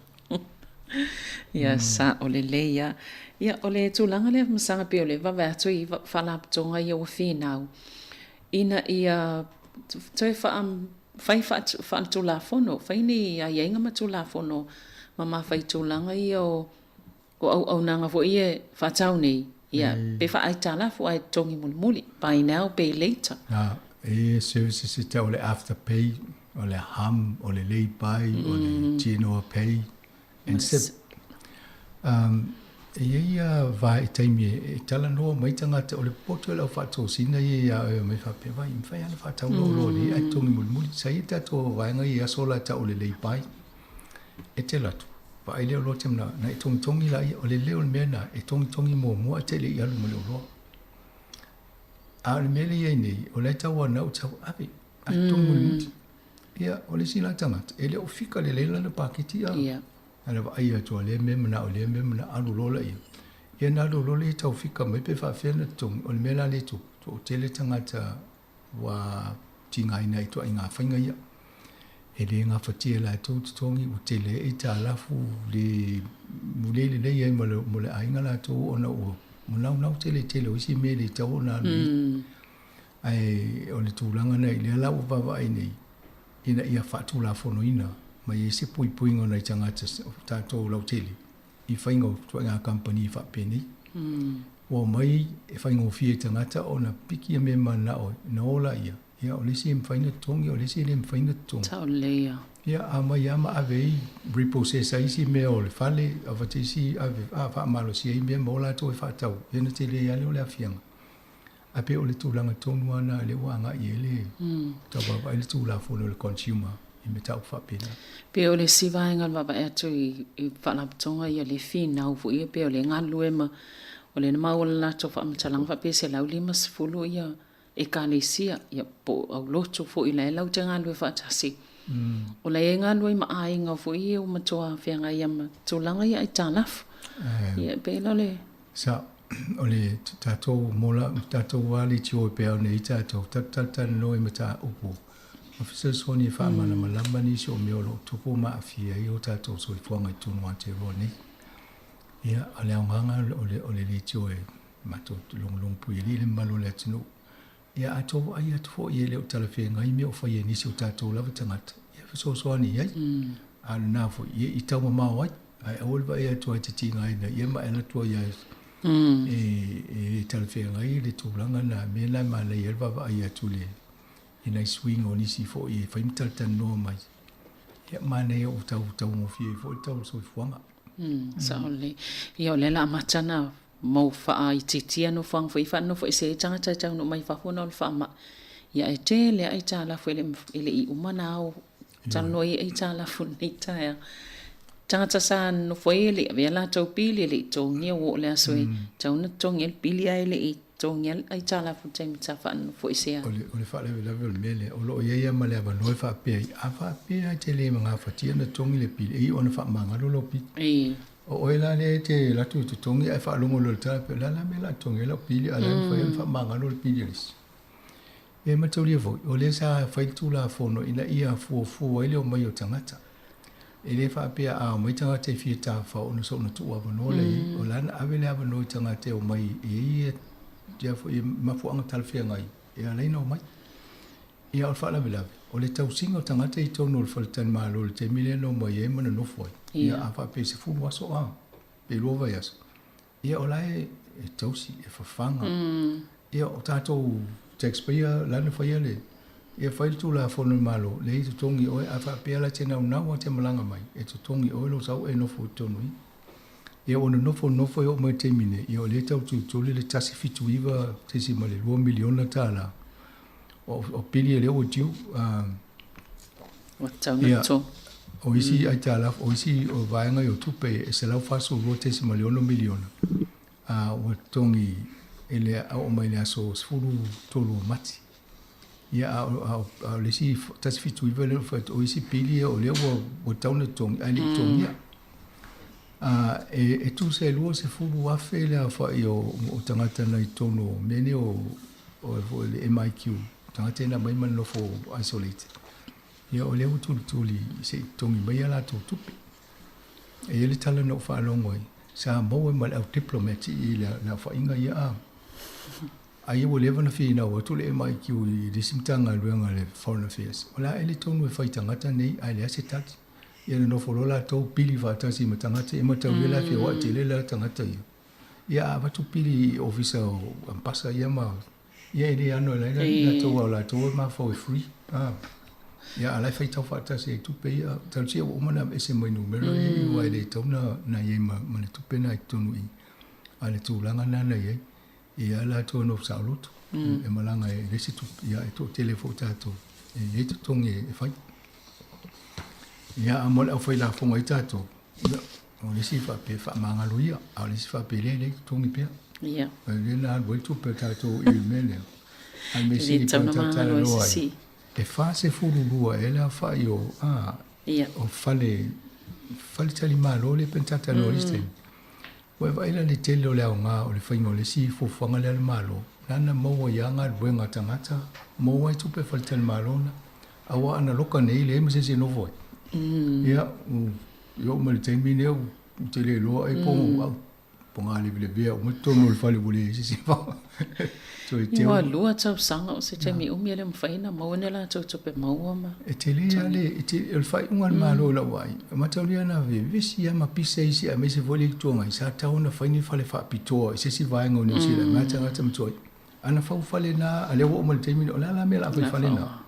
Ia, sao lelei lava. Ia, o le tulaga lea Masaga pei o le vaavaai atu i faalapotopotoga ia ua finau, ina ia toe fai faaletulafono, fai ni aiaiga ma tulafono ma mafaitulaga ia o auaunaga foi ia e faatau nei, ia, pe faaaitalafu ae totogi mulimuli, buy now, pay later. E services e tau o le Afterpay, o le Hum, o le Laybuy, o le Genoa Pay, and Zip. E i ai a vā i taimi e talanoa mai tagata o le poto e lau faatosina ia ia oe mai faapea, vai, mafai lava ona faatau lou loa nei ae totogi mulimuli. Sa i ai tatou vaega ia i aso la e tau o le Laybuy. E te alu atu, vaai lea o loa te manao, na e togitogi laia, o le leo o le mea lena, e togitogi muamua ae te le i alu ma le oloa. A o le mea lea e i ai nei, o la e tau anau tau ave, ae totogi mulimuli. Ia, o le isi la tagata, e le o fika lelei lana paketi a. Ia. A na vaai atu a lea mea manao, lea mea manao, alu loa laia. Ia na alu loa lea tau fika mai pe faafefea ona totogi, o le mea la lea e tupu, toatele tagata ua tigaina ai ituaiga faiga ia. E le gafatia e latou totogi, ua tele ai aitalafu, le mulei lelei ai ma le, ma le aiga latou ona ua naunau tele i le tele o isi mea e le tatau ona alu i ai. Ae o le tulaga lena i lea la ua vaavaai nei, ina ia faatulafonoina ma i ai se puipuiga o nai tagata o tatou lautele i faiga o ituaiga kamupani faapenei. Ua omai e faigofie i tagata ona piki ia mea mananao ai, ona o laia, ia o le isi e mafai ona totogi, o le isi e le mafai ona totogi. Sao lelei ia. Ia, a omai lava ma ave ai, repossess ai isi mea o le fale, avatu isi ave, faamalosia ai mea ma o latou e faatau, ia ona tele ai lava lea o le aafiaga. Ae pei o le tulaga tonu lava lena lea ua agai i ai le tau vaavaai le Tulafono i le Consumer i mataupu faapena. Pei o le isi vaega o le vaavaai atu i faalapotopotoga ia le finau foi ia pei o lea e galulue ma o lea na maua le latou faamatalaga faapea e 150 ia Ekalesia ia po o aulotu foi la e latou te galulue faatasi. O la e galulue ai ma aiga foi ia ua matua feagai ai ma tulaga ia aitalafu. Ia pei la o le Sa, o le tatou mola, tatou lava leitio e pei ona i ai tatou, tatou talatalanoa i mataupu ma fesoasoani e faamalamalama nisi o mea o lo o tupu ma aafia ai o tatou soifuaga i totonu o Aotearoa nei. Ia, o le aogaga o le, o le leitio e matou te logologo puialii le mamalu o le atunuu. Ia, a outou vaai atu foi e le o talafeagai mea o fai e nisi o tatou lava tagata, ia fesoasoani i ai. A o lena foi, ia i taumamao ai. Ae aua le vaai atu ai te tigaina ia ma e alu atu ai e le talafeagai le tulaga lena. O le mea lena e manaia ai le vaavaai atu i nai suiga o nisi foi e fai ma talatalanoa mai. Ia manaia ua tau taugofie ai foi le tau o le soifuaga. Sao lelei. Ia o lea o le a amata ona mau faaitiitia nofoaga foi faanonofo ese ai tagata e taunuu mai fafo ona o le faamai. Ia ae tele lava aitalafu e le i uma ona ao. Talanoa i aitalafu i lenei taeao. Tagata sa nonofo ai e le i avea latou pili e le i totogia ua oo i le aso e tatau ona totogi ai le pili ae le i totogia le aitalafu i le taimi sa faanofoesea ai. O le faalavelave o le mea lea, o lo o i ai lava ma le avanoa e faapea ai, a faapea e te le gafatia ona totogi le pili, e iu ona faamagalo lou pili. O oe la lea e te alu atu e totogi ae faalogo loa i le tala faapea, o le a la le mea o le a totogi ai lau pili a o la e mafai ona faamagalo le pili a le isi. E mataulia foi, o lea sa fai le Tulafono ina ia fuafua ai le omai o tagata. E le faapea a omai tagata e fia tafafao ona soona tuu avanoa lea i ai. O la na ave le avanoa i tagata e omai e i ai ia foi mafuaaga talafeagai e ala ai ona omai. Ia o le faalavelave, o le tausiga o tagata i totonu o le faletalimalo i le taimi lea na omai ai ma nonofo ai. Ia a faapea e 10 aso a, pe 2 vaiaso, Ia o la e tausi, e fafaga. Ia o tatou taxpayer la na faia le, ia fai le Tulafono a le Malo, leai e totogi oe, a faapea la e te naunau lava e te malaga mai, e totogi oe lou sau e nofo i totonu i i. Ia ua nonofo nonofo e oo mai i le taimi nei, ia o lea e tau tulituli le $179.2 miliona o pili lea ua due. Ua tatau ona totogi. O isi aitalafu, o isi o vaega ia o tupe e $142.6 miliona ua totogi i le oo mai le aso 13 o Mati. Ia a o le isi 179 lea na fai atu, o isi pili ia o lea ua tatau ona totogi ae le i totogia. E tusa e 20,000 le aofai o tagata na i totonu o mea nei o le MIQ, tagata ia na aumai ma nonofo isolated. Ia o lea ua tulituli se i totogi mai a latou tupe. E i ai le tala na ou faalogo ai, sa maua ma le au diplomat i le aofaiga ia a. Ai ua leva ona finau atu le MIQ i le isi Matagaluega a le Foreign Affairs, o le a ea le tonu e fai i tagata nei ae leai se tali. Ia nonofo loa latou pili faatasi ma tagata ia mataulia la e feoai tele la tagata ia. Ia a avatu pili i ofisa o Ambasa ia ma ia e le ano e lai latou a o latou e mafau e free. Ah. Ia a la e faitau faatasi ai tupe ia talosia ua uma ona aveese mai numera ia aua e le tatau ona i ai ma le tupe na i totonu i a le tulaga na na i ai. Ia latou e nofo saoloto e malaga e leai se tupe ia e toatele foi tatou e i ai totogi e fai. Ia a mo le aufai lafoga ai tatou, ia o le isi faapea e faamagalo ia, a o le isi faapea e leai leai totogi pea. Ia. O lea na alu ai tupe a tatou i le mea lea. A le mea E le sili tatau pei ona ona magalo ai talanoa se ai, isi. e 42 ea le aofai o, a, Ia. o fale, faletalimalo lea pei ona talanoa ai le isi taimi. Ua e vaai la i le tele o le aoga o le faiga o le isi fuafuaga lea a le Malo, lana maua ai lava galuega a tagata, maua ai tupe faletalimalo na, aua ana loka nei leai ma se isi e nofo ai. Ia, i oo mai i le taimi lea ou te le iloa ai po o po o galevelevea uma totonu o le fale ua leai se isi e toe teu. Ua lua tausaga o se taimi umi e le mafai ona maua ni a latou tupe maua ma. E tele lava le, o le faaiuga a le Malo i lau vaai, e mataulia na vevesi lava ma pisa isi aemaise foi le Itu Agai, sa tatau ona fai ni fale faapitoa i se isi vaega o Niu Sila, mai tagata matua ai. Ana fau fale na, a lea ua oo mai i le taimi lenei, o le a la le mea o le a fai i fale na?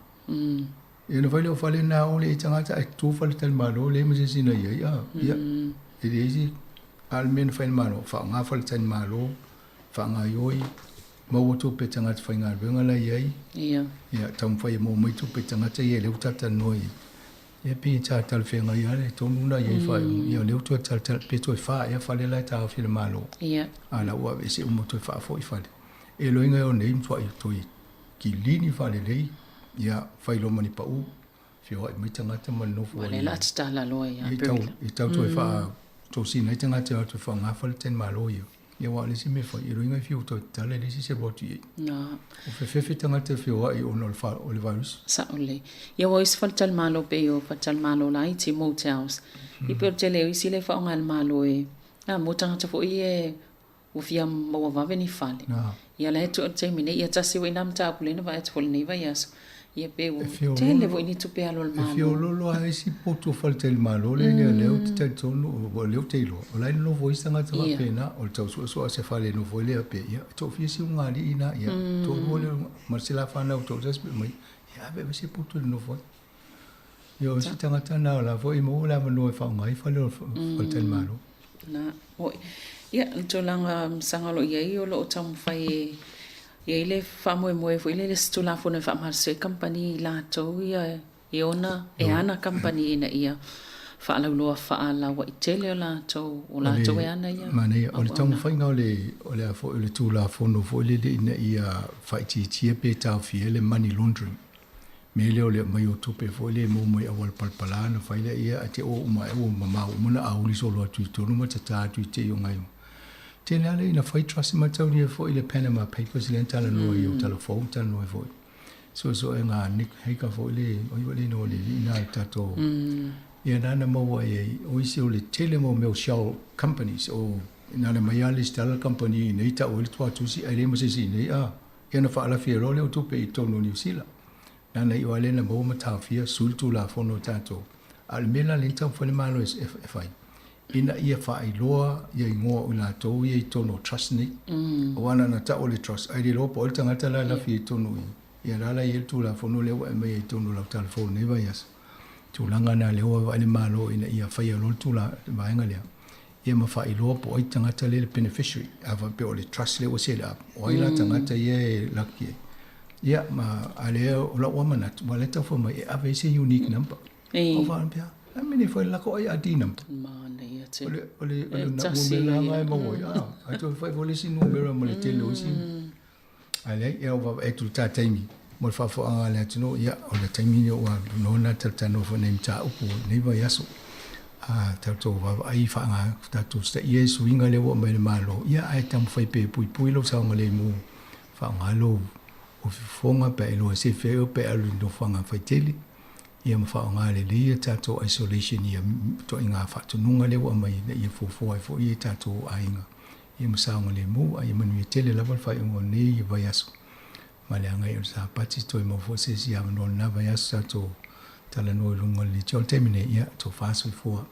Ia ona fai lea o fale na o le ai tagata ae tutu faletalimalo leai ma se isi na i ai, a, ia, e leai se, a o le mea na fai e le Malo, faaaoga faletalimalo, faagaoioi, maua tupe tagata faigaluega la e i ai, ia taumafai e maua mai tupe tagata ia lea ua talatalanoa i ai. Ia pei e talafeagai lava le tonu lena e i ai faaiuga. Ia o lea ua toe talatala, pe toe fa ea fale la e taofi e le Malo. A o la ua aveese uma toe faafoi fale. E loiga e o nei matuai toe kilini faalelei, ia fai loa ma ni pau, feoai mai tagata ma nonofo ai. Ua le la tatala loa ia Aperila. I tau toe faatosina ai tagata e o atu e faaaoga faletalimalo ia. Ia aua o le isi mea fai, e loiga e fiu toe tatala e leai se isi e alu atu i ai. O fefefe tagata e feoai ona o le virus. Sao lelei. Ia ua o isi faletalimalo pei o faletalimalo laiti, motels. Ia pei o le tele o isi lea e faaaoga e le Malo e, a, mo tagata foi ia e ua fia maua vave ni fale. Ia la e tuu i le taimi nei, ia tasi foi na mataupu lea na vaai atu foi i lenei vaiaso. Ia pe ua tele foi ni tupe alu a le Malo. E feoloolo lava isi potu o faletalimalo lea i lea ou te talitonu, o lea ou te iloa, o la e nonofo ai isi tagata faapena, o le tau suasua o se fale e nofo ai lea pe, ia, e toafia siugaalii na, ia, toalua lea ma se la fanau toatasi pe aumai, ia ave ave se potu e nonofo ai. Ia o isi tagata na o la foi e maua le avanoa e faaaoga ai fale o faletalimalo. Na, oi. Ia, le tulaga masaga o lo o i ai, o lo o taumafai e i ai le faamoemoe foi lele i se Tulafono e faamalosi ai kamupani i latou ia E ona e ana kamupani ina ia faalauiloa faalauaitele o latou o latou e ana ia Manaia, o le taumafaiga o le o le a foi o le Tulafono foi lele ina ia faaitiitia pe taofia ai le money laundering. Mea lea o le aumai o tupe foi lea e maua mai auala palapala ona fai lea ae te i ua uma ae ua mamao uma ona auli solo atu i totonu ma tata atu i te i o nai Tele lava lea ina fai trust mataulia foi le Panama Papers lea na talanoa i au tala fou na talanoa ai foi. Suesuega a Nick Haker foi le o ia le igoa o le alii lena o le tatou ia na na maua ai ai o isi o le tele mo mea o shell companies o na na mai lava lesitala le kamupani i inei tau ai le tuatusi ae leai ma se isi i inei a ia ona faalafi ai loa lea o tupe i totonu o Niu Sila. Na na iu lava lea na maua ma taofia sui le Tulafono a tatou. A o le mea la lea na taumafai le Malo e fai, ina ia faailoa ia igoa o i latou ia i totonu o trust nei. Aua na ona tau o le trust, ae le iloa po o ai le tagata la e lafi ai i totonu i i. Ia la la e i ai le Tulafono lea ua e aumaia i totonu o lau tala fou i lenei vaiaso. Tulaga na lea ua vaai le Malo ina ia faia loa le tula le vaega lea, ia ma faailoa po o ai le tagata lea le beneficiary. A faapea o le trust lea ua set up, o ai la tagata ia e laki ai. Ia ma a lea o lau lava manatu, aua o lea e tau fai mai e ave ai se unique number. Ou faapea, a mea nei foi lako ai ID number. Manaia tele. O le o le o le E tasi numera ia. lava e maua ai, a ae toe fai foi le isi numera ma le tele o isi. Ae leai, ia ua vaavaai atu i le ta taimi mo le faafofoga a le atunuu, ia o le taimi lenei ua avanoa lena talatalanoa foi i nai mataupu o lenei vaiaso. A tatou vaavaai i faaga tatou usitaia i suiga lea ua aumai e le Malo, ia ae taumafai pea e puipui lou saogalemu, faaaoga lou fofoga pe a iloa e sefe ai oe pe a alu i le nofoaga faitele. Ia ma faaaoga lelei a tatou isolation ia ituaiga faatonuga lea ua aumai ina ia fuafua ai foi i tatou aiga ia ma saogalemu a ia manuia tele lava le faaiuga o lenei vaiaso ma le agai o le Sapati toe maua foi se isi avanoa o lena vaiaso tatou talanoa i luga o le leitio. O le taimi nei, ia tofa soifua.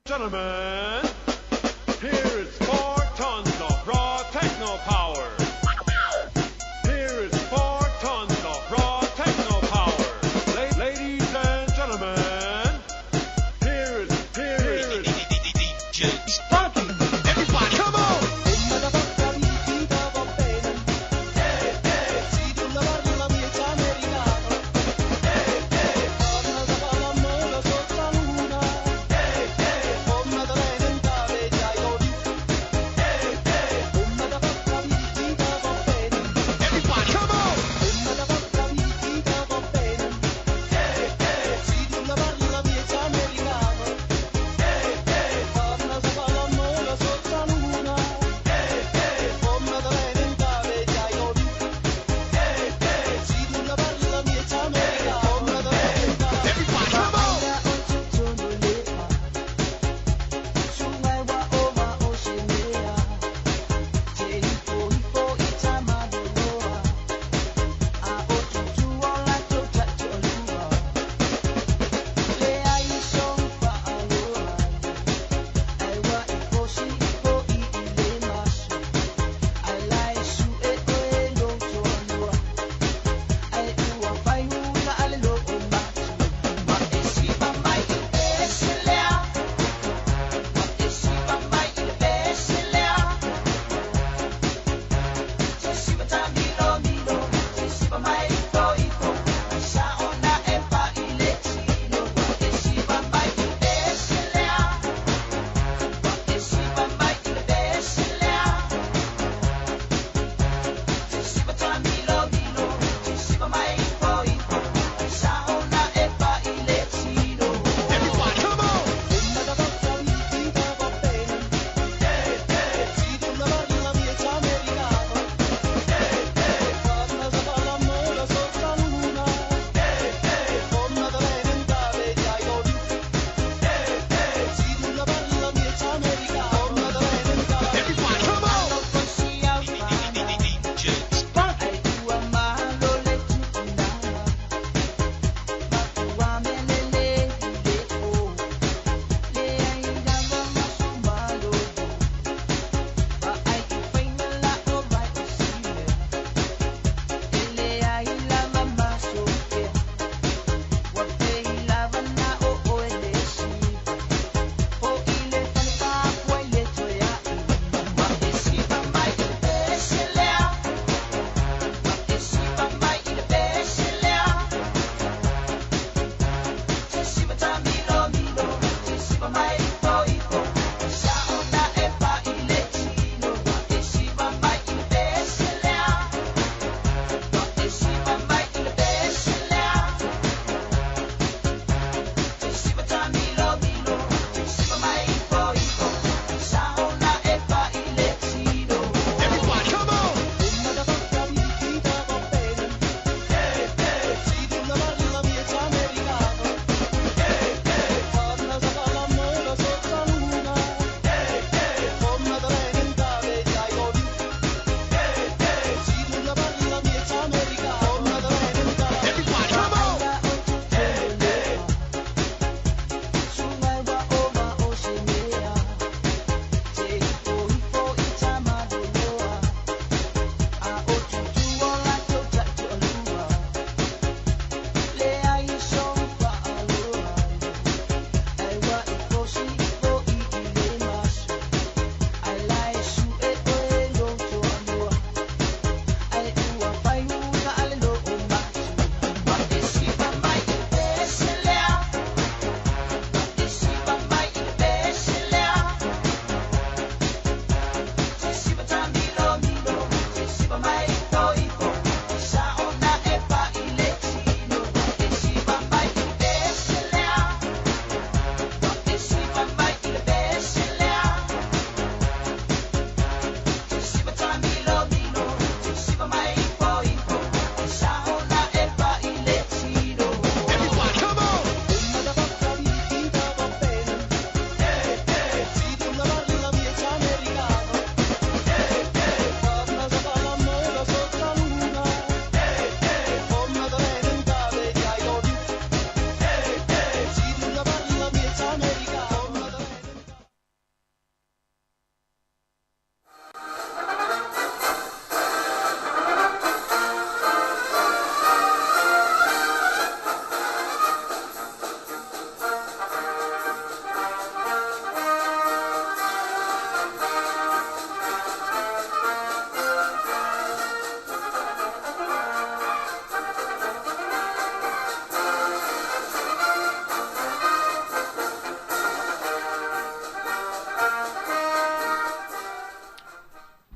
Gentlemen, here is 4 tons of raw techno power. Here is 4 tons of raw techno power. Ladies and gentlemen, here is DJ Spunky. Everybody, come on! Everybody, come on!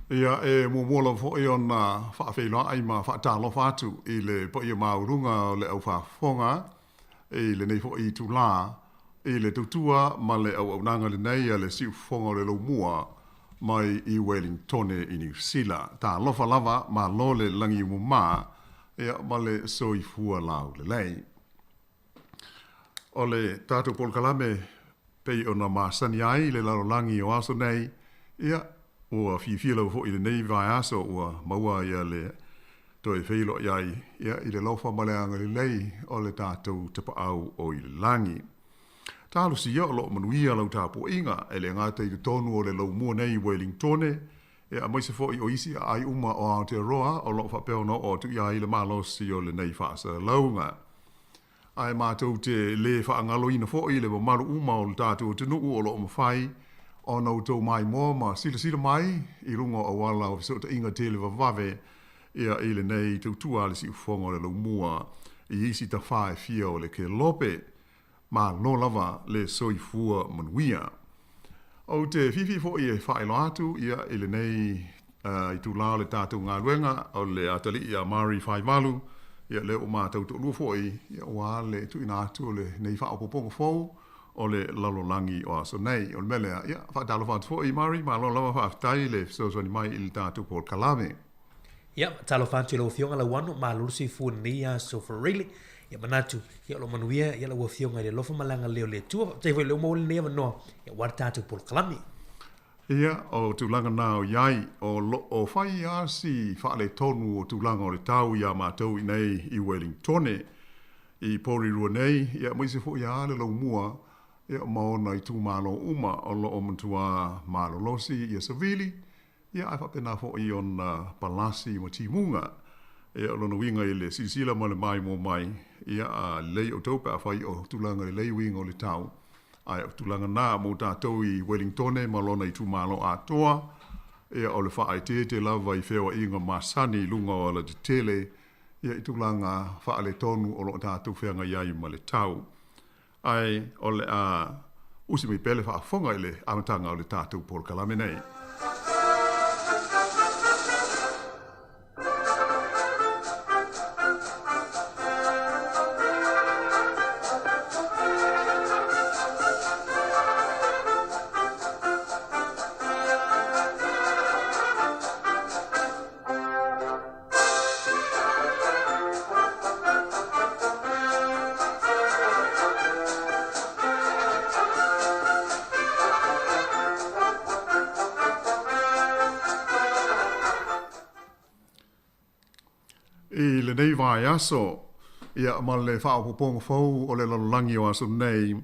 Ia, e muamua lava foi ona faafeiloai ma faatalofa atu i le paia maualuga o le au faafofoga i lenei foi itulā i le tautua ma le auaunaga lenei a le Siufofoga o le Laumua mai i Welingtone i Niu Sila. Talofa lava, malo le lagi umumā, ia ma le soifua laulelei. O le tatou polokalame pei ona masani ai i le lalolagi o aso nei, ia, ua fiafia lava foi i lenei vaiaso ua maua ia le toe feiloai ai ia, i le alofa ma le agalelei o le tatou Tapaau o i le lagi. Talosia o lo o manuia lau tapuaiga, e le gata i totonu o le laumua nei i Welingtone, ia aemaise foi o isi aai uma o Aotearoa o lo o faapea ona oo atu i ai le malosi o lenei faasalalauga. Ae matou te lē faagaloina foi le mamalu uma o le tatou atunuu o lo o mafai ona outou maimoa ma silasila mai i luga o auala o fesootaiga televavave ia i lenei tautua a le siufofoga o le laumua i isi tafā e fia o le kelope. Malo lava le soifua manuia. Ou te fiafia foi e faailoa atu ia i lenei itulā o le tatou galuega o le atalii a Mari Faivalu, ia lea ua matou toalua foi ia aua le tuuina atu o lenei faaopoopoga fou o le lalolagi o aso nei. O le mea lea, ia faatalofa atu foi Mari, malo lava faafetai le fesoasoani mai i le tatou polokalame. Ia, talofa atu i lau Afioga Lauano, malo le soifua i lenei aso Faraile. Ia manatu, ia o lo o manuia ia lau Afioga i le alofa ma le agalelei o le Atua. Faafetai foi o lea ua maua lenei avanoa ia aua le tatou polokalame. Ia, o tulaga na o i ai, o lo o fai lava si faaletonu o tulaga o le tau iā matou i nei i Welingtone, i Porirua nei, ia aemaise foi lava le laumua ia ma ona itumalo uma o lo o matua malolosi ia savili, Ia, ae faapena foi ona palasi ma timuga. Ia, o lona uiga i le silasila ma le maimoa mai, ia, a lelei outou pe afai o tulaga lelei uiga o le tau, ae o tulaga na mo tatou i Welingtone ma lona itumalo atoa, ia, o le faaeteete lava i feoaiga masani i luga o alatetele, ia, i tulaga faaletonu o lo o tatou feagai ai ma le tau. Ae o le a usi mai pea le faafofoga i le amataga o le tatou polokalame nei. I lenei vaiaso, ia, ma le faaopoopoga fou o le lalolagi o aso nei,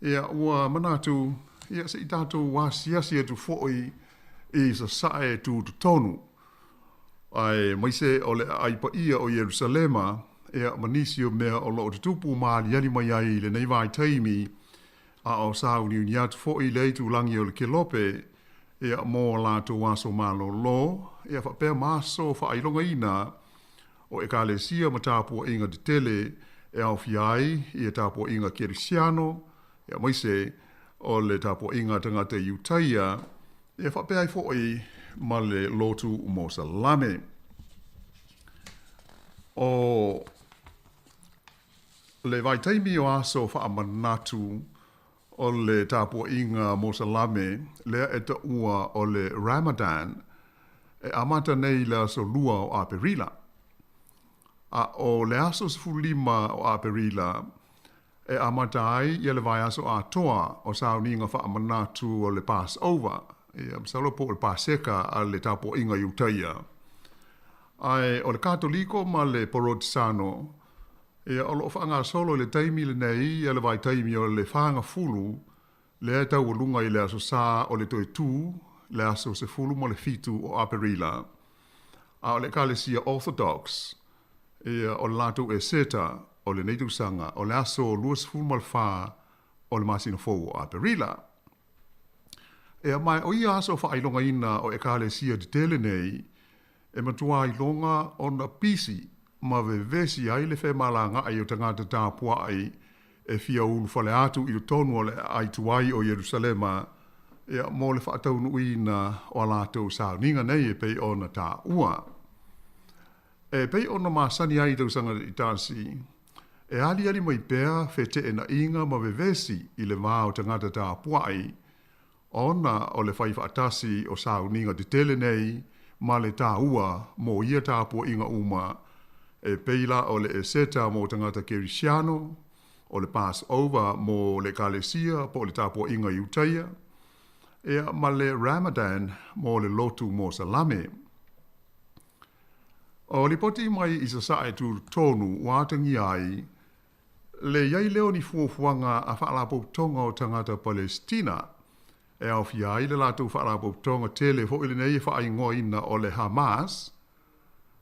ia, ua manatu, ia, se i tatou asiasi atu foi i Sasae tutotonu. Aemaise o le aai paia o Ierusalema, ia, ma nisi o mea o lo o tutupu ma aliali mai ai i lenei vaitaimi, a o sauniuni atu foi le itulagi o le Kelope, ia, mo a latou aso malolo, ia, faapea ma aso faailogaina o Ekalesia ma tapuaiga tetele e aofia ai ia tapuaiga kerisiano, ia, aemaise o le tapuaiga a tagata Iutaia, ia faapea ai foi ma le lotu Mosalame. O le vaitaimi o aso faamanatu o le tapuaiga Mosalame lea e taua o le Ramadan, e amata nei i le aso 2 o Aperila. A o le aso 15 o Aperila, E amata ai ia le vaiaso atoa o sauniga faamanatu o le Passover, ia, masalo po o le Paseka a le tapuaiga Iutaia. Ae o le Katoliko ma le Porotisano, ia, o lo o faagasolo i le taimi lenei ia le vaitaimi o le fagafulu lea e taualuga i le Aso Sa o le Toe Tū, le aso 17 o Aperila. A o le Ekalesia Orthodox, ia, o le latou Eseta o lenei tausaga, o le aso 24 o le masina fou o Aperila. Ia, ma o ia aso faailogaina o Ekalesia tetele nei, e matua iloga ona pisi ma vevesi ai le femalagaai o tagata tapuai e fia ulufale atu i totonu o le aai tuai o Ierusalema, ia, mo le faataunuuina o a latou sauniga nei e pei ona taua. E pei ona masani ai i tausaga taitasi, e aliali mai pea feteenaiga ma vevesi i le va o tagata tapuai, ona o le fai faatasi o sauniga tetele nei ma le taua mo ia tapuaiga uma, e pei la o le Eseta mo tagata Kerisiano, o le Passover mo le Ekalesia po o le tapuaiga Iutaia, ia ma le Ramadan mo le lotu Mosalame. O lipoti mai i Sasae tutotonu ua atagia ai le i ai lea o ni fuafuaga a Faalapotopotoga o Tagata Palesitina e aofia ai le latou faalapotopotoga tele foi lenei e faaigoaina o le Hamas,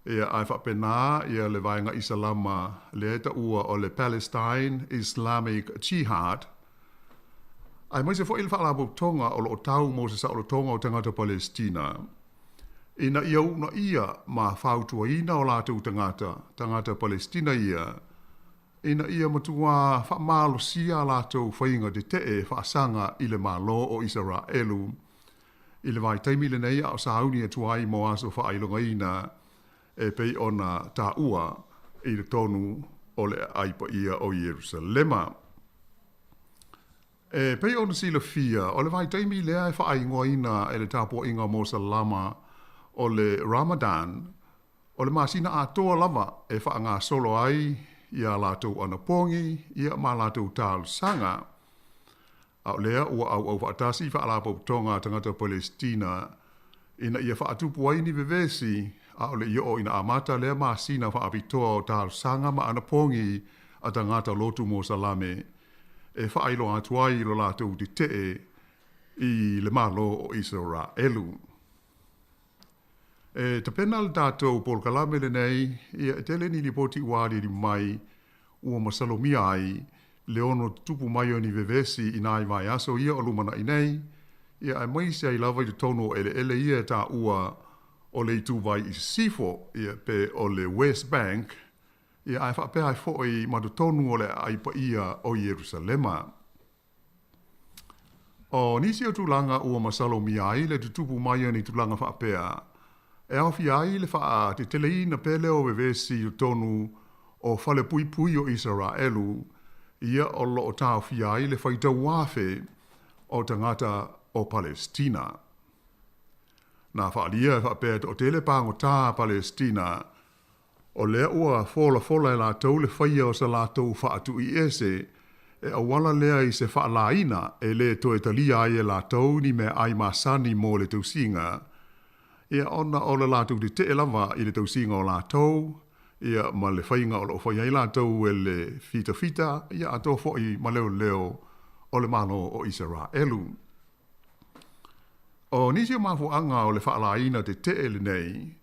ia ae faapena ia le vaega Isalama lea e taua o le Palestine Islamic Jihad, aemaise foi le faalapotopotoga o lo o tau mo se saolotoga o tagata Palesitina. Ina ia uunaia ma fautuaina o latou tagata, tagata Palesitina ia, ina ia matuā faamalosia a latou faiga tetee faasaga i le Malo o Isaraelu i le vaitaimi lenei a o sauni atu ai mo aso faailogaina e pei ona taua i totonu o le aai paia o Ierusalema. E pei ona silafia, o le vaitaimi lea e faaigoaina e le tapuaiga Mosalama o le Ramadan, o le masina atoa lava e faagasolo ai ia latou anapogi ia ma latou talosaga. A o lea ua auau faatasi faalapotopotoga a tagata Palesitina ina ia faatupu ai ni vevesi, a o le i oo ina amata lea masina faapitoa o talosaga ma anapogi a tagata lotu Mosalame e faailoa atu ai lo latou tetee i le Malo o Isaraelu. E tapena le tatou polokalame lenei, ia e tele ni lipoti ua aliali mai ua masalomia ai le ono tutupu mai o ni vevesi i nai vaiaso ia o lumanai nei, ia aemaise ai lava i totonu o eleele ia e taua o le ituvai i sisifo, ia pe o le West Bank, Ia, ae faapea ai foi ma totonu o le aai paia o Ierusalema. O nisi o tulaga ua masalomia ai le tutupu mai o ni tulaga faapea, e aofia ai le faateteleina pea lea o vevesi i totonu o falepuipui o Isaraelu, ia o lo o taofia ai le faitau afe o tagata o Palesitina. Na faaalia e faapea e toatele pagota a Palesitina O lea ua folafola e latou le faia o sa latou faatuiese, e auala lea i se faalaina e le toe talia ai e latou ni meaai masani mo le tausiga, ia ona o le latou tetee lava i le tausiga o latou, ia ma le faiga o lo o fai ai latou e le fitafita, ia atoa foi ma leoleo o le Malo o Isaraelu. O nisi o mafuaaga o le faalaina tetee lenei,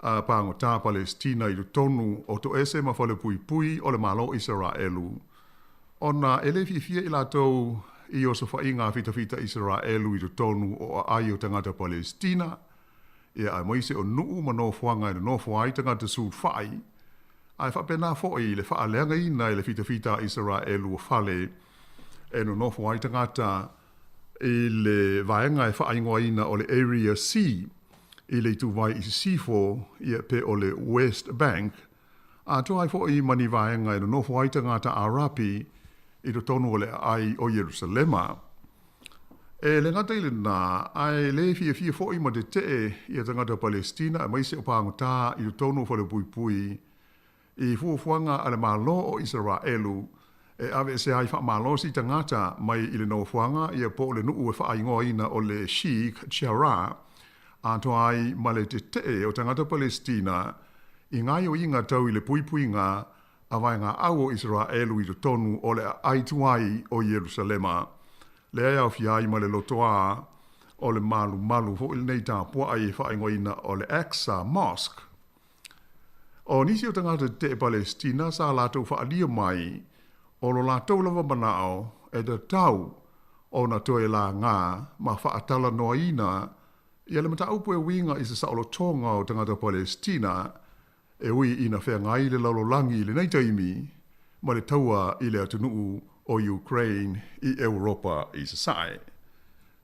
a pagota Palesitina i totonu o toese ma falepuipui o le Malo o Isaraelu, ona e le fiafia i latou i osofaiga a fitafita Isaraelu i totonu o aai o tagata Palesitina, ia aemaise o nuu ma nofoaga e nonofo ai tagata sulufai, ae faapena foi le faaleagaina e le fitafita a Isaraelu o fale e nonofo ai tagata i le vaega e faaigoaina o le Area C i le ituvai i sisifo, ia, pe o le West Bank, atoa ai foi ma ni vaega e nonofo ai tagata Arapi i totonu o le aai o Ierusalema. E le gata i lenā, ae le fiafia foi ma tetee ia tagata Palesitina aemaise o pagota i totonu o falepuipui i fuafuaga a le Malo o Isaraelu e aveese ai faamalosi tagata mai i le nofoaga ia po o le nuu e faaigoaina o le Sheikh Jarrah, atoa ai ma le tetee o tagata Palesitina i gaoioiga tau i le puipuiga a vaegaau o Isaraelu i totonu o le aai tuai o Ierusalema, lea e aofia ai ma le lotoā o le malumalu foi lenei tapuai e faaigoaina o le Aqsa Mosque. O nisi o tagata tetee Palesitina sa latou faaalia mai o lo latou lava manao e tatau ona toe laga ma faatalanoaina ia le mataupu e uiga i se saolotoga o tagata Palesitina e ui ina feagai le lalolagi i lenei taimi ma le taua i le atunuu o Ukraine i Europa i Sasae.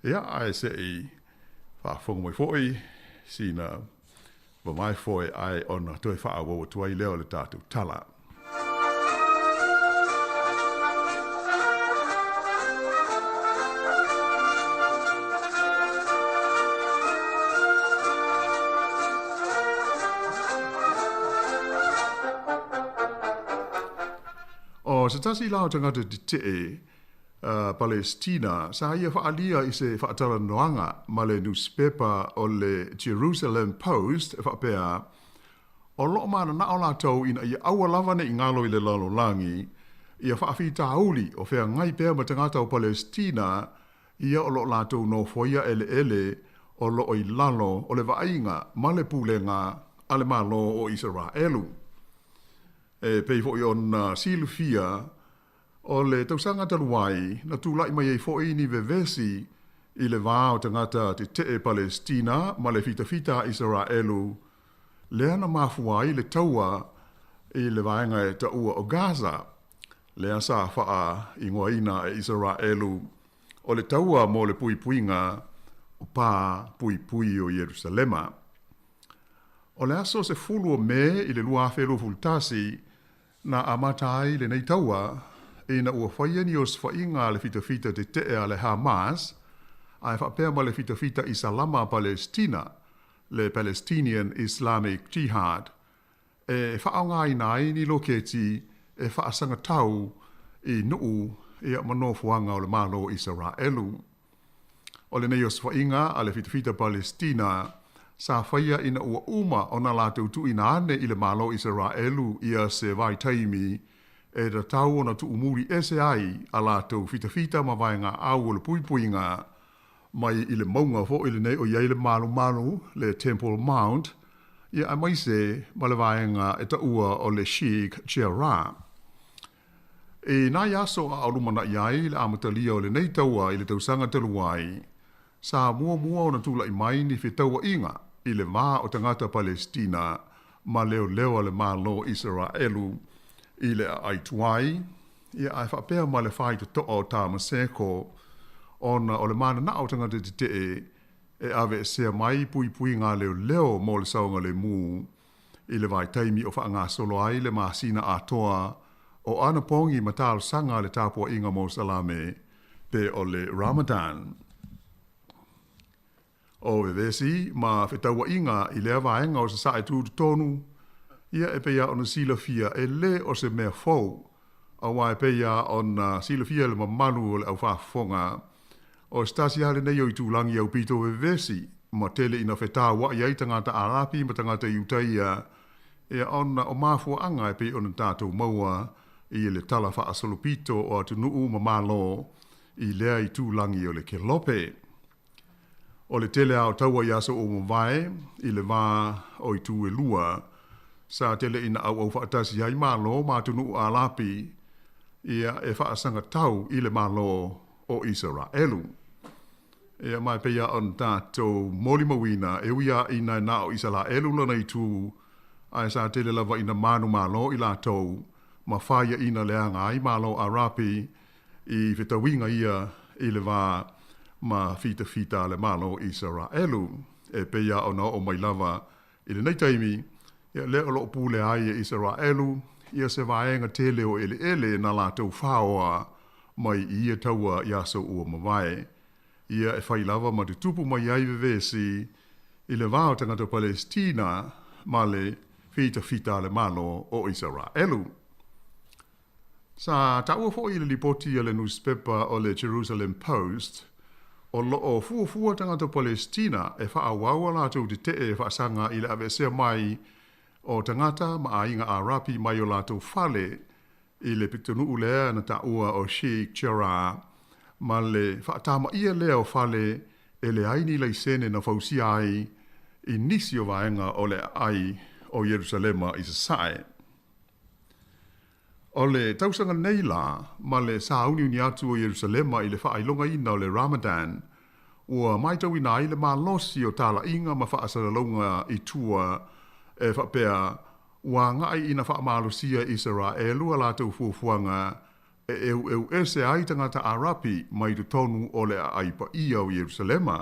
Ia, ae seʻi faafofoga mai foʻi sina mamae foe ae ona toe faaauau atu ai lea o le tatou tala. O se tasi la o tagata tetee Palestina, sa ia faaalia i se faatalanoaga ma le nusipepa o le Jerusalem Post e faapea, O loo mananao latou ina ia aua lava ne i galo i le lalolagi ia faafitauli o feagai pea ma tagata o Palestina ia o loo latou nofoia eleele o loo i lalo o le vaaiga ma le pulega a le Malo o Isaraelu. E pei foi ona silafia O le tausaga talu ai, na tulai mai ai foi ni vevesi i le va o tagata tetee Palestina ma le fitafita a Isaraelu, lea na mafua ai le taua i le vaega e taua o Gaza, lea sa faaingoaina e Isaraelu o le taua mo le puipuiga o pā puipui o Ierusalema. O le aso 10 o Me i le 2021, Na amata ai lenei taua ina ua faia ni osofaiga a le fitafita tetee a le Hamas ae faapea ma le fitafita Isalama a Palestina, le Palestinian Islamic Jihad, e faaaogaina ai ni loketi e faasagatau i nuu ma nofoaga o le Malo o Isaraelu. O lenei osofaiga a le fitafita Palestina sa faia ina ua uma ona latou tuuina ane i le Malo o Isaraelu ia se vaitaimi e tatau ona tuumuli ese ai a latou fitafita ma vaegaau o le puipuiga mai i le mauga foi lenei o i ai le malumalu, le Temple Mount, ia aemaise ma le vaega e taua o le Sheikh Jarrah. I nai aso a o lumanai ai le amatalia o lenei taua i le tausaga talu ai, sa muamua ona tulai mai ni fetauaiga i le va o tagata Palestina ma leoleo a le Malo o Isaraelu i le aai tuai, ia ae faapea ma le faitotoa o Tamaseko, ona o le mananao o tagata tetee e aveesea mai puipuiga a leoleo mo le saogalemu i le vaitaimi o faagasolo ai le masina atoa o anapogi ma talosaga a le tapuaiga Mosalame pe o le Ramadan. O vevesi ma fetauaiga i lea vaega o Sasae tutotonu, ia e pei lava ona silafia e le o se mea fou, aua e pei lava ona silafia e le mamalu o le aufaafofoga, o se tasi lava lenei o itulagi aupito vevesi ma tele ina fetauai ai tagata Arapi ma tagata Iutaia, ia ona o mafuaaga e pei ona tatou maua i le tala faasolopito o atunuu ma Malo i lea itulagi o le Kelope. O le tele lava o taua i aso ua mavae i le va o itu e lua, sa tele ina auau faatasi ai Malo ma atunuu Arapi ia e faasagatau i le Malo o Isaraelu. Ia, ma e pei lava ona tatou molimauina, e ui lava ina e na o Isalaelu lona itu, ae sa tele lava ina manumalo i latou ma faiaina leaga ai Malo Arapi i fetauiga ia i le va ma fitafita a le Malo o Isaraelu. E pei lava ona oo mai lava i lenei taimi, ia, lea o lo o pulea ai e Isaraelu ia se vaega tele o eleele na latou faoa mai i ia taua i aso ua mavae. Ia e fai lava ma tutupu mai ai vevesi i le va o tagata Palestina ma le fitafita a le Malo o Isaraelu. Sa taua foi i le lipoti a le nusipepa o le Jerusalem Post, o lo o fuafua tagata Palestina e faaauau a latou tetee faasaga i le aveesea mai o tagata ma aiga Arapi mai o latou fale i le pitonuu lea na taua o Sheikh Jarrah ma le faatamaia lea o fale e leai ni laisene na fausia ai i nisi o vaega o le aai o Ierusalema i Sasae. O le tausaga nei la, ma le sāuniuni atu o Ierusalema i le faailogaina o le Ramadan, ua matauina ai le malosi o talaiga ma faasalalauga i tua e faapea ua agai ina faamalosia e Isaraelu a latou fuafuaga e ʻeuʻeu ese ai tagata ʻArapi mai totonu o le aʻai paʻia o Ierusalema.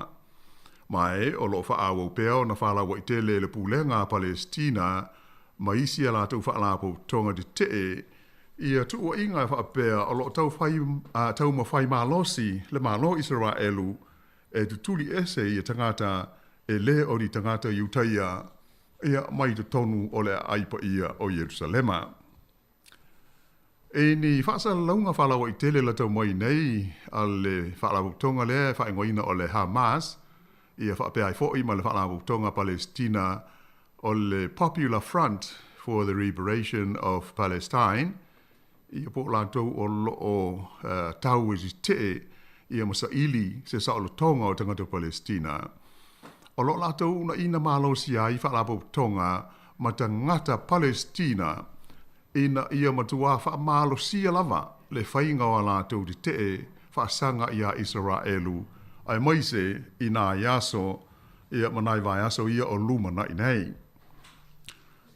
Ma e o loʻo faʻauau pea ona falauaʻitele e le pulega a Palesitina ma isi a latou faalapotopotoga teteʻe ia tuuaiga e faapea o loʻo taufai a taumafai malosi le Malo o Iseraelu e tutuli ese ia tagata e lē o ni tagata Iutaia ia mai totonu o le aʻai paʻia o Ierusalema. I ni faasalalauga faalauaitele latau mai nei a le faalapotopotoga lea e faaigoaina o le Hamas, ia faapea ai foʻi ma le faalapotopotoga Palesitina o le Popular Front for the Liberation of Palestine, ia po o latou o loo tau e tetee ia ma saili se saolotoga o tagata Palesitina. O loo latou uunaina malosi ai faalapotopotoga ma tagata Palesitina ina ia matuā faamalosia lava le faiga o a latou tetee faasaga iā Isaraelu, aemaise i nai aso ia ma nai vaiaso ia o lumanaʻi nei.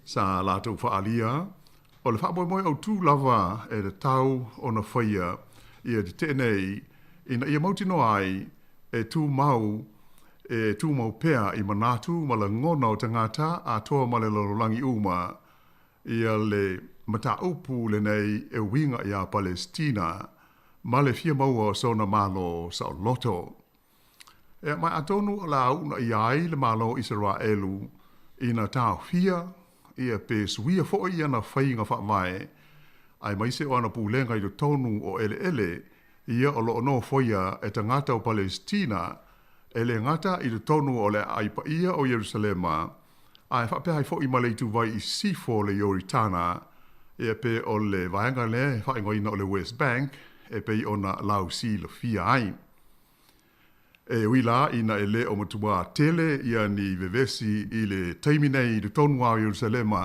Sa latou faaalia, o le faamoemoe autū lava e tatau ona faia ia tetee nei ina ia mautinoa ai e tumau e tumau pea i manatu ma lagona o tagata atoa ma le lalolagi uma ia le mataupu lenei e uiga iā Palesitina ma le fia maua o sona Malo saoloto. Ea ma atonu o le a uunaia ai le Malo o Iseraelu ina taofia ia pe suia foʻi ana faiga faavae aemaise o ana pulega i totonu o eleele ia o loo nofoia e tagata o Palesitina e lē gata i totonu o le aʻai paia o Ierusalema ae faapea ai foʻi ma le ituvai i sisifo o le Ioritana ia pe o le vaega lea e faaigoaina o le West Bank e pei ona lausilafia ai. E ui la ina e lē o matuā tele ia ni vevesi i le taimi nei i totonu a o Ierusalema,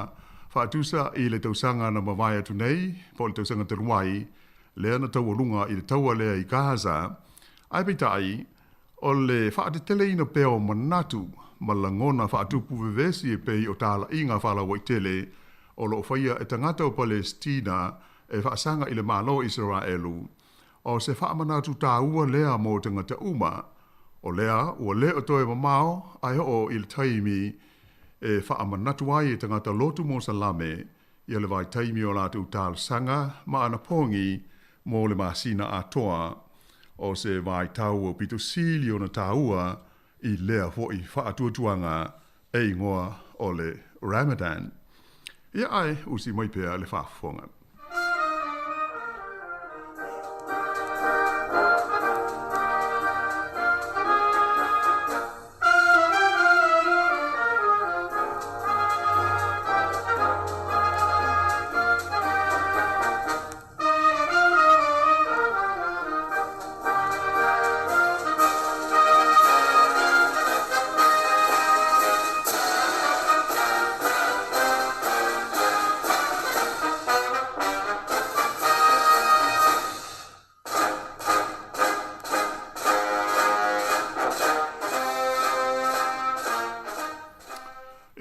faatusa i le tausaga na mavae atu nei, po o le tausaga talu ai, lea na taualuga i le taua lea i Gaza, ae peitai, o le faateteleina pea o manatu ma lagona faatupu vevesi e pei o talaiga faalauaitele o loo faia e tagata o Palesitina e faasaga i le Malo o Iseraelu. O se faamanatu tāua lea mo tagata uma, o lea ua lē o toe mamao ae oo i le taimi e faamanatu ai e tagata lotu Mosalame ia le vaitaimi o latou talosaga ma anapogi mo le masina atoa. O se vaitau aupito sili ona tāua i lea foʻi faatuatuaga e igoa o le Ramadan. Ia ae usi mai pea le faafofoga.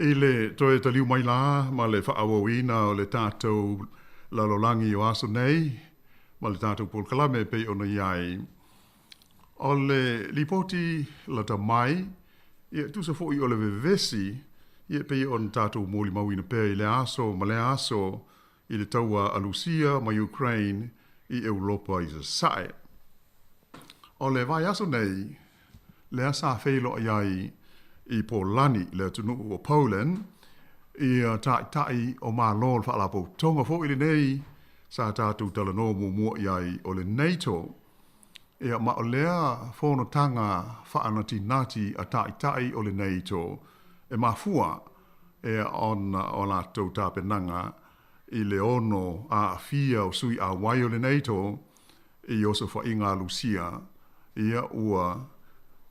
I le toe taliu mai la ma le faaauauina o le tatou lalolagi o aso nei ma le tatou polokalame e pei ona i ai. O le lipoti lata mai, ia e tusa foʻi o le vevesi, ia e pei ona tatou molimauina pea i lea aso ma lea aso i le taua a Lusia ma Ukraine i Eulopa i Sasae. O le vaiaso nei, lea sa feiloai ai i Polani, le atunuu o Poland, ia taʻitaʻi o Malo o le Faalapotopotoga foʻi lenei sa tatou talanoa muamua i ai o le NATO. Ia ma o lea fonotaga faanatinati a taʻitaʻi o le NATO e mafua ea ona o latou tapenaga i le ono aafia o sui auai o le NATO i osofaiga a Lusia, ia ua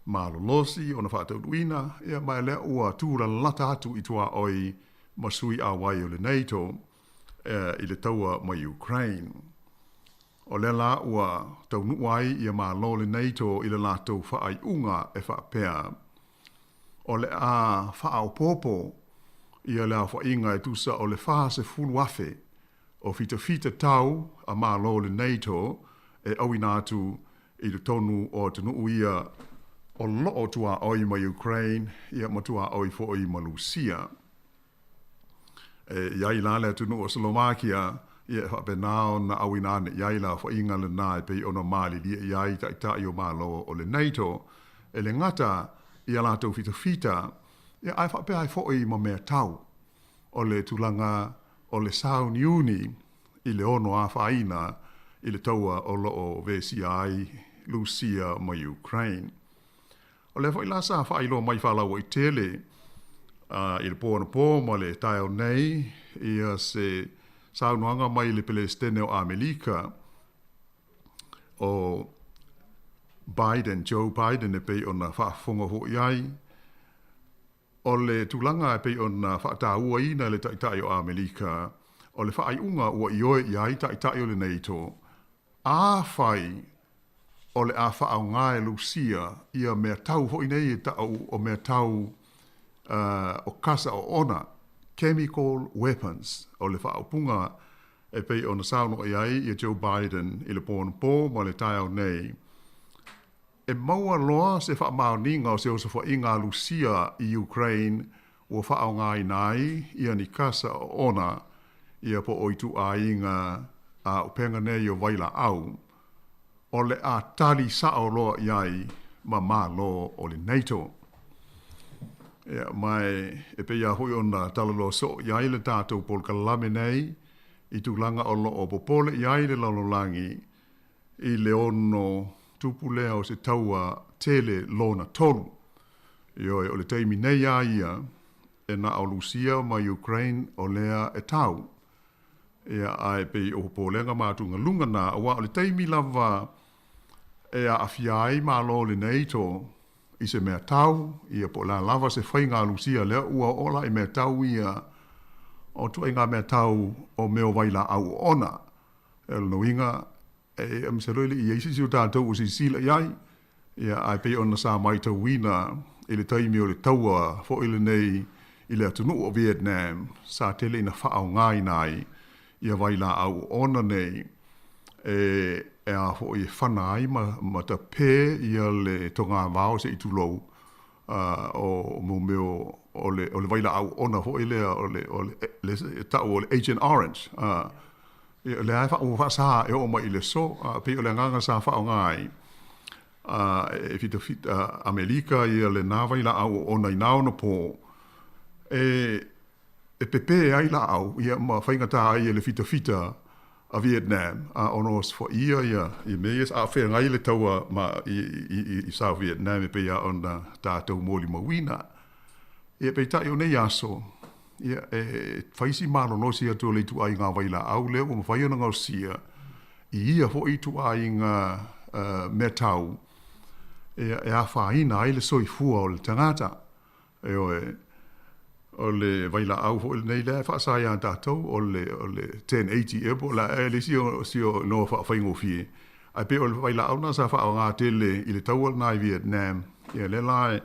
malolosi ona faataunuuina, ia ma lea ua tulalata atu i tuaoi ma sui auai o le NATO i le taua mai Ukraine. O lea la ua taunuu ai ia Malo le NATO i le latou faaiuga e faapea, o le a faaopoopo ia le aofaiga e tusa o le 40,000. o fitafita tau a Malo o le NATO e auina atu i totonu o atunuu ia o loo tuaoi ma Ukraine ia ma tuaoi foi ma Lusia. E i ai la le atunuu o Slovakia, ia e faapena ona auina ane i ai le aofaiga lena e pei ona malilie i ai Taitai o Malo o le NATO, e le gata i a latou fitafita, ia ae faapea ai foi ma mea tau o le tulaga o le sauniuni i le ono afaina i le taua o lo o vesia ai Lusia ma Ukraine. O lea foi la sa faailoa mai faalauaitele i le po anapo ma le taeao nei ia se saunoaga mai le Peresetene o Amelika o Biden, Joe Biden e pei ona faafofoga foi ai. O le tulaga e pei ona faatauaina e le Taitai o Amelika, o le faaiuga ua ioe i ai Taitai o le NATO, afai o le a faaaoga e Lusia ia mea tau foi nei e taʻu o mea tau o kasa oona, chemical weapons, o le faaupuga e pei ona saunoa i ai ia Joe Biden i le po anapo ma le taeao nei. E maua loa se faamaoniga o se osofaiga a Lusia i Ukraine ua faaaogaina ai ia ni kasa oona ia po o ituaiga auupega nei o vailaau, o le a tali sao loa i ai ma Malo o le NATO. Ia, ma e pei lava foi ona talanoa soo i ai le tatou polokalame nei i tulaga o lo o popole i ai le lalolagi i le ono tupu lea o se taua tele lona tolu. Ioe, o le taimi nei a ia, e na o Lusia ma Ukraine o lea e tau. Ia, ae pei o popolega ma atugaluga na, aua o le taimi lava e aafia ai Malo o le NATO i se mea tau, ia po o le a lava se faiga a Lusia lea ua oo la i mea tau ia, o ituaiga mea tau o mea o vailaau oona. O lona uiga, e masalo e le i i ai se isi o tatou ua silasila i ai, ia, ae pei ona sa matauina i le taimi o le taua foi lenei i le atunuu o Vietnam, sa tele ina faaaogaina ai ia vailaau oona nei e, e a foi e fana ai ma, ma tapē ia le togavao se i tulou, o mo mea o le, o le vailaau oona foi lea o le, o le, le, le ta'u o le Agent Orange. Ia, lea e ua faasa e oo mai i le aso, a pei o le agaga sa faaaoga ai e fitafita Amelika ia lena vailaau oona i nā ona pō e pepē ai laau ia ma faigata ai e le fitafita a Vietnam a ona osofaia ia ia mea ia a feagai le taua ma i South Vietnam e pei lava ona tatou molimauina. Ia peitai o nei aso, ia, e fai si malolosi atu o le ituaiga vailaau lea ua mafai ona gaosia i ia foi ituaiga mea tau ia, e afaina ai le soifua o le tagata. Ioe, o le vailaau foi lenei lea e faasa iā tatou, o le, o le 1080 ea po o le a ea le isi o si o igoa faafaigofie, ae pei o le vailaau lena sa faaaoga tele i le taua lena i Vietnam, ia lea la e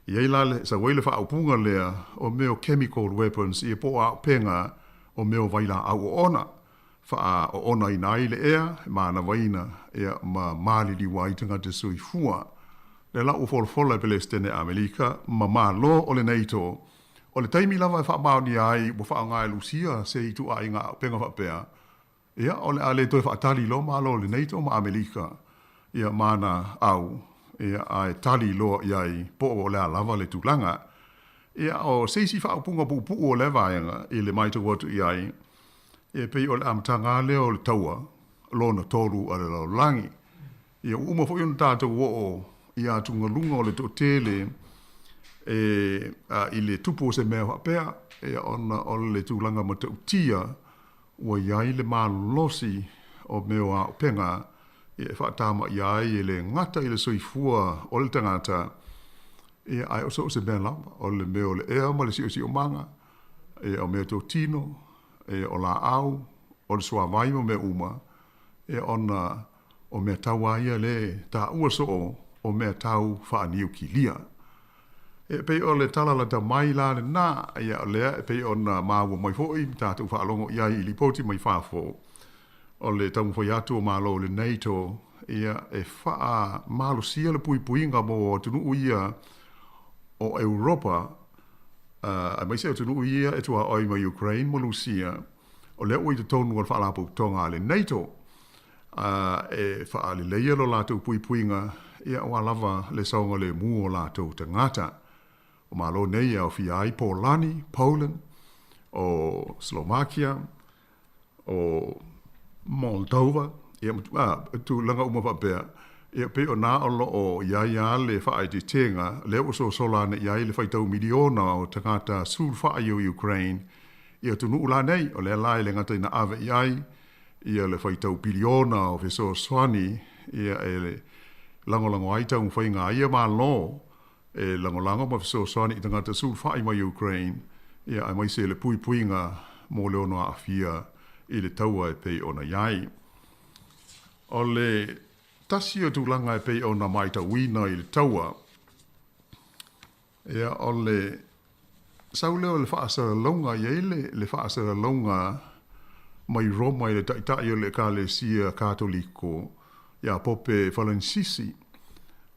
i ai la le, sau ai le faaupuga lea o mea o chemical weapons, ia po o auupega o mea o vailaau oona, faaoonaina ai le ea, e manavaina, ia, ma maliliu ai tagata soifua. Lea la ua folafola e Pelesitene Amelika ma Malo o le NATO, o le taimi lava e faamaonia ai ua faaaoga e Lusia se ituaiga auupega faapea, ia, o le a le toe faatali loa Malo o le NATO ma Amelika, ia, ma ana au, ia, ae tali loa i ai po o le a lava le tulaga. Ia, o se isi faaupuga puupuu o lea vaega i le matau atu i ai, E pei o le amataga lava lea o le taua lona tolu a le lalolagi. Ia, ua uma foi ona tatou oo i atugaluga o le toatele e, a, i le tupu o se mea faapea, ia, ona o le tulaga matautia ua i ai le malolosi o mea o auupega ia, e faatamaia ai e le gata i le soifua o le tagata, ia, ae o so o se mea lava, o le mea o le ea ma le siosiomaga, ia, o meatotino, ia, o laau, o le suavai ma mea uma, ia, ona o mea tau lava ia lea e taua soo o mea tau faaniukilia. E pei o le tala lata mai la lenā, ia o lea e pei ona maua mai foi ma tatou faalogo i ai i lipoti mai fafo, o le taumafai atu o Malo o le NATO ia e faamalosia le puipuiga mo atunuu ia o Europa, aemaise atunuu ia e tuaoi ma Ukraine ma Lusia, o lea ua i totonu o le Faalapotopotoga a le NATO, e faaleleia lo latou puipuiga, ia aua lava le saogalemu o latou tagata. O Malo nei e aofia ai Polani, Poland, o Slovakia, o Moldova, ia ma tulaga uma faapea, ia pei o na o lo o i ai lava le faaeteetega, lea ua sosola ane i ai le faitau miliona o tagata sulufai o Ukraine i atunuu la nei, o lea la e le gata ina ave i ai ia le faitau piliona o fesoasoani ia e lagolago ai taumafaiga a ia Malo e lagolago ma fesoasoani i tagata sulufai mai Ukraine, ia aemaise le puipuiga mo le ono aafia i le taua e pei ona i ai. O le tasi o tulaga e pei ona maitauina i le taua, ia o le sau lea o le faasalalauga, i ai le faasalalauga mai Roma i le taitai o le Ekalesia Katoliko ia Pope Falenisisi,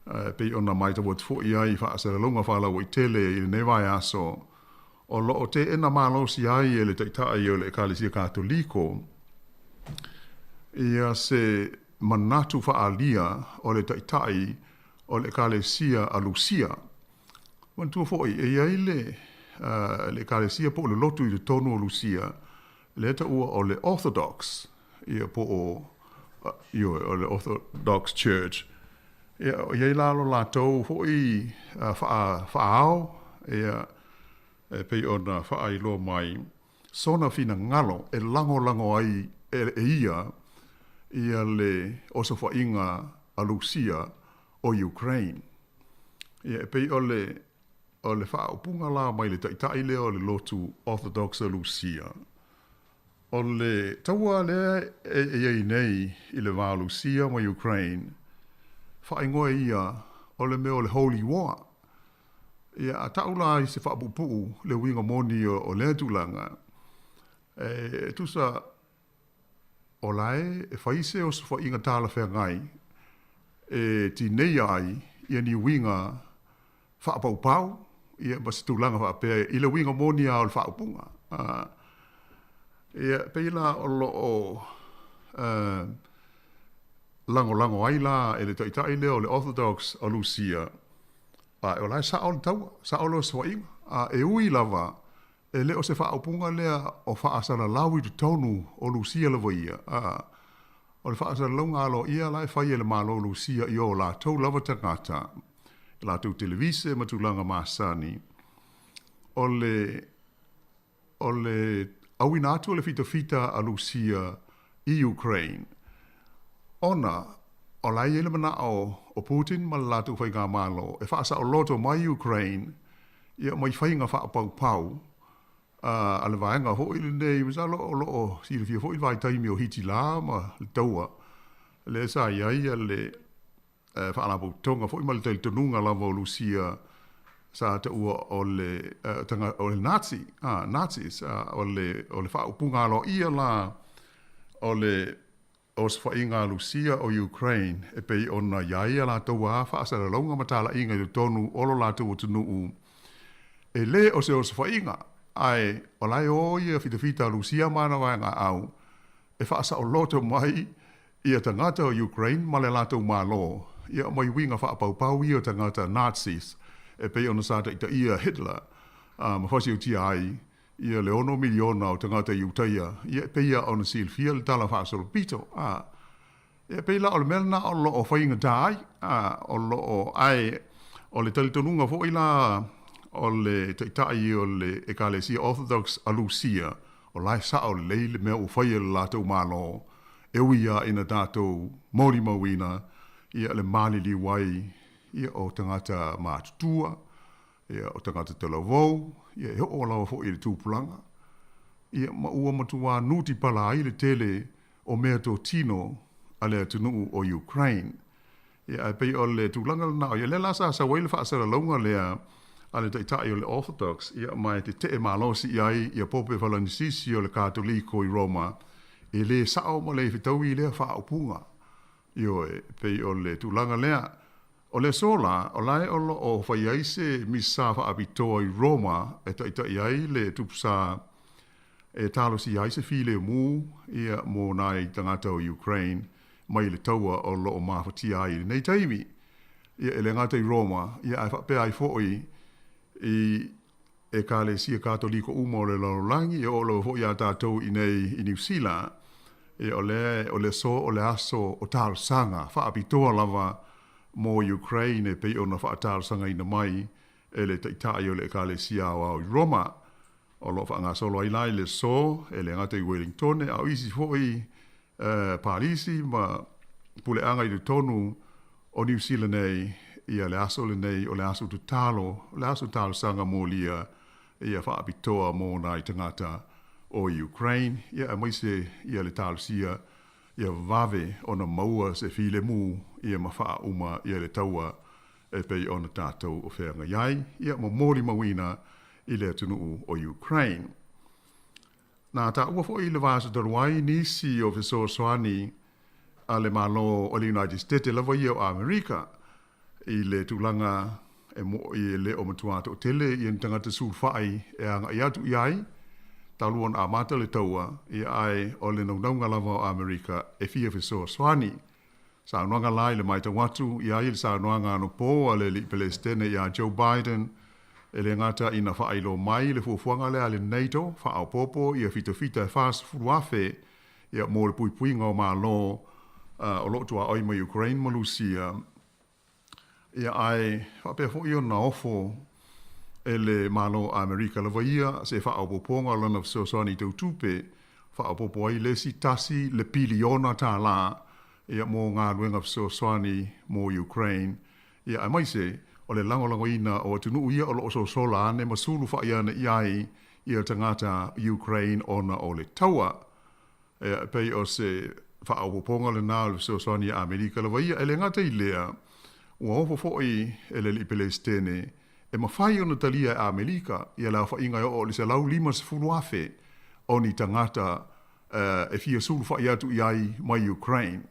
e pei ona matau atu foi ai i faasalalauga faalauaitele i lenei vaiaso, o lo o teena malosi ai e le Taitai o le Ekalesia Katoliko ia se manatu faaalia o le Taitai o le Ekalesia a Lusia. Manatua foi, e i ai le le Ekalesia po o le lotu i totonu o Lusia, lea e taua o le Orthodox, ia po o, ioe, o le Orthodox Church. Ia, e i ai la lo latou foi faa, faaao, ia, e pei ona faailoa mai sona finagalo e lagolago ai e ia ia le osofaiga a Lusia o Ukraine. Ia, e pei o le, o le faaupuga la mai le taitai lea o le lotu Orthodox a Lusia, o le taua lea e i ai nei i le va o Lusia ma Ukraine, faaigoa e ia o le mea o le Holy War. Ia, a tau la i se faapuupuu le uiga moni o lea tulaga, e tusa o la e fai se osofaiga talafeagai e tineia ai ia ni uiga faapaupau ia ma se tulaga faapea i le uiga moni lava o le faaupuga. Ia, e pei la o lo o lagolago ai la e le taitai lea o le Orthodox o Lusia, a o la e sao le taua, sao le osofaiga, a e ui lava E le o se faaupuga lea o faasalalau i totonu o Lusia lava ia, a o le faasalalauga aloaia la e fai e le Malo o Lusia i o latou lava tagata, i latou televise ma tulaga masani, o le, o le auina atu o le fitafita a Lusia i Ukraine, ona o la e i ai le manao o Putin ma le latou faigamalo e faasaoloto mai Ukraine ia mai faiga faapaupau a le vaega foi lenei, masalo o lo o silafia foi le vaitaimi o Hitila ma le taua lea sa i ai le faalapotopotoga foi ma le talitonuga lava o Lusia sa taua o le o le Nazi, Nazis, o le faaupuga aloaia la o le Osofaiga a Lusia o Ukraine e pei ona i ai a latou a faasalalauga ma talaiga i totonu o lo latou atunuu, e le o se osofaiga, ae o la e o ia fitafita a Lusia ma ana vaegaau e faasaoloto mai ia tagata o Ukraine ma le latou malo, ia mai uiga faapaupau ia o tagata Nazis e pei ona sa taitaia Hitler ma fasiutia ai ia le 6 miliona o tagata Iutaia, ia e pei lava ona silafia le tala faasolopito, a. Ia e pei la o le mea lena o lo o faigata ai, a, o lo o, ae o le talitonuga foi la o le taitai o le Ekalesia Orthodox a Lusia, o la e sao lelei le mea ua fai e le latou Malo, e ui lava ina tatou molimauina ia le maliliu ai ia o tagata matutua, ia, o tagata talavou, ia, e oo lava foi i le tupulaga, ia, ma ua matuā nutipala ai le tele o meatotino a le atunuu o Ukraine. Ia, ae pei o le tulaga lena o ia, lea la sa sau ai le faasalalauga lea a le Taitai o le Orthodox, ia, ma e tete'e malosi i ai ia Pope Falanisisi o le Katoliko i Roma, e lē sa'o ma le fetaui lea faaupuga. Ioe, pei o le tulaga lea. O le aso la, o lae o lo'o fai ai se misa fa'apitoa i Roma e ta'ita'i ai le Tupu Sā e talosia ai se filemu ia mo nai tagata o Ukraine mai le taua o lo'o mafatia ai i lenei taimi. Ia, e le gata i Roma, ia ae faapea ai fo'i i Ekalesia Katoliko uma o le lalolagi, e oo lava foi iā tatou i inei i Niu Sila, ia o lea o le aso o le aso o talosaga faapitoa lava mo Ukraine e pei ona faatalosagaina mai e le Taitai o le Ekalesia Aoao i Roma. O lo o faagasolo ai la i le aso, e le gata i Wellingtone, a o isi foi Palisi ma puleaga i totonu o Niu Sila nei, ia le aso lenei o le aso tatalo, o le aso talosaga molia ia faapitoa mo nai tagata o Ukraine, ia aemaise ia le talosia ia vave ona maua se filemu ia ma faauma ia le taua e pei ona tatou o feagai ai, ia ma molimauina i le atunuu o Ukraine. Na taua foi i le vaiaso talu ai nisi o fesoasoani a le Malo o le United State lava ia o Amerika i le tulaga e mo'i e le o matua to'atele ia ni tagata sulufai e aga'i atu i ai talu ona amata le taua, ia ae o le naunauga lava o Amerika e fia fesoasoani. Saunoaga la i le matau atu i a ia le saunoaga anopō a le Alii Pelesitene ia Joe Biden, e le gata ina faailoa mai le fuafuaga lea a le NATO faaopoopo ia fitafita e 40,000 ia mo le puipuiga o Malo o lo o tuaoi ma Ukraine ma Lusia, ia ae faapea foi ona ofo e le Malo o Amerika lava ia se faaopoopoga o lana fesoasoani tau tupe, faaopoopo ai le isi tasi le piliona tālā ia mo galuega fesoasoani mo Ukraine, ia aemaise o le lagolagoina o atunuu ia o lo o sosola ane ma sulufa'i ane i ai ia tagata Ukraine ona o le taua. Ia, e pei o se faaopoopoga lenā o le fesoasoani a Amerika lava ia. E le gata i lea, ua ofo foi e le Alii Pelesitene e mafai ona talia e Amerika ia le aofaiga e oo i le 150,000 o ni tagata e fia sulufai atu i ai mai Ukraine.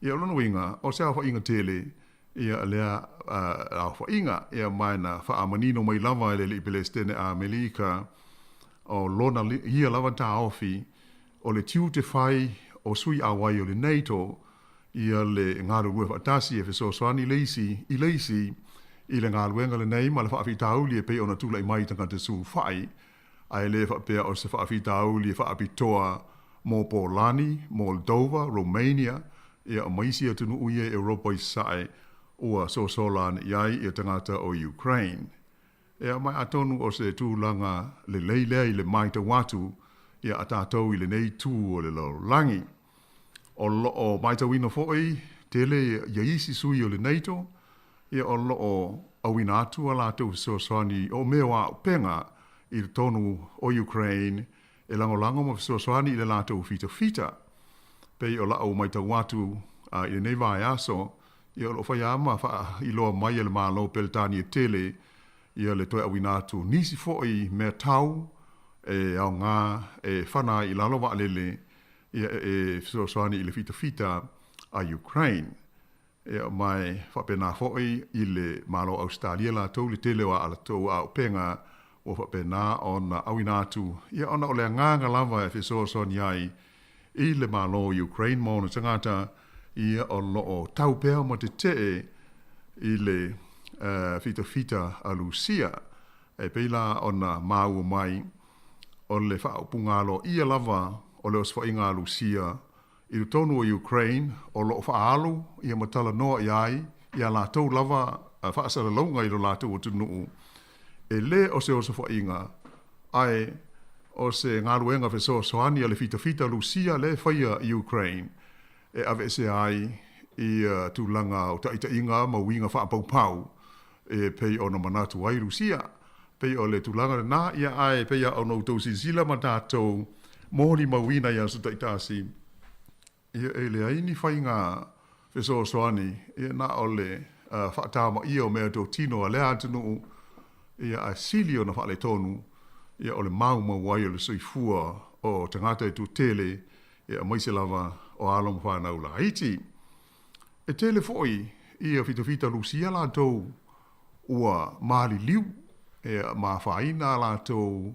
Ia, o lona uiga, o se aofaiga tele ia lea aofaiga, ia ma na faamanino mai lava e le Alii Pelesitene a Amerika o lona ia lava taofi o le tiute fai o sui auai o le NATO ia le galulue faatasi e fesoasoani le isi i le isi i le galuega lenei ma le faafitauli e pei ona tulai mai i tagata sulufai, ae le faapea o se faafitauli e faapitoa mo Polani, Moldova, Romania, ia ma isi atunuu ia i Europa i Sasae ua sosola ane i ai ia tagata o Ukraine. Ia ma atonu o se tulaga lelei lea i le matau atu ia a tatou i lenei itu o le lalolagi. O lo o matauina foi tele ia isi sui o le NATO ia o lo o auina atu a latou fesoasoani o mea o auupega i totonu o Ukraine e lagolago ma fesoasoani i le latou fitafita. Pei o la'u matau atu i lenei vaiaso, ia o lo o fai lava ma faailoa mai e le Malo Peretania tele ia le toe auina atu o nisi foi mea tau e aoga e fana ai i lalo vaalele ia e fesoasoani i le fitafita a Ukraine. Ia ma e faapena foi i le Malo o Ausetalia latou le tele o a latou auupega ua faapena ona auina atu, ia ona o le agaga lava e fesoasoani ai i le Malo o Ukraine ma ona tagata, ia o lo o tau pea ma tetee i le fitafita a Lusia. E pei la ona maua mai, o le faaupuga aloaia lava o le osofaiga a Lusia i totonu o Ukraine o lo o faaalu ia ma talanoa i ai i a latou lava faasalalauga i lo latou atunuu, e le o se osofaiga, ae o se galuega fesoasoani a le fitafita Lusia lea e faia i Ukraine e aveesea ai ia tulaga o taitaiga ma uiga faapaupau e pei ona manatu ai Lusia. Pei o le tulaga lenā, ia ae pei a ona outou silasila ma tatou molimauina i aso taitasi, ia e leai ni faiga fesoasoani, ia na o le faatamaia o meatotino a lea atunuu, Ia, ae sili ona faaletonu, ia, o le maumau ai o le soifua o tagata e toatele, ia, aemaise lava o alo ma fanau laiti. E tele foi ia fitafita Lusia latou ua maliliu, ia, ma afaina a latou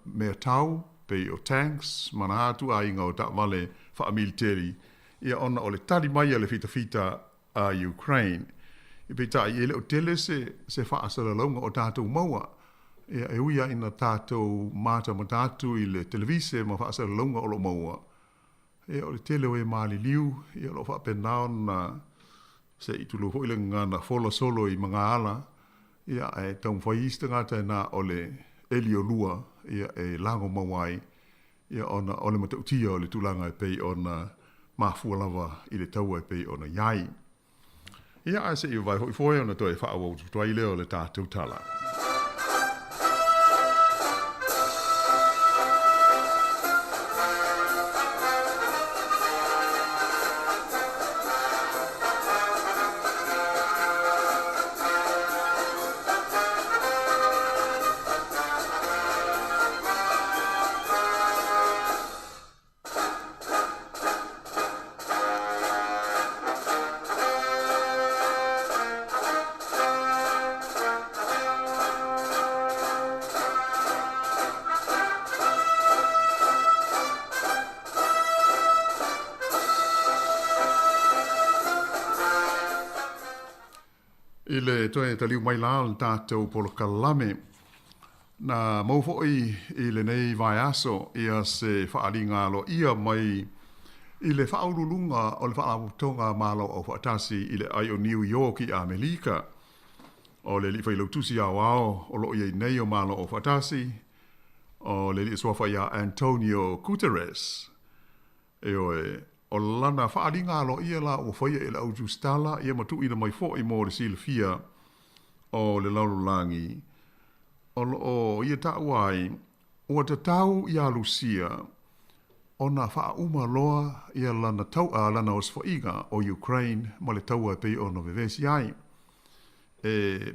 mea tau, pei o tanks ma na atu aiga o taavale faamiliteli, ia, ona o le tali mai a le fitafita a Ukraine. Peitai, e le o tele se se faasalalauga o tatou maua. Ia, e ui lava ina tatou matamata atu i le televise ma faasalalauga o lo o maua, ia, o le tele o e maliliu, ia, o lo o faapena ona se i tulou foi le gagana fola solo i magaala, ia, ae taumafai isi tagata e na o le eliolua, ia, e lagomau ai ia ona o le matautia o le tulaga e pei ona mafua lava i le taua e pei ona i ai. Ia, ae se i vavae foi foe ona toe faaauau atu ai lea o le tatou tala. I le toe taliu mai la o le tatou polokalame, na maua foi i lenei vaiaso ia se faaaliga aloaia mai i le Faauluuluga o le Faalapotopotoga Malo Aufaatasi i le Ai o Niu Ioki i Amelika. O le Alii Failautusi Aoao o lo o i ai nei o Malo Aufaatasi, o le Alii Suafa ia Antonio Guterres. Ioe, o lana faaaliga aloaia la ua faia e le au tusitala ia ma tuuina mai foi mo le silafia o le lalolagi, o lo o ia taua ai, ua tatau iā Lusia ona faauma loa ia lana tau, a, lana osofaiga o Ukraine ma le taua e pei ona vevesi ai. E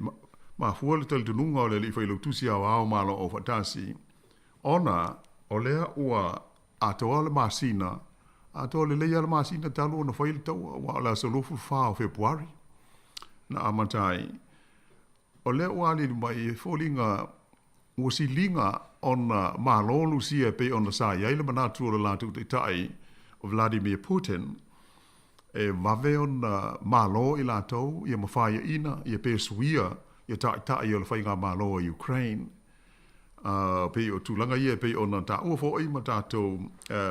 mafua le talitonuga o le Alii Failautusi Aoao Malo Aufaatasi, ona o lea ua Atoa le masina, atoa lelei lava le masina talu ona fai le taua, aua o le aso 24 o Fepuari na amata ai. O lea ua aliali mai e foliga ua siliga ona malo Lusia e pei ona sa i ai le manatu o le latou taitai o Vladimir Putin e vave ona malo i latou ia ma faiaina ia pe suia ia taitai o le faigamalo a Ukraine. Ā, pei o tulaga ia e pei ona taua foi ma tatou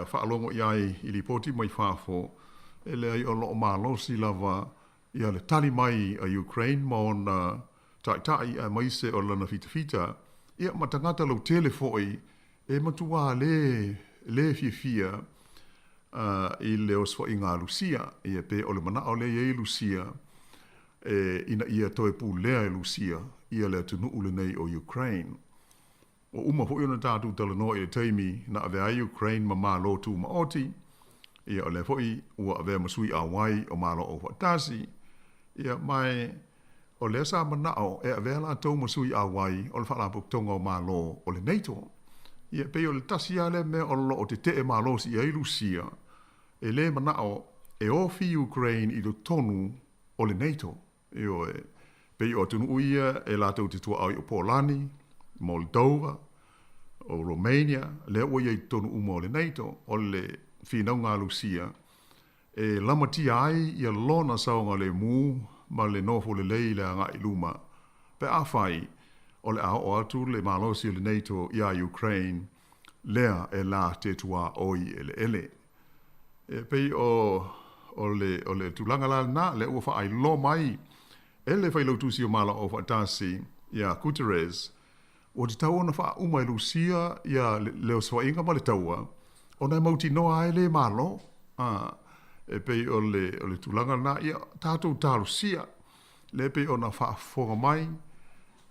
faalogo i ai i lipoti mai fafo, e leai o lo o malosi lava ia le tali mai a Ukraine ma ona taitai aemaise o lana fitafita, ia ma tagata lautele foi e matuā le le fiafia i le osofaiga a Lusia. Ia pe o le manao lea i ai Lusia e ina ia toe pulea e Lusia ia le atunuu lenei o Ukraine. Ua uma foi ona tatou talanoa i le taimi na avea ai Ukraine ma Malo Tumaoti, ia o lea foi ua avea ma sui auai o Malo Aufaatasi, ia ma e o lea sa manao e avea latou ma sui auai o le Faalapotopotoga o Malo o le NATO. Ia e pei o le tasi lava lea mea o lo o tetee malosi i ai Lusia, e le manao e ofi Ukraine i totonu o le NATO. Ioe, pei o atunuu ia e latou te tuaoi o Polani, Moldova, o Romania, lea ua i ai i totonu uma o le NATO. O le finauga a Lusia e lamatia ai ia lona saogalemu ma le nofo lelei i le agai i luma, pe afai o le a oo atu le malosi o le NATO iā Ukraine, lea e la te tuaoi eleele. E pei o, o le, o le tulaga la lena, lea ua faailoa mai e le Failautusi o Malo Aufaatasi ia Guterres, ua tatau ona faauma e Lusia ia le, le osofaiga ma le taua, ona e mautinoa ai le Malo. A, e pei o le, o le tulaga lena, ia tatou talosia, lea pei ona faafofoga mai,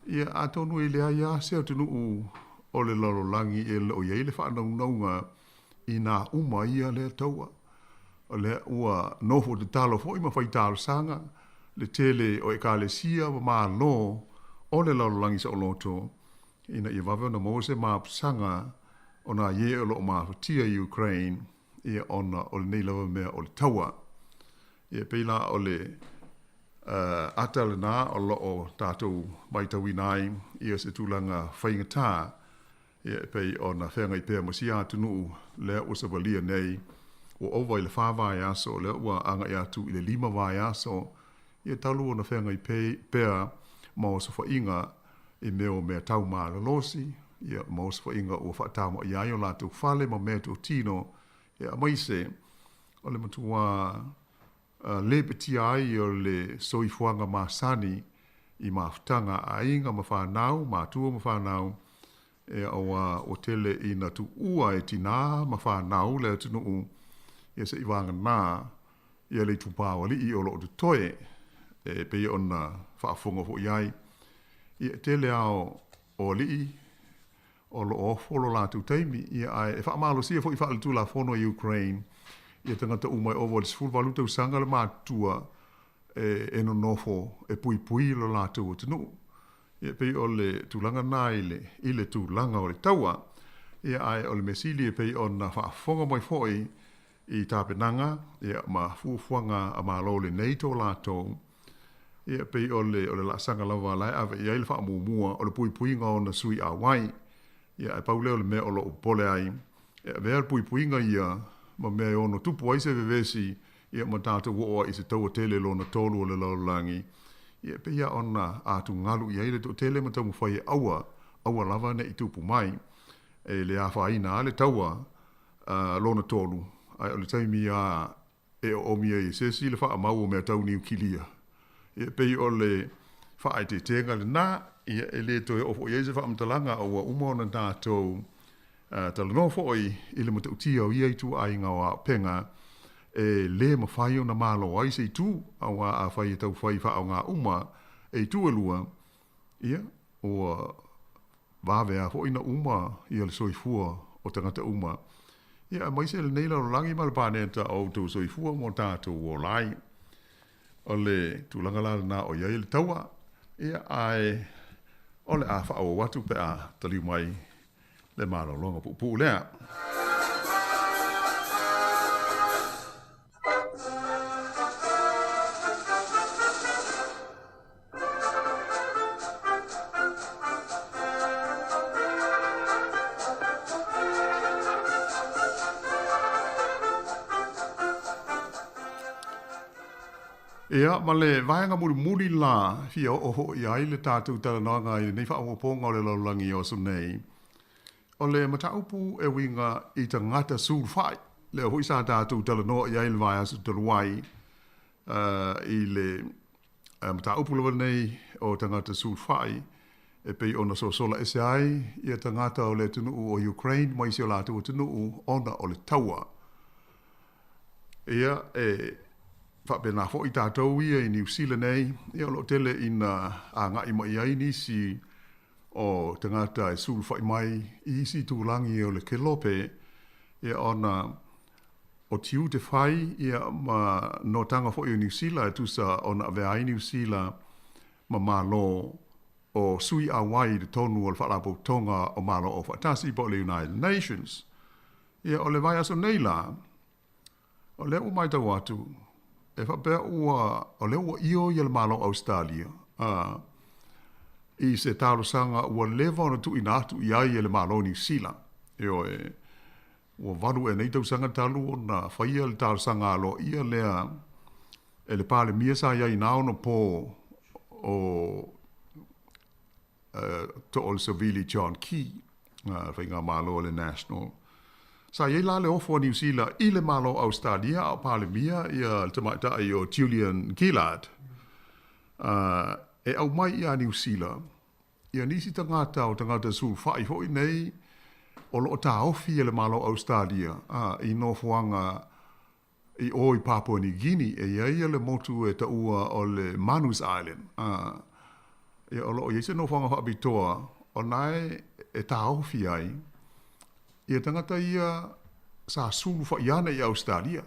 ia atonu e leai lava se atunuu o le lalolagi e le o i ai le faanaunauga inā uma ia lea taua. O lea ua nofo tatalo foi ma fai talosaga le tele o Ekalesia ma Malo o le lalolagi saoloto ina ia vave ona maua se mapusaga o nā ie o lo o mafatia i Ukraine ia ona o lenei lava mea o le taua. Ia pei la o le uh, ata lenā o lo o tātou maitauina ai ia se tulaga faigata ia e pei ona feagai pea ma sia atunuu lea ua savalia nei ua ova i le fa vaiaso lea ua agai atu i le lima vaiaso ia talu ona feagai pea ma osofaiga i mea o mea tau malolosi, ia ma osofaiga ua faataumaʻi ai o latou fale ma mea totino, ia aemaise o le matuā lepetia ai o le soifuaga masani i mafutaga a aiga ma fanau, matua ma fanau, ia auā ua tele ina tuua e tinā ma fanau le atunuu, ia seʻi vagana ia le itupa o alii o lo o totoe, e pei ona faafofoga foi ai, ia e tele lava o alii o lo o ofo lo latou taimi, ia ae e faamalosia foi faaletulafono e Ukraine ia tagata uma e ova i le 18 tausaga le matutua e, e nonofo e puipui lo latou atunuu. Ia e pei o le tulaga lena i le, i le tulaga o le taua. Ia ae o le mea sili e pei ona faafofoga mai foi i tapenaga ia ma fuafuaga a Malo lenei to latou, ia pei o le o le laasaga lava la e ave i ai le faamuamua o le puipuiga o ona sui auai. Ia ae pau lea o le mea o lo o popole ai, e avea le puipuiga ia ma mea e ono tupu ai se vevesi ia ma tatou oo ai i se taua tele lona tolu o le lalolagi, ia e pei lava ona atugalu i ai le toatele ma taumafai e aua, aua lava ne i tupu mai. E le afaina lava le taua lona tolu, ae o le taimi lava e oomi ai e se isi le faamau o mea tau niukilia. Ia, e pei o le faaeteetega lena, ia, e le toe oo foi i ai se faamatalaga, a ua uma ona tatou talanoa foi i le matautia o ia ituaiga o auupega e le mafai ona malo ai se itu, auā afai e taufai faaaoga uma e itu e lua, ia, ua vave lava foi ona uma ia le soifua o tagata uma. Ia, aemaise lenei lalolagi ma le paneta o outou soifua ma o tatou ola ai. O le tulaga la lena o i ai le taua, ia, ae o le a faaauau atu pe a taliu mai le malologa puupuu lea. Ia, ma le vaega mulimuli la, fia oo foi i ai le tatou talanoaga i lenei faaopoopoga o le lalolagi o aso nei, o le mataupu e uiga i tagata sulufai, lea foi sa tatou talanoa i ai i le vaiaso talu ai, i le mataupu lava lenei o tagata sulufai e pei ona sosola ese ai ia tagata o le atunuu o Ukraine mai si o latou atunuu ona o le taua. Ia, e faapena foi tatou ia i Niu Sila nei, ia o lo o tele ina agai mai ai nisi o tagata e sulufai mai i isi itulagi o le Kelope, ia ona o tiute fai ia ma notaga foi o Niu Sila e tusa ona avea ai Niu Sila ma Malo o sui auai i totonu o le Faalapotopotoga o Malo Aufaatasi po o le United Nations. Ia, o le vaiaso nei la, o lea ua matau atu, e faapea ua, o lea ua io ia le Malo o Ausetalia, a, i se talosaga ua leva ona tuuina atu i ai e le Malo o Niu Sila. Ioe, Ua valu ea nei tausaga talu ona faia le talosaga aloaia lea e le Palemia sa i ai i na ono po o Too o le Savili John Key, le faigamalo a le National. Sa i ai la le ofo a Niu Sila i le Malo o Ausetalia a o Palemia ia le tamaitai o Julian Gillard e aumai ia Niu Sila Ia nisi tagata o tagata sulufai foi nei o lo o taofi e le Malo o Ausetalia i nofoaga i o i Papua New Guinea e i ai le motu e taua o le Manus Island. Ia o lo o i ai se nofoaga faapitoa o na e taofi ai ia tagata ia sa sulufai ana i Ausetalia.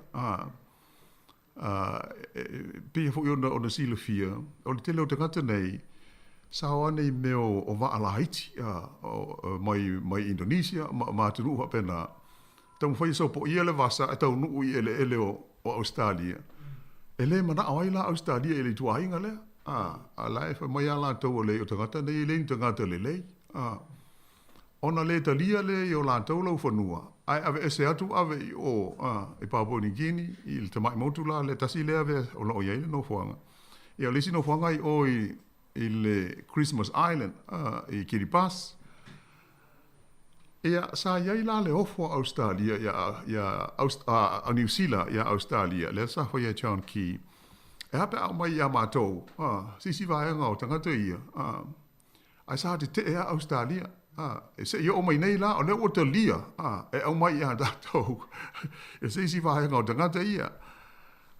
E pei foi ona silafia, o le tele o tagata nei, Sa o ane i mea o vaa laiti, mai, mai Indonesia ma, ma atunuu faapena. Taumafai e sopoia le vasa e taunuu i eleele o, o Ausetalia. E le manao ai la Ausetalia i le ituaiga lea. A, a la e fai mai lava latou o le, o tagata nei e le ni tagata lelei. A, ona le talia lea i o latou laufanua, ae aveese atu ave i o, a, i Papua New Guinea, i le tamai motu la lea tasi lea avea o lo o i ai le nofoaga. Ia o le isi nofoaga i o i, i le Christmas Island, a, i Kiribati. Ia, sa i ai la le ofo a Ausetalia ia, ia, a, a Niu Sila ia Ausetalia, lea sa faia e John Key. E a pe a aumai ia matou, a, sisi vaega o tagata ia, a, ae sa tetee a Ausetalia, a, e se i oo mai nei la, o lea ua talia, a, e aumai ia tatou, e se isi vaega o tagata ia.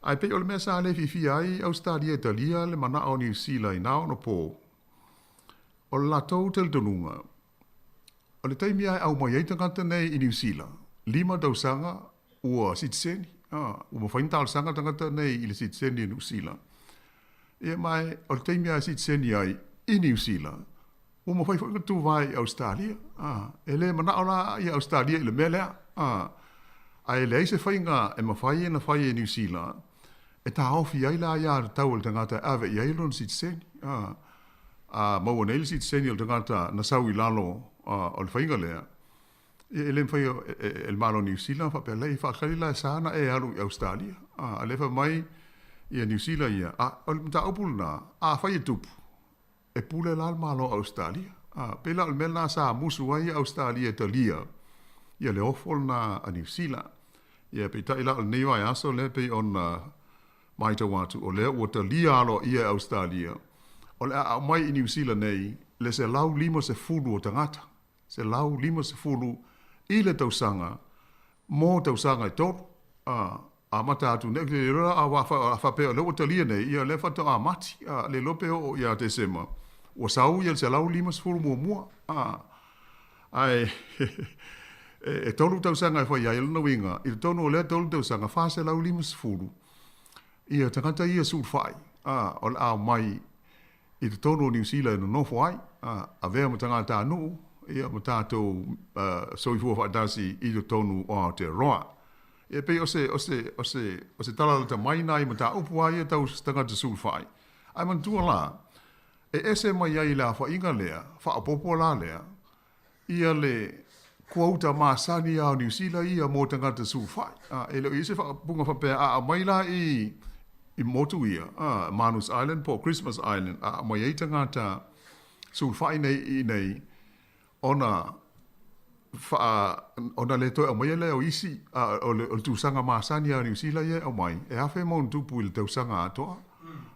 Ae pei o le mea sa le fiafia ai Ausetalia e talia le manao o Niu Sila i na ona po, o le latou talitonuga, O le taimi lava e aumai ai tagata nei i Niu Sila, 5 tausaga ua sitiseni, ua mafai ona talosaga tagata nei i le sitiseni o Niu Sila. Ia ma o le taimi lava e sitiseni ai i Niu Sila, ua mafai foi ona tuvae i Ausetalia. E le manao la ia Ausetalia i le mea lea, ae leai se faiga e mafai ona fai e Niu Sila e taofi ai le aiatatau a le tagata e ave i ai lona sitiseni. A maua nei le sitiseni o le tagata na sau i lalo o le faiga lea, ia e le mafai e le Malo o Niu Sila ona faapea, leai, faatali la e sa ona e alu i Ausetalia. A lea e fai mai ia Niu Sila ia, a o le mataupu lena, afai e tupu, e pule la le Malo o Ausetalia. A pei la o le mea lena sa musu ai Ausetalia e talia ia le ofo lena a Niu Sila. Ia peitai la o lenei vaiaso lea pei ona Matau atu, o lea ua talia aloaia e Ausetalia, o le a aumai i Niu Sila nei le 150 o tagata, 150 i le tausaga mo tausaga e tolu, a amata atu nei, le iloa a faapea o lea ua talia nei, ia o lea faatoa Mati, a le iloa pe oo ia Tesema, ua sau ia le 150 muamua, a, ae e tolu tausaga e fai ai, o lona uiga, i totonu o lea tolu tausaga, 450 ia tagata ia sulufai, a, o le a omai i totonu o Niu Sila e nonofo ai, a, avea ma tagatanuu, ia, ma tatou soifua faatasi i totonu o Aotearoa. Ia pei o se, o se, o se, o se tala lata mai nā i mataupu lava ia tau tagata sulufai. Ae manatua la, e ese mai ai i le aofaiga lea, faaopoopo la lea, ia le kuauta masani a o Niu Sila ia mo tagata sulufai. A, e le o i ai se faaupuga faapea a aumai la i, i motu ia, a, Manus Island po o Christmas Island, a aumai ai tagata sulufai nei i inei, ona faa, ona le toe aumaia lea o isi, a, o le, o le tausaga masani a o Niu Sila ia e aumai, e 1,000+ i le tausaga atoa.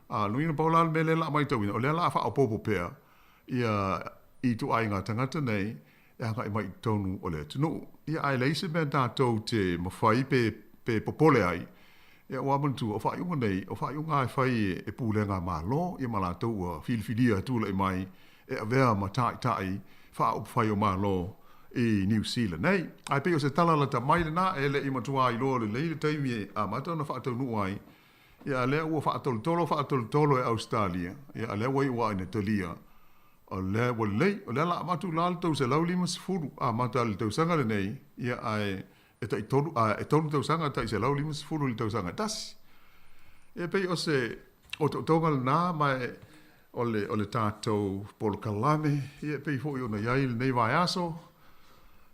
A, lona uiga pau la le mea lea o le a matauina, o lea o le a faaopoopo pea ia ituaiga tagata nei e agai mai i totonu o le atunuu. Ia ae leai se mea tatou te mafai pe, pe popole ai, ia ua manatua, o faaiuga nei, o faaiuga lava e fai e pulega a Malo, ia ma latou ua filifilia e tulai mai e avea ma taitai faaupufai o Malo i Niu Sila nei. Ae pei o se tala lata mai lena, e le i matua iloa lelei le taimi e amata ona faataunuu ai, Ia, a lea ua faatolotolo faatolotolo e Ausetalia, ia, a lea ua iu lava ina talia, o lea ua lelei, o lea o le a avatu la le 350 amata i le tausaga lenei, ia, ae e tai tolu, a e tolu tausaga tai 150 i le tausaga e tasi. Ia, pei o se otootoga lena, ma e, o le, o le tatou polokalame, ia, e pei foi ona i ai lenei vaiaso,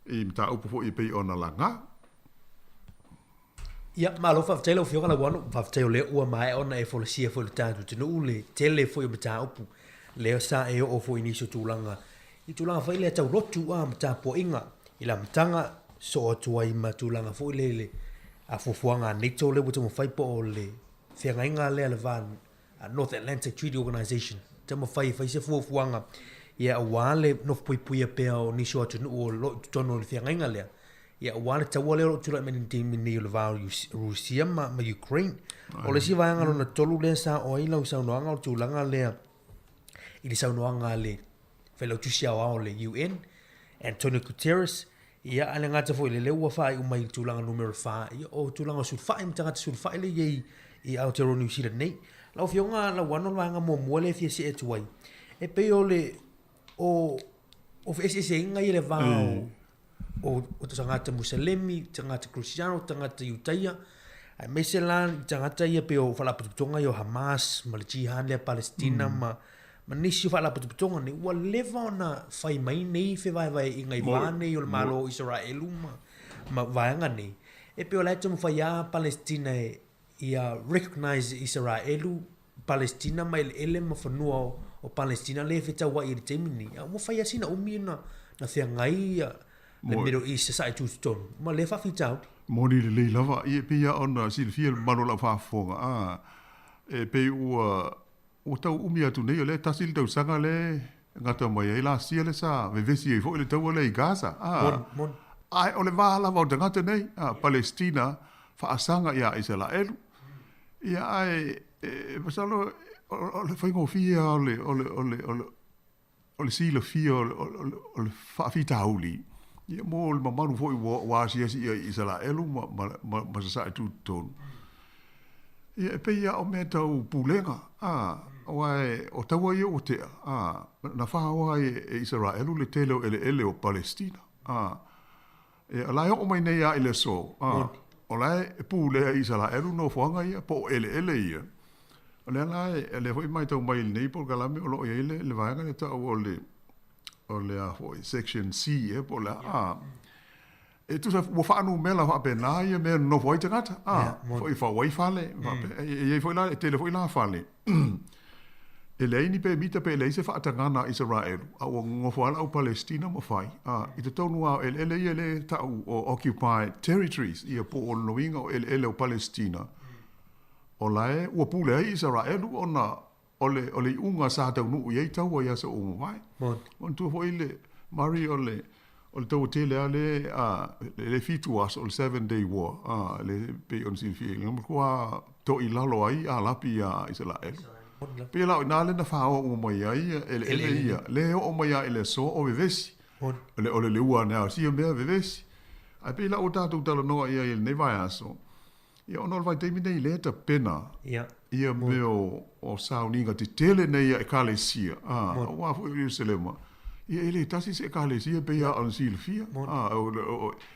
i mataupu foi e pei ona laga. Ia, malo faafetai lau Afioga Lauano, faafetai o lea ua maea ona e folasia foi i le tatou atunuu le tele foi o mataupu lea sa e oo foi i nisi o tulaga, i tulaga foi lea tau lotu a ma tapuaiga i le amataga soo atu ai ma tulaga foi lea i le a fuafuaga a NATO lea ua taumafai po o le feagaiga lea le va North Atlantic Treaty Organization taumafai e fai se fuafuaga ia aua le nofo puipuia pea o nisi o atunuu o lo o i totonu o le feagaiga lea ia aua le taua lea o lo o tulai mai i le taimi nei o le va o Rusia ma, ma Ukraine. O le isi vaega lona tolu lea sa oo ai lau saunoaga o le tulaga lea i le saunoaga a le Failautusi Aoao o le UN, Antonio Guterres, ia ae le gata foi i le lea ua faaiu mai i le tulaga numera 4, ia o tulaga o sulufai ma tagata sulufai lea i ai i Aotearoa Niu Sila nei. Lau Afioga Lauano, o le vaega muamua lea e fia see atu ai, E pei o le o o feeseeseaiga ia i le va o o tagata Muselemi, tagata Kerisiano, tagata Iutaia, aemaise la i tagata ia pei o faalapotopotoga ia o Hamas ma le Jihad lea Palestina ma ma nisi o faalapotopotoga nei, ua leva ona fai mai nei fevaevaeaiga i va nei o le Malo o Isaraelu ma ma vaega nei. E pei o la e taumafai lava Palestina e ia recognize Isaraelu Palestina ma eleele ma fanua o Palestina lea e fetauai i le taimi lenei. A ua fai lava sina umi ona na feagai ia le Middle East sasae tutotonu ma lea faafitauli. Moni lelei lava, ia e pei lava ona silafia le mamalu o lau faafofoga, a, e pei ua, ua tau umi atu nei, o lea e tasi le tausaga lea e gata mai ai last year lea sa vevesi ai foi le taua lea i Gaza, a, Moni, moni. ae o le va lava o tagata nei, a, Palestina faasaga ia Isaraelu. Ia ae e masalo o le faigofie lava o le o le o le o le o le silafia o le o le faafitauli ia mo le mamalu foi ua ua asiasi i ai i Isaraelu ma ma ma ma sasae tutotonu. Ia e pei lava o mea tau pulega, a, aua e o taua ia ua tea, a, na faoa ai e Isaraelu le tele o eleele o Palestina, a. Ia, o la e oo mai nei lava i le aso, a, o la e pulea e Isaraelu nofoaga ia, po o eleele ia. O lea la e, o lea foi e matau mai i lenei polokalame o lo o i ai le, le vaega lea e tau o le, o le a foi, Section C ea po o le a, a, e tusa ua faanumera faapena ia mea e nonofo ai tagata, a, foi fau ai fale, faapea, e i ai foi la, e tele foi la fale. E leai ni pemita pe leai se faatagana a Isaraelu, a ua nonofo lava le au Palestina ma fai, a i totonu lava o eleele ia lea e tau o occupied territories, ia po o lona uiga o eleele o Palestina, o la e ua pule ai Isaraelu ona o le, o le iuga sa taunuu i ai taua i aso ua mavae. Manatua foi le Murray o le, O le taua tele lava lea a le 7 aso, o le 7 day war, a le pei ona silafia, na matua to'i lalo ai Alapi iā Isaraelu. Pei la o i ina lea na fāoa uma mai ai eleele ia, lea e oo mai lava i le aso o vevesi. O le, o le leua ane lava o sia mea vevesi. Ae pei la ua tatou talanoa i ai i lenei vaiaso, Ia ona o le vaitaimi nei lea e tapena ia mea o sauniga tetele nei a Ekalesia, a, aua foi o Ierusalema, ia e le tasi se Ekalesia e pei lava ona silafia, a,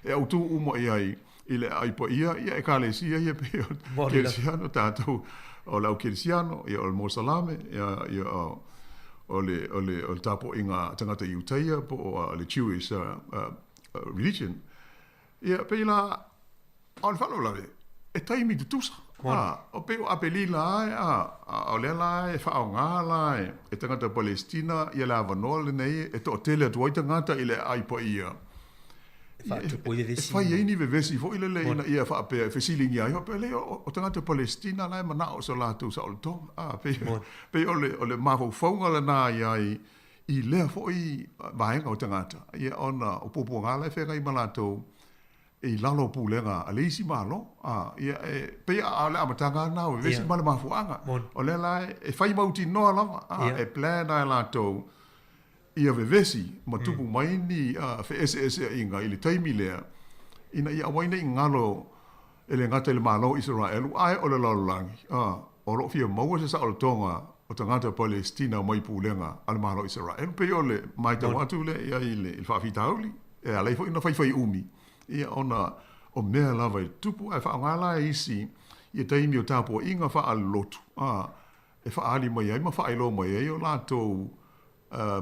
e autū uma i ai i le aai paia ia Ekalesia ia pei o Kerisiano, tatou, o le au Kerisiano, ia o le Mosalame, ia, ia o le, o le, o le tapuaiga a tagata Iutaia po o le Jewish religion. Ia, pei la, o le faalavelave, e taimi tutusa. A, o pei o Apelila e, a, a, o lea la e faaaoga la e, e tagata Palestina ia le avanoa lenei e toatele atu ai tagata i le aai paia. E faatupu ai vevesi. E fai ai ni vevesi foi lele ina ia faapea e fesiligia ai, faapea lea o, o tagata Palestina la e manao i so latou saolotoga. A, pei, pei o le, o le mafaufauga lena i ai i lea foi vaega o tagata, ia ona o puapuaga la e feagai ma latou i lalo o pulega a le isi Malo, a, ia e pei a o le amataga lava lena o vevesi ma le mafuaaga. O lea la e fai mautinoa lava, a, e plan lava e latou ia vevesi ma tupu mai ni feeseeseaiga i le taimi lea, ina ia aua ai ne i galo e le gata i le Malo o Isaraelu, ae o le lalolagi, a, o lo o fia maua se saolotoga o tagata Palestina mai pulega a le Malo o Isaraelu. Pei o le matau atu lea i ai i le faafitauli, e ala ai foi ona faifai umi, ia, ona o mea lava e tutupu, ae faaaoga la e isi ia taimi o tapuaiga faalelotu, a, e faaali mai ai ma faailoa mai ai o latou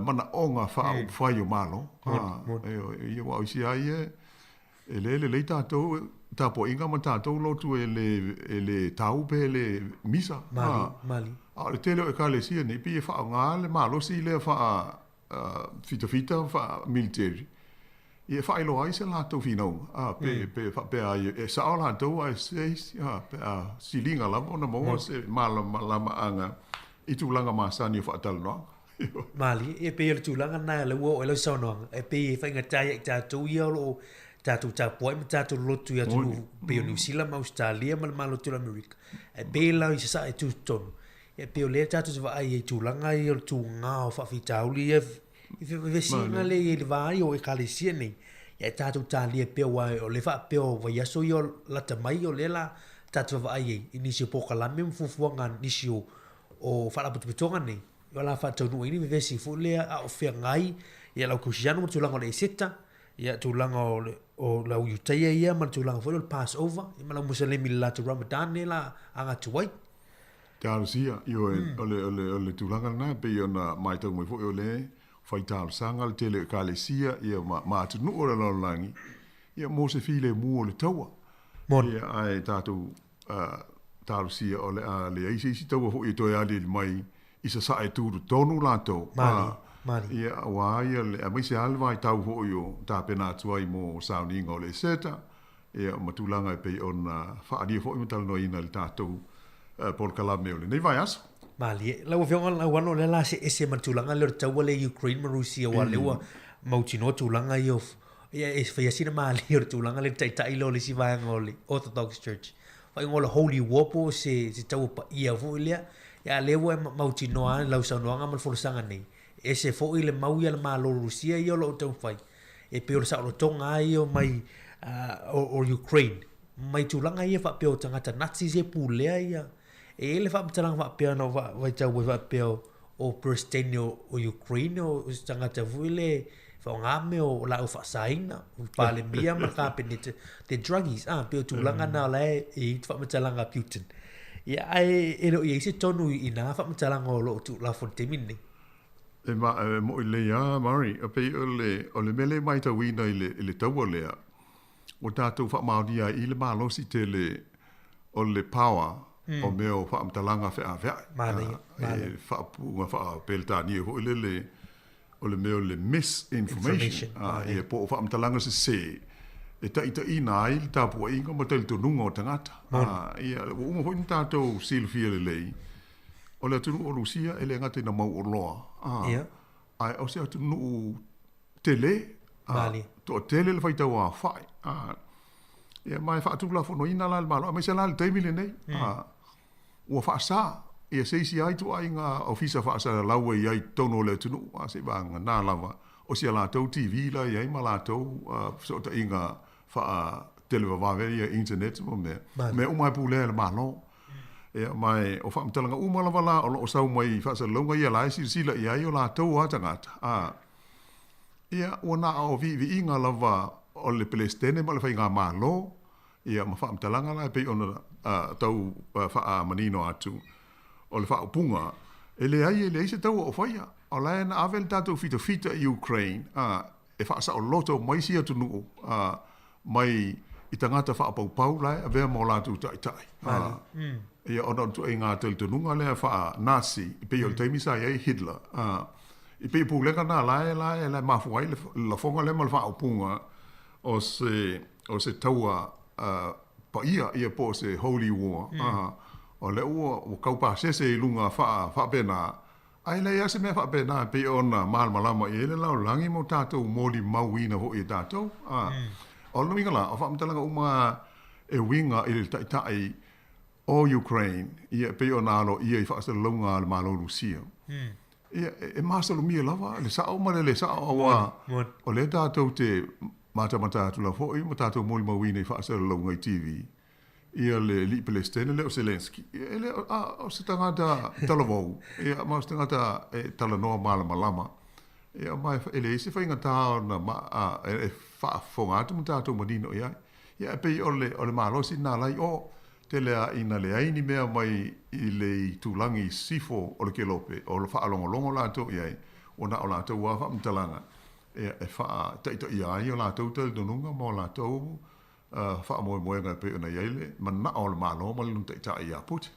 manaoga faaupufai o Malo. A, ioe, ia, aua o isi lava ia, E le lelei tatou tapuaiga ma tatou lotu e le e le tau pe le misa. Mali, mali. A o le tele o ekalesia nei pei e faaaoga le malosi lea faa fitafita faa military ia e faailoa ai se latou finauga a pe pe faapea ai e sao latou ae se isi a pe a siliga lava ona maua se malamalamaaga i tulaga masani o faatalanoaga. Malie, e pei o le tulaga lena o lea ua oo i lau saunoaga, e pei e faigata ia i tatou ia o lo o tatou tapuai ma tatou lolotu i atunuu pei o Niu Sila ma Ausetalia ma le Malo tele o Amerika. Ae pei la i Sasae tutotonu, e pei o lea tatou te vaai ai i tulaga ia o le tuga o faafitauli ia i vevesiga lea i le va ai o ekalesia nei. Ia e tatou talia pea aua o lea faapea o vaiaso ia o lata mai o lea la tatou vaavaai ai i nisi o polokalame ma fuafuaga a nisi o faalapotopotoga nei. O le a faataunuuina vevesi foi lea a o feagai ia le aukerisiano ma le tulaga o le Eseta, ia tulaga o le o le au Iutaia ia ma le tulaga foi lea o le Passover, ia ma le au Musalemi i le latou Ramadan lea la aga atu ai. Talosia, ioe, o le, o le, o le tulaga lena e pei ona matau mai foi o le fai talosaga le tele o ekalesia ia ma, ma atunuu o le lalolagi, ia mo se filemu o le taua. Moni. Ia, ae tatou uh, talosia o le a leai se isi taua foi e toe aliali mai i sasae tutotonu latou. Mali, mali. Ia, aua ia le, aemaise lava le vaitau foi o tapena atu ai mo sauniga o le Eseta, ia ma tulaga e pei ona faaalia foi ma talanoaina i le tatou polokalame o lenei vaiaso. Malie. Lau Afioga Lauano, o lea o le a see ese ma le tulaga lea o le taua lea i Ukraine ma Rusia aua o lea ua mautinoa tulaga ia o ia e faia sina malie o le tulaga lea i le taitai lea o le isi vaega o le Orthodox Church. Faaigoa o le Holy War po o se, se taua paia foi lea. Ia a lea ua e mautinoa lava i lau saunoaga ma le folasaga nei, e ese foi le mau ia a le Malo o Rusia ia o lo o taumafai. E pei o le saolotoga lava ia mai o Ukraine, mai tulaga ia faapea o tagata Nazis ia e pulea ia. E i ai le faamatalaga faapea na ou vaitau ai faapea o Peresetene o Ukraine o se tagata foi lea e faaaoga mea o laau faasaina, o le Palemia ma le Kapeneta, the druggies, ah, pei o tulaga na o la e i ai le faamatalaga a Putin. Ia, ae e le o i ai se tonu i na faamatalaga o lo o tuulafo i le taimi lenei. E, ma, e mo'i lelei lava, Murray, e pei o le, o le mea lea e matauina i le, i le taua lea, ua tatou faamaonia ai i le malosi tele o le power mm. o mea o faamatalaga feaveai. Manaia, manaia. E faapuuga faa-Peretania foi lele, o le mea o le misinformation. Ah, ia po o faamatalaga sesē e taitaiina ai le tapuaiga ma talitonuga o tagata. Ah, ia, ua uma foi ona tatou silafia lelei, o le atunuu o Rusia e le gata ina mauoloa, ah, Ia. ae o se atunuu tele, ah, Malie. toatele le faitau aofai. Ah, ia, ma e faatulafonoina la e le Malo, aemaise la le taimi lenei, ah, ua faasa ia se isi lava ituaiga ofisa faasalalau e i ai i totonu o le atunuu, a seivagana lava o si a latou TV la e i ai ma latou fesootaiga faatelevavave ia internet ma mea, mea uma lava e pulea e le Malo. Ia, ma e, o faamatalaga uma lava la o lo o sau mai i faasalalauga ia la e silasila i ai o latou lava tagata, a, ia, ua na o viiviiga lava o le Peresetene ma le Faigamalo, Ia, ma faamatalaga la e pei ona tau faamanino atu, o le faaupuga, e leai, e leai se taua o faia. O la e na ave le tatou fitafita i Ukraine, a, e faasaoloto mai isi atunuu, a, mai i tagata faapaupau la e avea ma o latou taitai. A, ia, ona o le ituaiga talitonuga lea faa-Nazi, e pei o le taimi sa i ai Hitler, a, e pei o pulega na la e, la e, la e mafua ai le lafoga lea ma le faaupuga, o se, o se taua uh, paia ia po o se holy war, mm. uh, o lea ua, ua kaupasese i luga faa, faapena, ae leai lava se mea faapena e pei ona malamalama i ai le lalolagi ma o tatou molimauina foi e tatou. Uh, mm. O lona uiga la, o faamatalaga uma e uiga i le taitai o Ukraine, ia e pei ona aloaia i faasalalauga a le Malo o Rusia. Mm. Ia, e masalomia lava le sao ma le le sao, auā o lea tatou te matamata atu lava foi ma tatou molimauina i faasalalauga i TV, ia le alii Pelestene lea o Zelensky, ia e le o, a, o se tagata talavou, ia ma o se tagata e talanoa malamalama. Ia ma e leai se faigata ona ma, a, e faafofoga atu ma tatou manino i ai. Ia e pei o le, o le malosi lena la i o, Tele a ina leai ni mea mai i le itulagi i sisifo o le kelope o faalogologo latou i ai, ua na o latou lava faamatalaga e faataitaia ai o latou talitonuga ma o latou faamoemoega e pei ona i ai le manao o le Malo ma le lona taitai ia Putin.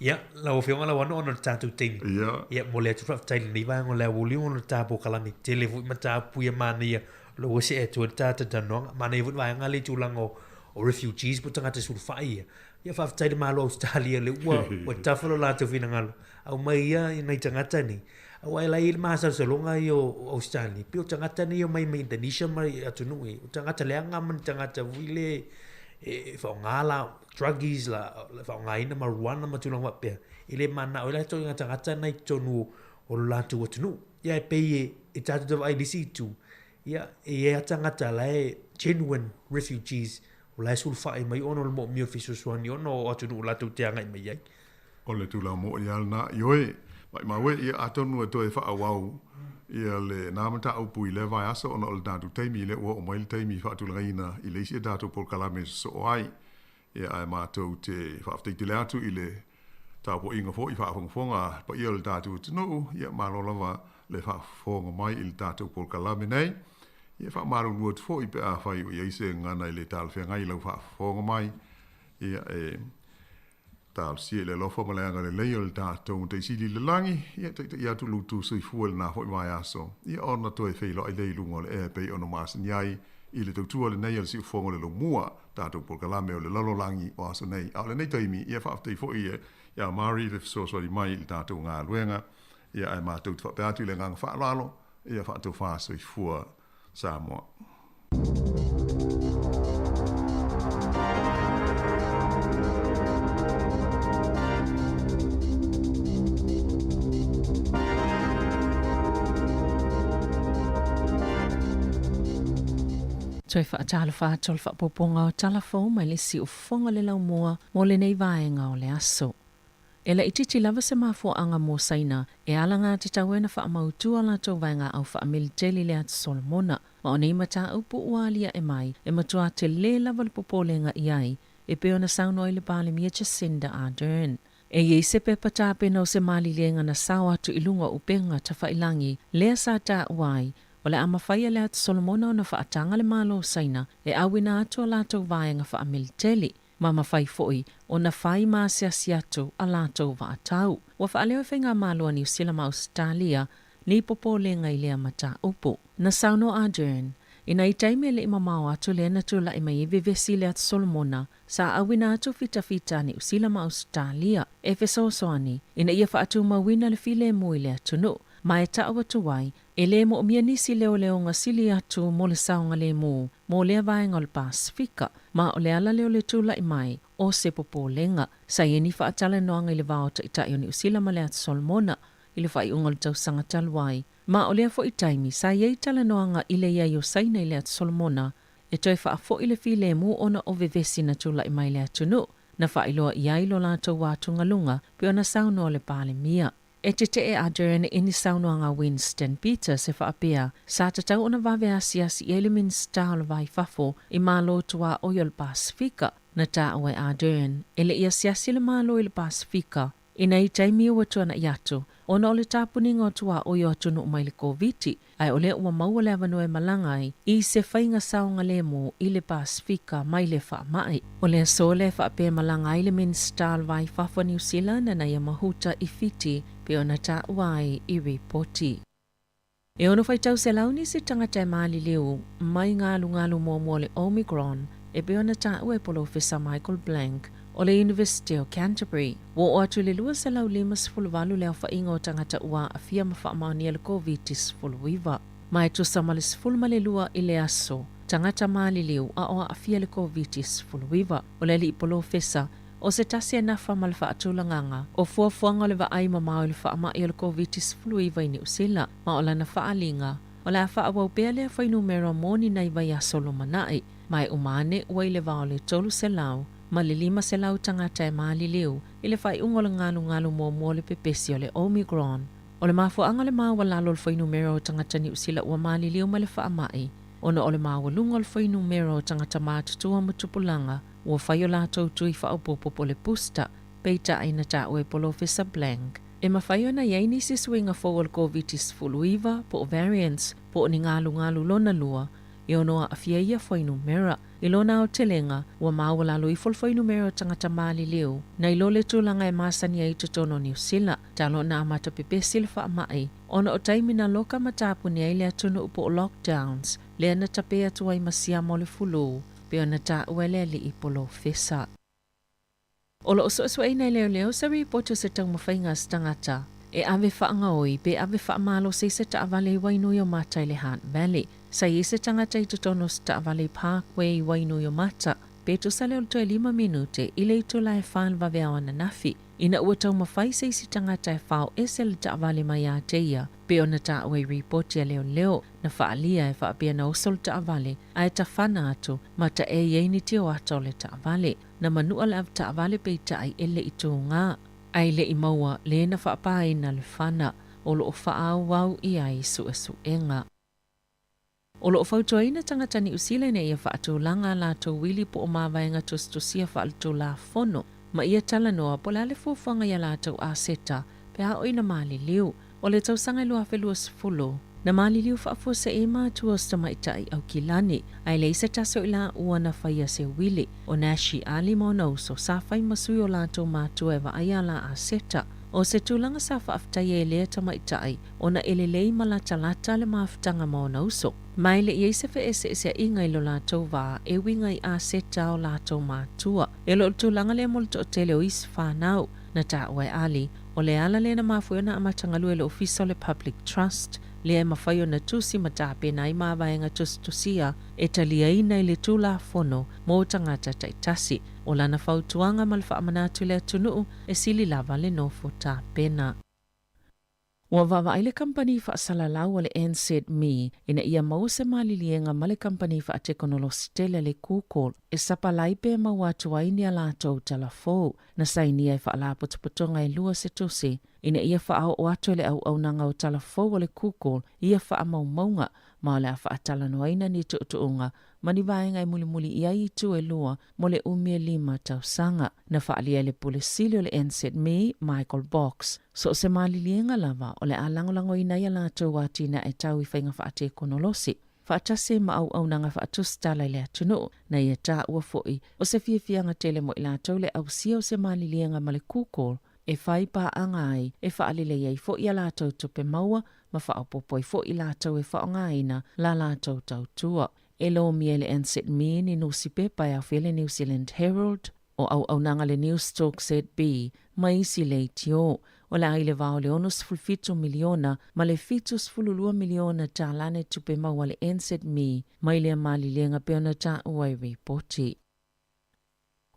Ia, lau Afioga Lauano ona o le tatou taimi. Ia. Ia, momoli atu le faafetai i lenei vaega o le aoauli ona o le ta polokalame tele foi mataupu ia manaia o lea ua see atu ai le ta talatalanoaga. Manaia foi le vaega lea i tulaga o, o refugees po o tagata sulufai ia. Ia, faafetai i le Malo o Ausetalia lea ua, ua tafa lo latou finagalo, aumai ia nai tagata nei. Aua e la e i ai le masalosaloga ia o Ausetalia, pei o tagata nei e omai mai Indonesia ma atunuu ia, o tagata leaga ma ni tagata foi lea e faaaoga la druggies la, le faaaogaina marijuana ma tulaga faapea, e le mananao ai latou i ngā tagata na i totonu o lo latou atunuu. Ia e pei e, e tatou te vaai i le isi itu, ia, e i ai lava tagata la e genuine refugees, o la e sulufai mai ona o le moomia o le fesoasoani ona o atunuu latou te agai mai ai. O le tulaga moʻi lava lena. Ioe, Maimau e, ia, atonu e toe faaauau ia lena mataupu i lea vaiaso ona o le tatou taimi lea ua oo mai le taimi faatulagaina i le isi a tatou polokalame e sosoo ai. Ia, ae matou te faafetai tele atu i le tapuaiga foi faafogafoga a le paia o le tatou atunuu, ia malo lava le faafofoga mai i le tatou polokalame nei. Ia, e faamalulu atu foi pe afai o i ai se gagana e le talafeagai i lau faafofoga mai, ia e talosia i le alofa ma le agalelei o le tatou Matai Sili i le lagi, ia taitai atu lo outou soifua i lena foi vaiaso, ia ona toe feiloai lea i luga o le ea e pei ona masani ai i le tautua lenei a le Siufofoga o le Laumua, tatou polokalame o le lalolagi o aso nei. A o lenei taimi, ia faafetai foi ia Mari le fesoasoani mai i le tatou galuega, ia ae matou te faapea atu i le agaga faaaloalo, ia faatofa soifua Samoa. Toe faatalofa atu o le faaopoopoga o tala fou mai le siufofoga o le laumua mo lenei vaega o le aso. E laitiiti lava se mafuaaga mo Saina e alagatatau ai ona faamautu a latou vaegaau faamiliteli i le Atu Solomona, ma o nei mataupu ua aliae mai e matua tele lava le popolega i ai, e pei ona saunoa ai le Palemia Jacinda Ardern. E i ai se pepa tapena o se maliliega na sao atu i luga o upega tafailagi lea sa taua ai, o le a mafai e le Atu Solomona ona faataga le Malo o Saina e auina atu a latou vaega faamiliteli, ma mafai foi ona fai ma asiasi atu a latou vaatau. Ua faaleo e Faigamalo a Niu Sila ma Ausetalia ni popolega i lea mataupu. Na saunoa Ardern, i nai taimi e le i mamao atu lea na tulai mai ai vevesi i le Atu Solomona, sa auina atu fitafita a Niu Sila ma Ausetalia e fesoasoani ina ia faatumauina le filemu i le atunuu, ma e tau atu ai E le moomia nisi leoleoga sili atu mo le saogalemu mo lea vaega o le Pasefika, ma o le ala lea o le tulai mai o se popolega. Sa i ai ni faatalanoaga i le va o Taitai o Niu Sila ma le Atu Solomona i le faaiuga o le tausaga talu ai, ma o lea foi taimi sa i ai talanoaga i le i ai o Saina i le Atu Solomona e toe faafoi le filemu ona o vevesi na tulai mai i le atunuu na faailoa i ai lo latou atugaluga pei ona saunoa le Palemia. E tetee Ardern i ni saunoaga a Winston Peters e faapea, sa tatau ona vave asiasi i ai le Minisita o le Va i Fafo i Malo Tuaoi o le Pasefika. Na taua e Ardern, e le i asiasi le Malo i le Pasefika i nai taimi ua tuanai atu, ona o le tapuniga o tuaoi o atunuu mai le Koviti, ae o lea ua maua le avanoa e malaga ai i se faiga saogalemu i le Pasefika mai le faamai. O le aso lea e faapea e malaga ai le Minisita o le Va i Fafo a Niu Sila, Nanaia Mahuta i Fiti, pei ona taua ai i ripoti. E ono faitau selau nisi tagata e maliliu mai galugalu muamua o le Omicron e pei ona taua e Polofesa Michael Blank o le Iunivesite o Canterbury. Ua oo atu i le 258 le aofaiga o tagata ua aafia ma faamaonia le Koviti-19. Ma e tusa ma le 12 i le aso tagata maliliu a o aafia le Koviti-19. O le alii polofesa, o se tasi e nafa ma le faatulagaga o fuafuaga o le vaai mamao i le faamai o le Koviti-19 i Niu Sila, ma o lana faaaliga, o le a faaauau pea lea fuainumera mo ni nai vaiaso lumanai. Ma e uma ane ua i le va o le 300 ma le 500 tagata e maliliu i le faaiuga o le galugalu muamua o le pepesi o le Omicron. O le mafuaaga o le maualalo o le fuainumera o tagata Niu Sila ua maliliu mai le faamai, ona o le maualuga o le fuainumera o tagata matutua ma tupulaga ua fai o latou tui faaopoopo po o le booster, peitai na taua e Polofesa Blank. E mafai ona i ai nisi suiga fou o le Koviti-19 po o variants po o ni galugalu lona lua e ono aafia ia fuainumera. I lona aotelega, ua maualalo ifo le fuainumera o tagata maliliu nai lo le tulaga e masani ai i totonu o Niu Sila, talu ona amata pepesi le faamai, ona o taimi na loka ma tapuni ai le atunuu po o lockdowns, lea na tape atu ai ma siama o le fulu, pei ona taua e le alii polofesa. O lo o suesueina e leoleo se ripoti o se taumafaiga a se tagata e ave faagaoi pe ave faamalosi i se taavale i Wainuiomata i le Hutt Valley. Sa i ai se tagata i totonu o se taavale i Parkway i Wainuiomata pe tusa lea o le toe lima minute i le itula e fa le vaveao ananafi ina ua taumafai se isi tagata e fao ese le taavale mai ia te ia pei ona taua i ripoti a leoleo na faaalia e faapea na oso le taavale ae tafana atu ma taei ai ni tioata o le taavale. Na manua le avetaavale peitai e le i tūgā. Ae le i maua le na faapāina le fana o lo o faaauau i ai suesuega. O lo o fautuaina tagata Niu Sila ina ia faatulaga a latou uili po o mavaega tusitusia faaletulafono ma ia talanoa po o le a le fuafuaga i a latou aseta pe a oo ina maliliu. O le tausaga e 2020, na maliliu faafuasei matua o se tamaitai Aukilani, ae leai se tasi o i laua na faia se uili. ʻO Nashi Ali ma ona uso sa fai ma sui o latou matua e vaaia a la aseta. ʻO se tulaga sa faafetaia e lea tamaitai ona e lelei ma latalata le mafutaga ma ona uso. Ma e le i ai se feʻeseʻeseaʻiga i lo latou wā e uiga i aseta o latou matua. E le o le tulaga lea mo le toatele o isi whanau. Na taua e Ali, o le ala lea na mafua ai ona amata galue i le Ofisa o le Public Trust, lea e mafai ona tusi ma tapena ai mavaega tusitusia e taliaina i le Tulafono mo tagata taitasi. O lana fautuaga ma le faamanatu i le atunuu, e sili lava le nofo tapena. Ua vaavaai le kamupani faasalalau a le NZME ina ia maua se maliliega ma le kamupani faatekonolosi tele a le Google e sapalai pe maua atu ai ni a latou tala fou. Na sainia e faalapotopotoga e lua se tusi ina ia faaoo atu e le auaunaga o tala fou a le Google ia faamaumauga ma o le a faatalanoaina ni tuutuuga ma ni vaega e mulimuli i ai itu e lua mo le umi e lima tausaga. Na faaalia e le Pule Sili o le NZME, Michael Box, so o se maliliega lava o le a lagolagoina ai a latou atinae tau i faiga faatekonolosi faatasi ai ma auaunaga faatusitala i le atunuu. Na ia taua foi, o se fiafiaga tele mo i latou le ausia o se maliliega ma le Google e fai paaga ai, e faalelei ai foi a latou tupe maua ma faaopoopo ai foi i latou e faaaogaina la latou tautua. E lomia e le NZME ni nusipepa e aofia le New Zealand Herald, o auaunaga le Newstalk ZB ma isi leitio. O le a i le va o le 67 miliona ma le 72 miliona tālā ni tupe maua a le NZME mai lea malilega pei ona taua i ripoti.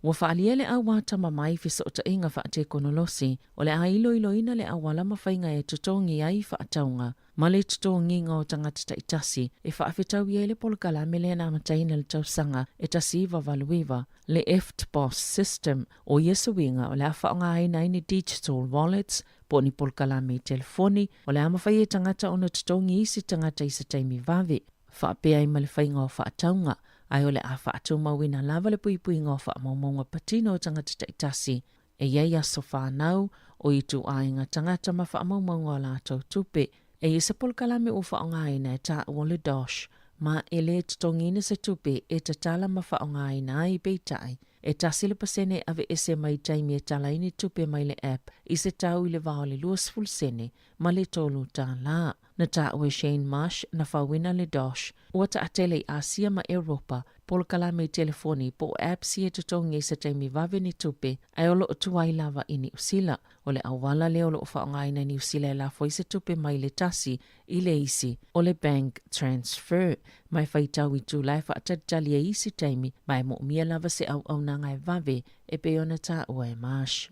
Ua faaalia le auatamamai i fesootaiga faatekonolosi o le a iloiloina le auala ma faiga e totogi ai faatauga ma le totogiga o tagata taitasi e faafetauia ai le polokalame lea na amataina i le tausaga e 1989, le EFTPOS system. O ia suiga o le a faaaogaina ai ni digital wallets po o ni polokalame i telefoni o le a mafai e tagata ona totogi isi tagata i se taimi vave. Faapea ai ma le faiga o faatauga, ae o le a faatumauina lava le puipuiga o faamaumauga patino o tagata taitasi e i ai aso whanau, o ituaiga tagata ma faamaumauga o latou tupe. E i ai se polokalame ua faaaogaina e taua o le DOSH, ma e le totogiina se tupe e tatala ma faaaogaina ai, peitai, e 1% e aveese mai taimi e tala ai ni tupe mai le app i se tau i le va o le 20 sene ma le $3. Na taua e Shane Marsh na fauina le DOSH, ua taatele i Asia ma Europa, polokalame i telefoni po o apps ia e totogi ai se taimi vave ni tupe, ae o lo o tuai lava i Niu Sila. O le auala lea o lo o faaaogaina e Niu Sila e lafo ai se tupe mai le tasi i le isi, o le bank transfer. Ma e faitau i tula e faatalitali ai isi taimi, ma e moomia lava se auaunaga e vave e pei ona taua e Marsh.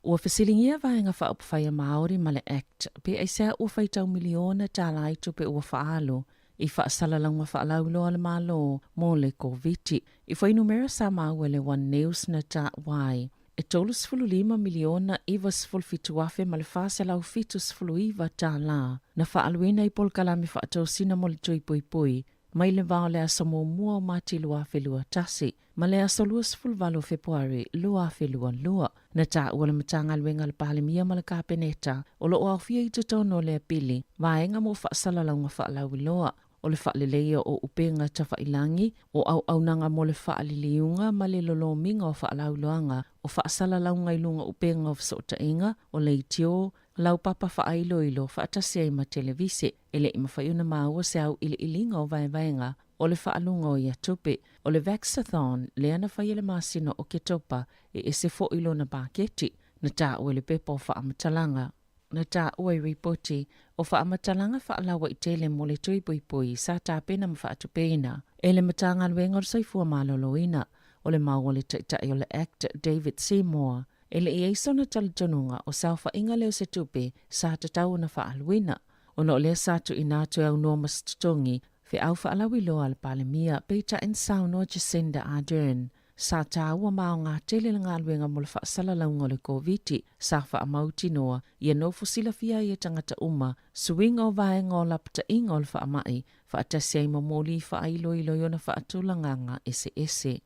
Ua fesiligia Vaega Faaupufai a Māori ma le Act pe aisea ua faitau miliona tālā i tupe ua faaalu i faasalalauga faalauiloa a le Malo mo le Koviti. I fuainumera sa maua e le One News na taua ai e 35 miliona 97 afe ma le 479 tālā na faaaluina i polokalame faatosina mo le tui puipui mai le va o le aso muamua o Mati 2021 ma le aso 28 o Fepuari 2022. Na taua le Matagaluega a le Palemia ma le Kapeneta o lo o aofia i totonu o lea pili vaega mo faasalalauga faalauiloa, o le faaleleia o upega tafailangi, o auaunaga mo le faaliliuga ma le lolomiga o faalauiloaga o faasalalauga i luga upega o fesootaiga, o leitio, laupapa faailoilo faatasi ai ma televise. E le i mafai ona maua se auiliiliga o vaevaega o le faaluga o ia tupe. O le Vaxathon lea na faia i le masina o Oketopa e ese foi lona paketi, na taua i le pepa o faamatalaga. Na taua i ripoti o faamatalaga faalauaitele mo le tui puipui sa tapena ma faatupeina e le Matagaluega o le Soifua Maloloina. O le mau a le Taitai o le Act David Seymour, e le i ai sona talitonuga o se aofaiga lea o se tupe sa tatau ona faaaluina. Ona o lea sa tuuina atu e aunoa ma se totogi, feau faalauiloa a le Palemia, peitai na saunoa Jacinda Ardern. Sa taua ma aoga tele le galuega mo le faasalalauga o le Koviti sa faamautinoa ia nofo silafia ai e tagata uma suiga o vaega o lapataiga o le faamai faatasi ai ma moli faailoilo i ona faatulagaga eseese.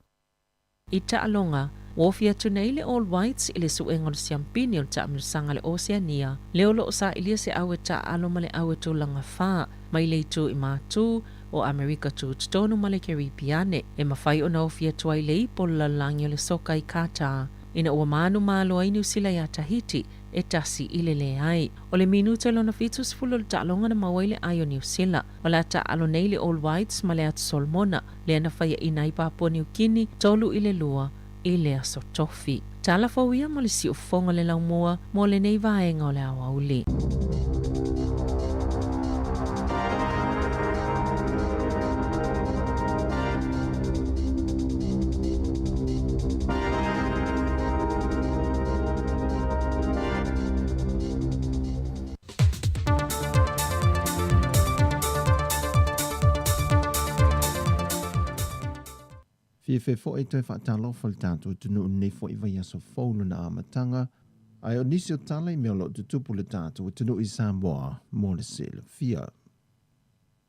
I taaloga, ua ofi atu nei le All Whites i le suega o le siampini o le taamilosaga a le Oceania, lea o lo o sailia se au e taaalo ma le au e tulaga fa mai le itu i Matu o Amerika Tutotonu ma le Keripiane, e mafai ona ofi atu ai le ipo o le lalolagi o le soka i Qatar ina ua manumalo ai Niu Sila iā Tahiti e 1-0. O le minute lona 70 o le taaloga na maua ai le ai o Niu Sila. O le a taaalo nei le All Whites ma le Atu Solomona, lea na faiaina ai Papua Niu Kini 3-2 i le Aso Tofi. Tala fou ia mo le siufofoga o le laumua mo lenei vaega o le aoauli. Fiafia foi e toe faatalofa le tatou atunuu i lenei foi vaiaso fou lona amataga, ae o nisi o tala i mea o lo o tutupu i le tatou atunuu i Samoa mo le silafia.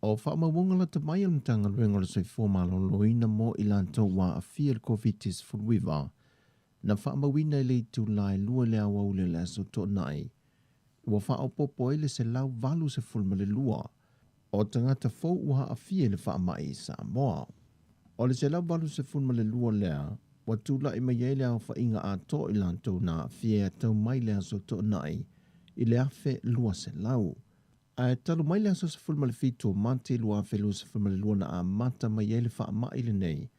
O faamaumauga lata mai a le Matagaluega o le Soifua Maloloina mo i latou ua aafia i le Koviti-19, na faamauina i le itula e 2 i le aoauli o le Aso Toonai, ua faaopoopo ai le 182 o tagata fou ua aafia i le faamai i Samoa. O le 182 lea ua tulai mai ai le aofaiga atoa o i latou na aafia e tau mai le Aso Toonai i le 1,200. Ae talu mai le aso 17 o Mati 2022 na amata mai ai le faamai lenei,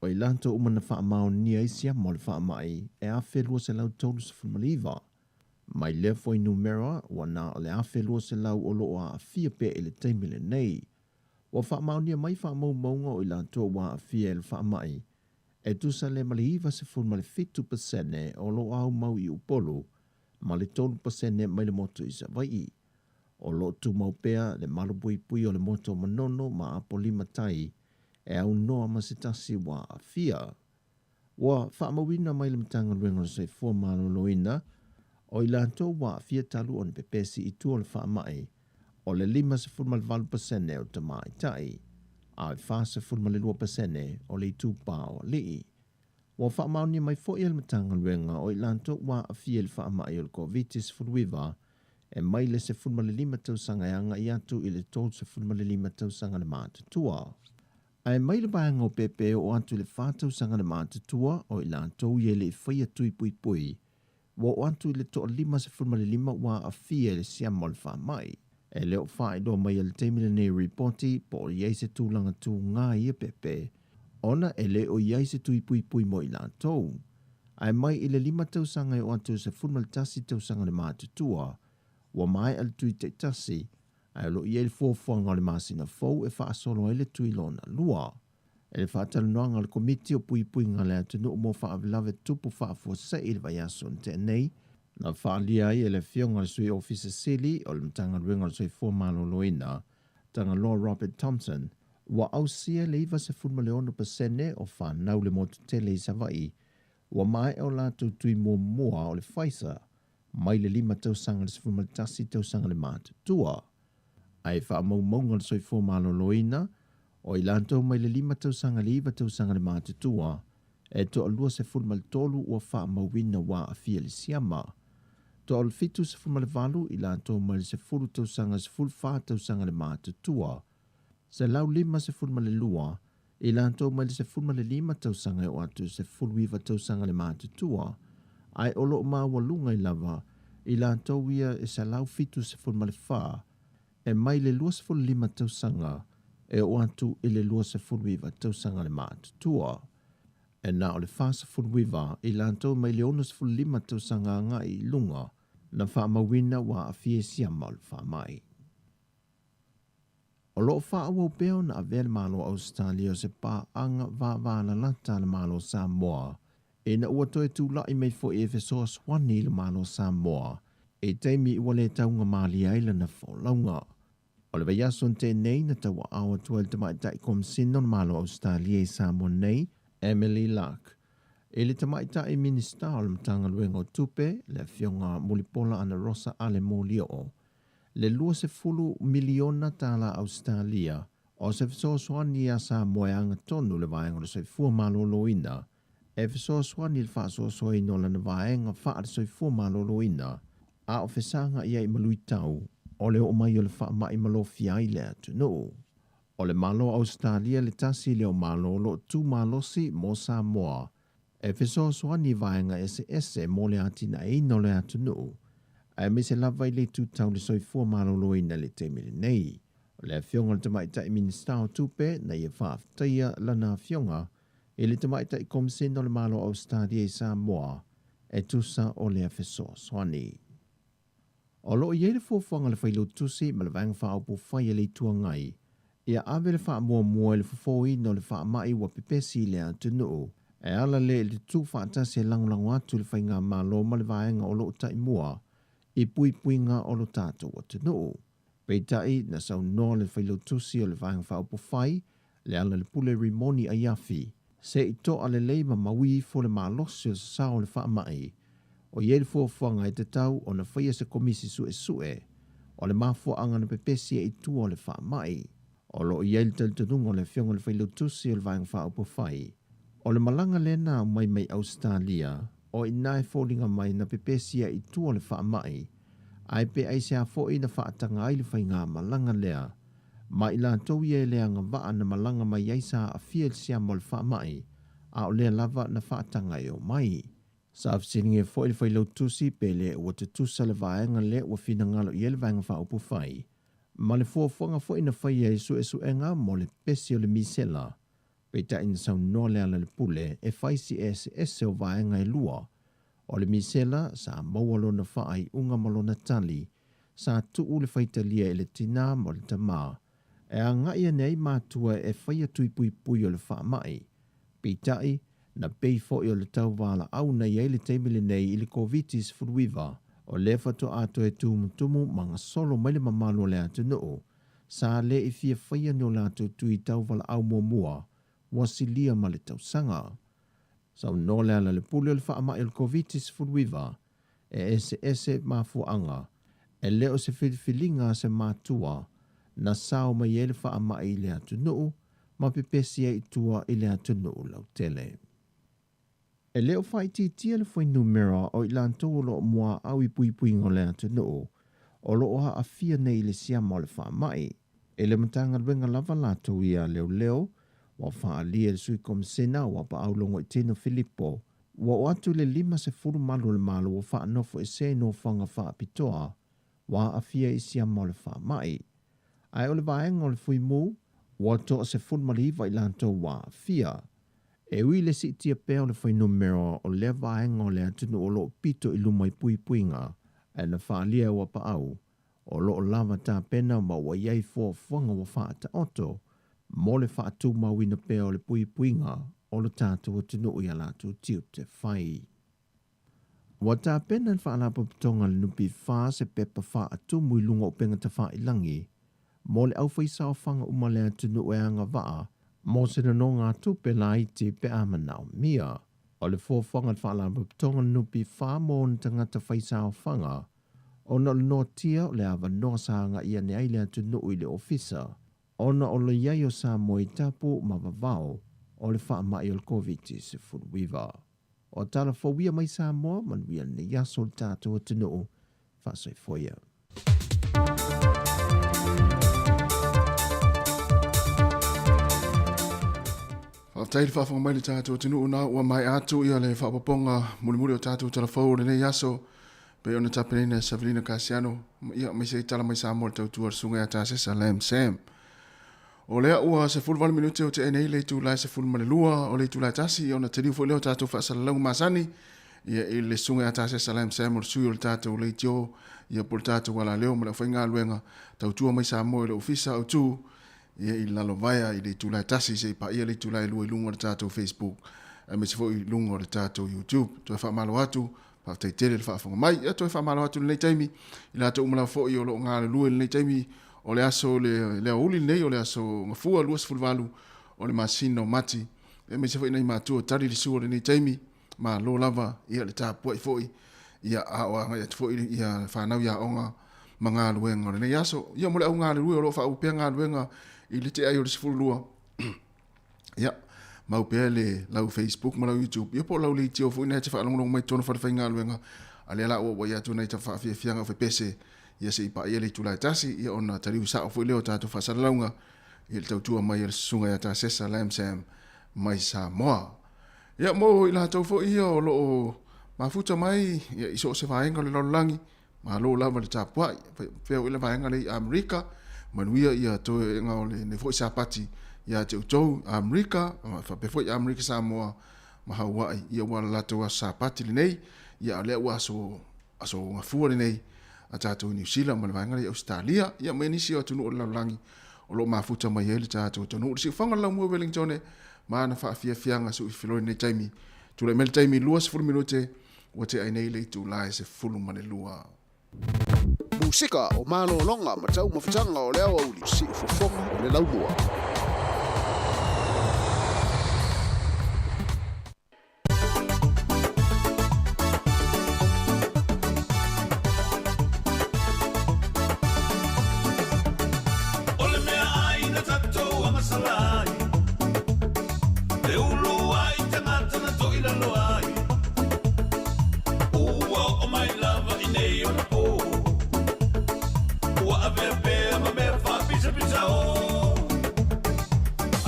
o i latou uma na faamaonia ai siama o le faamai e 1,239. Mai lea foi numera ua na o le 1,200 o lo o aafia pea i le taimi lenei. Ua faamaonia mai faamaumauga o i latou ua aafia i le faamai e tusa lea ma le 97% o lo o aumau i Upolu ma le 3% mai le motu i Savaii. O lo o tumau pea le malupuipui o le motu o Manono ma Apolima Tai e aunoa ma se tasi ua aafia. Ua faamauina mai le Matagaluega o le Soifua Maloloina o i latou ua aafia talu ona pepesi i tua o le faamai, o le 58% o tamaitai, a e 42% o le itupa o alii. Ua faamaonia mai foi e le Matagaluega o i latou ua aafia i le faamai o le Koviti-19 e mai le 15 tausaga e agai atu i le 35 tausaga le matutua. Ae mai le vaega o pepe e oo atu i le 4 tausaga le matutua o i latou ia e le i faia tui puipui, ua oo atu i le toa 55 ua aafia i le siama o le faamai. E le o faailoa mai e le taimi lenei ripoti po o i ai se tulaga tūgā i ia pepe, ona e le o i ai se tui puipui mo i latou. Ae mai i le 5 tausaga e oo atu i le 11 tausaga le matutua, ua maea le tui taitasi, ae o lo o i ai le fuafuaga o le masina fou e faasolo ai le tui lona lua. I le faatalanoaga a le Komiti o Puipuiga a le Atunuu mo Faalavelave Tupu Faafuasei i le vaiaso na tea nei, na faaalia ai e le Afioga i le Sui Ofisa Sili o le Matagaluega o le Soifua Maloloina, Tagaloa Robert Thompson, ua ausia le 96% o fanau le motu tele i Savaii ua maea o latou tui muamua o le Pfizer mai le 5 tausaga i le 11 tausaga le matutua. Ae faamaumauga le soifua maloloina, o i latou mai le 5 tausaga i le 9 tausaga le matutua, e toa 23 ua faamauina ua aafia i le siama. Toa 78 i latou mai le 10 tausaga i le 14 tausaga le matutua. 152 i latou mai le 15 tausaga e oo atu i le 19 tausaga le matutua, ae o lo o maualuga i lava i latou ia e 174 e mai le 25 tausaga e oo atu i le 29 tausaga le matutua. E na o le 49 i latou mai le 65 tausaga agai i luga na faamauina ua aafia i siama o le faamai. O lo o faaauau pea ona avea le Malo o Ausetalia o se paaga vavalalata a le Malo o Samoa ina ua toe tulai mai foi e fesoasoani i le Malo o Samoa i taimi ua le taugamalie ai lana folauga. O le vaiaso na tea nei na tauaao atu ai le Tamaitai Komasina o le Malo o Ausetalia i Samoa nei, Emily Luck. I le Tamaitai Minisita o le Matagaluega o Tupe, le Afioga Mulipola Anarosa Ale Molioo, le 20 miliona tala Ausetalia o se fesoasoani iā Samoa e agatonu le vaega o le soifua maloloina e fesoasoani i le faasoasoaina o lana vaega faale-soifua maloloina a o fesaga i ai ma luitau o le oo mai o le faamai malofia ai le atunuu. O le Malo o Ausetalia le tasi lea o Malo o lo o tu malosi mo Samoa e fesoasoani i vaega eseese mo le atinaeina o le atunuu, aemaise lava i le itu tau le soifua maloloina i le taimi lenei. O le Afioga i le Tamaitai Minisita o Tupe na ia faafetaia lana afioga i le Tamaitai Komisena o le Malo o Ausetalia i Samoa e tusa o lea fesoasoani. O lo o i ai le fuafuaga a le Failautusi ma le Vaega Faaupufai a le Itu Agai ia ave le faamuamua i le fofōina o le faamai ua pepesi i le atunuu e ala lea i le tutufaatasi e lagolago atu i le Faigamalo ma le vaega o lo o taimua i puipuiga o lo tatou atunuu. Peitai, na saunoa le Failautusi o le Vaega Faaupufai, Lealailepule Rimoni Aiafi, se i to'a lelei ma maui ifo le malosi o le sasao o le faamai, o i ai le fuafuaga e tatau ona faia se komisi suesue o le mafuaaga na pepesi ai i tua o le faamai. O lo o i ai le talitonuga o le Afioga i le Failautusi o le Vaega Faaupufai, o le malaga lea na aumai mai Ausetalia, o i ina e foliga mai na pepesi ai i tua o le faamai, ae pe aisea foi na faataga ai le faigamalaga lea ma i latou ia e le agavaa na malaga mai ai sa aafia i le siama o le faamai, a o lea lava na faataga e omai. Sa fesiligia foi le Failautusi pe le ua tutusa le vaega lea ua finagalo i ai le Vaega Faaupufai ma le fuafuaga foi na faia i suesuega mo le pesi o le misela, peitai na saunoa Lealailepule e fai si eseese o vaega e lua O le misela, sa maua lona faaiuga ma lona tali, sa tuu le faitalia i le tinā ma le tamā, e agai ane ai matua e faia tui puipui o le faamai. Peitai, na pei foi o le tau valaau na i ai le taimi lenei i le Koviti-19, o lea faatoa toe tumutumu ma gasolo mai le mamalu o le atunuu, sa le i fia faia ni o latou tui tau valaau muamua ua silia ma le tausaga. Saunoa Lealailepule o le faamai o le Koviti-19 e eseese mafuaaga, e le o se filifiliga a se matua na sao mai ai le faamai i le atunuu ma pepesi ai i tua i le atunuu lautele. E le o faaitiitia le fuainumera o i latou o lo o muaau i puipuiga o le atunuu o lo o aafia nei i le siama o le faamai. I le Matagaluega lava latou ia leoleo, ua faaalia e le Sui Komisena ua Paau Logoitino Filipo, ua oo atu i le 50 malu o le Malo ua faanofoesea i nofoaga faapitoa ua aafia i siama o le faamai. Ae o le vaega o le Fuimu, ua toa 19 i latou ua aafia. E ui i le siitia pea o le fuainumera o lea vaega o le atunuu o lo o pito i luma i puipuiga, ae na faaalia e Uapaau, O lo o lava tapena ma ua i ai fuafuaga ua faataoto mo le faatumauina pea o le puipuiga o lo tatou atunuu i a latou tiute fai. Ua tapena le Faalapotopotoga a le NPF se pepa faatumu i luga o upega tafailagi mo le aufaisaofaga uma a le atunuu e agavaa mo se nonogatupe laiti pe a manaomia. O le fuafuaga a le Faalapotopotoga a le NPF mo ona tagata faisaofaga Ona o le noatia o le avanoa sa agai ane ai le atunuu i le ofisa, ona o le i ai o Samoa i tapu ma vavao o le faamai o le Koviti-19. O tala fou ia mai Samoa, manuia lenei aso le tatou atunuu. Faasoifua ia. Faafetai le faafofoga mai le tatou atunuu na ua maea atu ia le faaopoopoga mulimuli o tatou talafou o lenei aso. Pei ona tapenaina e Savelina Kasiano, ia, aemaise ai tala mai Samoa le tautua a le Susuga ia Tasesa Lam Sam. O lea ua 18 minute o tea nei le itula e 12 o le itula e tasi, ona taliu foi lea o tatou faasalalauga masani, ia, i le Susuga ia Tasesa Lam Sam o le sui o le tatou leitio, ia, po o le tatou alaleo ma le aufaigaluega tautua mai Samoa i le Ofisa Autu, ia, i Lalovaea i le itula e tasi seia paia le itula e 2 i luga o le tatou Facebook, aemaise foi i luga o le tatou YouTube. Toe faamalo atu. Faafetai tele le faafofoga mai. Ia toe faamalo atu i lenei taimi i latou uma lava foi o lo o galulue i lenei taimi o le aso le, le aoauli lenei o le aso Gafua 28 o le masina o Mati. Aemaise foi nai matua tali le sua o lenei taimi. Malo lava ia le tapuai foi ia a o agai atu foi ia fanau i aoga ma galuega o lenei aso. Ia mo le au galulue o lo o faauu pea galuega i le tea ai o le 12. Ia, mau pea le lau Facebook ma lau YouTube, ia po o lau leitio foi na e te faalogologo mai totonu o falefaigaluega, a lea la ua ua atu nai faafiafiaga o fepese, ia se i paia le itula e tasi, ia ona taliu sao foi lea o tatou faasalalauga i le tautua mai a le susuga ia Tasesa Lam Sam mai Samoa. Ia mo i latou foi ia o lo o mafuta mai ia, i so o se vaega o le lalolagi, malo lava le tapuai. Faapea foi le vaega lea i Amerika, manuia ia toega o lenei foi Sapati ia te outou Amerika, faapea foi Amerika Samoa ma Hawaii, ia ua le latou aso Sapati lenei, ia a lea ua aso, aso gafua lenei a tatou i Niu Sila ma le vaega lea i Ausetalia, ia ma nisi o atunuu o le lalolagi o lo o mafuta mai ai le tatou atunuu. Le siufaga o le laumua Wellingtone ma ana faafiafiaga suifiloi lenei taimi. Tulai mai le taimi 20 minute ua tea ai nei le itula e 12. Musika o malologa ma taumafataga o le aoauli, siufofoga o le laumua. O le mea ai na tatou agasala ai, E ulu ai tagata na toilalo ai, Ua oo mai lava i nei ona pō, Ua avea pea ma mea faapisapisa o.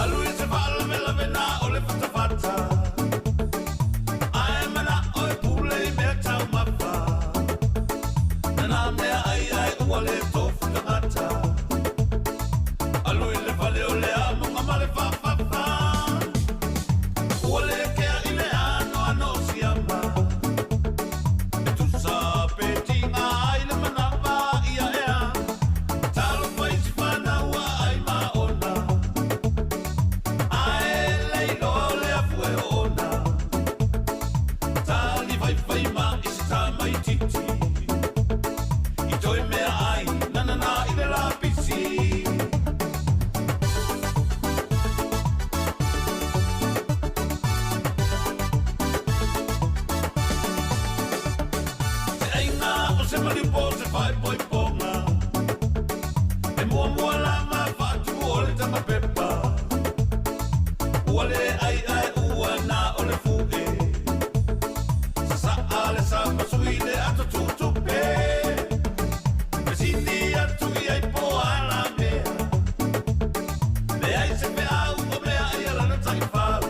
Alu i se faalavelave na o le fatafata, Ae manao e pule i mea taumafa, Na nā mea ai ae ua le tofu tagata, Alu i le fale o le amoga ma le faafafa, Ua le kea i le anoano o siama, E tusa pe tiga ai le manava ia ea, Talofa i si fanau a ai ma ona, Ae le iloa o le afu e oona, Tali faifai ma i se tamaititi, I toe mea ai nanana i le lapisi. Se aiga o se maliu po o se faaipoipoga, E muamua lava faatupu o le tamapepa, Ua le ai ae ua na o le fu'e, Sasaa le sapasui le ato tutupe, Fesili atu i ai po o a la mea, Leai se feau o mea ai a lana taifau,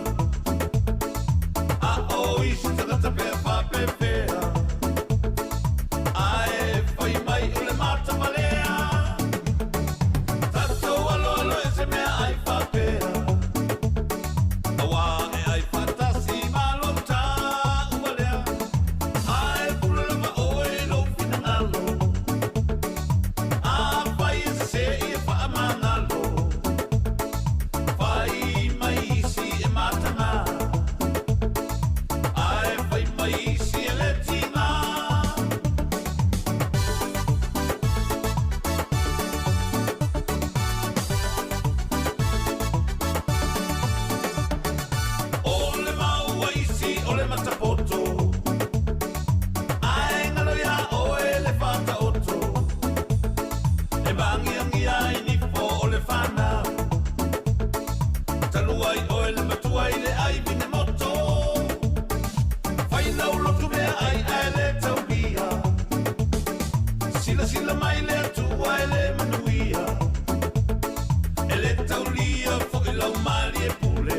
A o isi tagata pea faapefea, Ae fai mai o le matamalea, Tatou aloalo e se mea ai faapea, Auā e ai faatasi ma lou taua lea, Ae pule lava oe i lou finagalo, Afai e sese ia faamagalo, Fai mai isi e mataga, Ae fai mai isi e le tiga. O le mau a isi o le matapoto, Ae galo iā oe le faataoto, E māgiagia ai nifo o le fanau, Talu ai oe le matua i le ai vine moto, Fai lau lotu mea ai ae le taulia, Silasila mai le Atua e le manuia, E le taulia foi lau malie pule,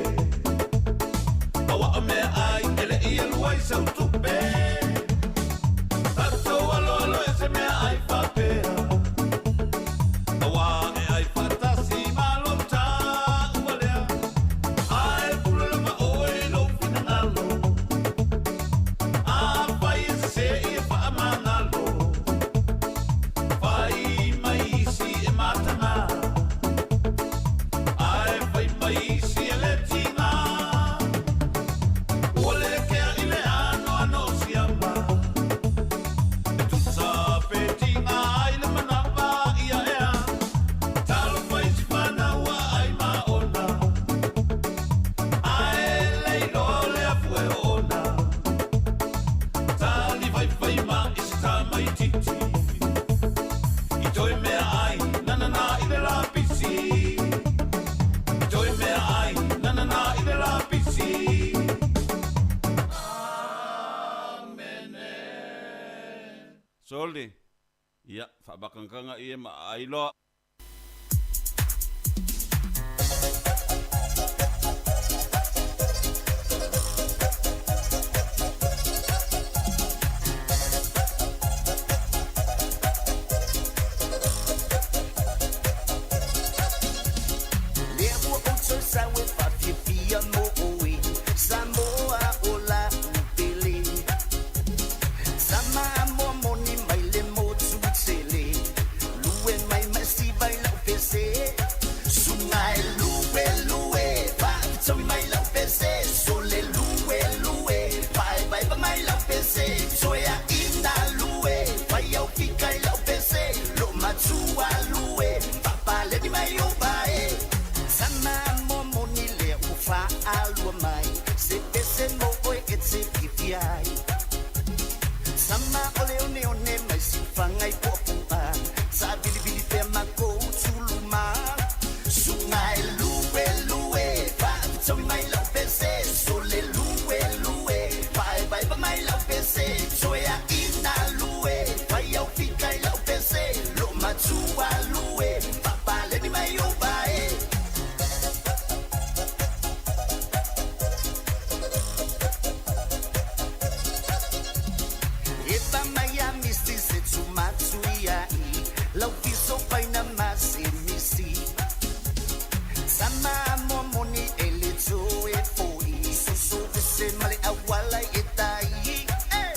Aua o mea ai e le i alu ai sau tupe, Tatou aloalo e se mea ai faapea, Auā e ai faatasi ma lou taua lea, Ae pule lava oe Sole, ia, faavakagakaga ie ma aai loa. Lea ua ou toe sau e faafiafia mo oe, Samoa o lau pele. Sama amoa moni mai le motu tele, lue mai ma siva i lau pese. Suga e lue lue, faafetaui mai lau pese. Sole lue lue, paepaepa mai lau pese. Toe aina lue, fai au fika i lau pese. Lo matua lue, faapaleni mai ou vae. Sama amoa moni lea ua faalua mai, se pese mo oe e te fiafia ai. Sama o le oneone mai siufaga i puapu'a, savilivili pea makou tuluma. Suga e lue lue, faafetaui mai lau pese. Sole lue lue, paepaepa mai lau pese. Toe aina lue, fai au fika i lau pese. Lo matua lue, faapaleni mai ou vae. Epa mai a misi se tumatu iai, lau fiso faina ma se misi. Sama amoa moni e le toe foi, soso vese ma le auala e tai.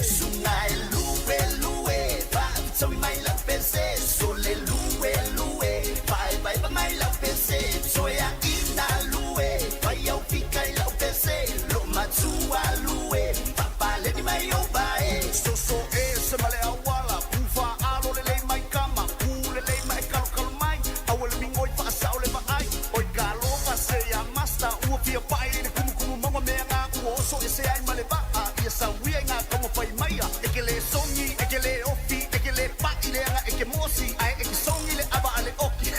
Suga e lue lue, faafetaui mai lau pese. Sole lue lue, paepaepa mai lau pese. Toe aina lue, fai au fika i lau pese. Lo matua lue, faapaleni mai ou vae. Soso ese ma le auala, pufa alo lelei mai kama, pu lelei mai kalokalo mai, aua le migoi faasao le vaai. Oi kalofa se ia masta, ua fia pai le kumukumu maua mea ngā ua oso ese ai ma le vaa, ia sauia i ngā kauma fai maia. E ke le songi, e ke le ofi, e ke le pa'i leaga e ke mosi, ae e ke songi le ava a le oki.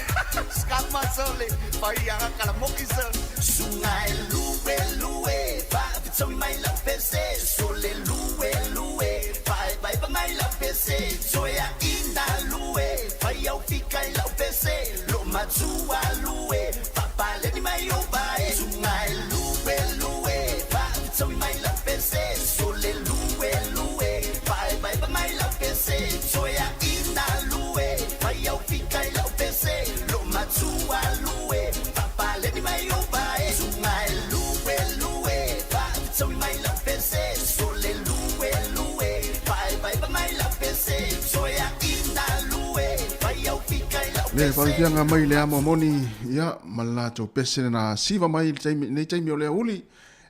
Skama sole, fai aga kalamoki sole. Suga e lue lue, faafetaui mai lau pese. Sole lue lue, paepaepa mai lau pese. Toe aina lue, fai au fika i lau pese. Lo matua lue, faapaleni mai ou vae. Suga e lue lue, faafetaui mai lau pese. Sole lue lue, paepaepa mai lau pese. Toe aina lue, fai au fika i lau pese. Lo matua lue, faapaleni mai ou vae. Suga e lue lue, faafetaui mai lau pese. Sole lue lue, paepaepa mai lau pese. Toe aina lue, fai au fika i lau Le pese. faafiafiaga mai le amo moni, ia, ma le latou pese na siva mai i le taimi, nei taimi o le aoauli,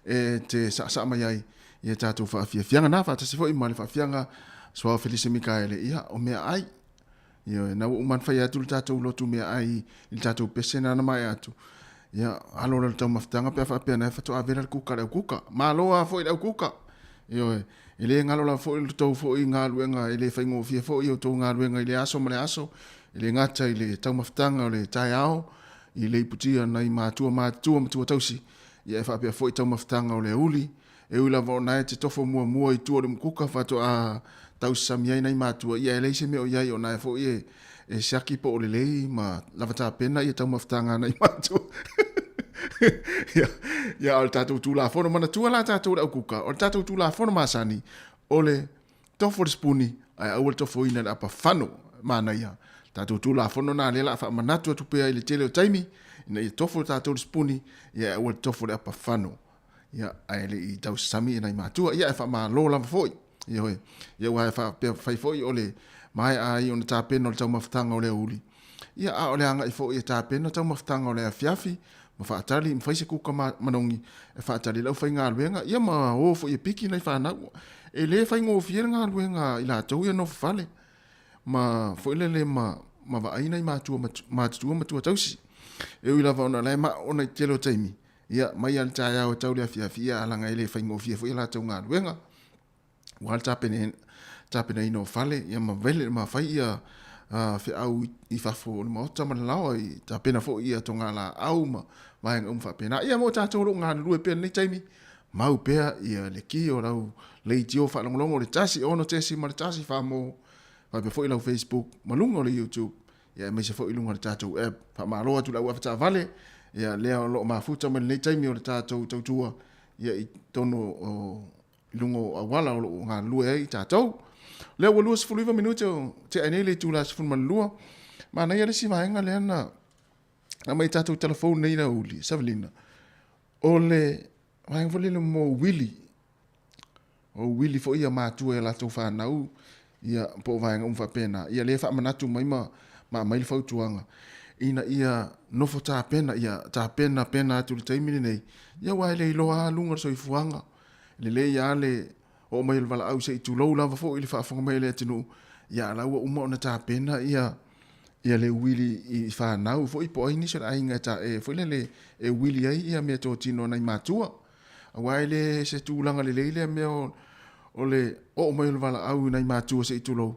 e te saasaa mai ai ia tatou faafiafiaga na faatasi foi ma le faafiaga Suao Felise Mikaele, ia, o meaai. Ioe, na ua uma ona fai atu le tatou lotu meaai i le tatou pese na na maea atu. Ia, alo loa le taumafataga pe a faapea na e faatoa vela le kuka a le au kuka. Malo lava foi le au kuka. Ioe, e le galo lava foi le tou foi galuega, e le faigofie foi outou galuega i le aso ma le aso, e le gata i le taumafataga o le taeao, i le iputia nai matua matutua matua tausi, ia e faapea foi taumafataga o le aoauli, e ui lava ona e te tofo muamua i tua o le mukuka faatoa tausasami ai nai matua, ia e leai se mea o i ai ona e foi e siaki po o lelei ma lava tapena ia taumafataga a nai matua. Ia, ia o le tatou Tulafono, manatua la tatou le au kuka, o le tatou Tulafono masani, o le tofo le sipuni, ae aua le tofoina le apafano. Manaia. Tatou Tulafono na lea la faamanatu atu pea i le tele o taimi, ina ia tofo tatou le sipuni, ia aua le tofo le apafano. Ia, ae le i tausasami e nai matua. Ia, e faamalo lava foi. Ioe. Ia, aua e faapea fai foi o le maea ai ona tapena o le taumafataga o le aoauli. Ia, a o le agai foi e tapena taumafataga o le afiafi, ma faatali, ma fai se kuka manogi e faatali ai le aufaigaluega, ia ma o foi e piki nai fanau. E le faigofie le galuega a i latou ia nofo fale, ma foi lele ma, ma vaai nai matua matutua ma tuatausi. E ui lava ona o la e maona i le tele o taimi, Ia, mai lava i le taeao e tau le afiafi, ia, a laga e le faigofie foi a latou galuega. Ua le tapene, tapenaina o fale, ia, ma vele, ma fai ia feau i fafo o le maota ma le laoa, i tapena foi ia togalaau ma vaega uma faapena. Ia, mo tatou o lo o galulue pea i lenei taimi, mau pea ia le ki o lau leitio faalogologo i le 1 6.1 faa mo. Faapea foi lau Facebook ma luga o le YouTube, ia aemaise foi i luga o le tatou app. Faamalo atu i le au avetaavale, ia lea o lo o mafuta mai lenei taimi o le tatou tautua ia i totonu o i luga o auala o lo o galulue ai tatou. O lea ua 29 minute o tea nei le itula 12. Manaia le isi vaega lea na aumai i tatou telefoni nei le aoauli, Savelina, o le vaega foi lele mo uili. O uili foi ia matua i a latou fanau, ia po o vaega uma faapena. Ia lea e faamanatu mai ma aumai le fautuaga ina ia nofo tapena, ia tapena pena atu i le taimi lenei, ia aua e le iloa lava luga o le soifuaga. Lelei lava le oo mai o le valaau se i tulou lava foi le faafofoga mai a le atunuu, ia a o la ua uma ona tapena ia ia le uili i fanau foi po o ai nisi o le aiga e ta, e foi lele e uili ai ia meatotino a nai matua. Aua e le se tulaga lelei lea mea o, o le oo mai o le valaau i nai matua se i tulou,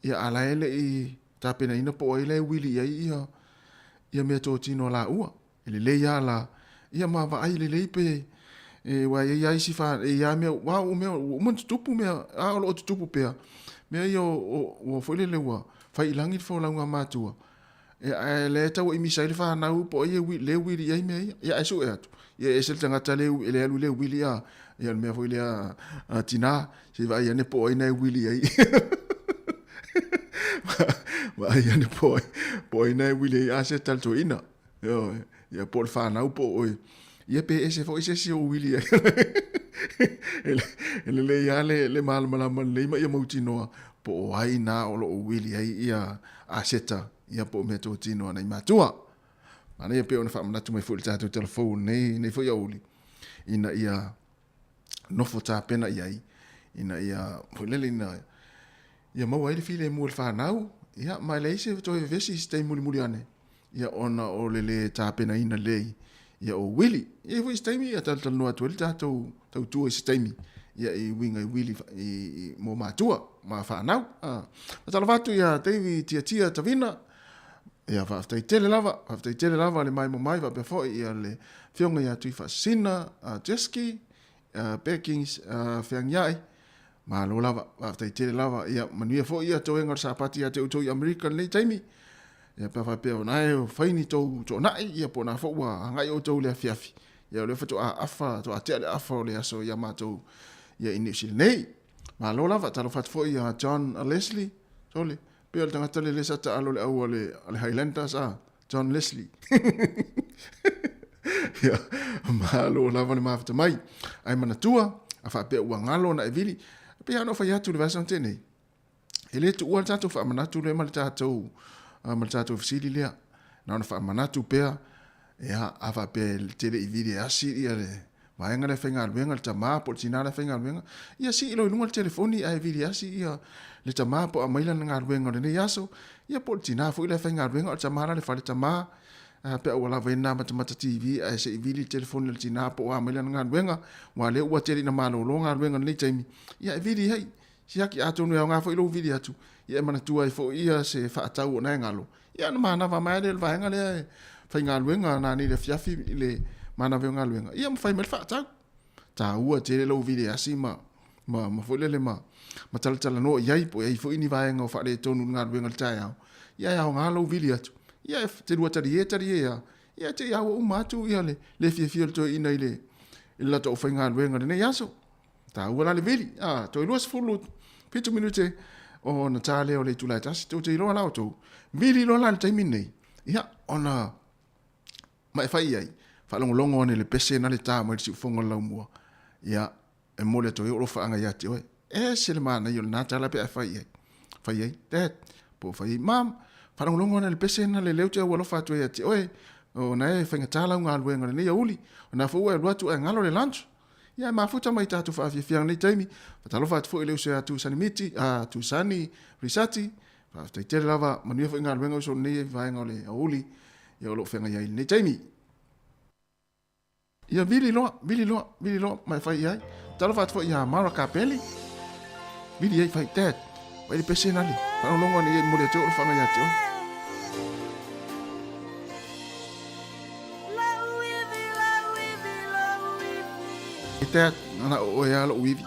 ia a o la e le i tapenaina po o ai la e uili i ai ia, ia meatotino a laua. E lelei lava la, ia ma vaai lelei pe, e, aua e i ai lava isi fa, e i ai lava mea, aua o mea ua uma ona tutupu mea, a o lo o tutupu pea, mea ia o, o, ua foi lele ua fai i lagi le folauga a matua, ia, ae lea e tauaimisa ai le fanau po o ai e le uili i ai mea ia. Ia ae sue atu, ia e ese le tagata le, le alu i le uili, a, ia o le mea foi lea a tina, se i vaai ane po o ai na e uili ai. Vaai ane po o ai na e uili ai, a se tali toeaina. Ioe, ia po o le fanau po o oe. Ia pe ese foi se isi o uili ai. E lelei lava le, le malamalama lelei ma ia mautinoa po o ai na o lo o uili ai ia aseta ia po o meatotino a nai matua. Manaia pei ona faamanatu mai foi i le tatou tala fou nei, nei foi aoauli, ina ia nofo tapena i ai, ina ia, foi lele ina ia maua ai le filemu o le fanau, ia, ma e leai se toe vevesi i se taimi mulimuli ane, ia ona o le lē tapenaina lelei ia o uili. E i ai foi se taimi ia talatalanoa atu ai le tatou tautua i se taimi ia i uiga i uili i, i, mo matua ma fanau. Ah. Faatalofa atu ia Davey Tiatia Tavina, ia faafetai tele lava, faafetai tele lava le maimoa mai faapea foi ia le afioga ia Tuifaasisina uh, Jeski, uh, Beckings uh, Feagiai, Malo lava, faafetai tele lava. Ia, manuia foi ia toega o le Sapati ia te outou i Amerika i lenei taimi. Ia, pe a faapea o na e fai ni tou toonai, ia po o na foi ua agai outou i le afiafi. Ia, o lea faatoa afa, faatoa tea le afa o le aso ia matou ia i Niu Sila nei. Malo lava, talofa atu foi ia John Leslie, sole, pei o le tagata lele sa taalo le au a le, a le Highlanders, a, John Leslie. Ia, malo lava le mafuta mai. Ae manatua, a faapea ua galo ona e vili, e pei lava ona ou fai atu i le vaiaso na tea nei, e le tuua le tatou faamanatu lea ma le tatou, ma le tatou fesili lea. Na ona faamanatu pea, ia, a faapea e te le i vili e asi ia le vaega lea faigaluega, le tama po o le tina lea faigaluega, ia sii loa i luga le telefoni ae vili asi ia le tama po o aumai lana galuega o lenei aso, ia po o le tina foi lea faigaluega, o le tama la le fale tama, a pe a ua lava ai lena matamata TV ae se i vili le telefoni a le tina po o a mai lana galuega, aua o lea ua tele ina malolo galuega i lenei taimi, ia e vili ai. Siaki, atonu e aoga foi lou vili atu, ia e manatua ai foi ia se faatau o na e galo. Ia ona manava mai lea o le vaega lea e faigaluega nanei i le afiafi i le manava o galuega, ia ma fai mai le faatau. Taua tele lou vili e asi ma, ma, ma foi lele ma, ma talatalanoa i ai, po o i ai foi ni vaega o faaletonu i le galuega i le taeao, ia e aoga lou vili atu. Ia e te lua talie talie lava, ia te i lava ua uma atu ia le le fiafia o le toeaina i le, i le latou aufaigaluega i lenei aso. Taua la le vili, a, toe 27 minute ona ta lea o le itula e tasi, tou te iloa la outou, vili loa la i le taimi lenei, ia, ona ma e fai i ai, faalogologo ane i le pese na le ta mai le siufofoga o le laumua, ia, e momoli atu ai ou alofaaga ia te oe. E ese le manaia o lena tala pe a e fai i ai. Fai ai, Dad, po o fai ai, Mom, faalogologo ane i le pese na le leo te au alofa atu ai ia te oe, o na e faigata lau galuega i lenei aoauli, o na foi ua e alu atu ae galo le lunch. Ia, e mafuta mai tatou faafiafiaga nei taimi. Faatalofa atu foi i le uso ia Tusani Miti, a Tusani Risati. Faafetai tele lava, manuia foi galuega uso nei vaega o le aoauli ia o lo o feagai ai i lenei taimi. Ia vili loa, vili loa, vili loa ma e fai i ai. Talofa atu foi ia Mara Kapeli. Vili ai fai, Dad, Vai le pese nale. Faalogologo ane ia i momoli atu ai ou alofaga ia te oe. E Dad, na o oe lava lou ivi.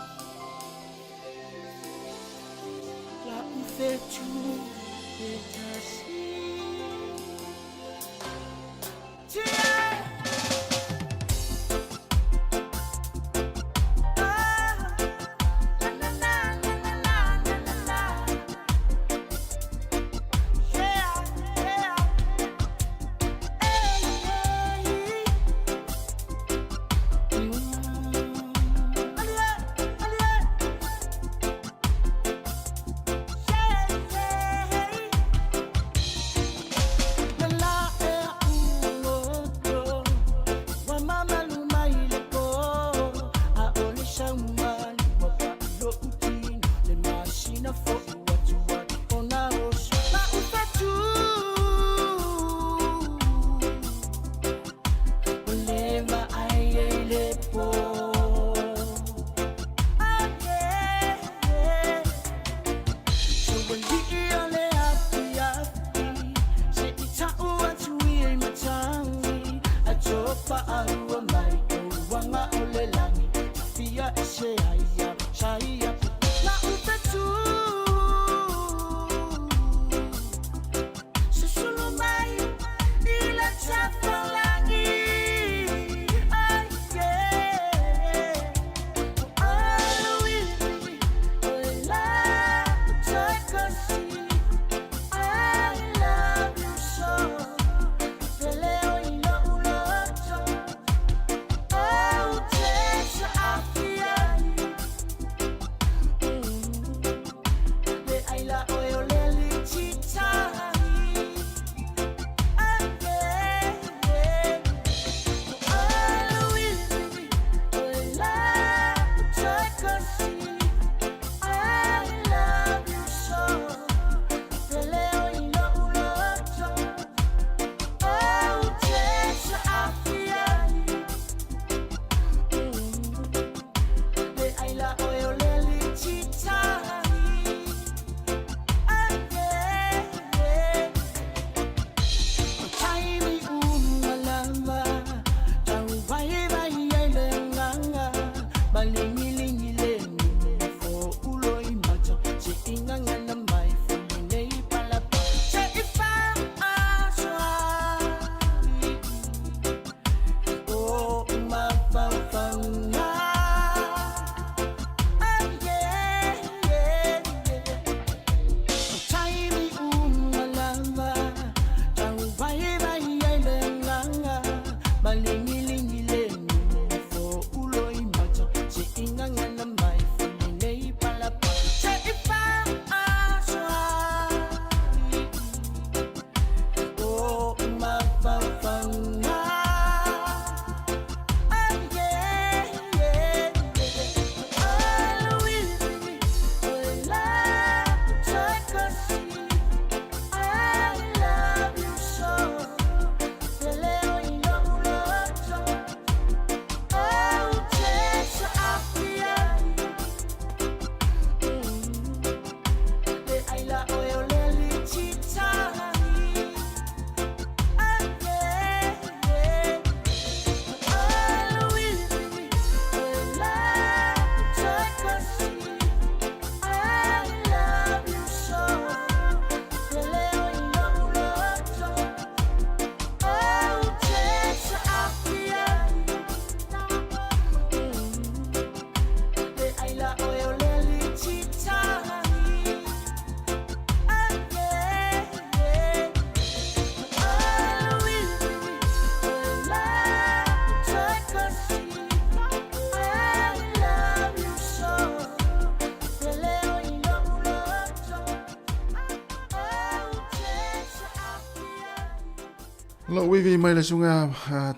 Lou ivi mai le suga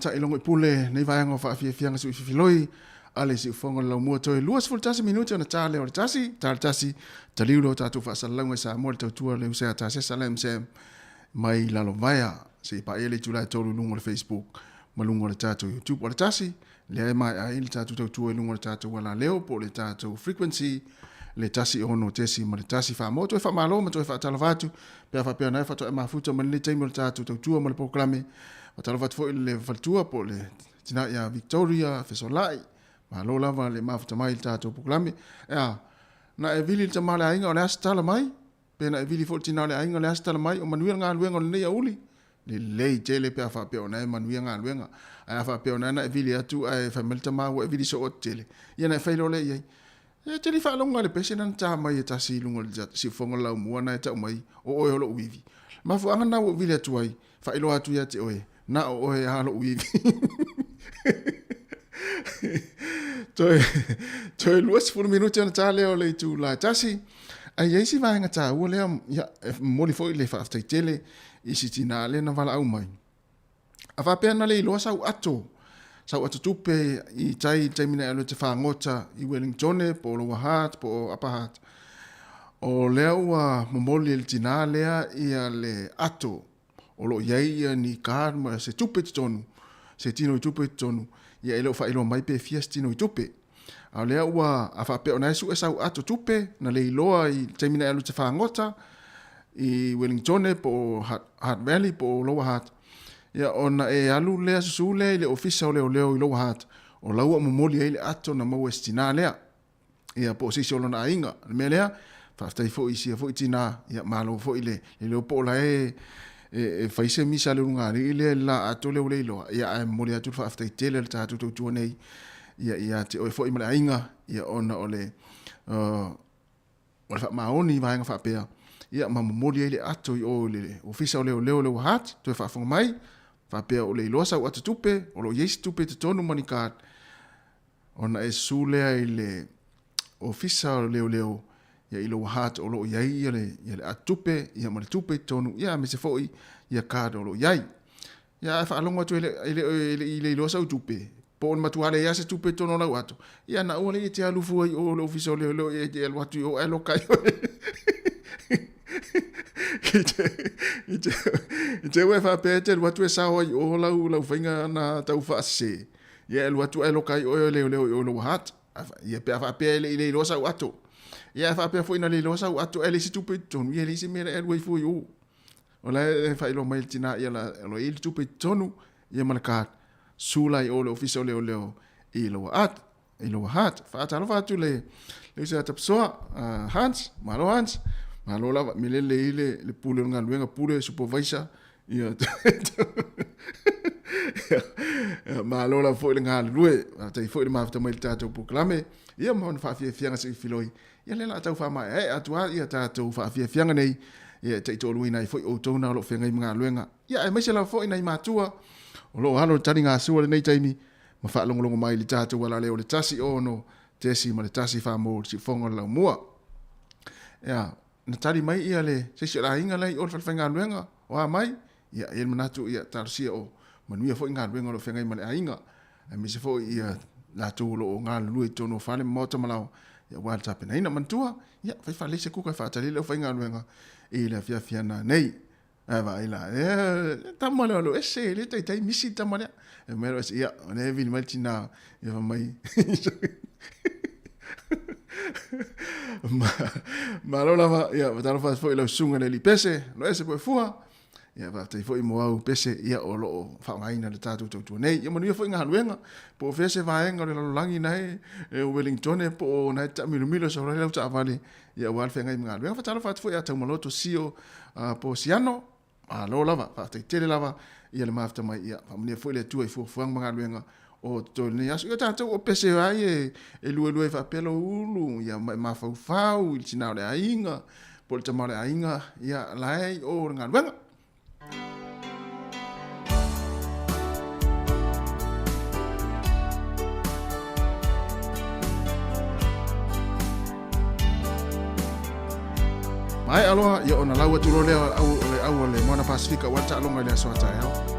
taʻilogo i pule nei vaega o faafiafiaga suʻififiloi a le siufogo le laumua toe 21 minute ona ta lea o le tasi ta le tasi taliu lo tatou faasalalauga i Samoa le tautua le usea tasesa le MCM mai lalovaea se i paia le itula e tolu i luga o le Facebook ma luga o le tatou YouTube o le tasi lea e maea ai le tatou tautua i luga o le tatou alaleo po o le tatou frequency le 16 tesi ma le tasi faamoa. Toe faamalo ma toe faatalofa atu pe a faapea na e faatoa e mafuta ma lenei taimi o le tatou tautua ma le polokalame. Faatalofa atu foi i le faletua po o le tina ia Victoria Fesolai. Malo lava le mafuta mai i le tatou polokalame. Ea, na e vili le tama o le aiga o le a se tala mai? Pe na e vili foi le tina o le aiga o le a se tala mai, o manuia le galuega o lenei aoauli. Lelei tele pe a faapea o na e manuia galuega. Ae a faapea o na na e vili atu ae fai mai le tama ua e vili soo atu tele, ia na e fai loa lea i ai. E te le i faalogo i le pese lea na ta mai e tasi i luga o le siufofoga o le laumua na e tau mai, o oe o lou ivi. Mafuaaga lena ua ou vili atu ai, faailoa atu ia te oe, na o oe lava lou ivi. Toe, toe 20 minute ona ta lea o le itula e tasi. Ae i ai si vaega taua lea, ia, e momoli foi le faafetai tele i si tina lea na valaau mai. A faapea na le iloa sau ato, sau ato tupe i tai i le taimi na e alu e te fagota i Wellingtone po o Lower Hutt po o Upper Hutt, o lea ua momoli e le tina lea ia le ato o lo o i ai ia ni card ma se tupe i totonu, se tino i tupe i totonu, ia e le o faailoa mai pe fia se tino i tupe. A o lea ua, a faapea o na e sue sau ato tupe, na le iloa i le taimi na e alu e te fagota i Wellingtone po o Hutt Valley po o Lower Hutt, ia ona e alu lea susu lea i le ofisa o leoleo i Lower Hutt, o la ua momoli ai le ato na maua e si tina lea. Ia po o se isi o lona aiga. O le mea lea, faafetai foi i sia foi tina, ia malo foi le leo po o la e e fai se misa a le ulugalii lea i le la atoa lea ua le iloa, ia ae momoli atu le faafetai tele a le tatou tautua nei ia ia te oe foi ma le aiga, ia ona o le o le faamaoni i vaega faapea, ia ma momoli ai le ato i o i le Ofisa o Leoleo i Lower Hutt, toe faafofoga mai, faapea o le iloa sau ato tupe, o lo o i ai se tupe i totonu money card, Ona e susu lea i le Ofisa o Leoleo ia i Lower Hutt o lo o i ai ia le, ia le atutupe ia ma le tupe i totonu ia aemaise foi ia card o lo o i ai. Ia ae faalogo atu e le, e le, e le i le iloa sau tupe, po o le matua leai lava se tupe i totonu o lau ato, ia na aua laia e te alu fua i o i le Ofisa o Leoleo ia e te alu atu i o ae loka ai oe. I te, i te, i te ua e faapea e te alu atu e sao ai i o lau, lau faiga na tau faasese. Ia e alu atu ae loka ai oe o leoleo i o Lower Hutt. Ia pe a faapea e le i le iloa sau ato. Ia a faapea foi na le iloa sau ato ae leai se tupe i totonu, ia e leai se mea e alu ai fua i o. O la e faailoa mai le tina ia la o lo i ai le tupe i totonu ia ma le card. Su la i o le ofisa o leoleo i Lower Hutt. I Lower Hutt. Faatalofa atu le le uso ia Tapisoa, Hans, malo Hans. Malo lava, me lele i le le pule o le galuega, pule supervisor Ia, malo lava foi le galulue, faafetai foi le mafuta mai i le tatou polokalame, ia ma ona faafiafiaga se i filoi, ia lea o le a tau faamaeaea atu lava ia tatou faafiafiaga nei, ia e taitoaluaina ai foi outou na o lo o feagai ma galuega, ia aemaise lava foi nai matua o lo o alo i le taligasua i lenei taimi ma faalogologo mai i le tatou alaleo o le 1 6.1 faa-mo le siufofoga o le laumua. Ia, Na tali mai ia le se isi o le aiga la i o le falefaigaluega, o a mai? Ia, e i ai le manatu, ia, talosia o manuia foi galuega o lo o feagai ma le aiga, aemaise foi ia latou o lo o galulue i totonu o fale ma maota ma laoa, ia, aua le tapenaina. Manatua, ia, fai faalelei se kuka e faatali ai le aufaigaluega i le afiafi ana nei. Ae vaai la, e, tama lea o lo ese, e le taitai misi le tama lea. E mai lo ese, ia, o lea e vili mai le tina, ia fai mai. Malo lava, ia, faatalofa atu foi i lau susuga i le alii Pese, lo ese po e fua. Ia, faafetai foi mo au pese, ia, o lo o faaaogaina i le tatou tautua nei. Ia manuia foi galuega, po o fea se vaega o le lalolagi na e, e o Wellingtone po o na e taamilomilo sau ai lau taavale, ia aua le feagai ma galuega. Faatalofa atu foi ia Taumaloto Sio po Siano, malo lava, faafetai tele lava ia le mafuta mai, ia faamanuia foi le Atua i fuafuaga ma galuega o totoe i lenei aso. Ia tatou o pese ai e luelue ai faapea lou ulu, ia ma e mafaufau i le tina o le aiga, po o le tama o le aiga, ia la e i o le galuega. Maea loa, ia ona lau atu loa lea o le au o le Moana Pasifika aua le taaloga i le aso a taeao.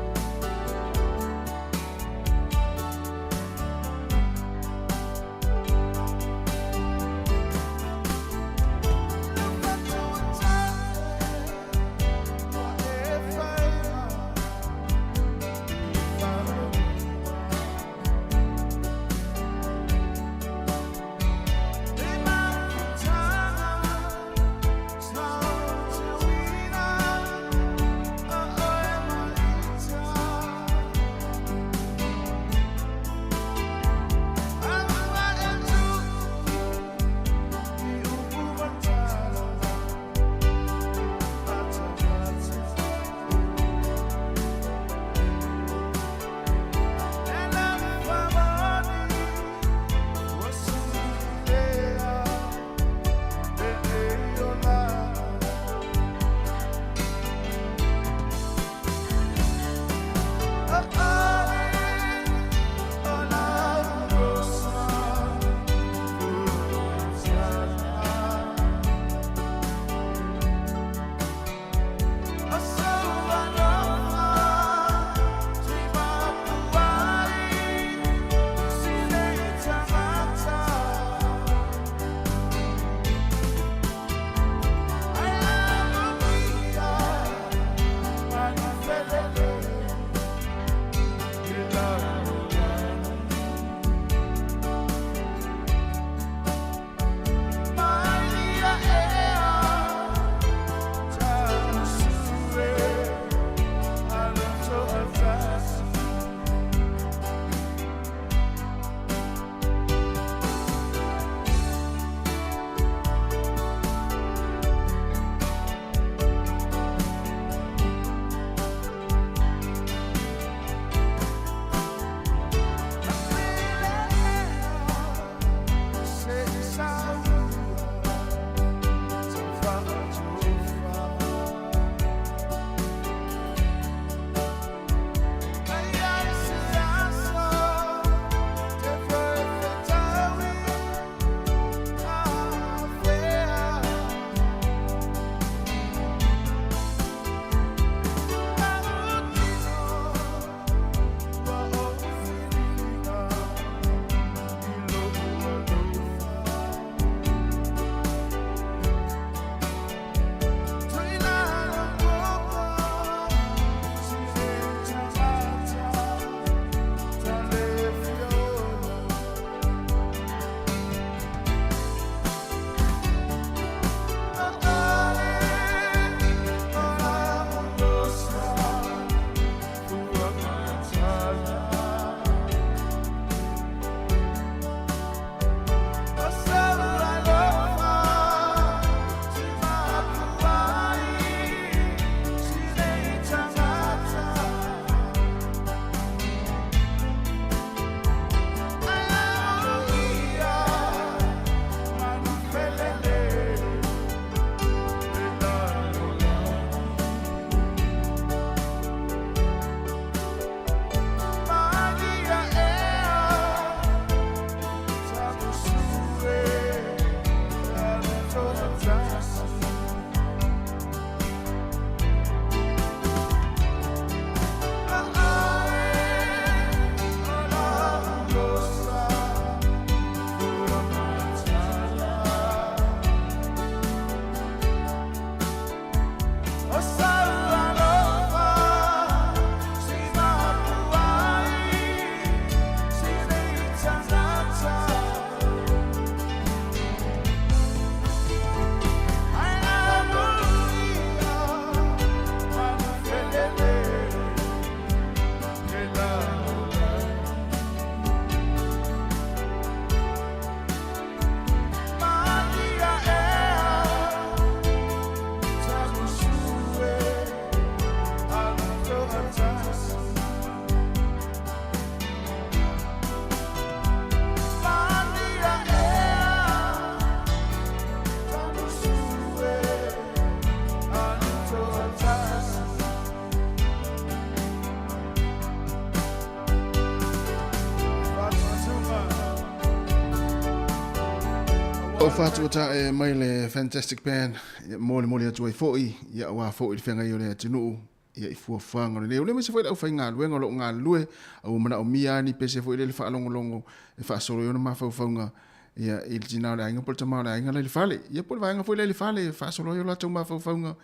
O whātua e mai le Fantastic Band, ia molimoli atu ai fo'i, ia auā fo'i le feagai o le atunuu, ia i fuafuaga o lenei. O lea aemaise foi le aufaigaluega o lo o galulue, a ua manaomia lava ni pese foi lele faalogologo e faasolo ai ona mafaufauga ia i le tina o le aiga po o le tama o le aiga la i le fale. Ia po o le vaega foi la i le fale e faasolo ai o latou mafaufauga,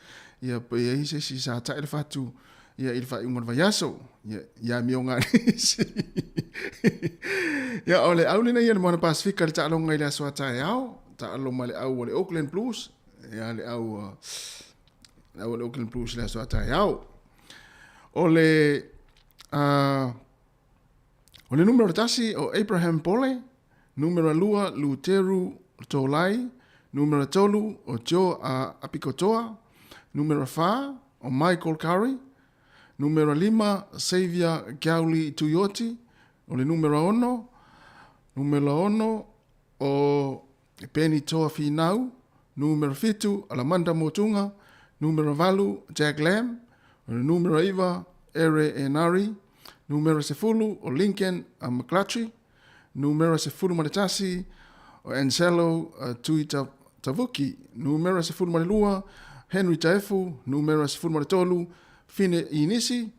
ia pe i ai se isi sa tae le fatu ia i le faaiuga o le vaiaso, ia i amioga a nisi. Ia o le au lenei o le Moana Pasifika i le taaloga i le aso a taeao, taalo ma le au o le Auckland Blues, ia le au le au o le Auckland Blues i le aso a taeao. O le o le numera 1 o Abraham Pole, numera 2 Luteru Tolai, numera 3 o Joe Apikotoa, numera 4 o Michael Curry, numera 5 Xavier Gauli Tuioti, o le numera 6, numera 6 o Benny Toa Finau, numera 7 Alamanda Motunga, numera 8 Jack Lam, o le numera 9 Ere Enari, numera 10 o Lincoln McClutchy, numera 11 o Anselo Tui Tavuki, numera 12 Henry Taefu, numera 13 Fine Inisi,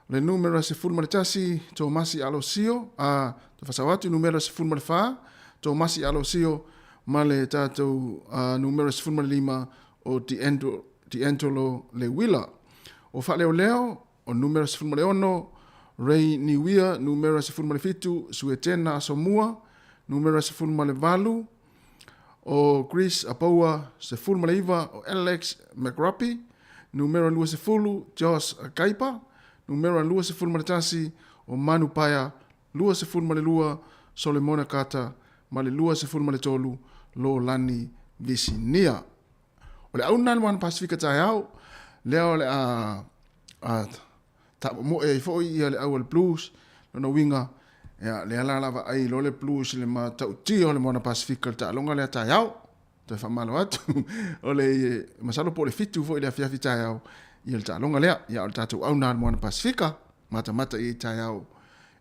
le numera 11 Tomasi Alosio, a tafasao atu numera 14 Tomasi Alosio ma le tatou numera 15 o D'Angelo Lewila. O Faaleoleo o numera 16 Ray Niuia, numera 17 Suetena Asomua, numera 18 o Chris Apaua, 19 o Alex McRobbie, numera 20 Josh Kaipa, numera 21 o Manu Paea, 22 Solemona Kata ma le 23 Lolani Visinia. O le auna le Moana Pasifika taeao, lea o le a taamomoe ai foi ia le au o le blues, lona uiga, ia, lea la la vaai loa le blues i le matautia o le Moana Pasifika i le taaloga lea taeao. Toe faamalo atu. O le masalo po o le 7 foi i le afiafi taeao ia le taaloga lea. Ia, o le tatou auna a le Moana Pasifika, matamata i ai taeao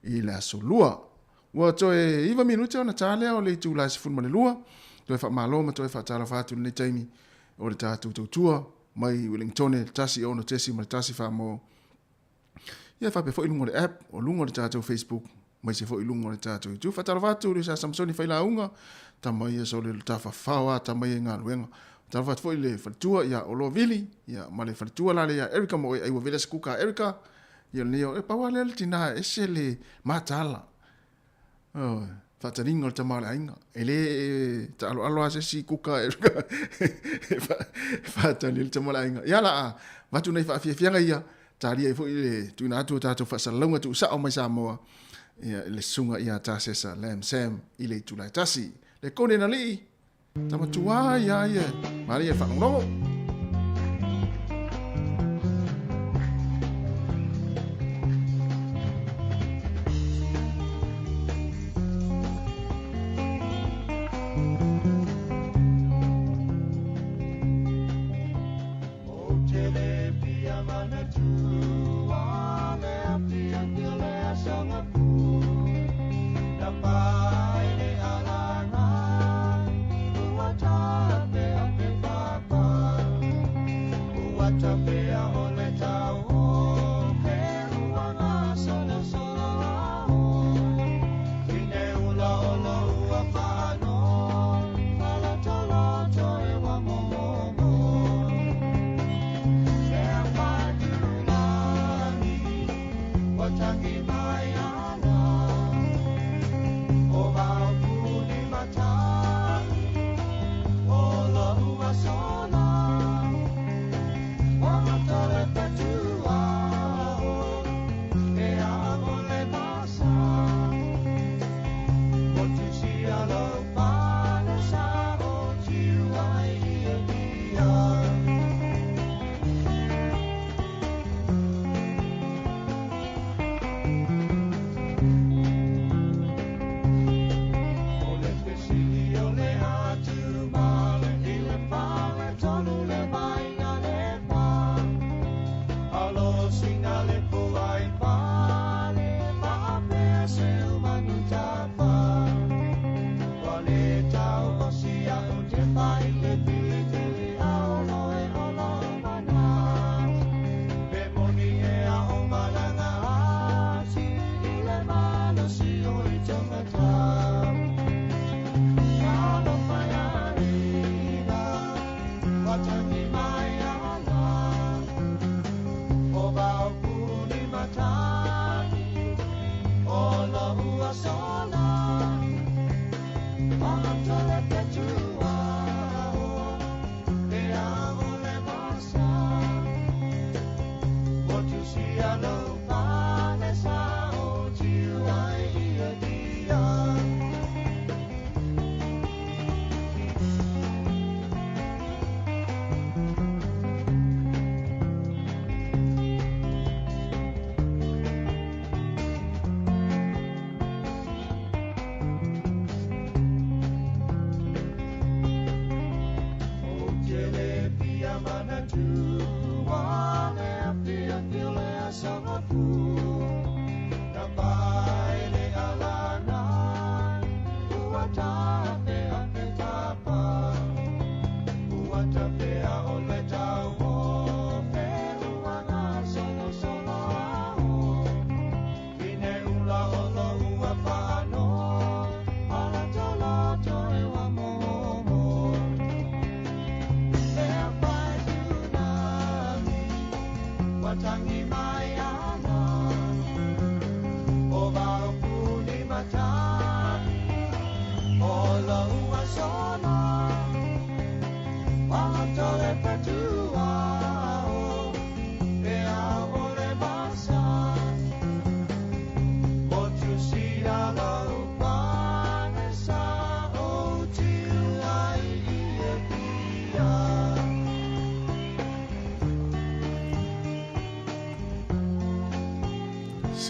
i le aso Lua. Ua toe 9 minute ona ta lea o le itula e 12, toe faamalo ma toe faatalofa atu i lenei taimi o le tatou tautua mai Wellingtone 1 6.1 faa-mo. Ia faapea foi i luga o le app, o luga o le tatou Facebook, aemaise foi i luga o le tatou YouTube. Faatalofa atu i le sa Samsoni Failauga, tama ia sa o le tafafao a tama ia i galuega. Faatalofa atu foi i le faletua ia Oloa Vili, ia ma le faletua la le ia Erica Moe, ai ua vela se kuka a Erica. Ia lenei o, e pau lava lea le tina e ese le mataala. Oh, faataliga o le tama o le aiga. E le taaloalo lava se isi kuka e faatali ai le tama o le aiga. Ia la a avatu nai faafiafiaga ia, talia ai foi le tuuina atu o tatou faasalalauga tuusao mai Samoa, ia, i le susuga ia Tasesa Lam Sam i le itula e tasi. Le kone na lii, tamatua ia ia, malia e faalogologo.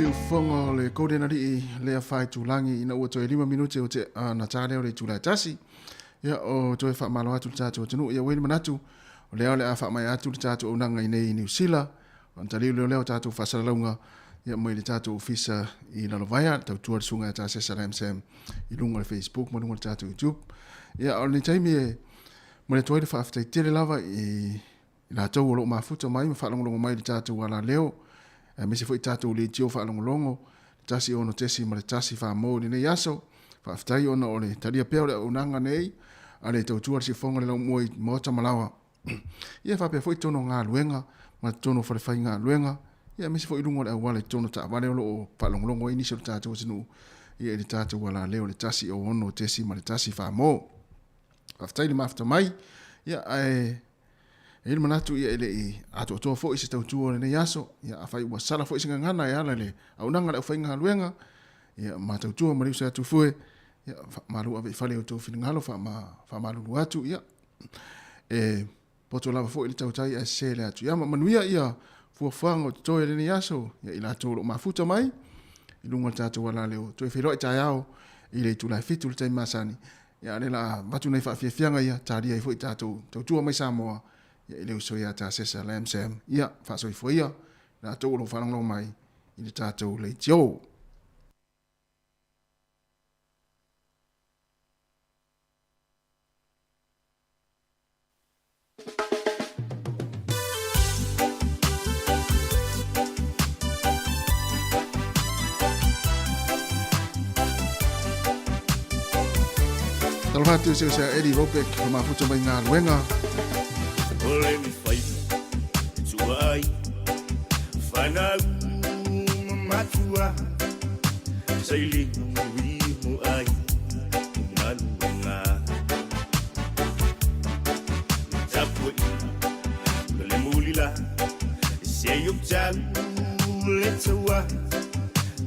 Siufofoga o le Golden Alii lea faitulagi ina ua toe 5 minute o te na tā lea o le itula e tasi. Ia o toe faamalo atu le tatou atunuu ia ua i le manatu o lea o le a faamaea atu le tatou auaunaga i nei i Niu Sila ona taliu lea o lea o tatou faasalalauga ia mai le tatou ofisa i Lalovaea, le tautua le susuga ia Tasesa Lamsam i luga o le Facebook ma luga o le tatou YouTube. Ia o lenei taimi e momoli atu ai le faafetai tele lava i i latou o lo o mafuta mai ma faalogologo mai i le tatou alaleo, aemaise foi tatou leitio faalogologo, le 1 6 ma le 1 4 mo i lenei aso. Faafetai ona o le talia pea o le auaunaga nei a le tautua le siufofoga le laumua i Maota Malawa. Ia faapea foi totonu o galuega ma totonu o falefaigaluega, ia aemaise foi i luga o le auala i totonu o taavale o lo o faalogologo ai nisi o le tatou atunuu ia i le tatou alaleo le 1 6 ma le 1 4 mo. Faafetai le mafuta mai. Ia ae E i ai le manatu ia e le i atoatoa foi se tautua o lenei aso, ia afai ua sala foi se gagana e ala i le auaunaga a le aufaigaluega, ia ma tautua ma le uso ia Tufue, ia malu ave i fale i outou finagalo faamalulu atu, ia e poto lava foi le tautai ae sese le atu. Ia ma manuia ia fuafuaga o totoe i lenei aso, ia i latou o lo o mafuta mai i luga o le tatou alaleo. Toe feiloai taeao i le itula e 7 i le taimi masani. Ia a o lea o le a avatu nai faafiafiaga ia, talia ai foi tatou tautua mai Samoa, ia i le uso ia Tasesa Lam Sam. Ia, faasoifua ia latou o lo o faalogologo mai i le tatou leitio. Talofa atu i se uso ia Eddie Ropic o mafuta mai galuega. O le mifaiva e tua ai Whanau ma matua Sailina mui mo ai I galuega Le tapuaiga Ma le mulila Se i o tau le taua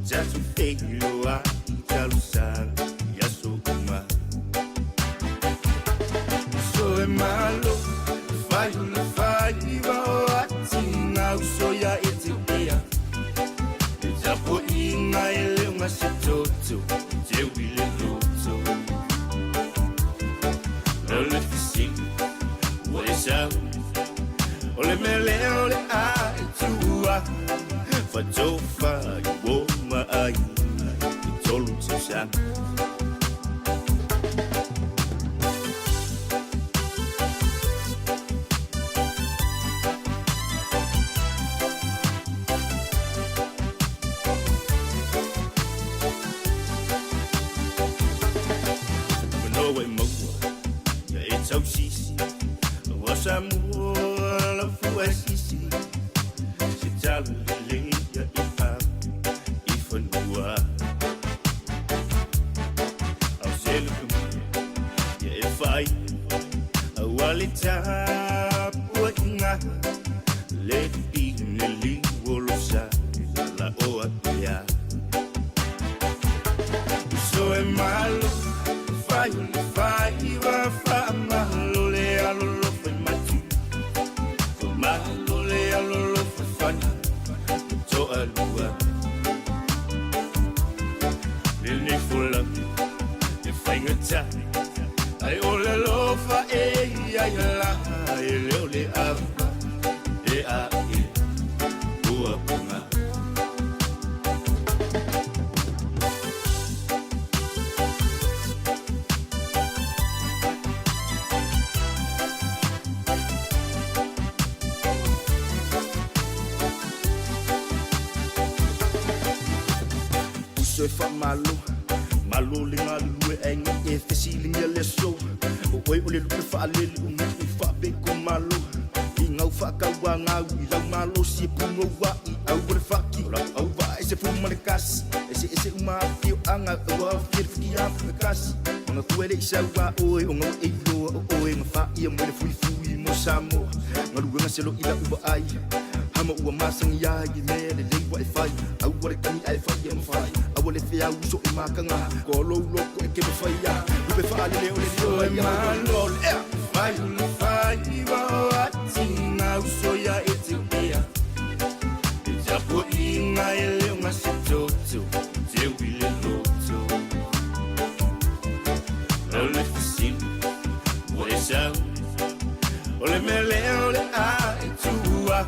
Tatou feiloai i talosaga i aso uma So e malo Fai o le faiva o atinga Uso ia e te ea Le tapuaiga e le o gase toto Teu i le loto O le fesili ua e sau O le mea lea o le a e tuua Fatofa i uo ma aiga i tolu tausaga. Manoa e maua ia e tausisi Ua Samoa lau fua e sisi Se talo lelei ia e ave i fanua Au se luku ia e fai Aua le tapuaiga Le pine liu o lo sa la oa ia Uso e malo fai o le faiva Faamalo le alolofa i matu Faamalo le alolofa i fana Ma toalua Lenei folauga e faigata Ai o le alofa e ia ia la E le o le ava e a e ua ponga. Uso e faamalo, malo le galulue aiga e fesiligia le aso. O oe o le lupe faalele o nuu faapeko malo. I gau faakauā gau i lau malosi e punou ai au o le faki. O lau auvaa e se fu ma le kasi. Eseese uma afioaga ua aofia le fuki afu kasi. Maga fua e le i sau a oe o gau e iloa o oe ga faia mai le fuifui mo Samoa. Galuega se lo i lau vaai. Hama ua masani ai i mea lelei ua e fai. Aua le tagi ae fai e mafai. Aua le feau uso e makaga. Koa lou loko e ke mafai a. Lupe faalele o le lio ai malo le ea. Fai o le faiva o atiga uso ia e te ea. Le tapuaiga e le o gase toto teu i le loto. O le fesili ua e sau O le mea lea o le a e tuua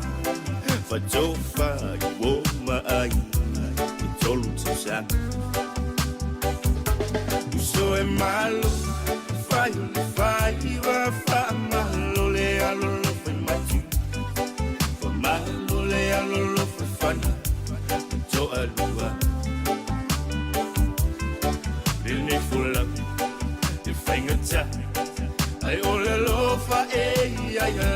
Fatofa i uo ma aiga i tolu tausaga. Uso e malo fai o le faiva Faamalo le alolofa i matu Faamalo le alolofa i fana Ma toalua Lenei folauga e faigata Ai o le alofa e ia ia